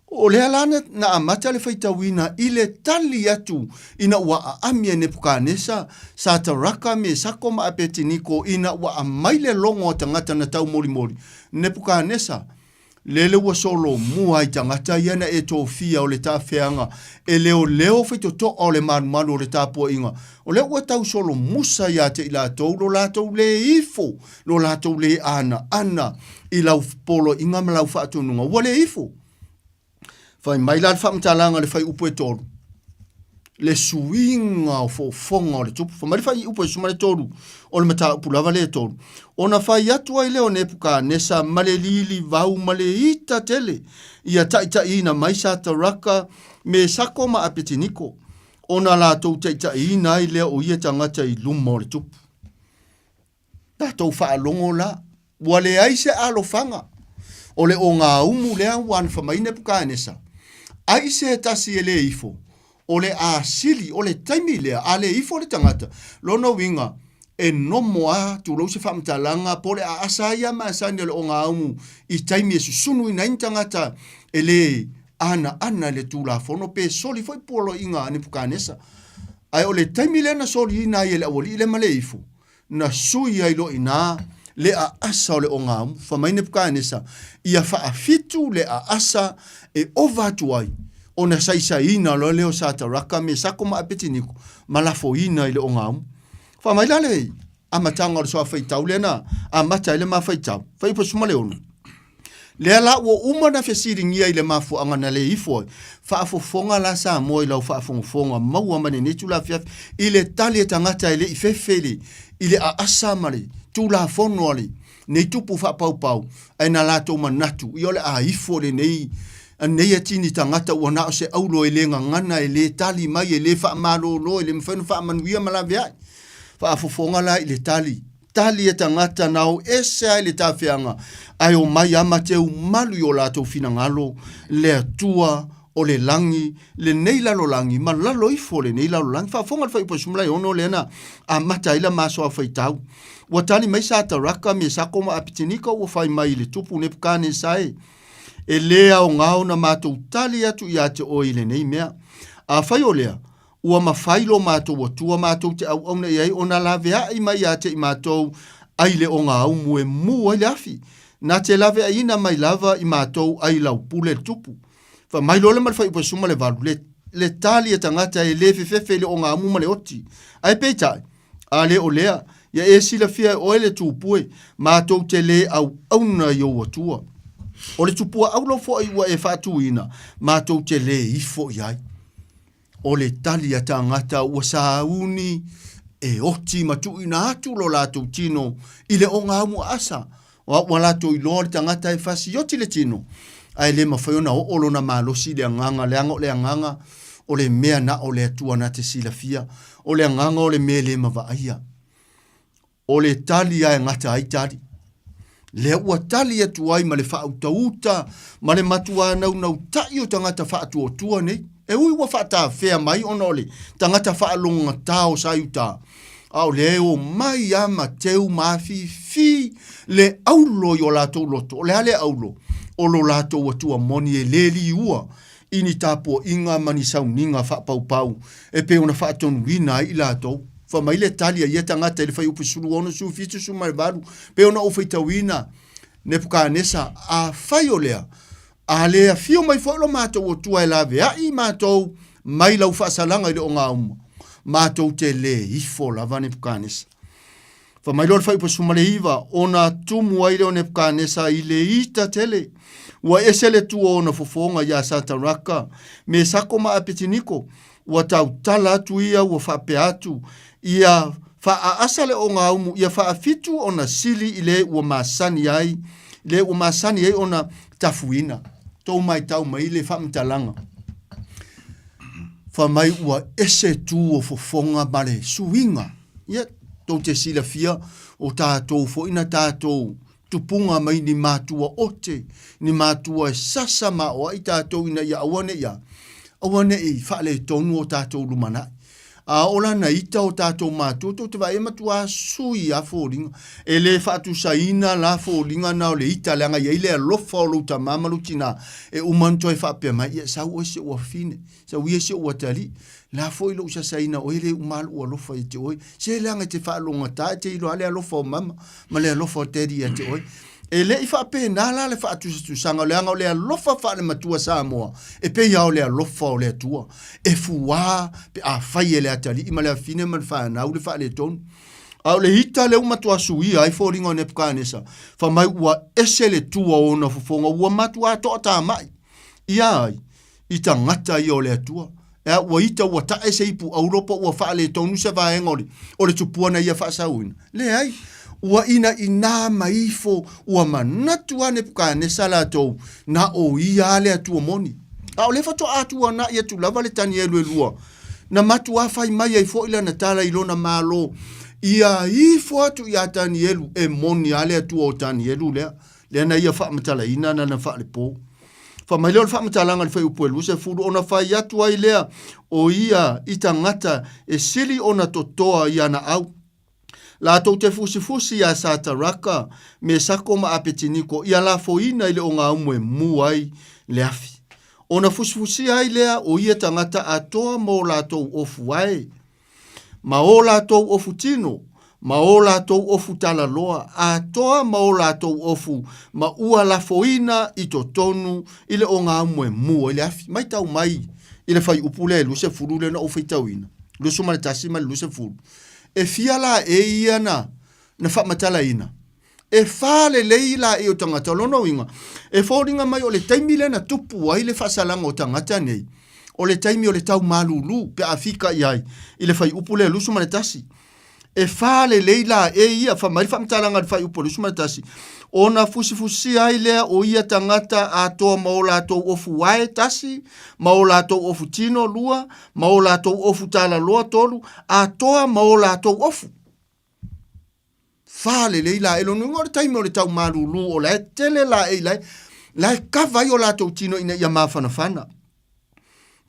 L: O lea la na amata le faitauina i le tali atu ina ua aami e Nepukanesa, Sataraka, Mesako ma Apetiniko ina ua aumai le logo a tagata na taumolimoli Nepukanesa, lele ua solomua ai tagata ia na e tofia o le tafeaga e leoleo faitotoa o le malumalu o le tapuaiga, o lea ua tausolomusa ia te i latou lo latou lē ifo, lo latou lē anaana i lau poloaiga ma lau faatonuga, ua lē ifo. Fai mai la le faamatalaga i le fuaiupu e tolu, le suiga o foofoga o le tupu. Fai mai le fuaiupu e 13 o le mataupu lava lea e tolu, ona fai atu ai lea o Nepukanesa ma le lilivau ma le ita tele ia taitaiina mai Sataraka, Mesako ma Apetiniko, ona latou taitaiina ai lea o ia tagata i luma o le tupu. Tatou faalogo la, ua leai se alofaga o le ogaumu lea ua anafa mai Nepukanesa, ai se tasi e le ifo, o le a sili, o le taimi lea, a le ifo le tagata, lona uiga, E nomo a, tulou se faamatalaga, po o le aasa ai a masani o le ogaumu i taimi e susunuina ai ni tagata e lē anaana i le Tulafono pe soli foi poloaiga a Nepukanesa. Ae o le taimi lea na soliina ai e le aualii lea ma le ifo, na sui ai loa i ina le aasa o le ogaumu. Fai mai Nepukanesa, ia faafitu le aasa e ova atu ai, ona saisaiina loa lea o Sataraka, Mesako ma Apetiniko ma lafoina i le ogaumu. Fai mai la le amataga o le soa faitau lea na amata ai le ma faitau, Fuaiupu 16. Lea la ua uma ona fesiligia i le mafuaaga na le ifo ai, faafofoga la Samoa i lau faafogafoga maua mai lenei itula afiafi i le tali a tagata e le i fefe i le, i le aasa ma le Tulafono a lenei tupu faapaupau, ae na latou manatu, ia o le a ifo lenei nei atini tagata ua na o se aulo e le gagana, e le tali mai, e le faamalolo, e le mafai ona faamanuia ma laveai. Faafofoga la i le tali, tali a tagata na o ese ai le tafeaga, ae omai a mateu malu i o latou finagalo, le Atua o le lagi, lenei lalolagi, ma lalo ifo o lenei lalolagi. Faafofoga le Fuaiupu 16 lea na amata ai la masoa faitau. Ua tali mai Sataraka, Mesako ma Apetinika ua fai mai i le tupu Nepukanesa e, E lē aoga ona matou tali atu ia te oe i lenei mea. Afai o lea, ua mafai lo matou Atua matou te auauna i ai ona laveai mai ia te i matou ai le ogaumu e mū ai le afi, na te laveaiina mai lava i matou ai lau pule le tupu. Fai mai loa le ma le fuaiupu 18, le, le tali a tagata e lē fefefe i le ogaumu ma le oti. Ae peitai, A le o lea, ia e silafia e oe le tupu e, matou te lē auauna i ou Atua. O le tupua aulo foʻi ua e faatuina, matou te lē ifo i ai. O le tali a tagata ua sauni e oti ma tuuina atu lo latou tino i le ogaumu aasa, O ua latou iloa o le tagata e fasioti le tino, ae le mafai ona oo lona malosi i le agaga, leaga o le agaga o le mea na o le Atua na te silafia, o le agaga o le mea e le mavaaia. O le tali lava e gata ai tali. Lea ua tali atu ai ma le faautauta ma le matuā naunautai o tagata faatuatua nei, e ui ua faatafea mai ona o le tagata faalogogata o Saiutā, a o lea e omai lava ma teu ma afifi le aulo i o latou loto. O le a le aulo? O lo latou Atua moni e le liua i ni tapuaiga ma ni sauniga faapaupau e pei ona faatonuina ai i latou. Fai mai le tali a ia tagata i le fuaiupu 16, 17, 18, pei ona ou faitauina, Nepukanesa, afai o lea, A le afio mai foi lo matou Atua e laveai i matou mai lau faasalaga i le ogauma, matou te lē ifo lava Nepukanesa. Fai mai loa le fuaiupu 19, ona tumu ai lea o Nepukanesa i le ita tele, ua ese le tua o ona fofoga iā Sataraka, Mesako ma Apetiniko, Ua tautala atu ia ua faapea atu, Ia faaasa le ogaumu, ia faafitu ona sili i le ua masani ai, le ua masani ai ona tafuina. Tou maitau mai le faamatalaga. Fai mai ua ese tu o fofoga ma le suiga. Ia, tou te silafia o tatou foi na tatou tupuga mai ni matua ote, ni matua e sasa maoaʻi tatou ina ia aua ne i a, aua ne i faaletonu o tatou lumanai. A o lana ita o tatou matua, tou te vaai e matuā sui lava foliga. E le faatusaina la foliga na o le ita, leaga e i ai le alofa o lou tama ma lou tinā, e uma ona toe faapea mai, ia sau oe si ou afafine, sau ia si ou atalii, la foi lou sasaina oe le uma lou alofa ia te oe. Se leaga e te faalogogata, e te iloa lava le alofa o mama ma le alofa o daddy ia te oe. E le i faapena la le faatusatusaga, leaga o le alofa faale-matua Samoa, e pei lava o le alofa o le Atua, e fuā pe a fai e le atalii ma le afine ma le fanau le faaletonu. A o le ita lea ua matuā suia ai foliga o Nepukanesa, fai mai ua ese le tua o ona fofoga, ua matuā toatamai ia ai i tagata ia o le Atua. E a ua ita ua tae se ipu auro po ua faaletonu se vaega o le, o le tupua na ia faasauina? Leai. Ua inaina mai ifo, ua manatu a Nepukanesa latou, na o ia a le Atua moni. A o lea faatoa tuanai atu lava le Tanielu e lua, na matuā fai mai ai foi lana tala i lona malo, ia ifo atu iā Tanielu, e moni a le Atua o Tanielu lea. Lea na ia faamatalaina lana faalepo. Fai mai lea o le faamatalaga i le fuaiupu e 20, ona fai atu ai lea o ia i tagata e sili ona totoa i ana au.
O: Latou te fusifusi iā Sataraka, Mesako ma Apetiniko ia lafoina i le ogaumu e mū ai le afi. Ona fusifusia ai lea o ia tagata atoa ma o latou ofu ae, ma o latou ofu tino, ma o latou ofu talaloa, atoa ma o latou ofu ma ua lafoina i totonu i le ogaumu e mū ai le afi. Maitau mai i le fuaiupu lea e 20 lea na ou faitauina, 21 ma le 20. E fia laei ia na, na faamatalaina? E fā lelei laei o tagata. O lona uiga, e foliga mai o le taimi lea na tupu ai le faasalaga o tagata nei, o le taimi o le tau malūlū pe a fika i ai i le fuaiupu lea 21. E fā lelei laei ia, fai mai le faamatalaga i le fuaiupu 21, ona fusifusia ai lea o ia tagata atoa ma o latou ofu ae tasi, ma o latou ofu tino lua, ma o latou ofu talaloa tolu, atoa ma o latou ofu. Fā lelei laei lona uiga o le taimi o le tau malūlū o la e tele laei la e, la e kava ai o latou tino ina ia mafanafana.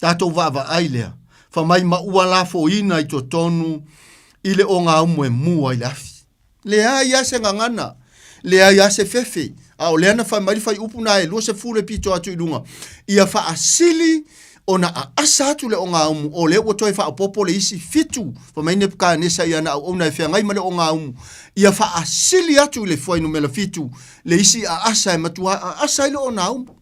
O: Tatou vaavaai lea, fai mai ma ua lafoina i totonu i le ogaumu e mū ai le afi. Leai lava se gagana, leai lava se fefe, a o lea na fai mai le fuaiupu na e 20 e pito atu i luga, ia faasili ona aasa atu le ogaumu, o lea ua toe faaopoopo le isi fitu, fai mai Nepukanesa i ana auauna e feagai ma le ogaumu, ia faasili atu i le fuainumera fitu le isi aasa e matua aasa ai le ogaumu.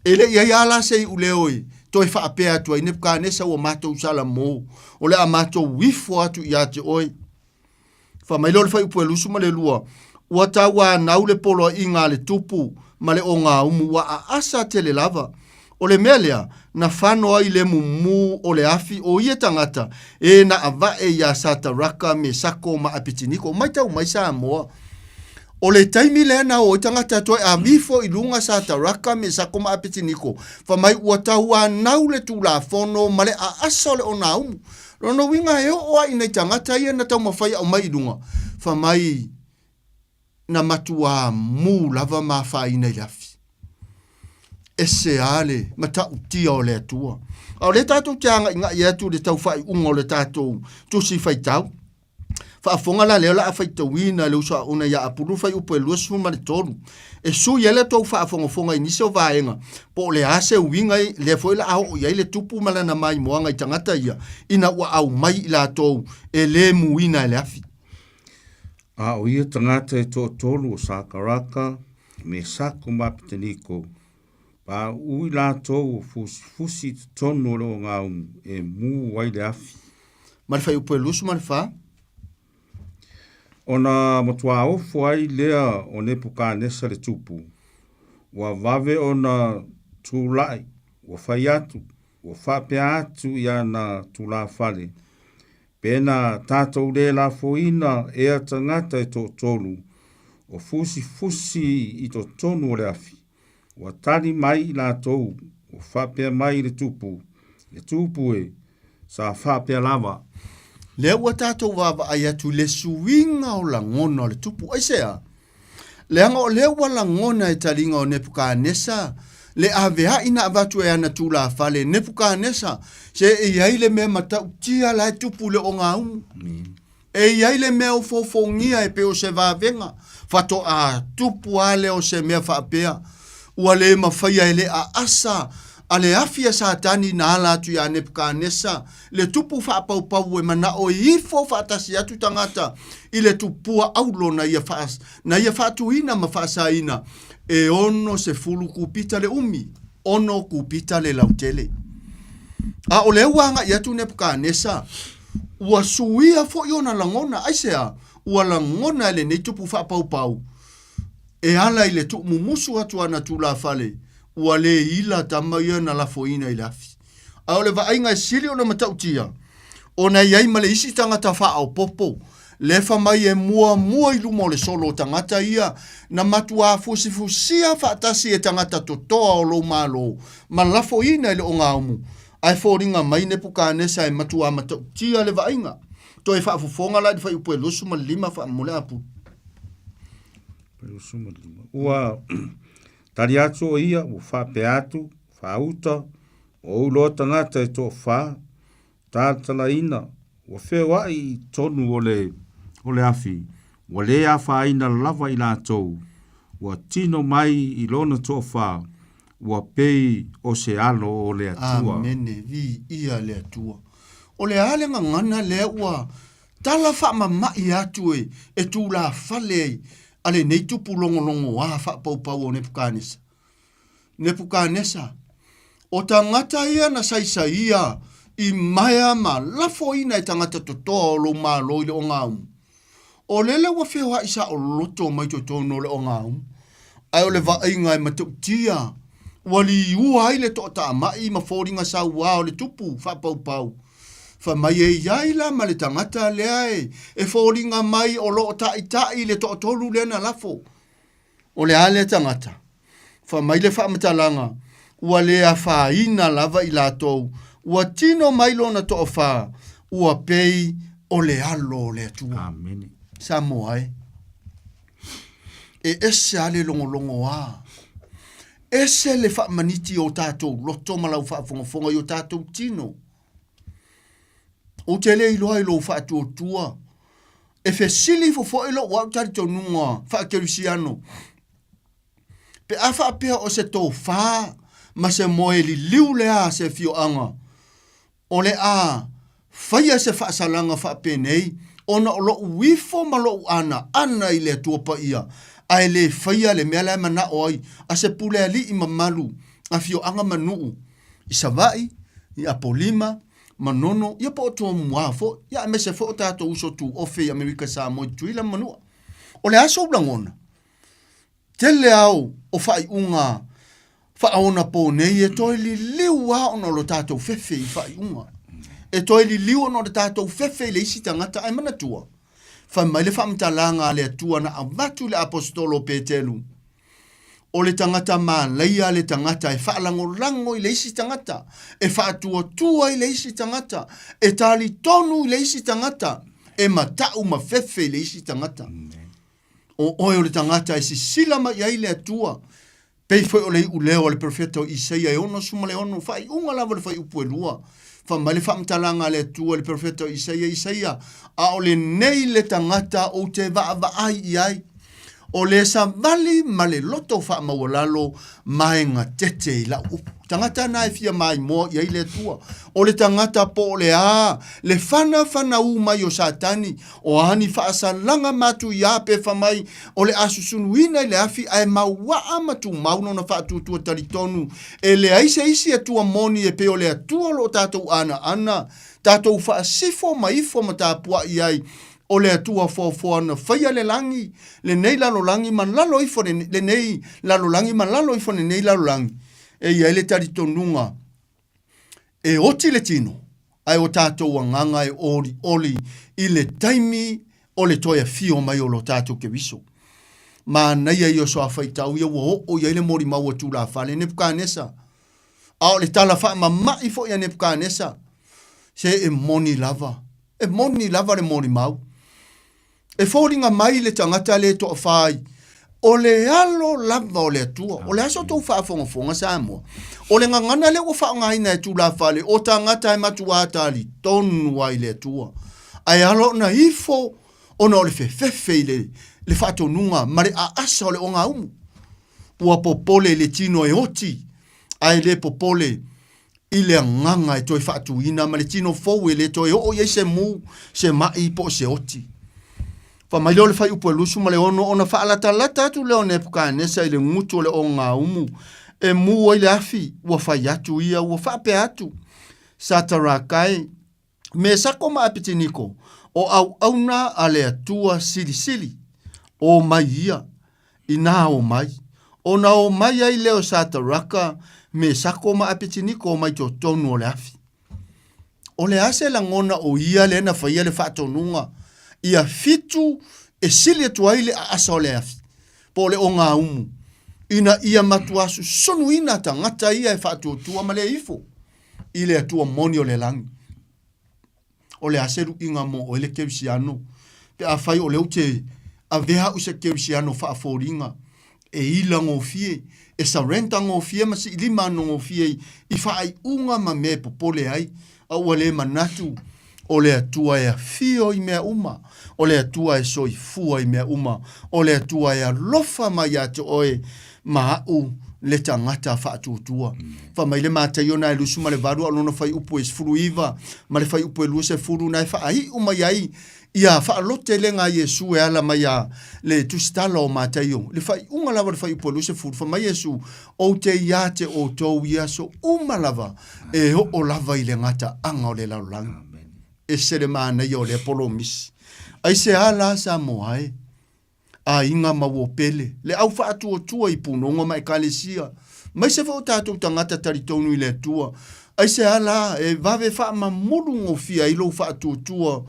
O: E le i ai lava la se iuleo e toe faapea atu ai, Nepukanesa ua matou salamo, o le a matou ifo atu ia te oe. Fai mai lea o le fuaiupu e 22, Ua tauanau le poloaiga a le tupu ma le ogaumu ua aasa tele lava. O le mea lea, na fano ai le mumu o le afi o ia tagata e na avae iā Sataraka, Mesako ma Apetiniko. Maitau mai Samoa. O le taimi lea na o ai tagata toe avifo i luga Sataraka, Mesako ma Apetiniko, fai mai ua tauanau le Tulafono ma le aasa o le ogaumu. Lona uiga e oo lava i nai tagata ia na taumafai e aumai i luga, fai mai na matuā mū lava ma afaina i le afi. Ese lava le matautia o le Atua. A o lea tatou te agaigai atu i le tau faaiuga o le tatou tusi faitau. Faafofoga la lea o le a faitauina e le uso aoga ia Apulu fuaiupu e 23 e sui ai le tou faafogafoga i nisi o vaega po o le a se uiga lea foi o le a oo i ai le tupu ma lana maimoaga i tagata ia ina ua aumai i latou e le muina e le afi.
N: A o ia tagata e toatolu o Sakaraka, Mesako ma Apeteniko, Paʻu i latou o fusifusi i totonu o le ogaumu e mū ai le afi.
O: Ma le fuaiupu e 24.
N: Ona matuā ofo ai lea o Nepukanesa le tupu, ua vave ona tulai, ua fai atu, ua faapea atu i ana tulafale, Pena tatou le lafoina ea tagata e toatolu o fusifusi i totonu o le afi, Ua tali mai i latou, ua faapea mai i le tupu, Le tupu e, sa faapea lava.
O: Lea ua tatou vaavaai atu i le suiga o lagona o le tupu. Aisea? Leaga o lea ua lagona e taliga o Nepukanesa le avea'i na avatu e ana tulafale, Nepukanesa, se e i ai le mea matautia la e tupu i le ogaumu. E i ai le mea ofoofogia e pei o se vavega, faatoa tupu lava lea o se mea faapea, ua le mafaia e le aasa a le afi a Satani na ala atu iā Nepukanesa, le tupu faapaupau e manao e ifo faatasi atu tagata i le tupua aulo na ia, faa, na ia faatuina ma faasaina e 60 kupita le umi. ono kupita le lautele. A o lea ua agai atu Nepukanesa, ua suia foi ona lagona. Aisea? Ua lagona e lenei tupu faapaupau e ala i le tuumumusu atu a ana tulafale, ua le ila tama ia na lafoina i le afi. A o le vaaiga e sili ona matautia, ona e i ai ma le isi tagata faaopoopo, lea fai mai e muamua i luma o le solo o tagata ia na matuā fusifusia faatasi e tagata totoa o lou malo ma lafoina i le ogaumu, ae foliga mai Nepukanesa e matuā matautia le vaaiga. Toe faafofoga la i le fuaiupu e 25 faamolemole Apulu.
N: 25. Ua tali atu o ia, ua faapea atu, faauta, ua ou loa tagata e toafa, talatalaina, ua feoai i totonu o le o le afi, ua lē afaina lava i latou, ua tino mai i lona toafā, ua pei o se alo o le Atua.
O: Amene, viia le Atua. O le a le gagana lea ua tala faamama'i atu e, e tulafale ai a lenei tupu logologoā faapaupau o Nepukanesa? Nepukanesa, o tagata ia na saisaia i maea ma lafoina e tagata totoa o lou Malo i le ogaumu, o lele ua feoai saoloto mai totonu o le ogaumu, ae o le vaaiga e matautia ua liua ai le toataamai ma foliga sauā o le tupu faapaupau. Fai mai e i ai la ma le tagata lea e foliga mai o lo o taitai i le toatolu lea na lafo. O le a lea tagata? Fai mai le faamatalaga, ua le afaina lava i latou, ua tino mai lona toafā, ua pei o le alo o le Atua.
N: Amene.
O: Samoa e. E ese lava le logologoa, ese le faamaniti o tatou loto ma lau faafogafoga i o tatou tino. Ou te le iloa i lou faatuatua E fesili ifo foi lou au talitonuga faakerisiano, pe a faapea o se tofa ma se moe liliu lea a se afioaga, o le a faia se faasalaga faapenei ona o lou ifo ma lou anaana i le Atua Paia, ae le faia le mea la e manao ai a se pule alii mamalu, afioaga ma nuu i Savaii, i Apolima, Manono, ia po o Tumua foi, ia aemaise foi o tatou uso tuofe i Amerika Samoa i Tutuila ma Manua. O le a sou lagona? Tele ao o faaiuga faaonaponei e toe liliu lava ona o lo tatou fefe i faaiuga. E toe liliu ona o le tatou fefe i le isi tagata. Ae manatua, fai mai le faamatalaga a le Atua na avatu i le Aposetolo o Petelu, O le tagata malaia le tagata e faalagolago i le isi tagata, e faatuatua i le isi tagata, e talitonu i le isi tagata, e matau ma fefe i le isi tagata. O oe o le tagata e sisila mai i ai le Atua, pei foi o le iuleo a le perofeta o Isaia e 66, faaiuga lava o le fuaiupu e lua. Fai mai le faamatalaga a le Atua i le perofeta o Isaia, Isaia, a o lenei le tagata ou te vaavaai i ai, O le savali ma le loto faamaualalo ma e gatete i lau upu. Tagata na e fia maimoa i ai le Atua. O le tagata po o le a le fanafanaū mai o Satani, o a ni faasalaga matuiā pe fa mai o le a susunuina i le afi ae mauaa ma tumau lona faatuatua talitonu, e leai se isi Atua moni e pei o le Atua o lo o tatou anaana, tatou faasifo ma ifo ma tapuai ai O le Atua foafoa na faia le lagi, lenei lalolagi ma lalo ifo lenei lalolagi ma lalo ifo lenei lalolagi, e i ai le talitonuga e oti le tino, ae o tatou agaga e olioli i le taimi o le toe afio mai o lo tatou Keriso. Manaia ia o soafaitau ia ua oo i ai le molimau a tulafale Nepukanesa. A o le tala faamama'i foi a Nepukanesa, se e moni lava, e moni lava le molimau. E foliga mai le tagata le toafa ai, o le alo lava o le Atua. O le a so outou faafogafoga Samoa? O le gagana lea ua faaaogaina e tulafale, o tagata e matuā talitonu ai i le Atua, ae ala ona ifo ona o le fefefe i le, le faatonuga ma le aasa o le ogaumu. Ua popole i le tino e oti, ae le popole i le agaga e toe faatuina ma le tino fou e le toe oo i ai se mu, se ma'i po o se oti. Fai mai lea o le fuaiupu e 26, ona faalatalata atu lea o Nepukanesa i le gutu o le ogaumu e mu ai le afi, ua fai atu ia, ua faapea atu, Sataraka e, Mesako ma Apeteniko, o auauna a le Atua Silisili, o mai ia, inā o mai. Ona o mai ai lea o Sataraka, Mesako ma Apeteniko mai totonu o le afi. O le a se lagona o ia lea na faia le faatonuga ia fitu e sili atu ai le aasa o le afi, po o le ogaumu, ina ia matuā susunuina tagata ia e faatuatua ma le ifo i le Atua moni o le lagi. O le a se luiga mo oe le kerisiano? Pe afai o lea ou te avea au i se kerisiano faafoliga, e ila gofie, e surrender gofie ma siilima anogofie i faaiuga ma mea e popole ai, a ua le manatu. O le Atua e afio i mea uma, o le Atua e soifua i mea uma, o le Atua e alofa mai ia te oe ma aʻu le tagata faatuatua. Fai mai le Mataio na e 28 a o lona fuaiupu e 19 ma le fuaiupu e 20 na e faaiu mai ai ia faalotelega a Iesu e ala mai a le tusitala o Mataio. Le faaiuga lava o le fuaiupu e 20, fai mai Iesu, Ou te ia te outou i aso uma lava e oo lava i le gataaga o le lalolagi. Ese le manaia o lea polomisi. Aisea la Samoa e? Aiga ma ua pele, le au faatuatua i punoga ma ekalesia, maise foi o tatou tagata talitonu i le Atua. Aisea la e vave faamamulu gofie ai lou faatuatua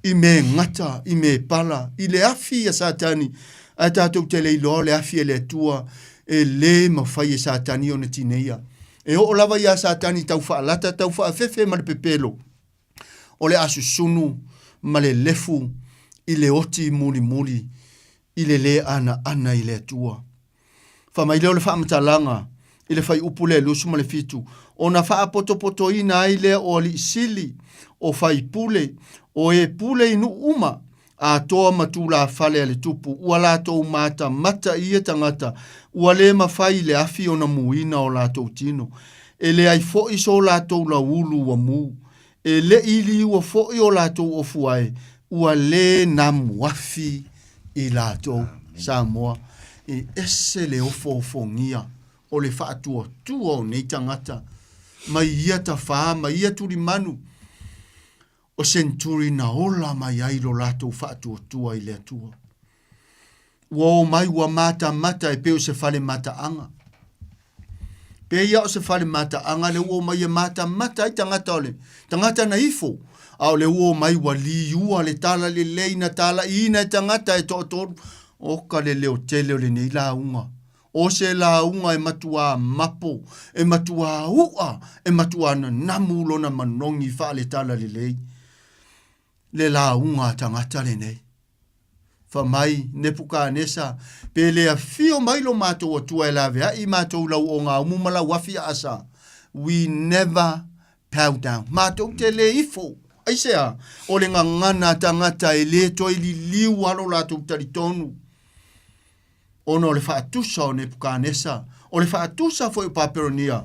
O: i me gata, i me pala, i le afi a Satani, ae tatou te le iloa o le afi e le Atua e lē mafai e Satani ona tineia. E oo lava iā Satani tau faalata, tau faafefe ma le pepelo, o le asusunu ma le lefu i le oti mulimuli i le lē anaana i le Atua. Fai mai lea o le faamatalaga i le fuaiupu lea e 27, ona faapotopotoina ai lea o alii sili, o faipule, o e pule i nuu uma, atoa ma tulafale a le tupu, ua latou matamata i ia tagata, ua lē mafai i le afi ona muina o latou tino. E leai foi so latou lauulu ua mu. E le i liua foi o latou ofu ae, ua lē namuafi i latou. Samoa, e ese le ofoofogia o le faatuatua o nei tagata mai ia tafā ma ia tulimanu. O Senturi na ola mai ai lo latou faatuatua i le Atua. Ua o mai ua matamata e pei o se fale mataaga. Pei ia o se fale mataaga le ua o mai e matamata ai tagata o le tagata na ifo, a o le ua o mai ua liua le tala lelei na talaiina e tagata e toatolu. Oka le leo tele o lenei lauga. O se lauga e matuā mapo, e matuā uʻa, e matuā nanamu lona manogi faale-talalelei. Le lauga a tagata lenei. Fai mai Nepukanesa, Pe le afio mai lo matou Atua e laveai i matou i lau ogaumu ma lau afi aasa. We never bow down. Matou te le ifo. Aisea? O le gagana a tagata e le toe liliu a lo latou talitonu. Ona o le faatusa o Nepukanesa, o le faatusa foi o Papelonia,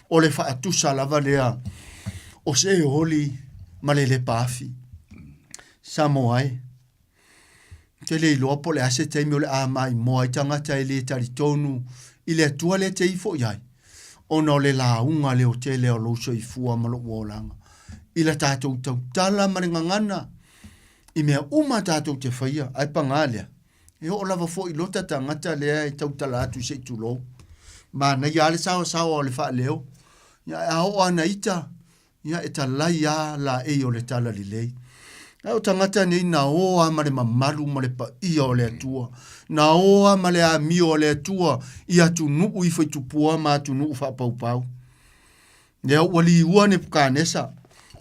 O: o le faatusa lava lea o Seoli ma le lepa afi. Samoa e, ou te le iloa po o le a se taimi o le a maimoa ai tagata e le talitonu i le Atua lea te ifo i ai, ona o le lauga leotele o lou soifua ma lou olaga. I la tatou tautala ma le gagana i mea uma tatou te faia, ae paga lea, E oo lava foi i lota tagata lea e tautala atu se i tulou. Manaia lava le saoasaoa o le faaleo. Ia, a oo ana ita, ia, e talai lava laei o le talalelei. Ae o tagata nei na o lava ma le mamalu ma le paia o le Atua. Na o lava ma le amio a le Atua i atunuu ifo i tupua ma atunuu faapaupau. Lea ua liua Nepukanesa,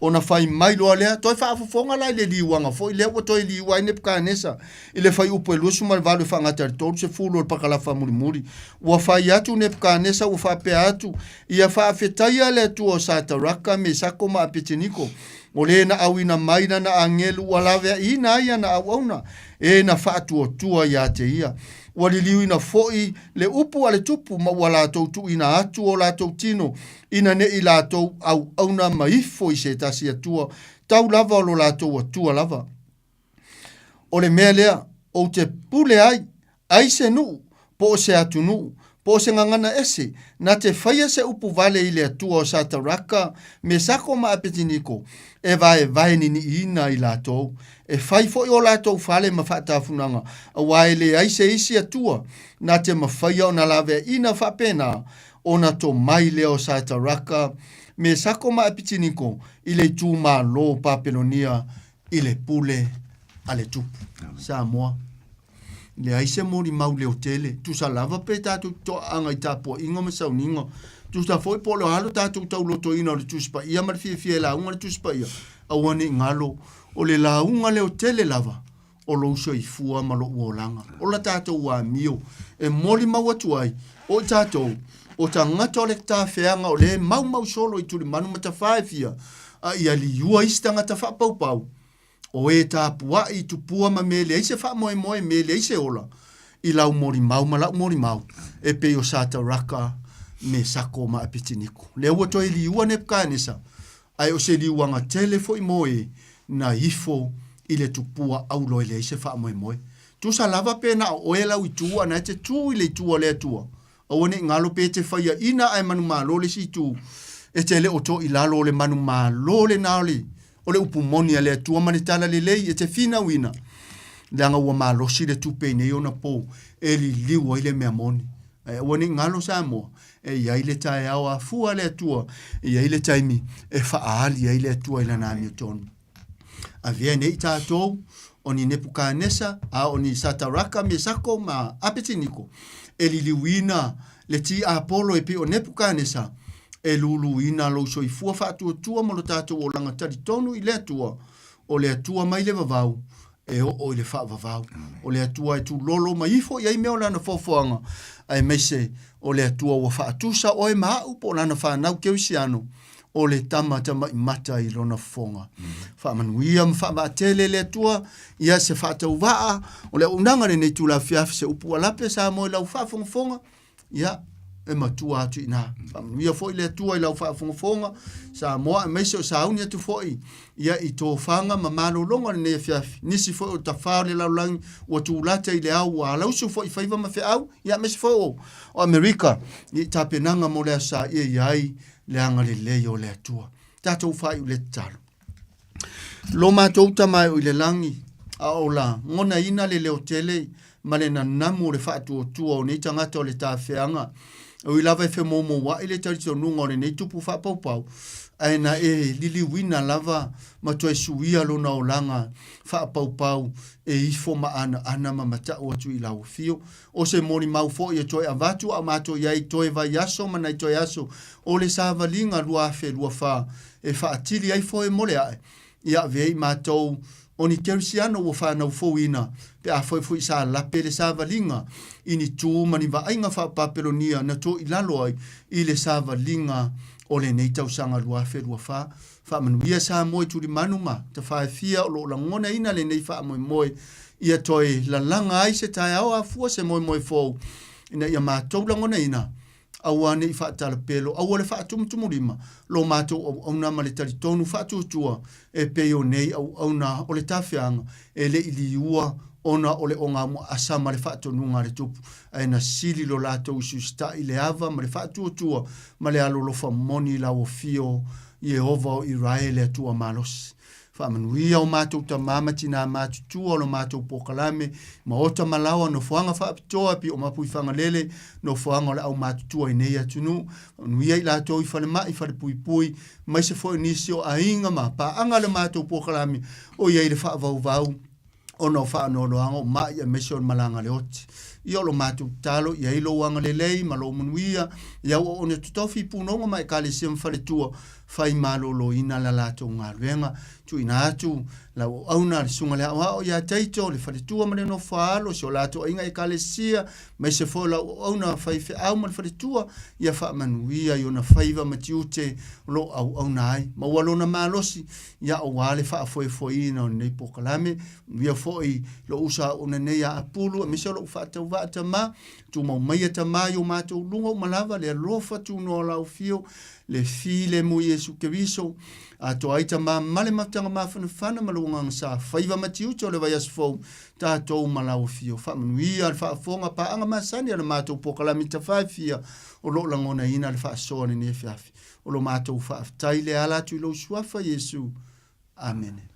O: ona fai mai loa lea, toe faafofoga la i le liuaga foi lea ua toe liua ai Nepukanesa i le fuaiupu e 28 e faagata i le 30 o le pakalafa mulimuli. Ua fai atu Nepukanesa ua faapea atu, Ia faafetaia le Atua o Sataraka, Mesako ma Apeteniko, o le na auina mai lana agelu ua laveaiina ai ana auauna, e na faatuatua ia te ia. Ua liliuina foi le upu a le tupu ma ua latou tuuina atu o latou tino ina ne i latou auauna ma ifo i se tasi Atua, tau lava o lo latou Atua lava. O le mea lea ou te pule ai, ai se nuu, po o se atunuu, po o se gagana ese, na te faia se upu vale i le Atua o Sataraka, Mesako ma Apetiniko, e vaevae niniiina i latou, e fai foi o latou fale ma faatafunaga, auā e leai se isi Atua na te mafaia ona laveaiina faapena, ona tomai lea o Sataraka, Mesako ma Apetiniko i le itumalo o Papelonia i le pule a le Tupu. Samoa. Leai se molimau leotele, tusa lava pe tatou te toaaga i tapuaiga ma sauniga, tusa foi po o le a lo tatou taulotoina o le Tusi Paia ma le fiafia e lauga le Tusi Paia, aua ne i galo, o le lauga leotele lava o lou soifua ma lou olaga. O la tatou amio e molimau atu ai, o i tatou, o tagata o le tafeaga o lea e maumau solo i tulimanu ma tafā e fia, A ia liua isi tagata faapaupau, o e tapuaʻi i tupua ma mea e leai se faamoemoe, mea e leai se ola, i lau molimau ma la'u molimau, e pei o Sataraka, Mesako ma Apetiniko. Lea ua toe liua Nepukanesa, ae o se liuaga tele foi mo e na ifo i le tupua aulo e leai se faamoemoe. Tusa lava pe na o oe lau itu a na e te tu i le itu a le Atua, Aua ne i galo pe te faiaina ae manumalo le isi itu, e te le o to i lalo o le manumalo lena o le, o le upu moni a le Atua ma le tala lelei e te finauina, leaga ua malosi le tupe i nei ona pou e liliu ai le mea moni. Ae aua ne i galo Samoa, e i ai le taeao afua a le Atua, e i ai le taimi e faaali ai le Atua i lana amiotonu. Avea nei tatou o ni Nepukanesa, a o ni Sataraka, Mesako ma Apetiniko, e liliuina le tiapolo e pei o Nepukanesa, e luluina lou soifua faatuatua ma lo tatou olaga talitonu i le Atua, o le Atua mai le vavau e oo i le faavavau. O le Atua e tulolo mai ifo i ai mea o Lana foafoaga, aemaise o le Atua ua faatusa oe ma a'u po o Lana fanau kerisiano, o le tama tama'i mata i lona fofoga. Faamanuia ma faavaatele le Atua ia se faatauvaa o le auaunaga lenei itula afiafi se upu ua lape Samoa i lau faafogafoga, ia e matua atu i ina. Faamanuia foi le Atua i lau faafogafoga Samoa aemaise o sauni atu foi ia i tofaga ma malologa o lenei afiafi. Nisi foi o tafā o le lalolagi ua tulata i le ao ua alausu foi i faiva ma feau, ia aemaise foi o Amerika i tapenaga mo le Aso Sa ia i ai le agalelei o le Atua. Tatou faaiu le tatalo. Lo matou Tama e o i le lagi, a o lagonaina le leotele ma le nanamu o le faatuatua o nei tagata o le tafeaga, e ui lava e femoumouaʻi le talitonuga o lenei tupu faapaupau, ae na e liliuina lava ma toe suia lona olaga faapaupau e ifo ma anaana ma mataʻu atu i lau afio. O se molimau foi e toe avatu a o matou i ai toe vaiaso ma nai toe aso o le savaliga 2024 e faatili ai foe mo le ae ia avea i matou o ni Kerisiano ua fanau fouina pe afai foi sa lape le savaliga i ni tu ma ni vaaiga faa-Papelonia na toilalo ai i le savaliga o lenei tausaga 2024. Faamanuia Samoa i tulimanu ma tafaefia o lo o lagonaina lenei faamoemoe ia toe lalaga ai se taeao afua se moemoe fou ina ia matou lagonaina aua ne i faatalapelo, aua le faatumutumulima lo matou auauna ma le talitonu faatuatua e pei o nei auauna o le tafeaga e le i liua ona o le ogamuaasa ma le faatonuga a le Tupu, ae na sili lo latou usiusitaʻi le ava ma le faatuatua ma le alolofa moni i lau afio, Ieova o Irae le Atua malosi. Faamanuia o matou tamā ma tinā matutua o lo matou polokalame, maota ma laoa, nofoaga faapitoa pei o Mapuifagalele, nofoaga o le aumatutua i nei atunuu. Faamanuia i latou i falemai, falepuipui, maise foi o nisi o aiga ma paaga a le matou polokalame o i ai le faavauvau ona o faanoanoaga o maʻi aemaise o le malaga a le oti. Ia o lo matou tatalo i ai lou agalelei ma lou manuia i au auauna totofi i punoga ma ekalesia ma faletua fai maloloina la latou galuega. Tuuina atu lau auauna le susuga le aoao ia Taito, le faletua ma le nofoaalo, si o latou aiga ekalesia, maise foi o lau auauna faifeau ma le faletua, ia faamanuia i ona faiva ma tiute o lo o auauna ai. Maua lona malosi, ia aua le faafoefoeina o lenei polokalame. Manuia foi lou uso auauna nei ia Apulu, aemaise o lou faatauvaa tama, tumau maia tama i o matou luga uma lava le alofa tunoa o lau afio, le filemu i Iesu Keriso, atoa ai tama ma le mafutaga mafanafana ma lou agaga sa faiva ma tiute o le vaiaso fou, tatou ma lau afio. Faamanuia le faafofoga paaga masani a le matou polokalame tafaefia o lo o lagonaina le faasoa i lenei afiafi. O lo matou faafetai le ala atu i lou suafa Iesu. Amene.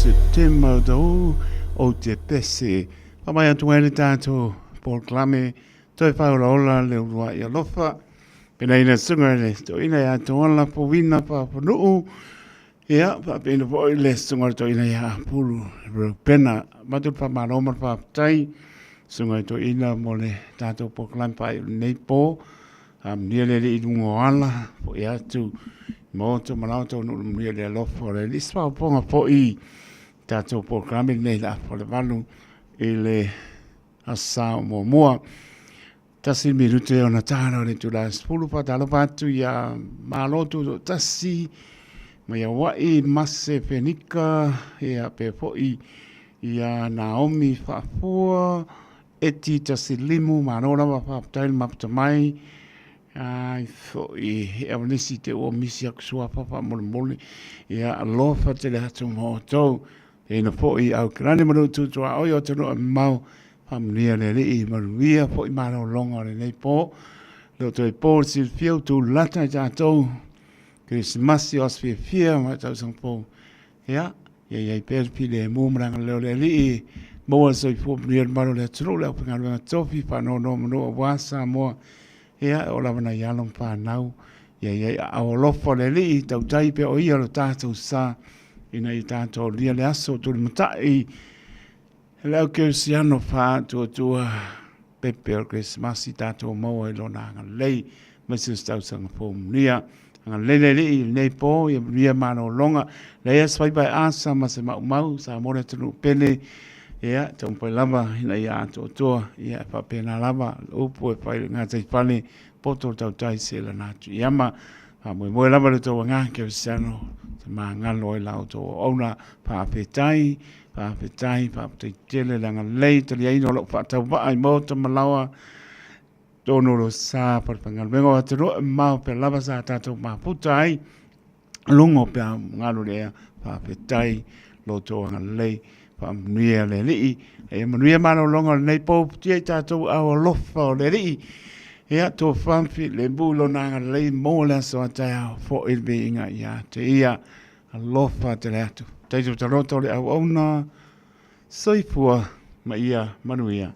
C: Setema o ou te pese. Faamai atu ai le tatou polokalame toe faaolaola le uluai alofa. Pena ina susuga i le toeaina ia Toala Fouina Faafanuu, ia faapena foi le susuga i le toeaina ia Apulu Reupena. Avatu le faamalo ma le faafetai susuga i toeaina mo le tatou polokalame faaiu i lenei po. Faamanuia le Alii i luga o ala, foi atu i maota ma laoa taunuu i le manuia i le alofa o le Alii. Se faaopoopoga foi tatou polokalame lenei i le afa o le 8 i le Aso Sa o muamua. 1 minute ona tala o le itula e 10. Faatalofa atu ia Malo Tutoatasi mai Hawaii, Mase Fenika, ia pea foi ia Naomi Faafua, Eti Tasilimu, malo lava faafetai le mafuta mai. Ai foi he awanisi te ua misi aku suafa faamolemole. Ia alofa tele atu ma outou. Teina foi au kerani ma lou tutuaoi o atunuu e mamao. Faamanuia le Alii, manuia foi malologa o lenei po. Le o toe po le silafia ua tulata i tatou Kerisimasi o aso fiafia ma le tausaga fou. Ia, ia i ai pea le filemu ma le agalelei o le Alii, maua le soifua manuia le mamalu o le atunuu, le aufaigaluega tofi, faanonomanu aua Samoa. Ia, e oo lava nai alo ma fanau, ia i ai aao alofa o le Alii, tautai pea o ia lo tatou sa, ina ia tatou aulia le aso o tulimatai le au kerisiano faatuatua pepe o le Kerisimasi tatou maua i lona agalelei aemaise se tausaga fou manuia. Agalelei le Alii i lenei po, ia manuia malologa. Leai lava se faiva e asa ma se maumau, Samoa le atunuu pele, ia taumafai lava ina ia atoatoa, ia e faapena lava le upu e fai i le gataifale, poto le tautai se lana atu i ama. Faamoemoe lava le tou agaga kerisiano, se magalo ai la outou auauna, faafetai, faafetai, faafetai tele le agalelei, taliaina o lou faatauvaa i maota ma laoa, totonu o lo sa falefaigaluega o atunuu e mamao pea lava sa tatou mafuta ai luga o peau galu i le ea. Faafetai lo outou agalelei, faamanuia le Alii. Ia manuia malologa o lenei po, putia i tatou ao alofa o le Alii. Ia, tofa ma filemu i lona agalelei, maua le aso a taeao, foi le viiga ia te ia. Alofa tele atu. Taito taloto le auauna, soifua ma ia manuia.